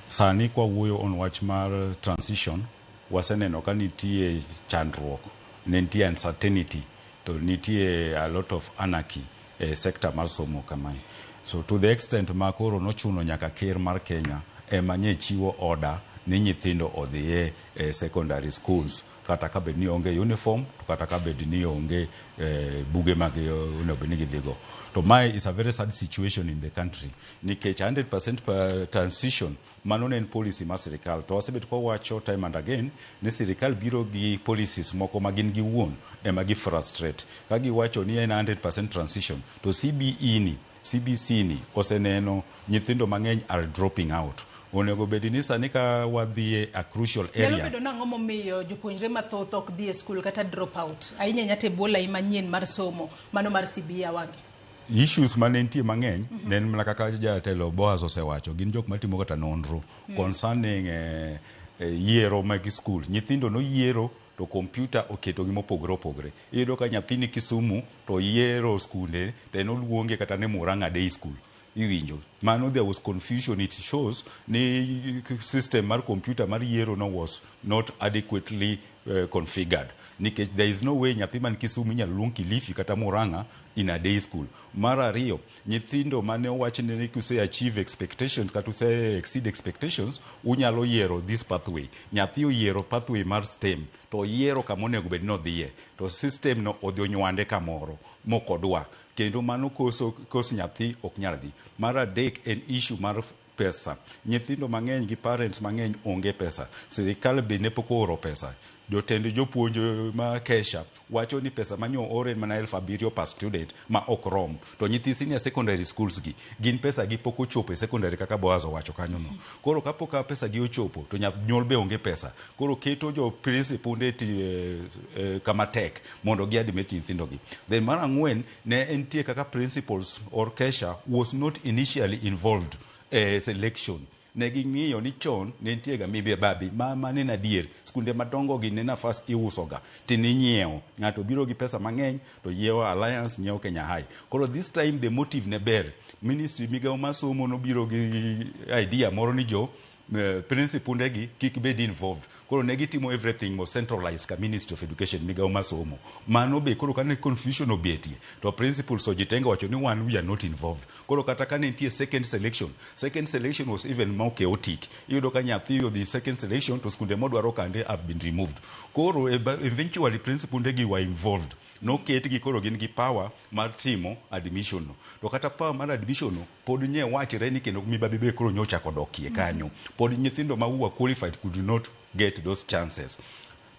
sani kwa wuoyo on wach mar transition, waseneno ka nitie chandruok, ne nitie uncertainty. to nitie a lot of anarchy e sector mar somo kamae. So to the extent ma koro nochuno nyaka ker mar Kenya ema nye chiwo order ni nyithindo odhiye e secondary schools kata ka bed ni onge uniform to kata ka bed ni onge buge mag onego bed ni gidhigo. To mae is a very sad situation in the country nikech 100% per transition mano ne en policy mar sirikal to wasebet kwawacho time and again ni sirikal biro gi policies moko ma gin giwuon ema gi frustrate ka giwacho ni en 100% transition to CBE ni CBC ni oseneno nyithindo mang'eny are dropping out. Onego bed ni sani ka wadhie a crucial area. Nyalo bedo nang'o momiyo jopuonjre mathoth ok dhi e skul kata drop out ahinya ahinya to e bwo lai manyien mar somo mano mar CBE Awange? Issues mane nitie mang'eny ne en mana kaka jatelo Boaz osewacho, gin jok matimo kata nonro concerning yiero mag skul. Nyithindo noyiero to kompyuta oketogi mopogore opogore. Iyudo ka nyathi ni Kisumu to yiero skunde to en oluonge kata ni Murang'a Day School. Iwinjo. Mano there was confusion. It shows ni system mar kompyuta mar yiero no was not adequately configured. Nikech there is no way nyathi man Kisumu inyalo luong Kilifi kata Murang'a in a day school. Mar ariyo, nyithindo mane owach ni kuse achieve expectations kata use exceed expectations, unyalo yiero this pathway. Nyathi oyiero pathway mar STEM, to oyiero kama onego bed ni odhiye. To system no odhi onywande kamoro mokodwa. Kendo mano koso kos nyathi ok nyal dhi. Mar adek en issue mar pesa. Nyithindo mang'eny gi parents mang'eny onge pesa. Sirikal be ne pok ooro pesa. Jotend jopuonj ma KESSHA wacho ni pesa manyo oor en mana 7,000 per student ma ok rom. To nyithi senior secondary schools gi, gin pesa gi pok ochopo e secondary kaka Boaz owacho kanyo no. Koro kapok ka pesa gi ochopo to jonyuol be onge pesa. Koro keto jo principal kama tek mondo gi admit nyithindo gi. Then mar ang'wen ne entie kaka principals or KESSHA was not initially involved e selection. Ne ging'iyo ni chon ne nitie ga mibabi ma en adier. Skunde madongo gi ne nafas iuso ga tininyiewo. Ng'ato biro gi pesa mang'eny to nyiewo Alliance, nyiewo Kenya High. Koro this time the motive ne ber. Ministry migawo mar somo nobiro gi idea moro ni jo principal gi kik bed involved. Koro ne gitimo everything was centralized ka Ministry of Education migawo mar somo. Mano be koro kane confusion obetie to principals ojitenga wacho ni wan we are not involved. Koro kata kane nitie second selection was even more chaotic. Iyudo ka nyathi odhi second selection to skunde modwaro kande have been removed. Koro eventually principal gi were involved. Noketgi koro gin gi power mar timo admission no. To kata power mar admission no pod nye wachre ni kendo mibabi be koro nyochako dokie kanyo. Pod nyithindo ma who were qualified could not get those chances.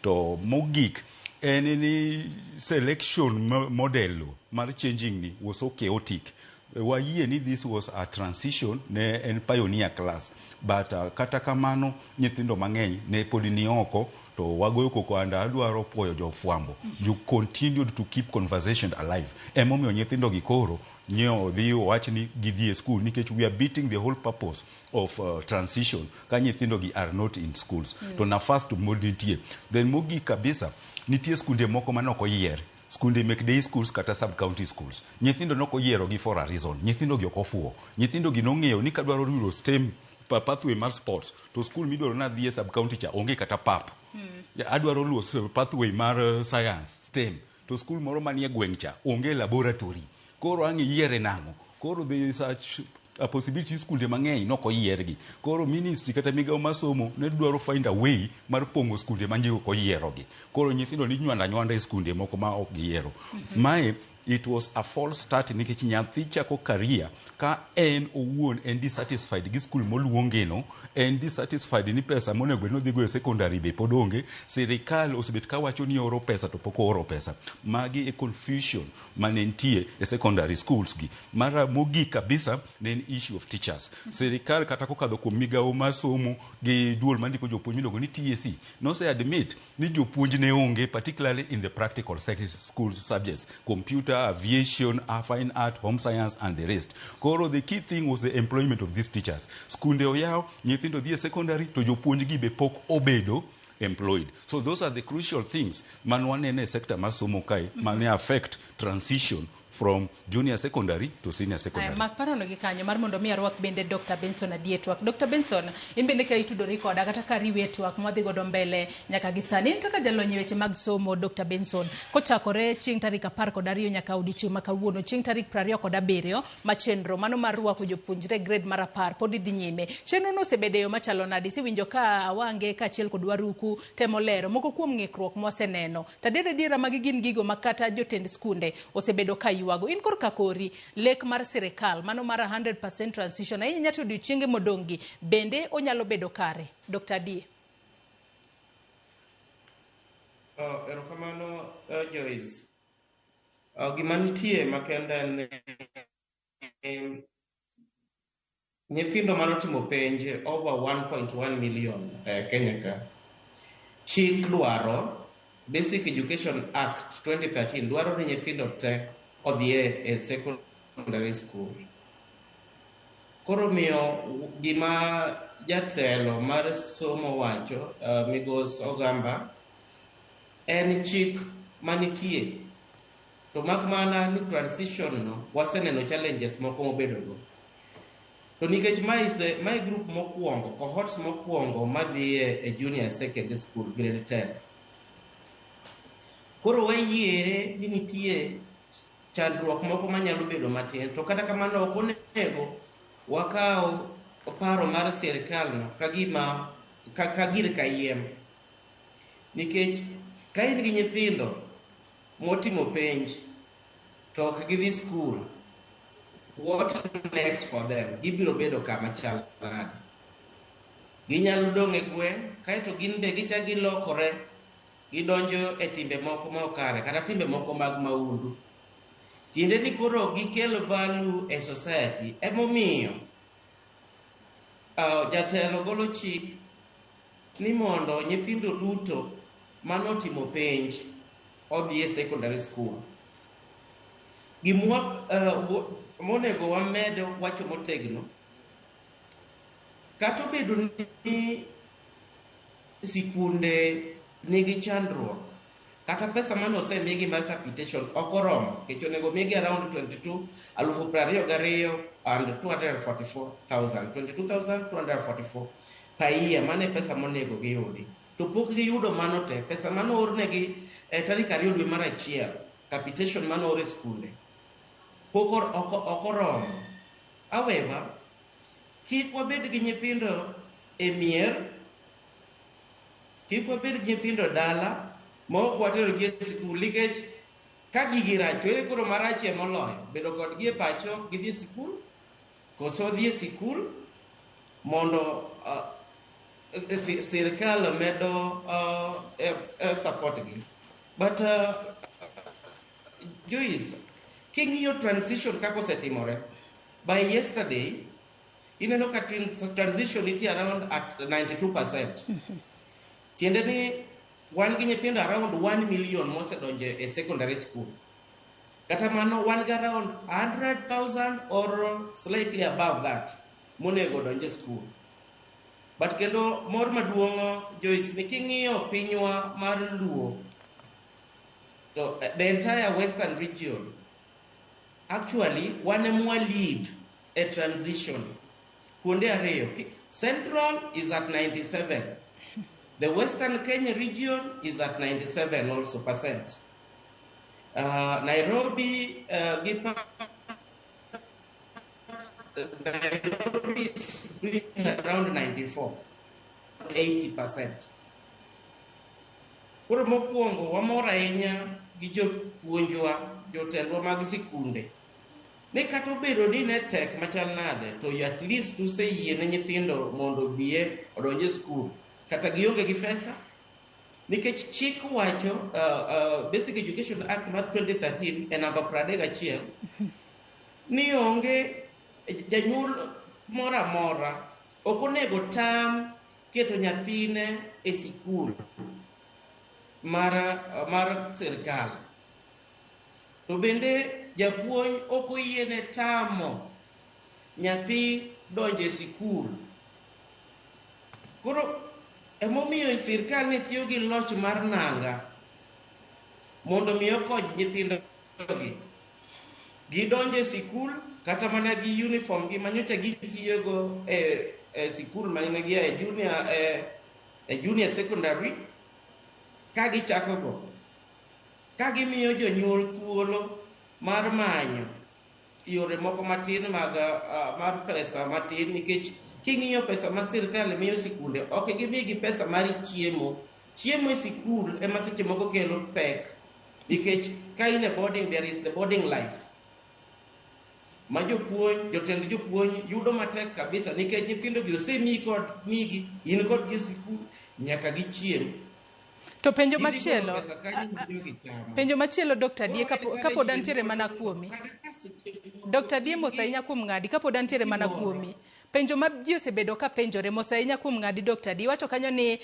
To mogik en ni selection model mar changing ni was so chaotic. Wayie ni this was a transition ne en pioneer class, but kata kamano nyithindo mang'eny ne pod ni oko to wagoyo koko anda adwaro puoyo jofwambo. You continued to keep conversation alive. Emomiyo nyithindo gi koro nyiewo dhi owach ni gidhi e school nikech we are beating the whole purpose of transition ka nyithindo gi are not in schools. To nafas to mod nitie. Then mogik kabisa nitie skunde moko mane ok oyier. Skunde mek day schools kata sub county schools. Nyithindo nok oyiero gi for a reason. Nyithindo gi ok ofuwo. Nyithindo gi nong'eyo ni kadwaro yudo STEM pathway mar sports to school midwaro nadhi e sub county cha onge kata pap. Adwaro luwo pathway mar science STEM to school moro manie gweng' cha onge laboratory. Koro ang' iyiere nang'o? Koro there is a possibility skunde mang'eny nok oyiergi. Koro ministry kata migawo mar somo ne dwaro find a way mar pong'o skunde ma ji ok oyierogi. Koro nyithindo ni nywando anywanda e skunde moko ma ok giyiero. Mae it was a false start nikech nyathi chako career ka en owuon en dissatisfied gi skul moluongeno, en dissatisfied ni pesa monego bed ni odhi go e secondary be pod onge. Sirikal osebet kawacho ni oro pesa to pok ooro pesa. Magi e confusion mane nitie e secondary schools gi. Mar mogik kabisa ne en issue of teachers. Sirikal kata kokadho kuom migawo mar somo gi duol mandiko jopuonj miluongo ni TSC nose admit ni jopuonj ne onge particularly in the practical school subjects, computer, aviation, fine art, home science and the rest. Koro the key thing was the employment of these teachers. Skunde oyaw, nyithindo dhi e secondary to jopuonj gi be pok obedo employed. So those are the crucial things man wanene e sector mar somo kae mane affect transition from junior secondary to senior secondary. Mak parono gi kanyo mar mondo mi arwak bende Dr. Benson Adie twak. Dr. Benson, in bende ka itudori koda kata ka riwe twak mwadhi godo mbele nyaka gi sani. In kaka jalony e weche mag somo Dr. Benson, kochakore chieng' tarik 12 nyaka odiochieng' ma kawuono, chieng' tarik 27 ma chenro mano mar rwako jopuonjre grade mar 10 pod dhi nyime. Chenro no osebedo e yo machalo nade? Isewinjo ka Awange kaachiel kod Waruku temo lero moko kuom ng'ikruok mwaseneno. To adier adiera magi gin gigo ma kata jotend skunde osebedo ka ywago. In korka kori, lek mar sirikal mano mar 100% transition ahinya nyaka odiochienge modong' gi bende onyalo bedo kare? Dr. Adie. Erokamano Joyce. Gima nitie makende en ni nyithindo manotimo penj over 1.1 million Kenya ka. Chik dwaro Basic Education Act 2013 dwaro ni nyithindo te odhi e secondary school. Koro miyo gima jatelo mar somo wacho, Migos Ogamba, en chik manitie. To mak mana ni transition no waseneno challenges moko mobedogo. To nikech mae group mokwongo, cohorts mokwongo madhi e junior secondary school grade 10. Koro wayiere ni nitie chandruok moko manyalo bedo matin, to kata kamano ok onego wakaw paro mar sirikal no ka gima ka gir kayiem. Nikech ka in gi nyithindo motimo penj to ok gidhi school, what next for them? Gibiro bedo kama chal nade? Ginyalo dong' e gweng', kaeto gin be gichak gilokore, gidonjo e timbe moko ma ok kare, kata timbe moko mag maundu. Tiende ni koro gikel value e society. Emomiyo jatelo golo chik ni mondo nyithindo duto manotimo penj odhi e secondary school. Gimwa monego wamed wacho motegno, kata obedo ni sikunde nigi chandruok, kata pesa mane osemigi mar capitation ok oromo, nikech onego migi around 22 22 and 244,000, 22,244 per year, mane pesa monego giyudi. To pok giyudo mano te, pesa mane oornegi tarik 2 dwe mar 1, capitation mane oor e skunde, pok ok oromo. However, kik wabed gi nyithindo e mier, kik wabed gi nyithindo dala, ma ok waterogi e sikul, nikech ka gigi rach, ere koro marachie moloyo, bedo kodgi e pacho gidhi e sikul, koso dhi e sikul mondo sirikal medo support gi. But Joyce, king'iyo transition kaka osetimore, by yesterday, ineno ka transition nitie around at 92%. Tiende ni wan gi nyithindo around 1 million mosedonjo e secondary school. Kata mano wan gi around 100,000 or slightly above that monego donj e school. But kendo mor maduong' Joyce, ni king'iyo pinywa mar Luo, to the entire western region, actually wan ema lead a transition. Kuonde ariyo, Central is at 97. The Western Kenya region is at 97 also percent. Nairobi, Nairobi is doing around 94, 80%. Koro mokwongo wamor ahinya gi jopuonjwa, jotendwa mag sikunde. Ni kata obedo ni ne tek machal nade, to at least useyie ne nyithindo mondo obie odonj e skul. Kata gionge gi pesa, nikech chik wacho Basic Education Act mar 2013 e namba 31 ni onge janyuol moro amora ok onego tam keto nyathine e sikul mar sirkal. To bende japuonj ok oyiene tamo nyathi donjo e sikul. Koro emomiyo sirkal ne tiyo gi loch mar nanga mondo mi okony nyithindogi. Gidonjo e sikul kata mana gi uniform gi manyocha gitiyogo e, e sikul mane gia e junior, e, e junior secondary ka gichakogo ka gimiyo jonyuol thuolo mar manyo yore moko matin mag mar pesa matin nikech king'iyo pesa ma sirkal miyo sikunde ok gimigi pesa mar chiemo. Chiemo e sikul ema seche moko kelo pek nikech ka in e boarding there is the boarding life ma jopuonj jotend jopuonj yudo matek kabisa nikech nyithindo gi osemiyi kod migi in kodgi e sikul nyaka gichiem. To penjo Gidhi golo machielo, pesa kanyo ma jogi chamo. penjo machielo Dr. Die Koro kapo, en kapod encouragement antiere mana kuomi. Dr. Die mos ahinya kuom ng'adi kapod antiere mana kuomi. Penjo ma ji osebedo ka penjore mos ahinya kuom ng'adi Dr. Die wacho kanyo ni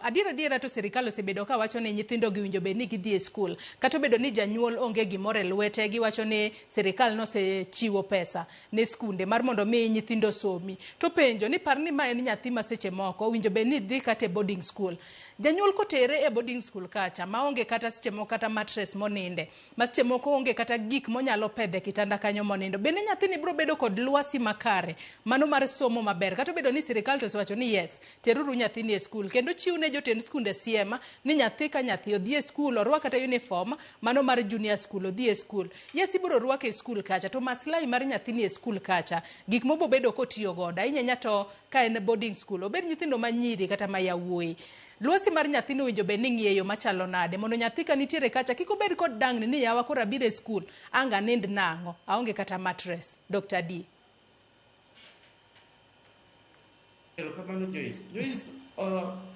adier adiera to sirikal osebedo ka wacho ni nyithindo gi winjo bed ni gidhi e skul. Kata obedo ni janyuol onge gimoro e lwete giwacho ni sirikal nosechiwo pesa ne skunde mar mondo mi nyithindo somi. To penjo ni par ni ma en nyathi ma seche moko owinjo bed ni dhi kata e boarding school. Janyuol kotere e boarding school kacha maonge kata seche moko kata mattress moninde, ma seche moko onge kata gik monyalo pedhe kitanda kanyo monindo. Bende nyathini biro bedo kod lwasi makare mano mar somo maber kata obedo ni sirikal to osewacho ni yes, teruru nyathini e skul kendo chiw ne jotend skunde siem ni nyathi ka nyathi odhi e skul orwak kata uniform mano mar junior school odhi e skul. Yes, ibiro rwake e skul kacha to maslahi mar nyathini e skul kacha gik mobobedo kotiyo godo ahinya ahinya to ka en boarding school obed nyithindo ma nyiri kata ma yawuoyi. Lwasi mar nyathini owinjo bed ni ng'iyo e yo machalo nade mondo nyathi ka nitiere kacha kik obed kod dangni ni yawa koro abiro e skul ang' anind nang'o aonge kata mattress. Dr. D. Erokamano Joyce. Joyce,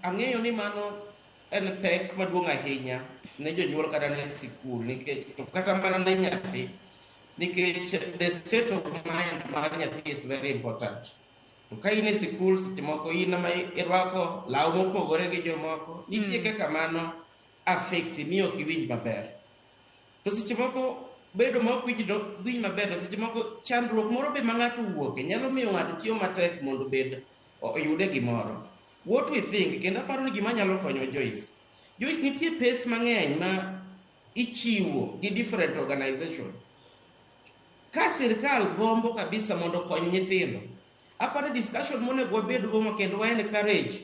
ang'eyo ni mano en pek maduong' ahinya ne jonyuol kata ne sikul nikech to kata mana ne nyathi nikech the state of mind mar nyathi is very important. To ka in e sikul seche moko in ema irwako law mopogore gi jomoko nitie kaka mano affect mi ok iwinj maber. To seche moko bedo ma ok winj winj maber to seche moko chandruok moro be ma ng'ato owuoke nyalo miyo ng'ato tiyo matek mondo obed oyude gimoro. What we think kendo aparo ni gima nyalo konyo Joyce. Joyce nitie pes mang'eny ma ichiwo gi different organization. Ka sirkal gombo kabisa mondo okony nyithindo, aparo discussion monego wabed go kendo wa encourage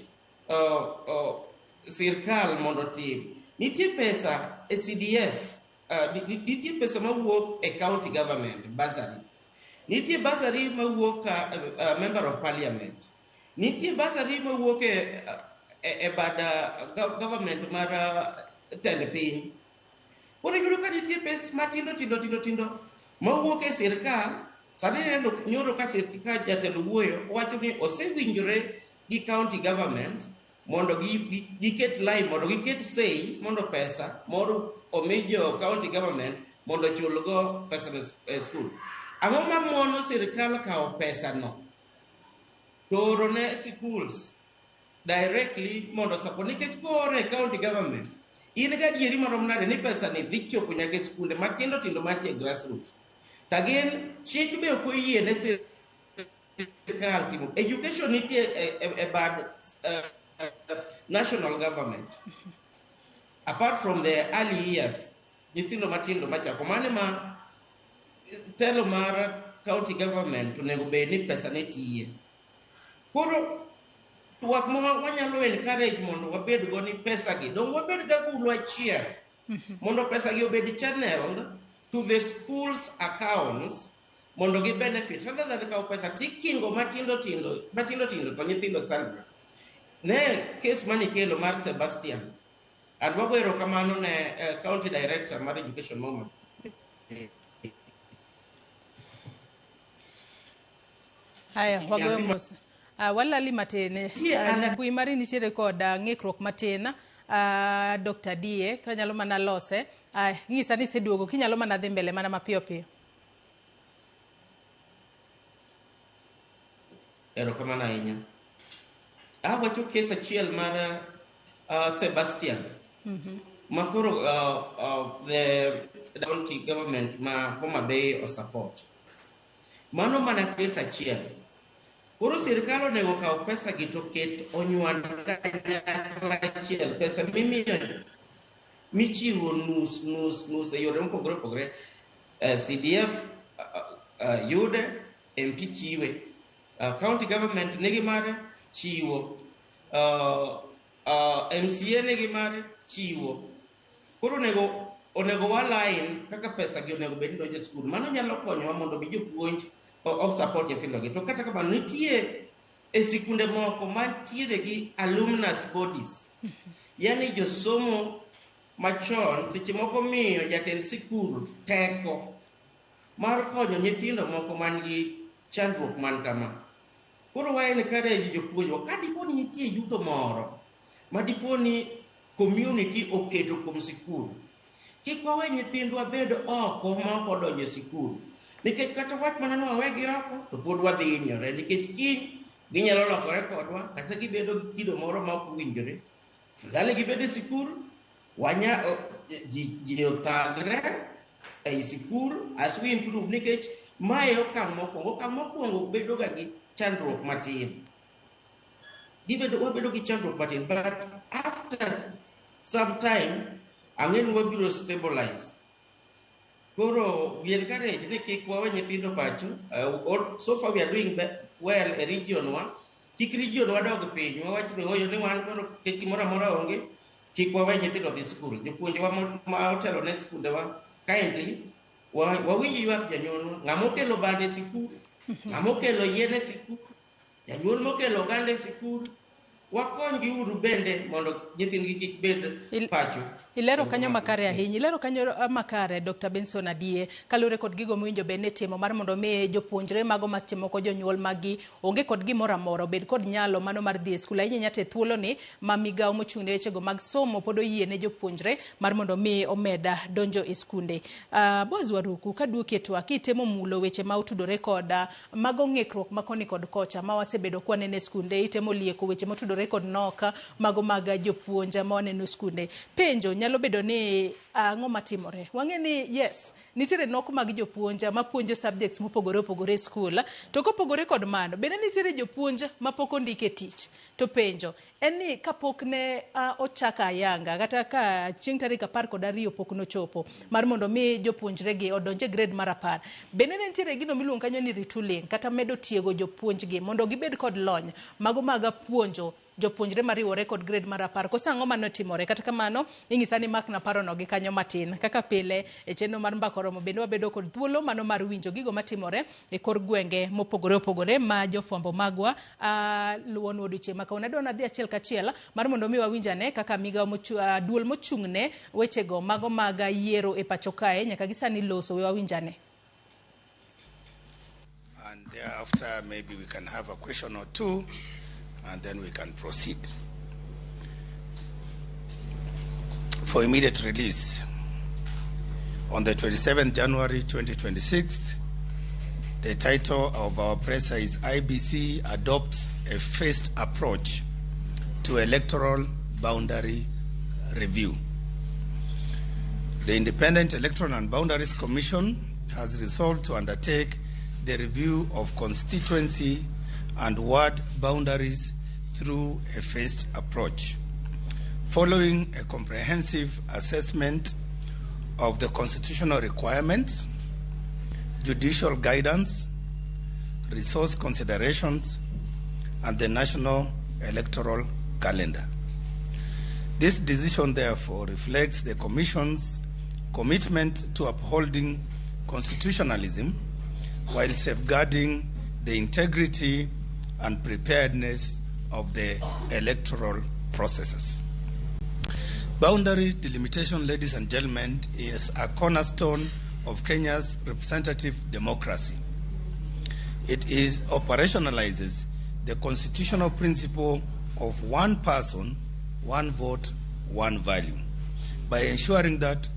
sirkal mondo otim. Nitie pesa e CDF, nitie pesa mawuok e county government, bursary. Nitie bursary mawuok member of parliament. Nitie bursary mawuok e, e, e bad government mar tend piny. Koro iyudo ka nitie pes matindo tindo tindo tindo mawuok e sirkal. Sani ineno nyoro ka ka jatelo wuoyo owacho ni osewinjore gi county governments mondo giket line mondo giket sei mondo pesa moro omi jo county government mondo ochulgo pesa e skul. Ang'o ma mono sirkal kawo pesa no to oro ne schools directly mondo support nikech koore e county government in gadieri marom nade ni pesa ni dhi chopo nyaka e skunde matindo tindo mantie e grassroots. To again chik be ok oyie ne sirkal timo education nitie e, e, e bad national government apart from the early years nyithindo matindo machako mano ma telo mar county government onego bed ni pesa ne tiye. Koro twak ma wanyalo encourage mondo wabed go ni pesa gi dong wabed gagulu achiel mondo pesa gi obed channeled to the schools accounts mondo gi benefit rather than kawo pesa tikingo matindo tindo matindo tindo to nyithindo sandre. Ne case manikelo mar Sebastian and wago erokamano ne county director mar education Moma. Haya, wagoyo mos. Walali matin. Nitie other Mbui mari nitiere kod ng'ikruok matin. Dr. Die, kanyalo mana lose. Ng'isa ni iseduogo, kinyalo mana dhi mbele mana mapiyo piyo. Erokamano ahinya. Awacho case achiel mar Sebastian ma koro the county government ma Homa Bay osupport. Mano mana case achiel. Koro sirkal onego kaw pesa gi to ket onywand kanyakla achiel. Pesa mimiyo michiwo nus nus nus e yore mopogore opogore. CDF yude, MP chiwe. County government nigi mare chiwo. MCA nigi mare chiwo. Koro onego wa line kaka pesa gi onego bed ni donjo e skul. Mano nyalo konyowa mondo mi jopuonj o support nyithindo gi. To kata kamano nitie e sikunde moko mantiere gi alumnus bodies. Yani josomo machon seche moko miyo jatend sikul teko mar konyo nyithindo moko man gi chandruok man kama. Koro wa encourage jopuonjwa ka dipo ni nitie yuto moro ma dipo ni community oketo kuom sikul, kik wawe nyithindwa bed oko ma ok odonjo e sikul. Nikech kata wach mana ni wawegi oko to pod wadhi hinyore nikech kiny ginyalo lokore kodwa kata gibedo gi kido moro ma ok owinjore. Afadhali gibed e sikul, ji othagre ei sikul as we improve nikech mae okang' mokwongo. Okang' mokwongo bedo ga gi chandruok matin. Wabedo gi chandruok matin, but after some time ang'e ni wabiro stabilize. Koro we encourage ni kik wawe nyithindo pacho. So far we are doing well e region wa. Kik region wa dog piny, wawach ni oyo ni wan koro kik gimoro amora onge, kik wawe nyithindo dhi skul. Jopuonjewa ma otelo ne skundewa kindly wawinj ywak janyuolwa. Ng'ama okelo bando e sikul, ng'ama okelo yien e sikul, janyuol mokelo oganda e sikul, wakonygi uru bende mondo nyithindgi kik bed pacho. Ilero kanyo makare ahinya. Ilero kanyo makare Dr. Benson Adie, kaluwore kod gigo mowinjo bed ni itimo mar mondo mi jopuonjre mago ma seche moko jonyuol mag-gi onge kod gimoro amora obed kod nyalo mano mar dhi e skul ahinya ahinya to e thuoloni ma migawo mochung' ne wechego mag somo pod oyie ne jopuonjre mar mondo mi omed donjo e skunde. Boaz Waruku, kaduoki e twak, itemo mulo weche ma otudore kod mago ng'ikruok ma koni kod kocha ma wasebedo kwaneno e skunde, itemo lieko weche motudore kod nok mago mag jopuonj ma waneno e skunde. Penjo nyalo bedo ni ang'o matimore? Wang'e ni yes, nitiere nok mag jopuonj mapuonjo subjects mopogore opogore e skul, to kopogore kod mano, bende nitiere jopuonj mapok ondik e tich. To penjo en ni kapok ne ochak ayanga kata ka chieng' tarik 12 pok nochopo mar mondo mi jopuonjre gi odonj e grade mar 10, bende ne nitiere gino miluongo kanyo ni retooling kata medo tiego jopuonjgi mondo gibed kod lony mago mag puonjo jopuonjre mariwore kod grade mar 10. Koso ang'o mane otimore? Kata kamano, inyisa ni makna parono gi kanyo matin. Kaka pile, e chenro mar Mbaka Oromo bende wabedo kod thuolo mano mar winjo gigo matimore e kor gwenge mopogore opogore ma jofwambo magwa luwonwa odiochieng' ma kawuono. Adwa nadhi achiel kachiel mar mondo mi wawinj ane kaka migawo duol mochung'ne wechego mago mag yiero e pacho kae nyaka gi sani loso. We wawinj ane. And thereafter, maybe we can have a question or two, and then we can proceed. For immediate release, on the 27th January 2026, the title of our presser is IBC Adopts a Phased Approach to Electoral Boundary Review. The Independent Electoral and Boundaries Commission has resolved to undertake the review of constituency and ward boundaries through a phased approach, following a comprehensive assessment of the constitutional requirements, judicial guidance, resource considerations, and the national electoral calendar. This decision, therefore, reflects the Commission's commitment to upholding constitutionalism while safeguarding the integrity and preparedness of the electoral processes. Boundary delimitation, ladies and gentlemen, is a cornerstone of Kenya's representative democracy. It is operationalizes the constitutional principle of one person, one vote, one value, by ensuring that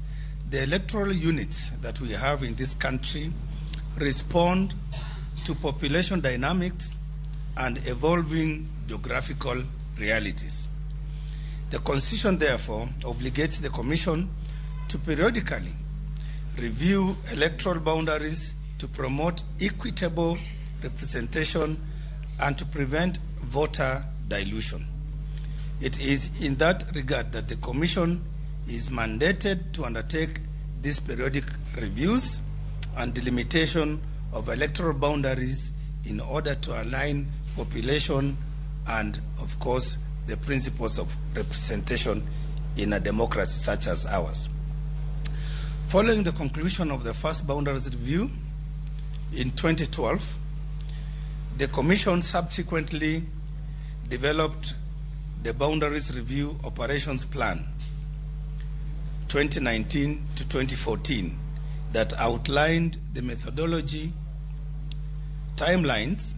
the electoral units that we have in this country respond to population dynamics and evolving geographical realities. The Constitution, therefore, obligates the Commission to periodically review electoral boundaries to promote equitable representation and to prevent voter dilution. It is in that regard that the Commission is mandated to undertake these periodic reviews and delimitation of electoral boundaries in order to align population and, of course, the principles of representation in a democracy such as ours. Following the conclusion of the first boundaries review in 2012, the Commission subsequently developed the Boundaries Review Operations Plan 2019 to 2014 that outlined the methodology, timelines,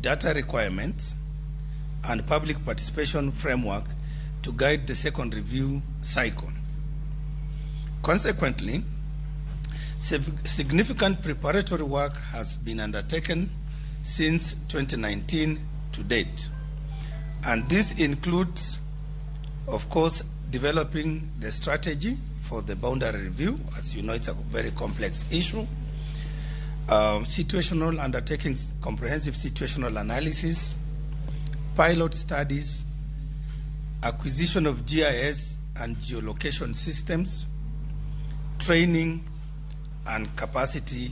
data requirements, and public participation framework to guide the second review cycle. Consequently, significant preparatory work has been undertaken since 2019 to date. And this includes, of course, developing the strategy for the boundary review. As you know, it's a very complex issue. Situational undertakings, comprehensive situational analysis, pilot studies, acquisition of GIS and geolocation systems, training and capacity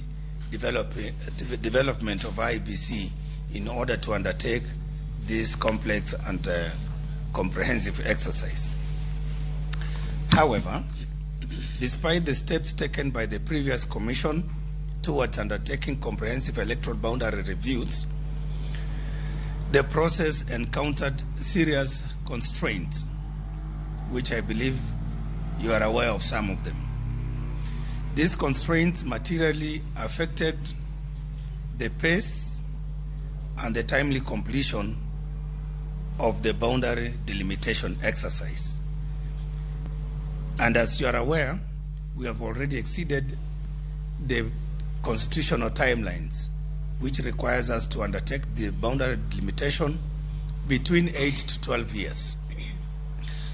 development of IEBC in order to undertake this complex and comprehensive exercise. However, despite the steps taken by the previous commission towards undertaking comprehensive electoral boundary reviews, the process encountered serious constraints, which I believe you are aware of some of them. These constraints materially affected the pace and the timely completion of the boundary delimitation exercise. And as you are aware, we have already exceeded the constitutional timelines, which requires us to undertake the boundary delimitation between 8 to 12 years.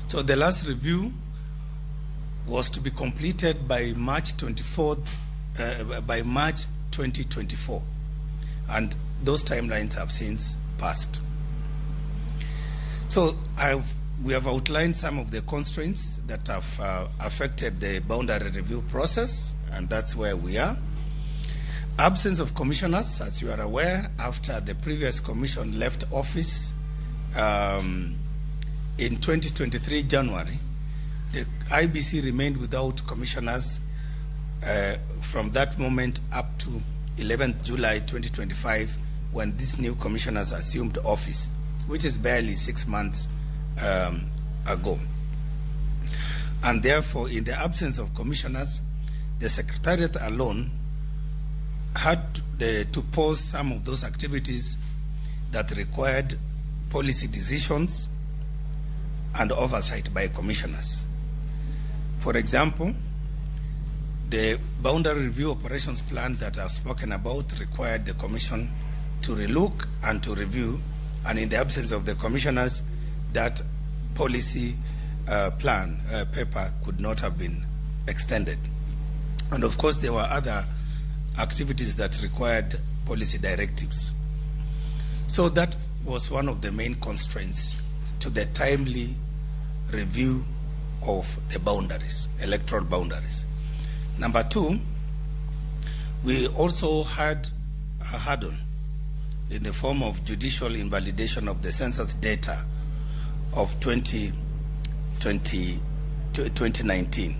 So the last review was to be completed by March 24th, by March 2024, and those timelines have since passed. So we have outlined some of the constraints that have affected the boundary review process, and that's where we are. Absence of commissioners, as you are aware, after the previous commission left office in 2023 January, the IBC remained without commissioners from that moment up to 11th July 2025, when these new commissioners assumed office, which is barely 6 months ago. And therefore, in the absence of commissioners, the Secretariat alone had to pause some of those activities that required policy decisions and oversight by commissioners. For example, the boundary review operations plan that I've spoken about required the commission to relook and to review, and in the absence of the commissioners, that policy plan paper could not have been extended. And of course, there were other activities that required policy directives. So that was one of the main constraints to the timely review of the boundaries, electoral boundaries. Number two, we also had a hurdle in the form of judicial invalidation of the census data of 2019.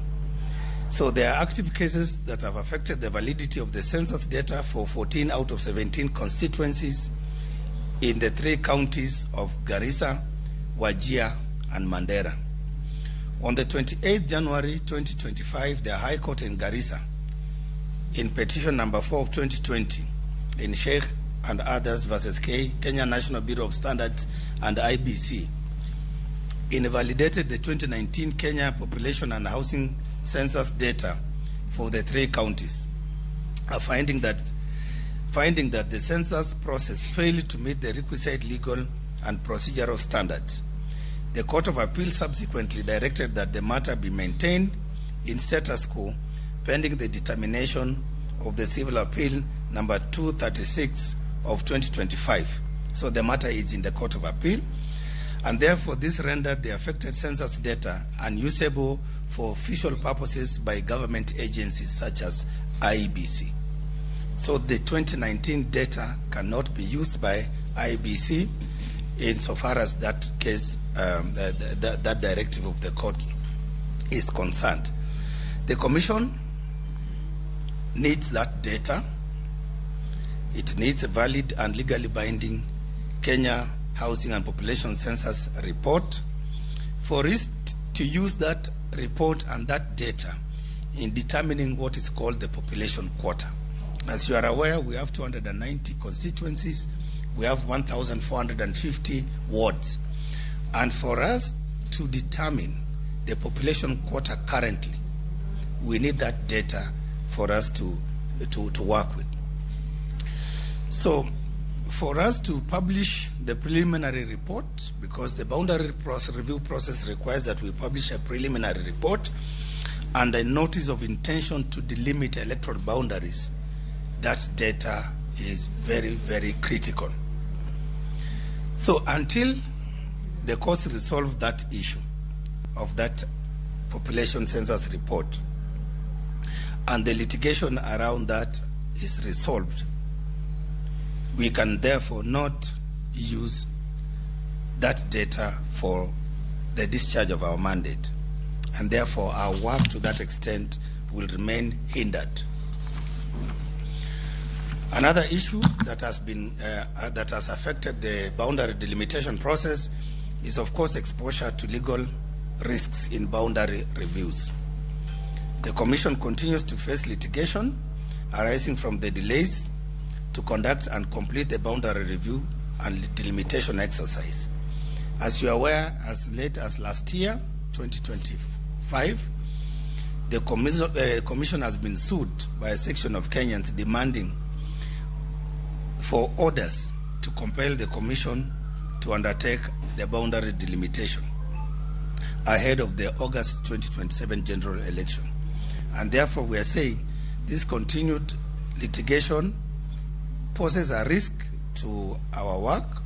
So there are active cases that have affected the validity of the census data for 14 out of 17 constituencies in the three counties of Garissa, Wajir, and Mandera. On the 28th January 2025, the High Court in Garissa, in petition number 4 of 2020, in Sheikh and others versus K, Kenya National Bureau of Standards and IBC, invalidated the 2019 Kenya Population and Housing Census data for the three counties, finding that the census process failed to meet the requisite legal and procedural standards. The Court of Appeal subsequently directed that the matter be maintained in status quo pending the determination of the Civil Appeal number 236 of 2025. So the matter is in the Court of Appeal, and therefore this rendered the affected census data unusable for official purposes by government agencies such as IEBC. So the 2019 data cannot be used by IEBC insofar as that case, that directive of the court is concerned. The Commission needs that data. It needs a valid and legally binding Kenya Housing and Population Census report for it to use that report and that data in determining what is called the population quota. As you are aware, we have 290 constituencies, we have 1,450 wards. And for us to determine the population quota currently, we need that data for us to work with. So for us to publish the preliminary report, because the boundary review process requires that we publish a preliminary report and a notice of intention to delimit electoral boundaries, that data is very, very critical. So until the courts resolve that issue of that population census report and the litigation around that is resolved, we can therefore not use that data for the discharge of our mandate. And therefore our work to that extent will remain hindered. Another issue that has been that has affected the boundary delimitation process is, of course, exposure to legal risks in boundary reviews. The Commission continues to face litigation arising from the delays to conduct and complete the boundary review and delimitation exercise. As you are aware, as late as last year, 2025, the Commission has been sued by a section of Kenyans demanding for orders to compel the Commission to undertake the boundary delimitation ahead of the August 2027 general election. And therefore we are saying this continued litigation poses a risk to our work,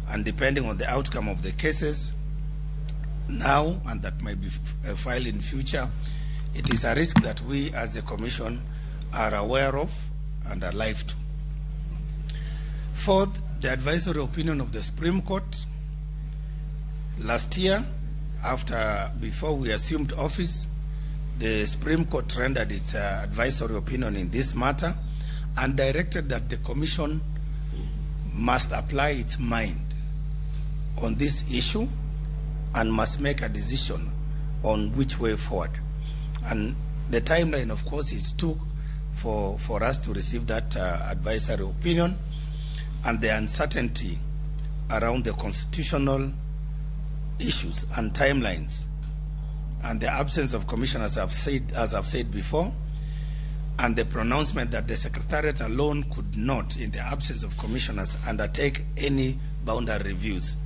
and depending on the outcome of the cases now and that may be filed in future, it is a risk that we as the Commission are aware of and alive to. Fourth, the advisory opinion of the Supreme Court last year, before we assumed office, the Supreme Court rendered its advisory opinion in this matter and directed that the Commission must apply its mind on this issue and must make a decision on which way forward. And the timeline, of course, it took for us to receive that advisory opinion, and the uncertainty around the constitutional issues and timelines, and the absence of commissioners, as I've said before, and the pronouncement that the Secretariat alone could not, in the absence of commissioners, undertake any boundary reviews.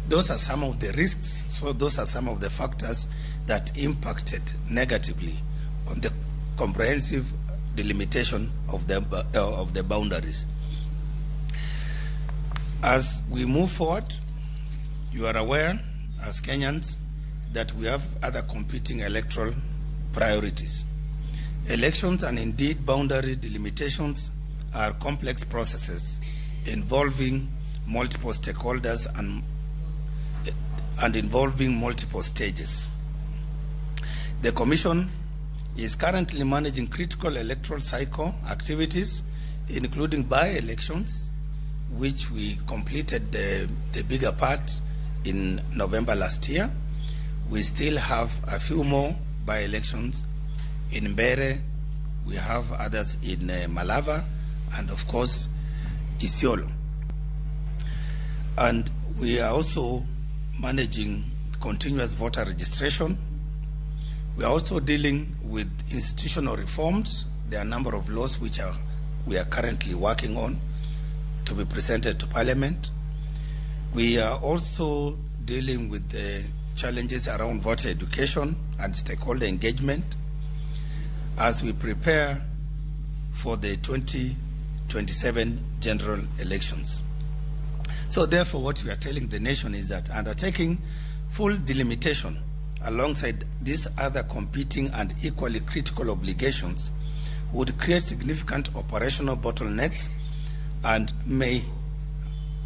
Those are some of the risks, so those are some of the factors that impacted negatively on the comprehensive delimitation of the boundaries. As we move forward, you are aware, as Kenyans, that we have other competing electoral priorities. Elections and indeed boundary delimitations are complex processes involving multiple stakeholders and involving multiple stages. The Commission is currently managing critical electoral cycle activities, including by-elections, which we completed the bigger part in November last year. We still have a few more by-elections in Mbere, we have others in Malava, and of course, Isiolo. And we are also managing continuous voter registration. We are also dealing with institutional reforms. There are a number of laws which we are currently working on to be presented to Parliament. We are also dealing with the challenges around voter education and stakeholder engagement as we prepare for the 2027 general elections. So therefore, what we are telling the nation is that undertaking full delimitation alongside these other competing and equally critical obligations would create significant operational bottlenecks and may,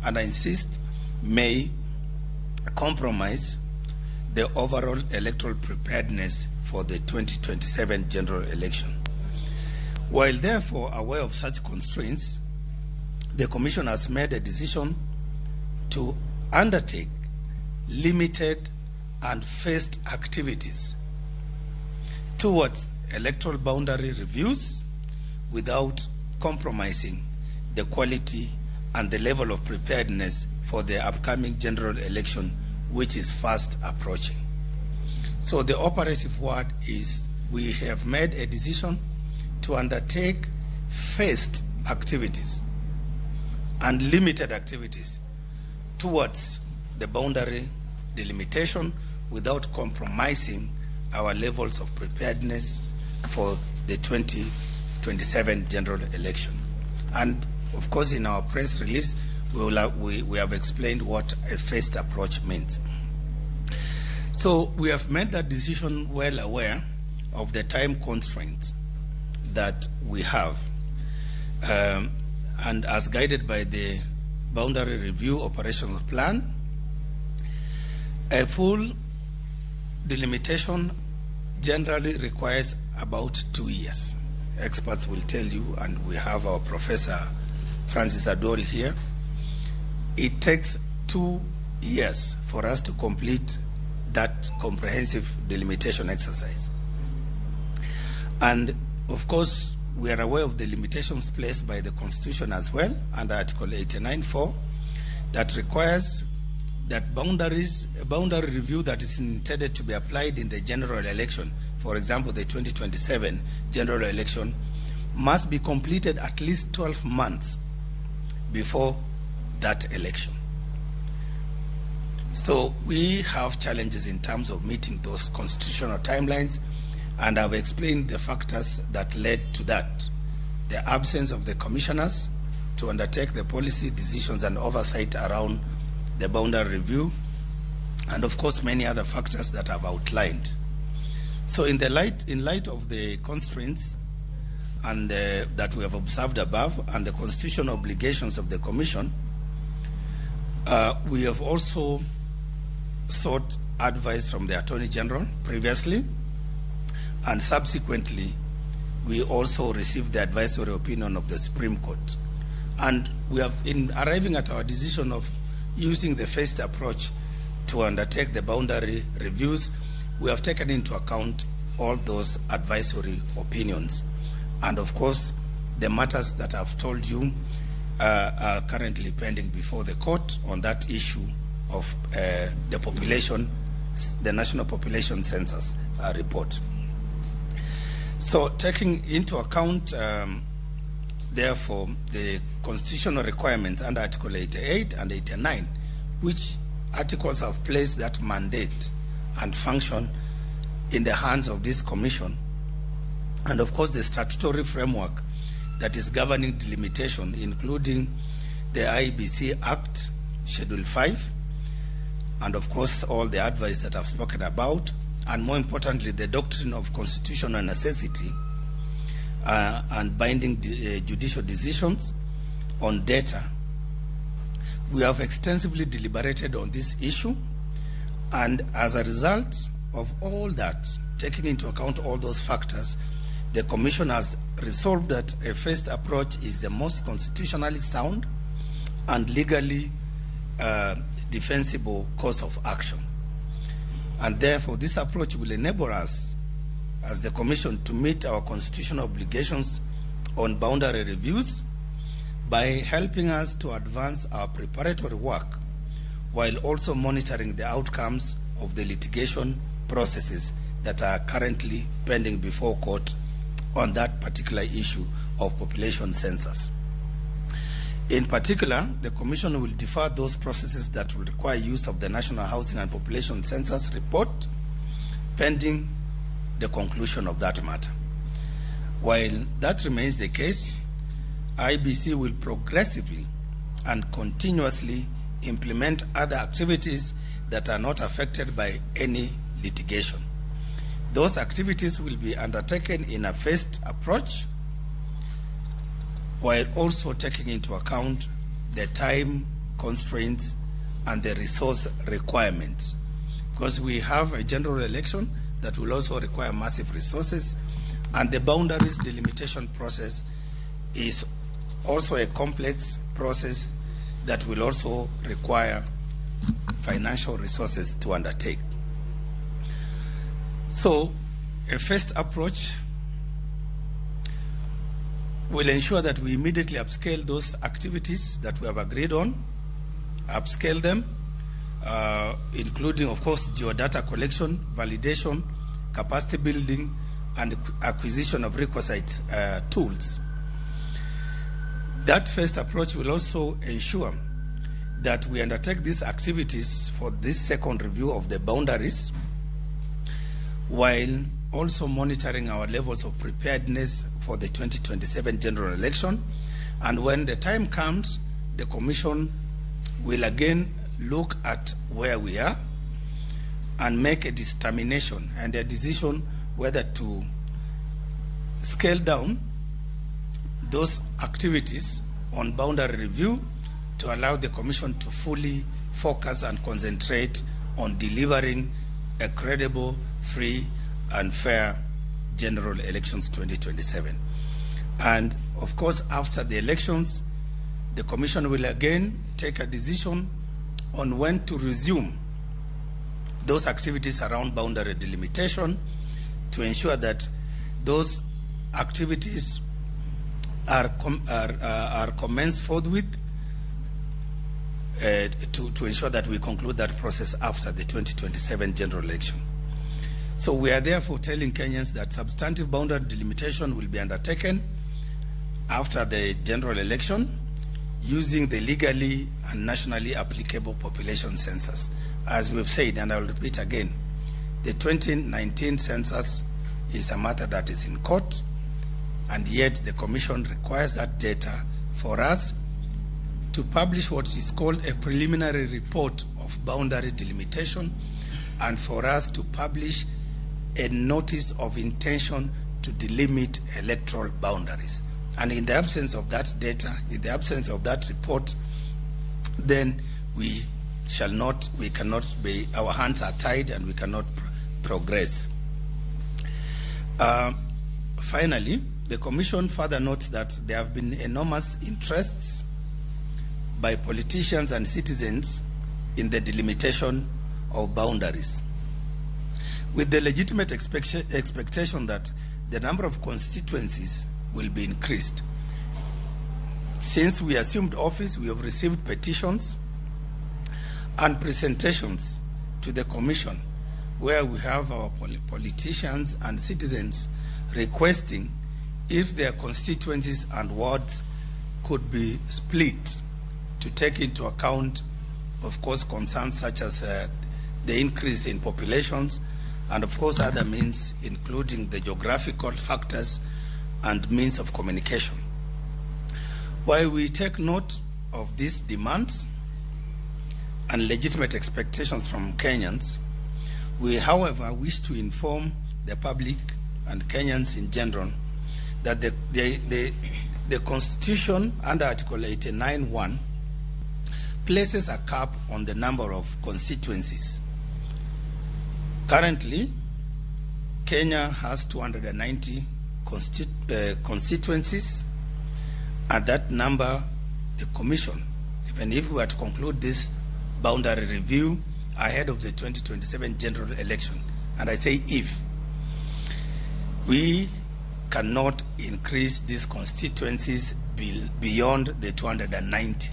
and I insist, may compromise the overall electoral preparedness for the 2027 general election. While therefore aware of such constraints, the Commission has made a decision to undertake limited and phased activities towards electoral boundary reviews without compromising the quality and the level of preparedness for the upcoming general election, which is fast approaching. So the operative word is we have made a decision to undertake phased activities and limited activities towards the boundary delimitation without compromising our levels of preparedness for the 2027 general election. And of course, in our press release, we have explained what a phased approach means. So we have made that decision well aware of the time constraints that we have, and as guided by the Boundary Review Operational Plan, a full delimitation generally requires about 2 years. Experts will tell you, and we have our Professor Francis Aduol here, it takes 2 years for us to complete that comprehensive delimitation exercise. And of course, we are aware of the limitations placed by the Constitution as well, under Article 89(4), that requires that a boundary review that is intended to be applied in the general election, for example, the 2027 general election, must be completed at least 12 months before that election. So we have challenges in terms of meeting those constitutional timelines, and I've explained the factors that led to that. The absence of the commissioners to undertake the policy decisions and oversight around the boundary review, and of course many other factors that I've outlined. So in light of the constraints and that we have observed above and the constitutional obligations of the Commission, we have also sought advice from the Attorney General previously, and subsequently we also received the advisory opinion of the Supreme Court. And we have, in arriving at our decision of using the phased approach to undertake the boundary reviews, we have taken into account all those advisory opinions. And of course, the matters that I've told you are currently pending before the court on that issue of the population, the National Population Census report. So taking into account, therefore, the constitutional requirements under Article 88 and 89, which articles have placed that mandate and function in the hands of this commission, and of course the statutory framework that is governing delimitation, including the IEBC Act, Schedule 5, and of course all the advice that I've spoken about, and more importantly, the doctrine of constitutional necessity and binding judicial decisions on data. We have extensively deliberated on this issue, and as a result of all that, taking into account all those factors, the Commission has resolved that a phased approach is the most constitutionally sound and legally defensible course of action. And therefore, this approach will enable us as the Commission to meet our constitutional obligations on boundary reviews by helping us to advance our preparatory work while also monitoring the outcomes of the litigation processes that are currently pending before court on that particular issue of population census. In particular, the Commission will defer those processes that will require use of the National Housing and Population Census report pending the conclusion of that matter. While that remains the case, IBC will progressively and continuously implement other activities that are not affected by any litigation. Those activities will be undertaken in a phased approach while also taking into account the time constraints and the resource requirements. Because we have a general election that will also require massive resources, and the boundaries delimitation process is also a complex process that will also require financial resources to undertake. So, a first approach will ensure that we immediately upscale those activities that we have agreed on, upscale them, including, of course, geodata collection, validation, capacity building, and acquisition of requisite tools. That first approach will also ensure that we undertake these activities for this second review of the boundaries, while also monitoring our levels of preparedness for the 2027 general election. And when the time comes, the Commission will again look at where we are and make a determination and a decision whether to scale down those activities on boundary review to allow the Commission to fully focus and concentrate on delivering a credible, free, and fair general elections 2027. And of course, after the elections, the Commission will again take a decision on when to resume those activities around boundary delimitation to ensure that those activities are commenced forthwith to ensure that we conclude that process after the 2027 general election. So we are therefore telling Kenyans that substantive boundary delimitation will be undertaken after the general election using the legally and nationally applicable population census. As we've said, and I will repeat again, the 2019 census is a matter that is in court, and yet the Commission requires that data for us to publish what is called a preliminary report of boundary delimitation, and for us to publish a notice of intention to delimit electoral boundaries. And in the absence of that data, in the absence of that report, then we shall not, we cannot be, our hands are tied and we cannot progress. Finally, the Commission further notes that there have been enormous interests by politicians and citizens in the delimitation of boundaries, with the legitimate expectation that the number of constituencies will be increased. Since we assumed office, we have received petitions and presentations to the Commission where we have our politicians and citizens requesting if their constituencies and wards could be split to take into account, of course, concerns such as the increase in populations and, of course, other means, including the geographical factors and means of communication. While we take note of these demands and legitimate expectations from Kenyans, we, however, wish to inform the public and Kenyans in general that the Constitution under Article 89(1) places a cap on the number of constituencies. Currently, Kenya has 290 constituencies. At that number, the Commission, even if we were to conclude this boundary review ahead of the 2027 general election, and I say if, we cannot increase these constituencies beyond the 290.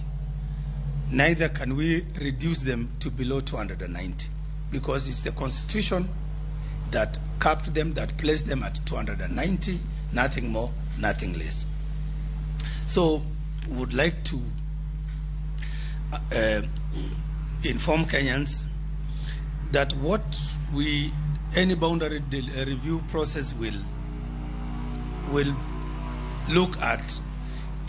Neither can we reduce them to below 290, because it's the Constitution that capped them, that placed them at 290, nothing more, nothing less. So we would like to inform Kenyans that what we, any boundary review process will look at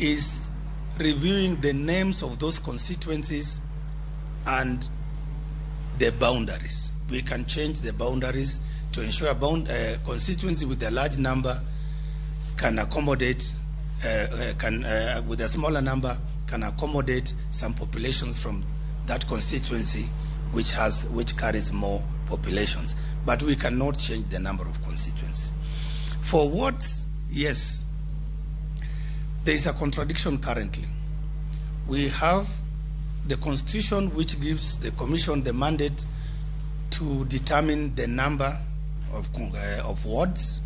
is reviewing the names of those constituencies and the boundaries. We can change the boundaries to ensure a constituency with a large number can accommodate can with a smaller number can accommodate some populations from that constituency which carries more populations. But we cannot change the number of constituencies. For wards, yes, there is a contradiction currently. We have the constitution which gives the commission the mandate to determine the number of wards,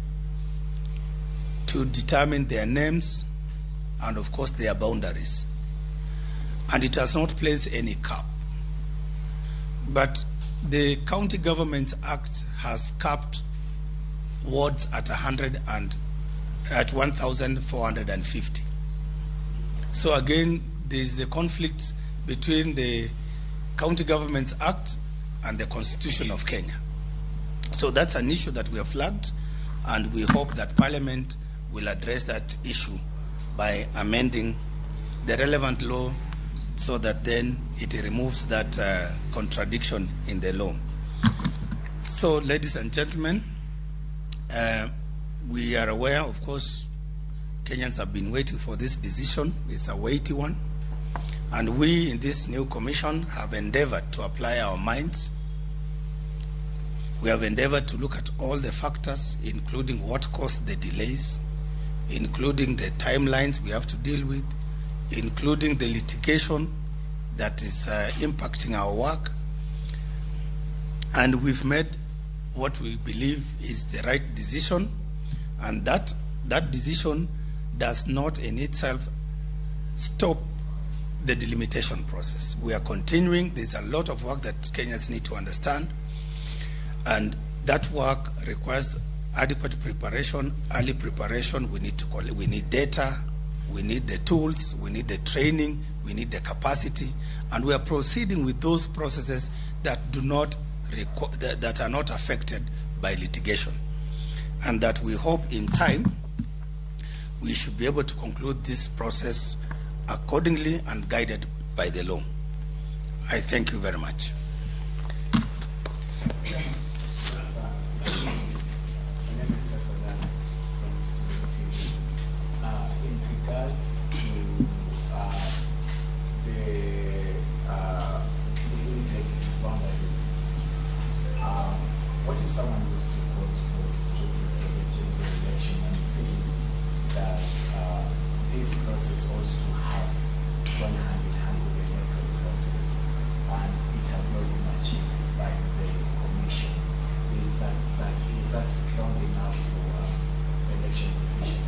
to determine their names, and of course their boundaries. And it has not placed any cap. But the County Governments Act has capped wards at 1,450. So again, there is the conflict between the County Governments Act and the Constitution of Kenya. So that's an issue that we have flagged, and we hope that Parliament will address that issue by amending the relevant law so that then it removes that contradiction in the law. So, ladies and gentlemen, we are aware, of course, Kenyans have been waiting for this decision. It's a weighty one. And we in this new commission have endeavored to apply our minds. We have endeavored to look at all the factors, including what caused the delays, including the timelines we have to deal with, including the litigation that is impacting our work. And we've made what we believe is the right decision, and that decision does not in itself stop the delimitation process. We are continuing. There's a lot of work that Kenyans need to understand, and that work requires adequate preparation, early preparation. We need data, we need the tools, we need the training, we need the capacity, and we are proceeding with those processes that that are not affected by litigation, and that we hope in time we should be able to conclude this process accordingly and guided by the law. I thank you very much. My name is Seth Adana from Citizen TV. In regards to the delimited boundaries, what if someone goes to court post 2027 general election and say that this process ought to have gone hand in hand with the electoral process, and it has not been achieved by the commission? Is that ground enough for election petition?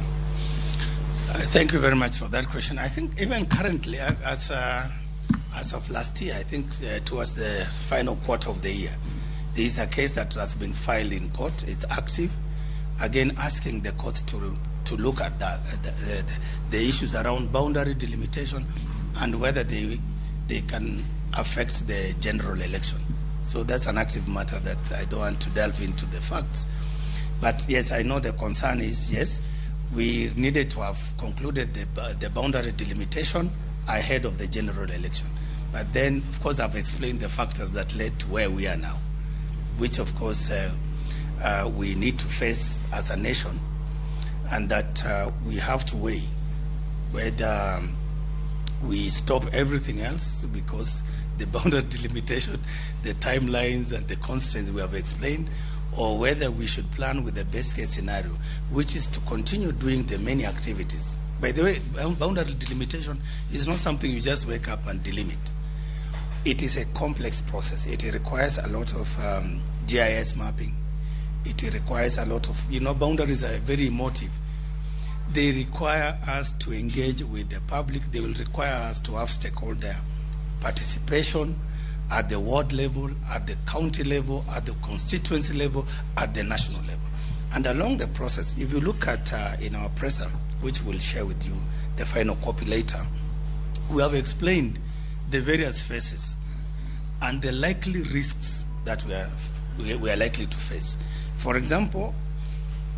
Thank you very much for that question. I think even currently, as of last year, I think towards the final quarter of the year, there is a case that has been filed in court. It's active. Again, asking the courts to look at the issues around boundary delimitation and whether they can affect the general election. So that's an active matter that I don't want to delve into the facts. But yes, I know the concern is, yes, we needed to have concluded the boundary delimitation ahead of the general election. But then, of course, I've explained the factors that led to where we are now, which, of course, we need to face as a nation, and that we have to weigh whether we stop everything else because the boundary delimitation, the timelines and the constraints we have explained, or whether we should plan with the best case scenario, which is to continue doing the many activities. By the way, boundary delimitation is not something you just wake up and delimit. It is a complex process. It requires a lot of GIS mapping. It requires a lot of, boundaries are very emotive. They require us to engage with the public. They will require us to have stakeholder participation at the ward level, at the county level, at the constituency level, at the national level. And along the process, if you look at in our presser, which we'll share with you the final copy later, we have explained the various phases and the likely risks that we are likely to face. For example,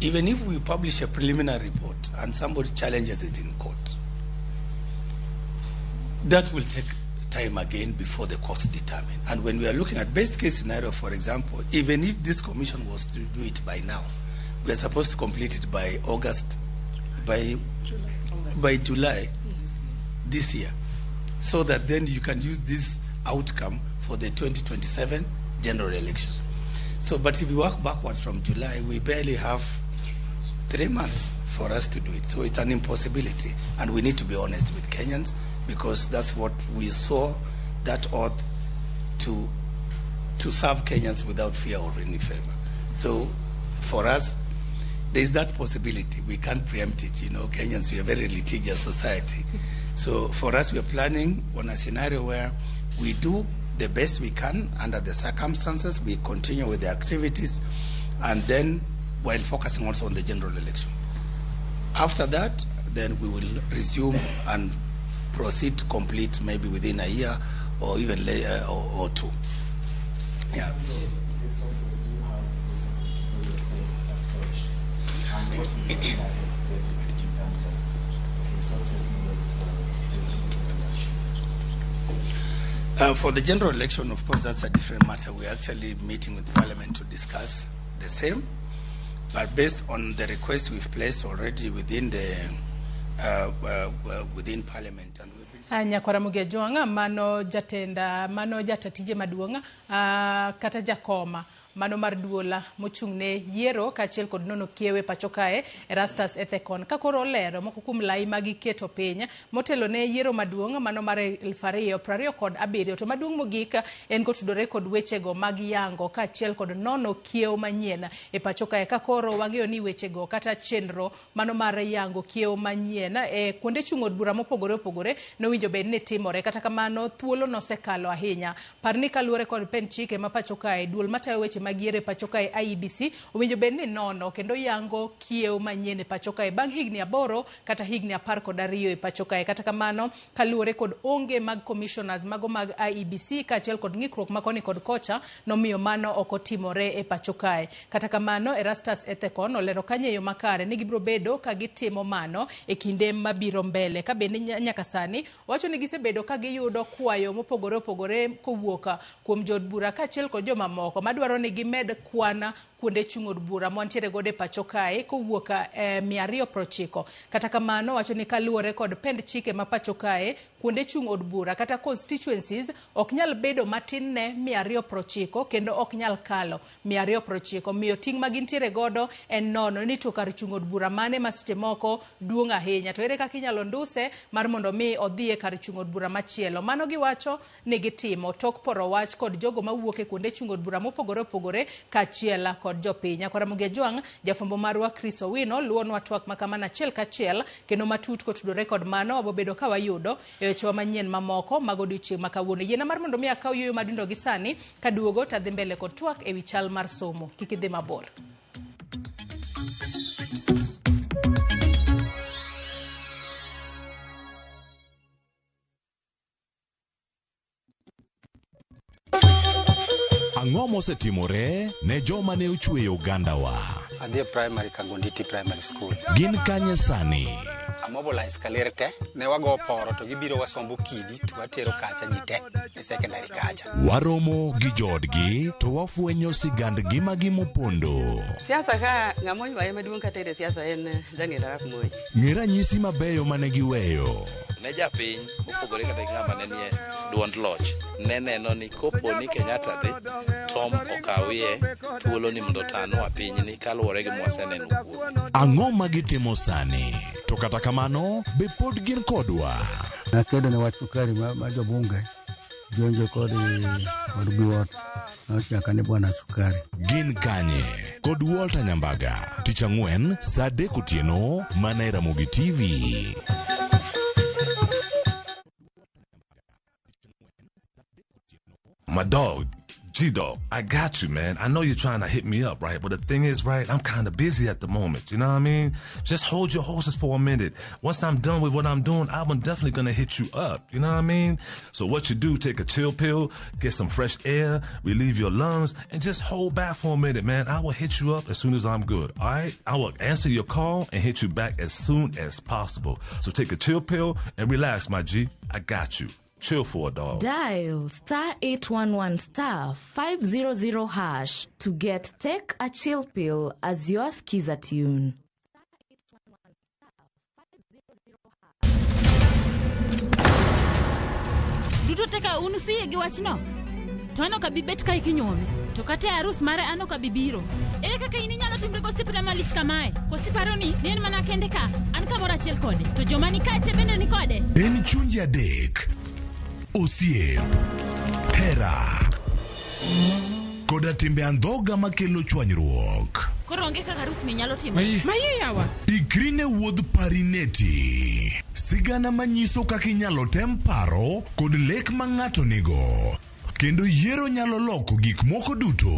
even if we publish a preliminary report and somebody challenges it in court, that will take time again before the courts determine. And when we are looking at best case scenario, for example, even if this commission was to do it by now, we are supposed to complete it by August, by By July this year, so that then you can use this outcome for the 2027 general election. So, but if we work backwards from July, we barely have 3 months for us to do it. So it's an impossibility. And we need to be honest with Kenyans because that's what we saw that oath to serve Kenyans without fear or any favor. So for us, there's that possibility. We can't preempt it. Kenyans, we are a very litigious society. So for us, we are planning on a scenario where we do the best we can under the circumstances. We continue with the activities, and then while focusing also on the general election. After that, then we will resume and proceed to complete maybe within a year or even later or two. Yeah. Resources, do you have resources to do the phased approach? And what is the current deficit in terms of resources needed for the general election? For the general election, of course, that's a different matter. We're actually meeting with Parliament to discuss the same. But based on the request we've placed already within Parliament, and we've been Nyakwara Mugia mano jatenda mano jata tije maduong' kata jakoma mano mar duola mochung' ne yiero kaachiel kod nono kiewe pacho kae Erastus Ethekon ka koro olero moko kuom lai ma giketo piny motelo ne yiero maduong' mano mar 2027. To maduong' mogik en kotudore kod wechego mag yango kaachiel kod nono kiewo manyien e pacho kae, ka koro wang'eyo ni wechego kata chenro mano mar yango kiewo manyien e kuonde chung' od bura mopogore opogore nowinjo bed ni timore. Kata kamano, thuolo nosekalo ahinya. Par ni kaluwore kod pend chike ma pacho kae, duol matayo weche mag yiero e pacho kae IEBC owinjo bed ni nono kendo yango kiewo manyien e pacho kae bang' higni 8 kata higni 12 e pacho kae. Kata kamano, kaluwore kod onge mag commissioners mago mag IEBC kaachiel kod ng'ikruok ma koni kod kocha, nomiyo mano ok otimore e pacho kae. Kata kamano, Erastus Ethekon olero kanyo e yo makare ni gibiro bedo ka gitimo mano e kinde mabiro mbele. Ka bende nyaka sani wacho ni gisebedo ka giyudo kwayo mopogore opogore kowuok kuom jood bura kaachiel kod jomamoko madwaro ni gimed kwan kuonde chung' od bura mwantiere godo e pacho kae kowuok 290. Kata kamano, wacho ni kaluwore kod pend chike ma pacho kae, kuonde chung' od bura kata constituencies ok nyal bedo matin ne 290 kendo ok nyal kalo 290. Miyo ting' ma gintiere godo en nono ni to kar chung' od bura mane ma seche moko duong' ahinya, to ere kaka inyalo nduse mar mondo mi odhi e kar chung' od bura machielo. Mano giwacho ni gitimo tok poro wach kod jogo mawuok e kuonde chung' od bura mopogore opogore kaachiel kod jopiny. Nyakwara Ajwang', jafwambo marwa Chris Owino luwonwa twak ma kamano achiel kachiel kendo matut kotudore kod mano wabobedo ka wayudo e wechewa manyien mamoko mag odiochieng' ma kawuono. Yiena mar mondo mi akaw yueyo madundo gi sani kaduogo tadhi mbele kod twak ewi chal mar somo. Kik idhi mabor. Ang'o mosetimore ne joma ne ochweyo ogandawa? Adhi e primary Kagonditi Primary School. Gin kanye sani? Amobilize kaler te, ne wago poro to gibiro wasombo kidi to watero kacha ji te e secondary kacha. Waromo gi joodgi to wafwenyo sigand ngimagi mopondo. Siasa ka ng'ama oywaye maduong' katere siasa en Daniel Arap Moi. Ng'e ranyisi mabeyo mane giweyo. Ne japiny mopogore kata gi ng'ama ne nie duond loch ne neno ni kopo ni Kenyatta dhi Tom okawie thuolo ni mondo otanwa pinyni kaluwore gi mwaseneno kuome. Ang'o ma gitimo sani? To kata kamano, be pod gin kodwa? Nakedo ne wach sukari ma jobunge jonjo kod Biwott nochaka ni bwana sukari. Gin kanye? Kod Walter Nyambaga, tich ang'wen saa 3 otieno mana e Ramogi TV. My dog, G Dog, I got you, man. I know you're trying to hit me up, right? But the thing is, right, I'm kind of busy at the moment. You know what I mean? Just hold your horses for a minute. Once I'm done with what I'm doing, I'm definitely gonna hit you up. You know what I mean? So what you do, take a chill pill, get some fresh air, relieve your lungs, and just hold back for a minute, man. I will hit you up as soon as I'm good. All right? I will answer your call and hit you back as soon as possible. So take a chill pill and relax, my G. I got you. Chill for a dog. Dial *811 *500 hash to get Take a Chill Pill as your skiza tune. Duto te ka un usiye gi wachno. To an ok abi bet kae kinyuome. To kata e arus mare an ok abi biro. Ere kaka in inyalo timri gosiepna malich kamae? Koso iparo ni ne en mana kende ka? An kamoro achiel kode. To joma ni kae te bende ni kode. En chunje adek, osiep, hera, koda timbe andhoga makelo chwanyruok. Koro onge kaka arusni nyalo timore. Maye yawa. Ikri ne wuodh Parineti, sigana manyiso kaka inyalo tem paro kod lek ma ng'ato nigo, kendo yiero nyalo loko gik moko duto.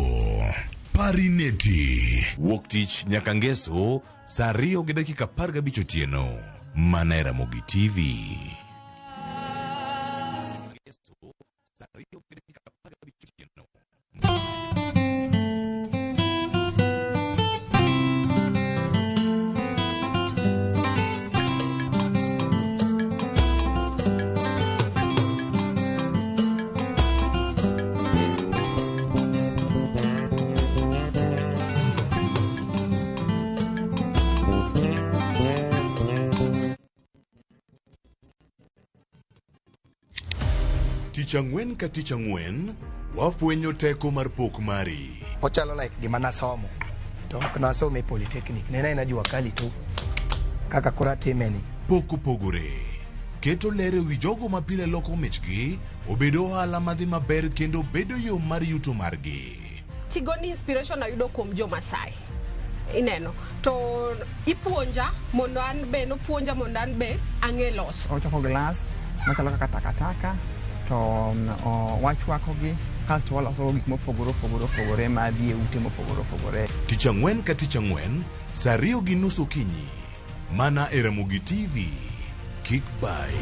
Parineti. Wuok tich nyaka ngeso saa 2:15 otieno, mana e Ramogi TV. Tich ang'wen ka tich ang'wen, wafwenyo teko mar pok mari. Ochalo like gima nasomo to ok nasome e polytechnic ne en aena jua kali to kaka koro atime ni. Pok opogore. Keto ler e wi jogo ma pile loko michgi obed ohala madhi maber kendo bedo yo mar yuto margi. Tigoni inspiration ayudo kuom jo Masai. Ineno. To ipuonja mondo an be nopuonja mondo an be ang'e loso. Ochoko glass machalo kaka takataka to wachwakogi kasto waloso gik mopogore opogore opogore madhi e ute mopogore opogore. Tich ang'wen ka tich ang'wen saa 2:30 okinyi mana e Ramogi TV. Kik bayi.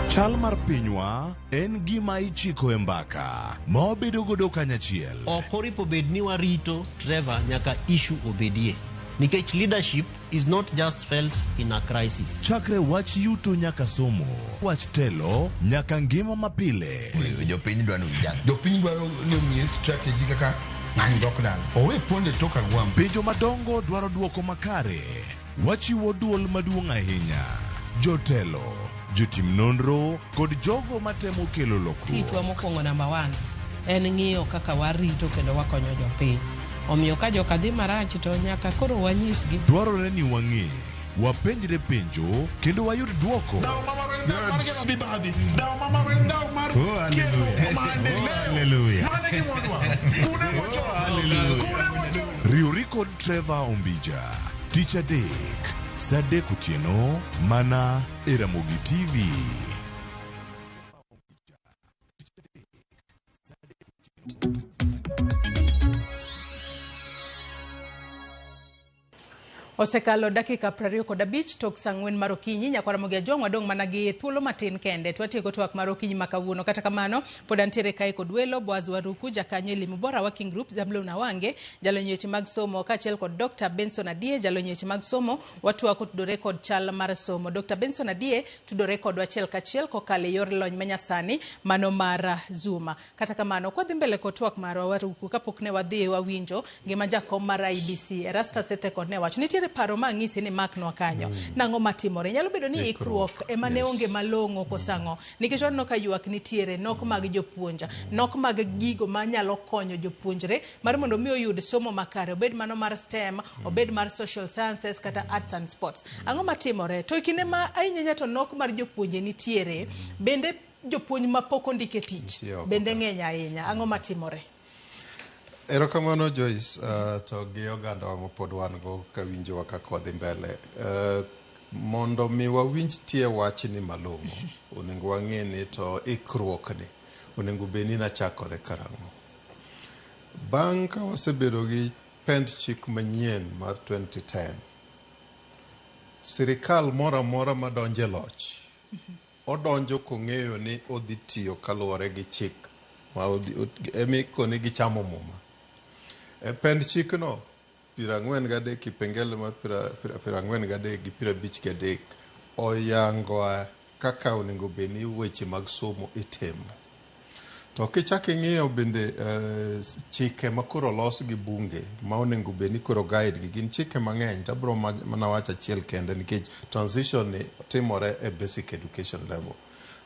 Chal mar pinywa en gima ichiko e mbaka ma wabedo godo kanyachiel. Ok oripo bed ni warito Trevor nyaka issue obedie. Nikech leadership is not just felt in a crisis. Chakre wach yuto nyaka somo, wach telo nyaka ngima mapile. Jopiny dwaro ni ujang. Jopiny dwaro ni omiye strategy kaka ng'ani dok dala. Owe ponde tok agwambo. Penjo madongo dwaro dwoko makare. Wachiwo duol maduong' ahinya. Jotelo, jotim nonro kod jogo matemo kelo lokruok. Tichwa mokwongo namba 1 en ng'iyo kaka warito kendo wakonyo jopiny. Omiyo ka joka dhi marach to nyaka koro wanyisgi. Dwarore ni wang'e, wapenjre penjo kendo wayud dwoko. Riwri kod Trevor Ombija tich adek saa 3 otieno mana e Ramogi TV. Osekalo dakika 25 tok saa 4 mar okinyi. Nyakwar Ramogi Ajwang' wadong' mana gi thuolo matin kende. To watieko twak mar okinyi ma kawuono. Kata kamano, pod antiere kae kod welo Boaz Waruku, jakanyo Elimu Bora Working Group, Zablon Awange, jalony weche mag somo, kaachiel kod Dr. Benson Adie, jalony weche mag somo. Watwak otudore kod chal mar somo. Dr. Benson Adie tudore kodwa achiel kachiel kokalo e yor lony manyasani mano mar Zoom. Kata kamano, kwadhi mbele kod twak marwa Waruku, kapok ne wadhi wawinjo ngima jakom mar IEBC Erastus Ethekon ne wacho nitiere paro ma ang'isi ni maknwa kanyo. Nang'o matimore? Nyalo bedo ni ikruok ema ne onge malong'o koso ang'o? Nikech waneno ka ywak nitiere, nok mag jopuonj, nok mag gigo manyalo konyo jopuonjre mar mondo mi oyud somo makare, obed mano mar STEM, obed mar social sciences kata arts and sports. Ang'o matimore? To e kinde ma ahinya to nok mar jopuonje nitiere, bende jopuonj mapok ondik e tich bende ng'eny ahinya. Ang'o matimore? Erokamano Joyce, to gi ogandawa mapod wan go kawinjowa kaka wadhi mbele. Mondo mi wawinj tie wachni malong'o, onego wang'e ni to ikruokni onego bed ni nachakore karang'o. Bang' ka wasebedo gi pend chik manyien mar 2010, sirikal moro amora madonjo e loch, odonjo kong'eyo ni odhi tiyo kaluwore gi chik ma emikoni gichamo muma. E pend chikno 43 kipengele mar 43 gi 53 oyango kaka onego bed ni weche mag somo itimo. To kichak ing'iyo bende chike ma koro olos gi bunge ma onego bed ni koro guide gi gin chike mang'eny to abiro mana wacho achiel kende nikech transition ni timore e basic education level.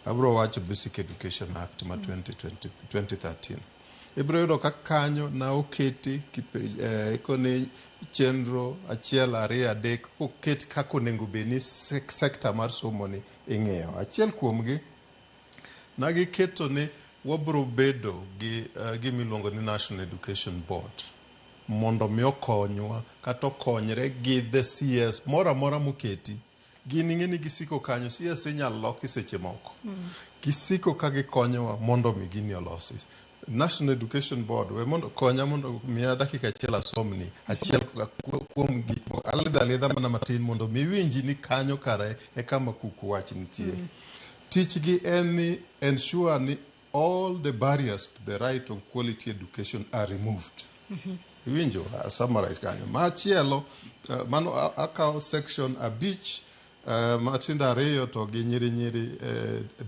Abiro wacho Basic Education Act ma 2020, 2013. Ibiro yudo ka kanyo na oketi ikoni chenro achiel ariyo adek koket kaka onego bed ni sector mar somo ni ing'iyo. Achiel kuomgi na giketo ni wabiro bedo gi gima iluongo ni National Education Board mondo mi okonywa kata okonyre gi the CS moro amora moketi. Gin ing'e ni gisiko kanyo, CS inyalo loki seche moko. Gisiko ka gikonyowa mondo mi gini olosi. National Education Board, we mondo konya mondo miya dakika achiel asomni achiel kuom gik moko alidho alidha mana matin mondo mi iwinji ni kanyo kare e kama kuku wach nitie. Tichgi en ni ensure ni all the barriers to the right of quality education are removed. Iwinjo, summarize kanyo. Machielo, mano akawo section 5 matindo 2 to gi nyiri nyiri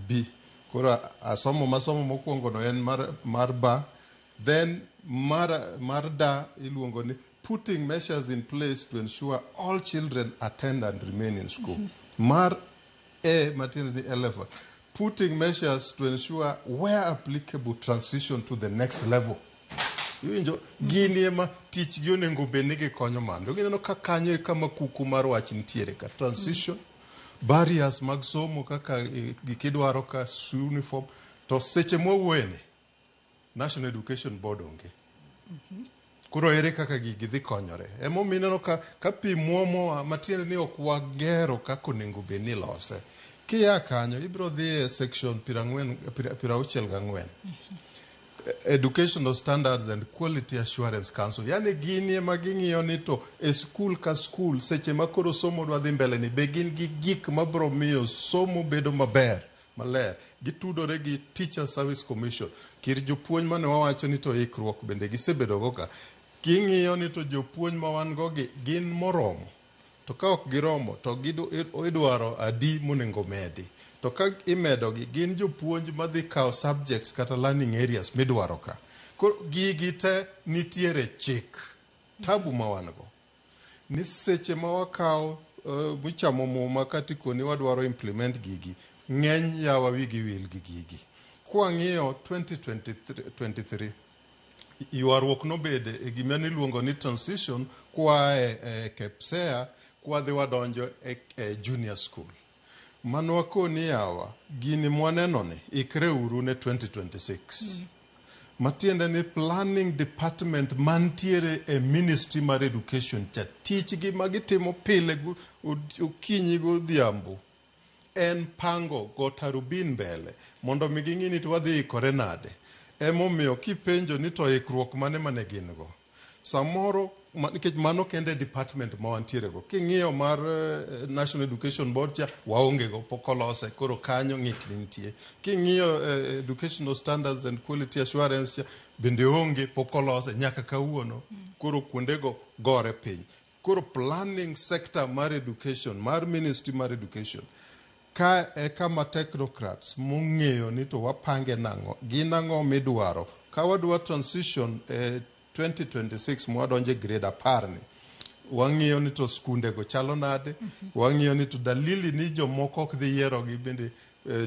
B. Koro asomo masomo mokwongo no en mar ba, then mar da iluongo ni putting measures in place to ensure all children attend and remain in school. Mar E matiende ni elephant, putting measures to ensure where applicable transition to the next level. Iwinjo, gini ema tichgi onego bed ni gikonyo mano. Gineno ka kanyo e kama kuku mar wach nitiere ka transition, barriers mag somo kaka gikidwaro ka uniform, to seche mwawuoyeni National Education Board onge. Koro ere kaka gigi dhi konyore? Emomiyo ineno ka pi muomowa matiende ni ok wagero kaka onego bed ni ilose. Kia kanyo ibiro dhi e section 64 Educational Standards and Quality Assurance Council. Yani gini ema ging'iyo ni to e skul ka skul seche ma koro somo dwa dhi mbele ni be gin gi gik mabiro miyo somo bedo maber maler. Gitudore gi Teacher Service Commission. Kir jopuonj mane wawacho ni to ikruok bende gisebedo go ka. Ging'iyo ni to jopuonj ma wan go gi gin moromo. To ka ok giromo to idwaro adi monego medi. To ka imedogi gin jopuonj madhi kawo subjects kata learning areas midwaro ka. Koro gigi te nitiere chik. Tabu ma wan go ni seche ma wakawo michamo muma kata ikoni wadwaro implement gigi, ng'eny yawa wigi wil gi gigi. Kwang'iyo 2023 ywaruok nobede e gima niluongo ni transition koa e KPSEA kwadhi wadonjo e junior school. Mano wakoni yawa, gini mwaneno ni ikre uru ne 2026. Matiende ni planning department mantiere e ministry mar education cha tichgi magitimo pile okinyi godhiambo en pango go tarubin mbele mondo mi ging'i ni to wadhi ikore nade. Emomiyo kipenjo ni to ikruok mane mane gin go. Samoro nikech mano kende department ma wantiere go. King'iyo mar National Education Board cha waonge go pok olose koro kanyo ng'ikni nitie. King'iyo Educational Standards and Quality Assurance cha bende onge pok olose nyaka kawuono. Koro kuondego gore piny. Koro planning sector mar education mar ministry mar education ka e kama technocrats mong'eyo ni to wapange nang'o gin ang'o midwaro ka wadwa transition 2026 mwadonje grade 10 ni wang'iyo ni to skunde go chalo nade, wang'iyo ni to dalili ni jomoko ok dhi yierogi bende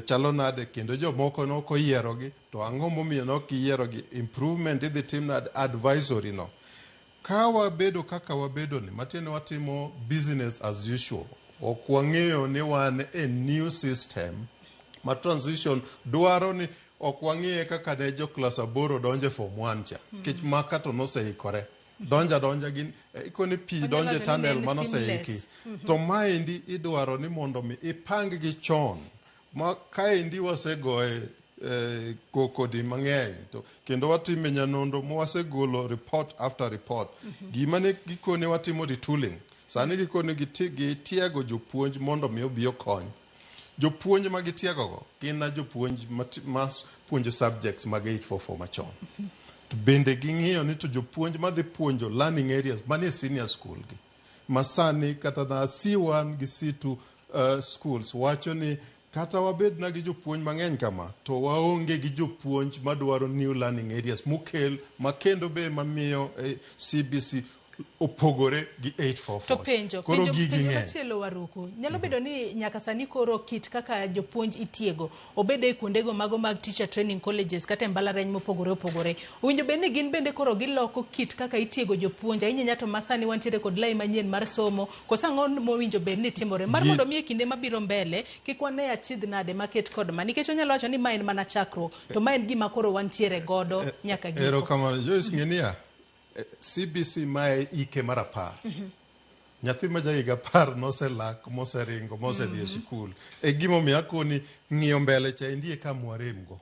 chalo nade, kendo jomoko nok oyierogi to ang'o momiyo nok giyierogi, improvement idhi tim nade, advisory no. Ka wabedo kaka wabedo ni matiende watimo business as usual, ok wang'eyo ni wan e new system ma transition dwaro ni ok wang'iye kaka ne jo klas 8 donje form 1 cha, nikech maka to noseikore. Donja donja gin ikoni pi donje tunnel manoseiki. To maendi idwaro ni mondo mi ipang gi chon ma kaendi wasegoye koko di mang'eny to kendo watime nyanondo mwasegolo report after report. Gima ne gikone watimo retooling. Sani gikone gitiego jopuonj mondo mi obi okony. Jopuonj ma gitiegogo gin na jopuonj ma puonjo subjects mag 844 machon. To bende ging'iyo ni to jopuonj madhi puonjo learning areas manie senior school gi. Masani kata na C1 gi C2 schools wacho ni Kata wabed na gi jopuonj mang'eny kama, to waonge gi jopuonj madwaro new learning areas mokel ma kendo be mamiyo CBC opogore gi 844. To penjo, Koro penjo, gigi penjo ng'eny. machielo Waruku, nyalo bedo ni nyaka sani koro kit kaka jopuonj itiego, obed e kuondego mago mag teacher training colleges kata e mbalariany mopogore opogore. Owinjo bed ni gin bende koro giloko kit kaka itiego jopuonj, ahinya ahinya to masani wantiere kod lai manyien mar somo, koso ang'o mowinjo bed ni timore? Mar mondo mi e kinde mabiro mbele, kik wane achiedh nade maket kod ma. Nikech onyalo wacho ni ma en mana chakruok, to ma en gima koro wantiere godo nyaka giko. Erokamano. Joyce, ng'e niya, CBC mae ike mar 10. Nyathi ma jahiga 10 noselak, moseringo, mosedhi e sikul. E gimomiyo akoni ng'iyo mbele cha endi e kama waremgo.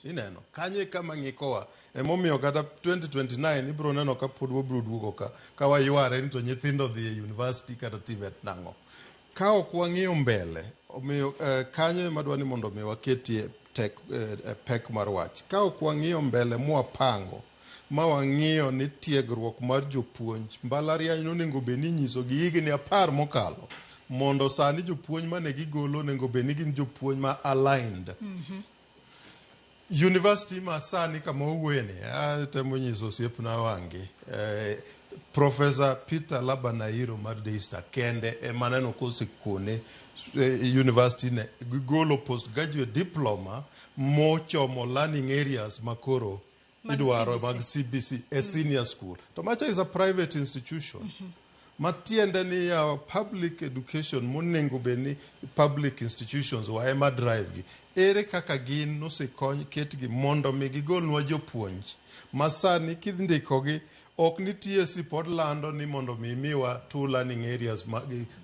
Ineno, kanyo e kama ng'ikowa. Emomiyo kata 2029 ibiro neno ka pod wabiro duogo ka, ka wayware ni to nyithindo odhi e university kata TVET nang'o. Ka ok wang'iyo mbele, omiyo kanyo ema adwa ni mondo mi waketie tek, pek mar wach. Ka ok wang'iyo mbele mwapango, ma wang'iyo ni tiegruok mar jopuonj mbalariany nonego bed ni inyiso gi higni 10 mokalo, mondo sani jopuonj mane gigolo onego bed ni gin jopuonj ma aligned. University ma sani kama wawuoye ni, atemo nyiso osiepna Wangi, Professor Peter Laban Ahiro mar Daystar kende ema aneno kosekone university ne gigolo postgraduate diploma mochomo learning areas makoro idwaro mag CBC e senior school. To macha is a private institution. Matiende ni ya public education monengo bed ni public institutions wa ema drive gi. Ere kaka gin nosekony ketgi mondo mi gigolnwa jopuonj ma sani kindikogi ok ni TSC pod lando ni mondo mi imiwa 2 learning areas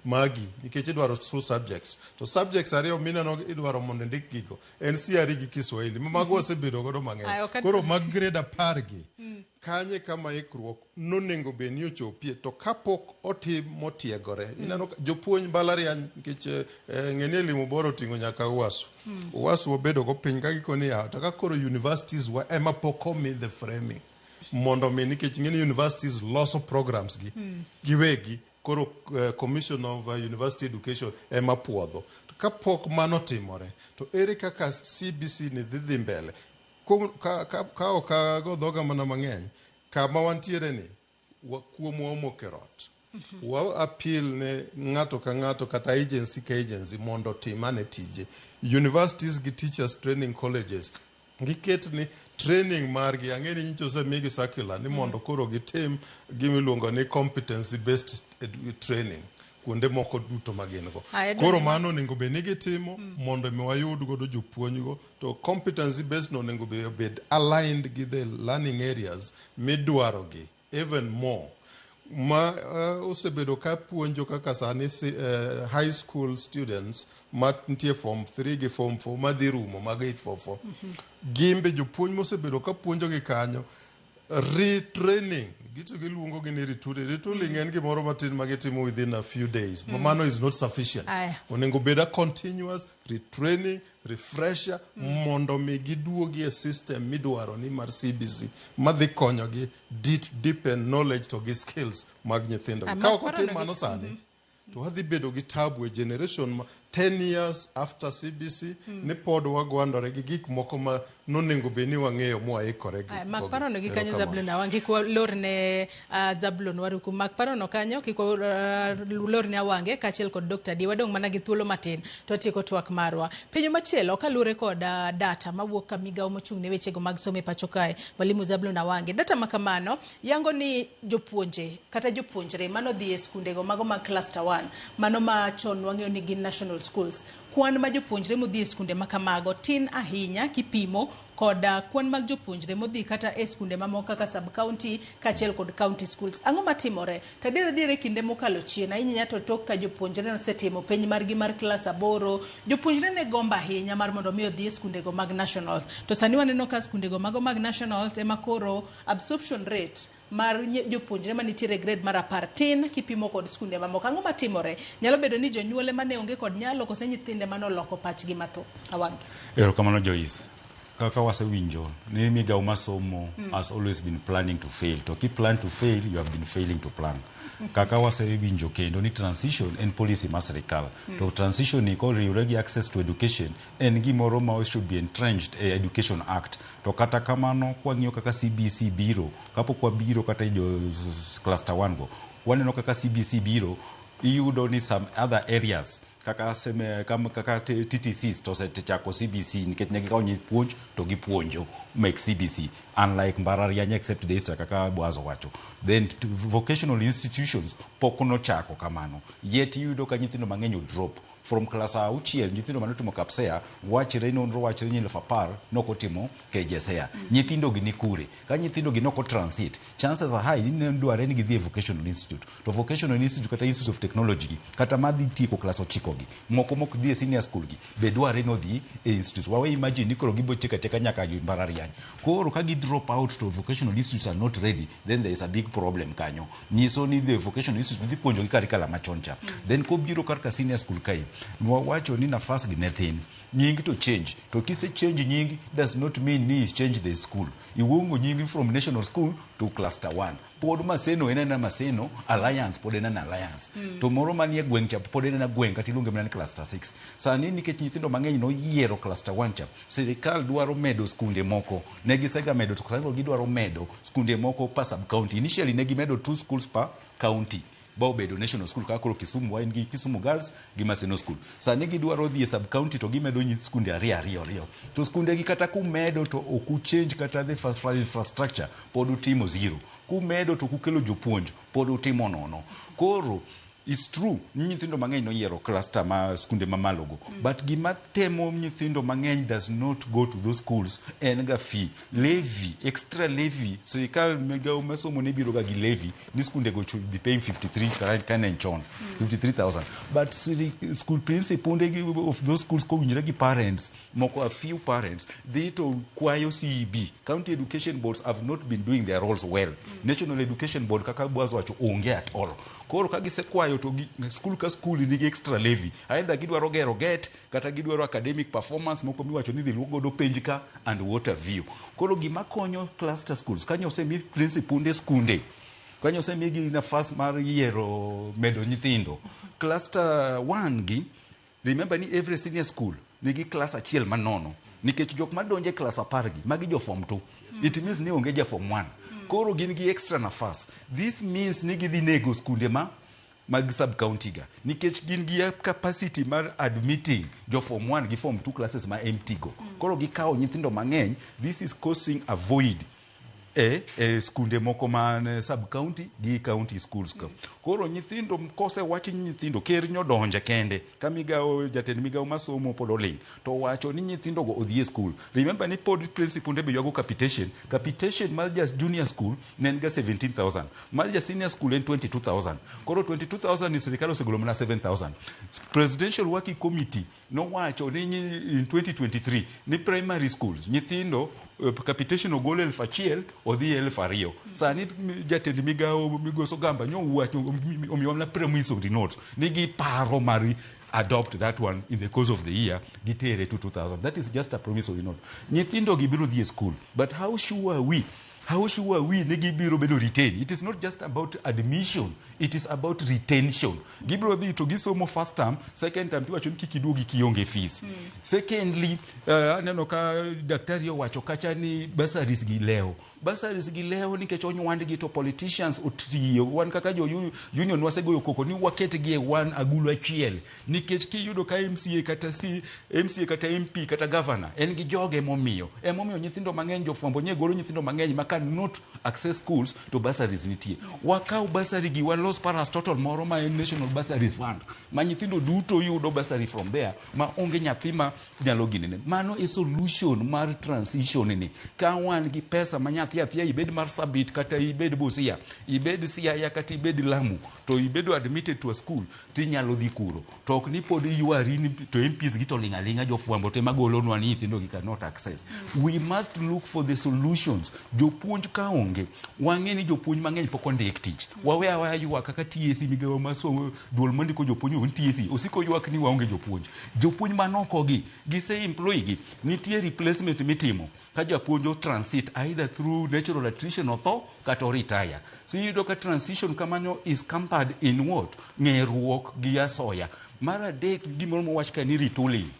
magi nikech idwaro 2 subjects. To subjects 2 mineno idwaro mondo indik gigo en CRE gi Kiswahili. Mago wasebedo godo mang'eny. Koro mag grade 10 gi kanye kama ikruok nonengo bed ni ochopie to kapok otim motiegore. Ineno jopuonj mbalariany nikech ng'eni elimu bora oting'o nyaka UASU. UASU wabedo go piny ka gikoni ya to ka koro universities wa ema pok omi the framing mondo mi nikech ng'eni universities loso programs gi giwegi koro Commission of University Education ema puodho. To kapok mano timore to ere kaka CBC ni dhi mbele? Ka ok ago dhoga mana mang'eny, kama wantiere ni kuomwa omoko e rot. Wa appeal ne ng'ato ka ng'ato kata agency ka agency mondo otim ane tije. Universities gi teachers training colleges giket ni training margi, ang'e ni nyicha osemigi circular ni mondo koro gitim gima iluongo ni competency based training kuonde moko duto ma gin go. Koro mano onego bed ni gitimo mondo mi wayud godo jopuonj go to competency based no onego bed aligned gi the learning areas midwaro gi even more. Ma osebedo ka puonjo kaka sani high school students ma nitie form 3 gi form 4 madhi rumo mag 844. Gimbe jopuonj mosebedo ka puonjo gi kanyo retraining gitu giluongo gi ni retooling. Retooling en gimoro matin ma gitimo within a few days. Mano is not sufficient. Onego bed a continuous retraining, refresher mondo mi giduogi e system midwaro ni mar CBC madhi konyogi deepen knowledge to gi skills mag nyithindo. Ka ok otim mano sani to wadhi bedo gi tabu e generation ma 10 years after CBC ni pod wagwandore gi gik moko ma nonego bed ni wang'eyo mwaikore gi. Mak parono gi kanyo Zablon Awange, kik walorne Zablon Waruku. Mak parono kanyo kik walorne Awange kaachiel kod Dr. D. Wadong' mana gi thuolo matin to watieko twak marwa. Penjo machielo kaluwore kod data mawuok ka migawo mochung' ne wechego mag somo e pacho kae, Mwalimu Zablon Awange. Data ma kamano yango ni jopuonje kata jopuonjre manodhi e skundego mago mag cluster 1, mano ma chon wang'eyo ni gin national schools, kwan ma jopuonjre modhi e skunde ma kamago tin ahinya kipimo kod kwan mag jopuonjre modhi kata e skunde mamoko kaka sub county kaachiel kod county schools. Ang'o matimore? To adier adier e kinde mokalo chien ahinya to tok ka jopuonjre nosetimo penj margi mar klas 8, jopuonjre ne gombo ahinya mar mondo mi odhi e skundego mag nationals. To sani waneno ka skundego mago mag nationals ema koro absorption rate mar jopuonjre manitiere grade mar 10 tin kipimo kod skunde mamoko. Ang'o matimore? Nyalo bedo ni jonyuol ema ne onge kod nyalo kose nyithinde mane oloko pachgi mathoth. Awange. Erokamano Joyce. Kaka wasewinjo ni migawo mar somo has always been planning to fail. To ki plan to fail, you have been failing to plan. Kaka wasewinjo kendo ni transition en policy mar sirikal. To transition ni koriwre gi access to education en gimoro ma should be entrenched e Education Act. To kata kamano kwang'iyo kaka CBC biro, kapok wabiro kata e jo cluster 1 go, waneno kaka CBC biro, iyudo ni some other areas kaka seme, kaka TTCs to osechako CBC nikech ne gikawo puonj to gipuonjo make CBC unlike Mbalariany except Daystar kaka Boaz owacho. Then vocational institutions pok nochako kamano, yet iyudo ka nyithindo mang'eny drop from class auchiel. Nyithindo manotimo KPSEA wachre nonro wachre ni 10,000 nokotimo KJSEA. Nyithindo gi ni kure? Ka nyithindo gi noko transit, chances are high ni ne dware ni gidhi e vocational institute, to vocational institute kata institute of technology gi kata madhi tieko klas 9 gi moko mok dhi e senior school gi be dware ni odhi e institute. Wawe imagine ni koro gibo tieko atieka nyaka gi mbalariany. Koro ka gi drop out to vocational institutes are not ready, then there is a big problem kanyo. Nyiso ni the vocational institute dhi puonjo gi curriculum machon cha. Then kobiro kar ka senior school kae, nwawacho ni nafas gi ne thin, nying to change, to kise change nying does not mean ni change the school. Iwuongo nying from national school to cluster 1, pod Maseno en ena Maseno, Alliance pod en en Alliance. To moro manie gweng' cha pod en ena gweng', kata iluonge mana ni cluster 6 sani nikech nyithindo mang'eny noyiero cluster 1 cha. Sirikal dwaro medo skunde moko, ne gisega medo, to sani koro gidwaro medo skunde moko per sub county. Initially ne gimedo 2 schools per county ba obedo national school, kaka koro Kisumu wan gi Kisumu Girls gi Maseno School. Sani gidwaro dhi e sub county to gimedo skunde ariyo ariyo ariyo, to skunde gi kata kumedo to ok uchange kata the infrastructure, pod utimo zero. Kumedo to kukelo jopuonj, pod utimo nono. Koro it's true ni nyithindo mang'eny noyiero cluster ma skunde mamalo go, but gima temo nyithindo mang'eny does not go to those schools en ga fee levy, extra levy. Sirikal migawo masomo ne biro ga gi levy ni skunde go should be paying 53 ka ne en chon 53,000, but school principal of those schools kowinjore gi parents moko, a few parents dhi to kwayo CEB. County education boards have not been doing their roles well. National Education Board, kaka Boaz wacho, onge at all. Koro ka gisekwayo to school ka school nigi extra levy, either gidwaro gero gate kata gidwaro academic performance moko miwacho ni dhi luok godo penj ka and what have you. Koro gima konyo cluster schools kanyo, osemi principunde skunde kanyo, osemigi nafas mar yiero medo nyithindo cluster 1 gi. Remember ni every senior school nigi class achiel manono nikech jok madonjo e class 10 gi magi jo form 2. It means ni onge ja form 1. Koro gin gi extra nafas. This means ni gidhi nego skunde ma mag sub county ga nikech gin gi capacity mar admitting jo form 1 gi form 2 classes ma empty go. Koro gikawo nyithindo mang'eny. This is causing a void e skunde moko man sub county gi county schools ka. Koro nyithindo kosewach ni nyithindo ker nyodonje kende ka migawo jatend migawo masomo pod oling' to wacho ni nyithindo go odhi e school. Remember ni pod principal be ywago capitation. Capitation mar ja junior school ne en ga 17,000, mar ja senior school en 22,000. Koro 22,000 ni sirikal osegolo mana 7,000. Presidential Working Committee nowacho ni in 2023 ni primary schools nyithindo capitation ogol 1,000 odhi 2,000. Sani jatend migawo migoso Gamba nyowacho omiwa mana promissory note ni giparo mar adopt that one in the course of the year, gitere to 2000. That is just a promissory note. Nyithindo gi biro dhi e school, but how sure are we ni gibiro bedo retain? It is not just about admission, it is about retention. Gibiro dhi to gisomo first term, second term tiwacho ni kik iduogi kionge fees. Secondly, aneno ka daktari owacho kacha ni bursaries gi lewo, bursaries gi lewo nikech onywandgi to politicians otiyo. Wan kaka jo union wasegoyo koko ni waketgi e wan agulu achiel nikech kiyudo ka MCA kata C, MCA kata MP kata governor en gi joge momiyo emomiyo nyithindo mang'eny jofwambo nye golo nyithindo mang'eny ma cannot access schools to bursaries nitie. Wakaw bursary gi walos parastatal moro ma en national bursary fund ma nyithindo duto yudo bursary from there ma onge nyathi ma nyalo ginene. Mano e solution mar transition ni ka wan gi pesa ma nyathi athiya ibed Marsabit kata ibed Busia, ibed Siaya kata ibed Lamu to ibedo admitted to a school tinyalo dhi kuro, to ok ni pod ywari ni to MPs gi to ling' aling'a jofwambo te magolonwa ni nyithindo gi cannot access. We must look for the solutions. Jopuonj Jopuonj ka onge, wang'e ni jopuonj mang'eny pok ondik tich. Wawe aweya ywak kaka TSC migawo mar somo duol mandiko jopuonj iluongo ni TSC osiko ywak ni waonge jopuonj. Jopuonj manoko gi gise employ gi nitie replacement mitimo ka japuonj o transit either through natural attrition otho kata o retire. So iyudo ka transition kamano is hampered in what? Ng'eruok gi asoya. Mar adek gimoro mowach ka ni retooling.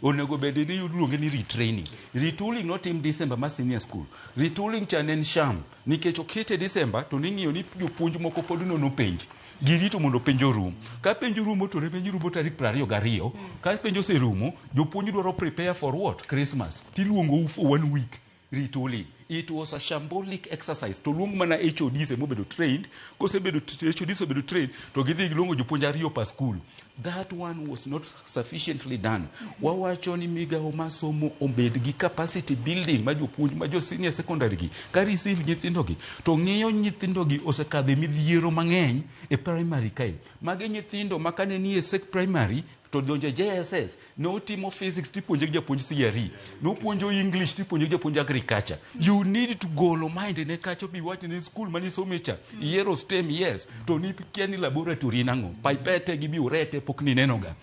Onego bed ni iluonge ni retraining. Retooling notim December mar senior school. Retooling cha ne en sham nikech okete December to ning'iyo ni jopuonj moko pod nono penj. Girito mondo penj orum. Ka penj orumo to penj rumo tarik 22. Ka penj oserumo, jopuonj dwaro prepare for what? Christmas. Tiluongou for one week retooling. It was a shambolic exercise. To luong mana HODs emobedo trained. Kosebedo HODs obedo trained to gidhi giluongo jopuonj ariyo per school. That one was not sufficiently done. Wawacho ni migawo mar somo obed gi capacity building ma jopuonj ma jo senior secondary gi ka receive nyithindo gi to ng'iyo nyithindo gi osekadho e midhiero mang'eny e primary kae. Magi nyithindo ma kane nie sek primary to donjo e JSS notimo physics tipuonje gi japuonj CRE nopuonjo English tipuonje gi japuonj agriculture. You need to golo mind ne kacho bi wach ni school mani some cha iyiero STEM yes to ni kia ni laboratory nang'o pipette gi burette pok nineno ga.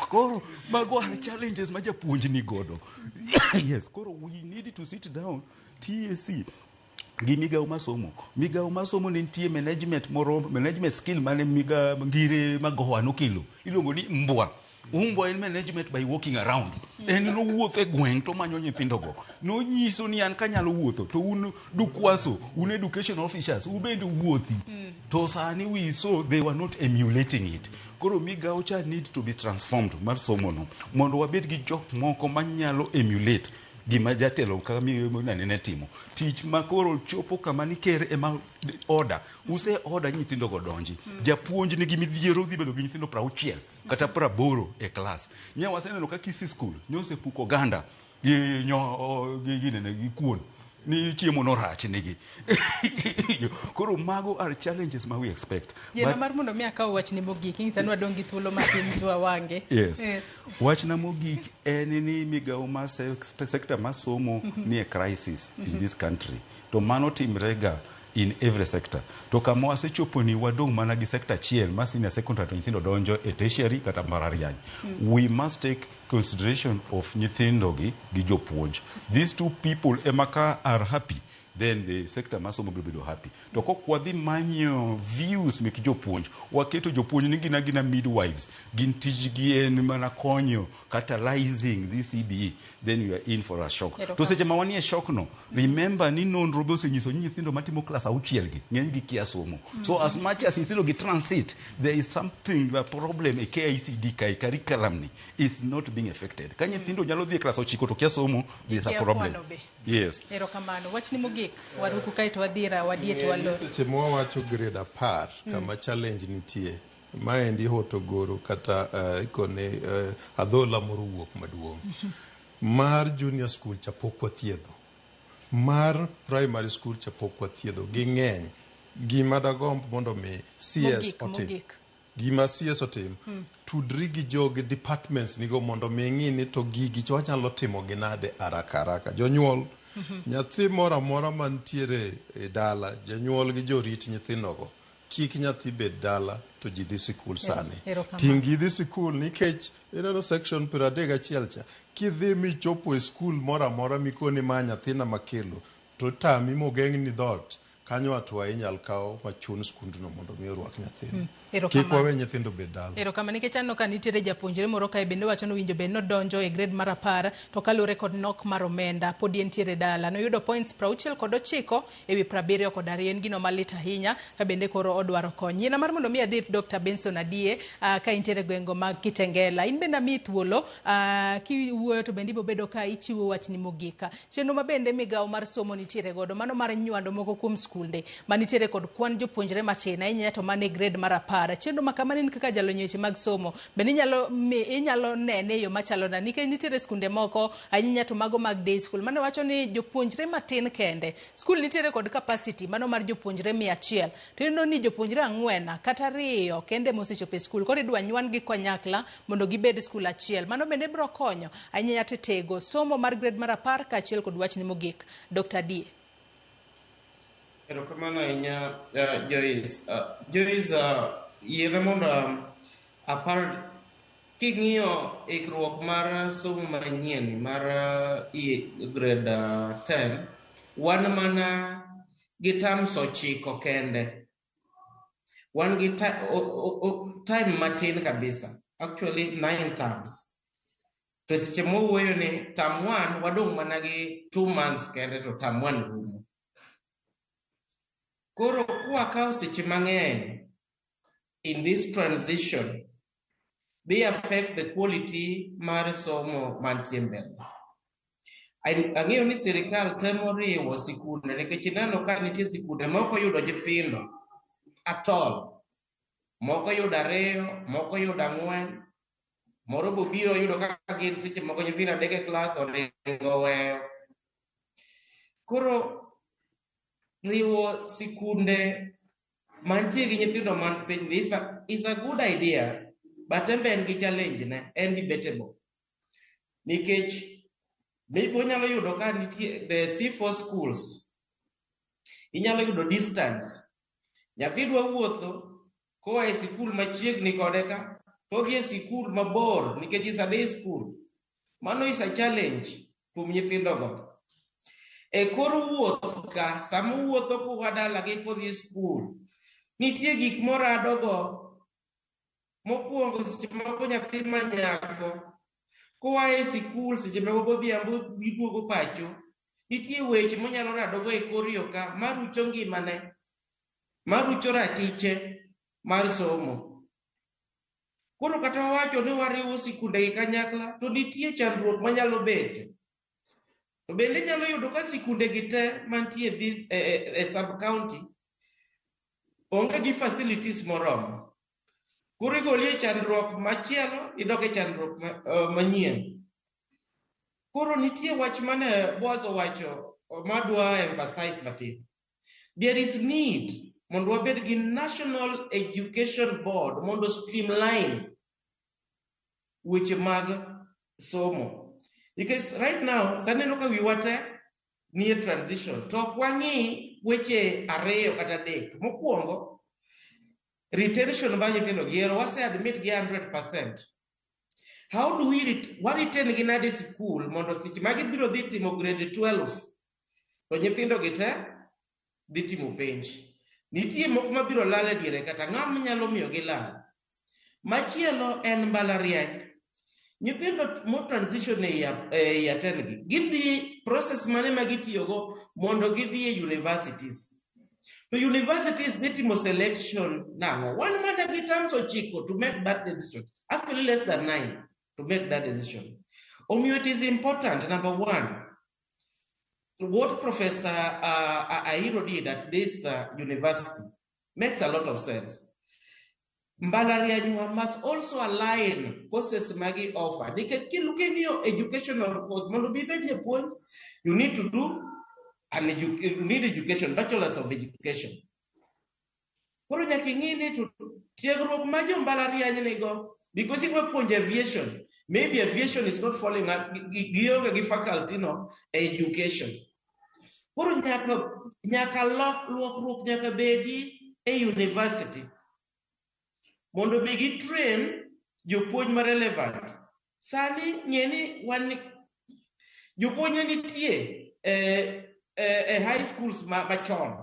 Koro mago are challenges ma japuonj ni godo. Yes, koro we need to sit down TSC gi migawo mar somo. Migawo mar somo ne nitie management moro, management skill mane miga ngire magowa nokelo iluongo ni mbwa. Umbwa en management by walking around. En nowuotho e gweng' to manyo nyithindogo. Nonyiso ni an kanyalo wuotho to un dukwaso, un education officers, ubende wuothi. To sani we saw they were not emulating it. Koro migawo cha need to be transformed mar somo no mondo wabed gi jok moko manyalo emulate gima jatelo kaka nane timo tich ma koro chopo kama ni ker ema order use order nyithindo go donji. Japuonj nigi midhiero dhi bedo gi nyithindo 60 kata 80 e klas. Nya waseneno ka Kisii school nyosepuko oganda gi nyo gi ginene gi kuon ni chiemo no rach nigi. Koro mago are challenges ma we expect. Yiena mar mondo mi akaw wachni mogik, ing'isa ni wadong' gi thuolo matin to wawange. Yes. Wachna mogik en ni migawo mar sector mar somo ni e crisis in this country. To mano timre ga in every sector. To kama wasechopo ni wadong' mana gi sector achiel mar senior secondary to nyithindo donjo e tertiary kata mbalariany. We must take consideration of nyithindo gi gi jopuonj. These two people ema ka are happy, then the sector mar somo biro bedo happy. To kok wadhi manyo views mek jopuonj, waketo jopuonj ni gin agina midwives, gin tijgi en mana konyo catalyzing this CBE, then we are in for a shock. To seche ma wanie shock no, remember ni nonro be osenyiso ni nyithindo matimo klas auchiel gi, ng'eny gi kia somo. So as much as nyithindo gi transit, there is something, a problem e KICD kae, curriculum ni is not being affected. Ka nyithindo nyalo dhi e klas 9 to kia somo, there is a Gikia problem. kwano be. Yes. Erokamano. Wachni mogik, waruku kae to wadhi wadie to walor. Seche mwawacho grade 10 kama challenge nitie maendi hotogoro kata ikone adhola moro wuok maduong' mar junior school cha pok wathiedho, mar primary school cha pok wathiedho ging'eny. Gima dagomb mondo mi CS Mogik, otim mogik. gima CS otim, tudri gi jogi departments nigo mondo mi ng'i ni to gigi to wanyalo timo gi nade haraka haraka. Jonyuol, nyathi moro amora mantiere e dala, janyuol gi jorit nyithindogo, kik nyathi bed dala to ji dhi sikul sani. Erokamano. Ting' gi dhi sikul nikech ineno section 31 cha, kidhi michopo e skul moro amora mikoni ma nyathina makelo to tami mogeng'ni dhoot kanyo hatua inyal kaw machun skundno mondo mi orwak nyathino. Erokamano. Kik wawe nyithindo bed dala. Erokamano nikech aneno ka nitiere japuonjre moro kae bende wacho ni owinjo bed nodonjo e grade mar 10 to kaluwore kod nok mar omenda pod entiere dala. Noyudo points 69 ewi 72 en gino malit ahinya ka bende koro odwaro kony. Yiena mar mondo mi adhi ir Dr. Benson Adie ka intiere e gwengo mag Kitengela. In bende amiyi thuolo kiwuoyo to bende ibobedo ka ichiwo wachni mogik. Chenro ma bende migawo mar somo nitiere godo mano mar nywando moko kuom skunde skunde manitiere kod kwan jopuonjre matin ahinya to mane grade mar 10. Chenro ma kamano in kaka jalony e weche mag somo bende inyalo nene e yo machalo nade? Nikech nitiere skunde moko ahinya to mago mag day school mane wacho ni jopuonjre matin kende skul nitiere kod capacity mano mar jopuonjre 100 to iyudo ni jopuonjre 4 kata 2 kende mosechopo e skul koro idwa nywan gi kanyakla mondo gibed skul achiel. Mano bende biro konyo ahinya to tego somo mar grade mar 10 kaachiel kod wachni mogik. Dr. Die. Erokamano ahinya Joyce. Joyce, yiena mondo apar king'iyo ikruok mar somo manyien mar grade 10 wan mana gi terms 9 kende. Wan gi time matin kabisa, actually 9 terms. To seche mwawuoyo ni term 1 wadong' mana gi 2 months kende to term 1 rumo. Koro kwakawo seche mang'eny in this transition they affect the quality mar somo mantie mbele. Ang'eyo ni sirikal temo riwo sikunde nikech ineno ka nitie sikunde moko oyudo nyithindo at all. Moko oyudo 2, moko oyudo 4, moro bo biro yudo ka gin seche moko nyithindo 3 e klas oringo oweyo. Koro riwo sikunde mantie gi nyithindo man piny is a good idea, but en be en gi challenge ne, en debatable. Nikech maybe onyalo yudo ka nitie the C4 schools, inyalo yudo distance. Nyathi dwa wuotho koa e sikul machiegni kode ka, to odhi e sikul mabor nikech is a day school. Mano is a challenge kuom nyithindogo. E kor wuoth ka, sama owuotho koa dalagi kodhi e skul, nitie gik moradogo. Mokwongo seche moko nyathi ma nyako koa e sikul seche moko godhiambo giduogo pacho, nitie weche monyalo radogo e kor yo ka marucho ngimane, marucho ratiche mar somo. Koro kata wawacho ni wariwo sikunde gi kanyakla, to nitie chandruok manyalo bete. To bende inyalo yudo ka sikunde gi te mantie this e sub county onge gi facilities moromo. Koro igoli e chandruok machielo, idok e chandruok manyien. Koro nitie wach mane Boaz owacho madwa emphasize matin. There is need mondo wabed gi National Education Board mondo streamline weche mag somo. Because right now, saneno ka wiwa te nie transition, to ok wang'i weche 2 kata 3. Mokwongo, retention mar nyithindo gi ero wase admit gi 100%. How do we retain gi nade school mondo seche ma gibiro dhi timo grade 12 to nyithindo gi te dhi timo penj. Nitie moko mabiro lal e diere kata ng'ama nyalo miyo gilal. Machielo en mbalariany. Nyithindo mo transition e year 10 gi, gidhi process mane ma gitiyogo mondo gidhi e universities. To universities dhi timo selection nang'o? Wan mana gi terms 9 to make that decision. Actually less than 9 to make that decision. Omiyo it is important, number one, what Professor Airo did at this university makes a lot of sense. Mbalarianywa must also align courses magi offer. Nikech king'iyo educational course, mondo bibed japuonj, you need to do an you need education, bachelor's of education. Koro nyaka ing'i ni to tiegruok ma jo mbalariany nigo, because idwa puonjo aviation, maybe aviation is not falling, gionge gi faculty no education. Koro nyaka lokruok nyaka bedi e university mondo be gi train jopuonj ma relevant. Sani ng'e ni wan jopuonj ne nitie e high schools machon.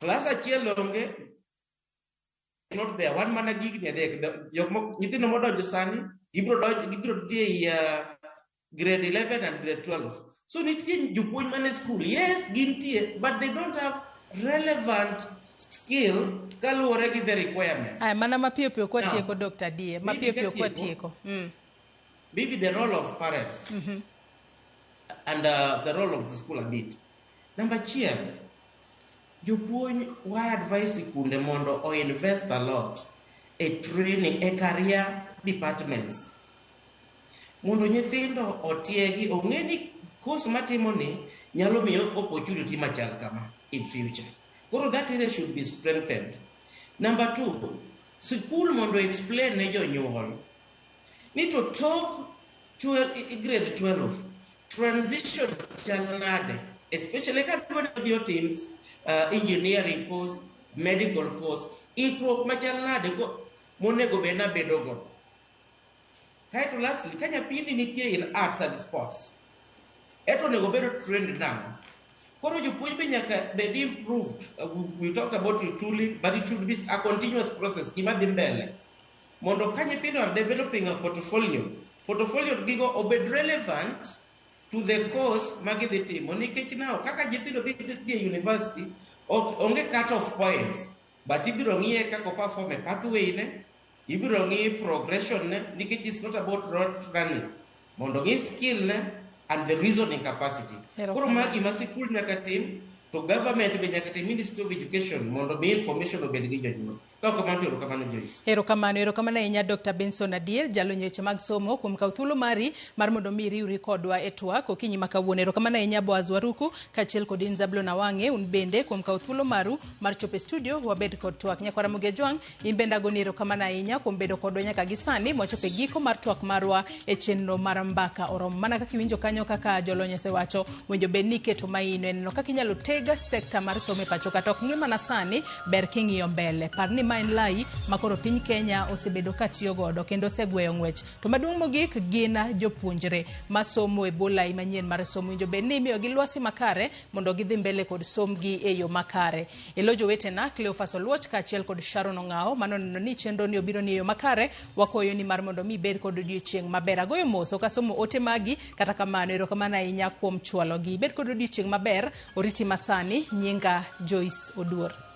Klas achiel onge, not there. Wan mana gigni 3. Jok nyithindo modonjo sani gibiro donjo, gibiro dhi e grade 11 and grade 12. So nitie jopuonj mane school, yes, gintie, but they don't have relevant skill kaluwore gi the requirement. Aya, mana mapiyo piyo kwatieko Dr. Die, mapiyo piyo kwatieko. Maybe the role of parents and the role of the school a bit. Namba achiel, jopuonj wa advise sikunde mondo o invest a lot e training e career departments mondo nyithindo otiegi ong'e ni course matimo ni nyalo miyo opportunity machal kama in future. Koro that area should be strengthened. Number two, sikul mondo explain ne jonyuol ni to tok 12, grade 12 transition chal nade, especially ka dwa dhi otim engineering course, medical course, ikruok machal nade ko monego bed nabedogo. Kaeto lastly, ka nyathini nitie in arts and sports, eto onego bedo trained nang'o? Koro jopuonj be nyaka bed improved. We talked about retooling, but it should be a continuous process, gima dhi mbele. Mondo ka nyithindo are developing a portfolio, portfolio gigo obed relevant to the course ma gidhi timo. Nikech now, kaka nyithindo dhi dhi e university, ok onge cut off points, but ibiro ng'iye kaka o perform e pathway ne, ibiro ng'i progression ne, nikech it's not about rote running. Mondo ng'i skill ne and the reasoning capacity. Koro ma gima sikul nyaka tim, to government be nyaka tim, Ministry of Education, mondo mi information obed gi jonyuol. Ka ok kamano to erokamano, Joyce. Erokamano, erokamano ahinya Dr. Benson Adiel, jalony e weche mag somo kuom kawo thuolo mari mar mondo mi iriwri kodwa e twak okinyi ma kawuono. Erokamano ahinya Boaz Waruku kaachiel kod in Zablon Awang'e, un bende kuom kawo thuolo maru mar chopo e studio wabed kod twak. Nyakwara Ramogi Ajwang', in bende agoni erokamano ahinya kuom bedo kodwa nyaka gi sani mwachopo e giko mar twak marwa e chenro mar Mbaka Oromo. Mana kaka iwinjo kanyo kaka jolony osewacho, winjo bed ni iketo maino e neno kaka inyalo teg sekta mar somo e pacho kata ok ng'i mana sani, ber king'iyo mbele. Par ni ma en lai ma koro piny Kenya osebedo ka tiyo godo kendo osegweyo ng'wech. To maduong' mogik gin jopuonjre masomo e bwo lai manyien mar somo. Winjo bed ni imiyogi lwasi makare mondo gidhi mbele kod sombgi e yo makare. E lo jowetena Cleophas Oluoch kaachiel kod Sharon Ong'awo mano neno ni chenro ni obiro ni e yo makare, wakwayo ni mar mondo mi ibed kod odiochieng' maber. Agoyo mos ok asomo ote magi, kata kamano erokamano ahinya kuom chwalogi. Ibed kod odiochieng' maber, oriti masani, nyinga Joyce Oduor.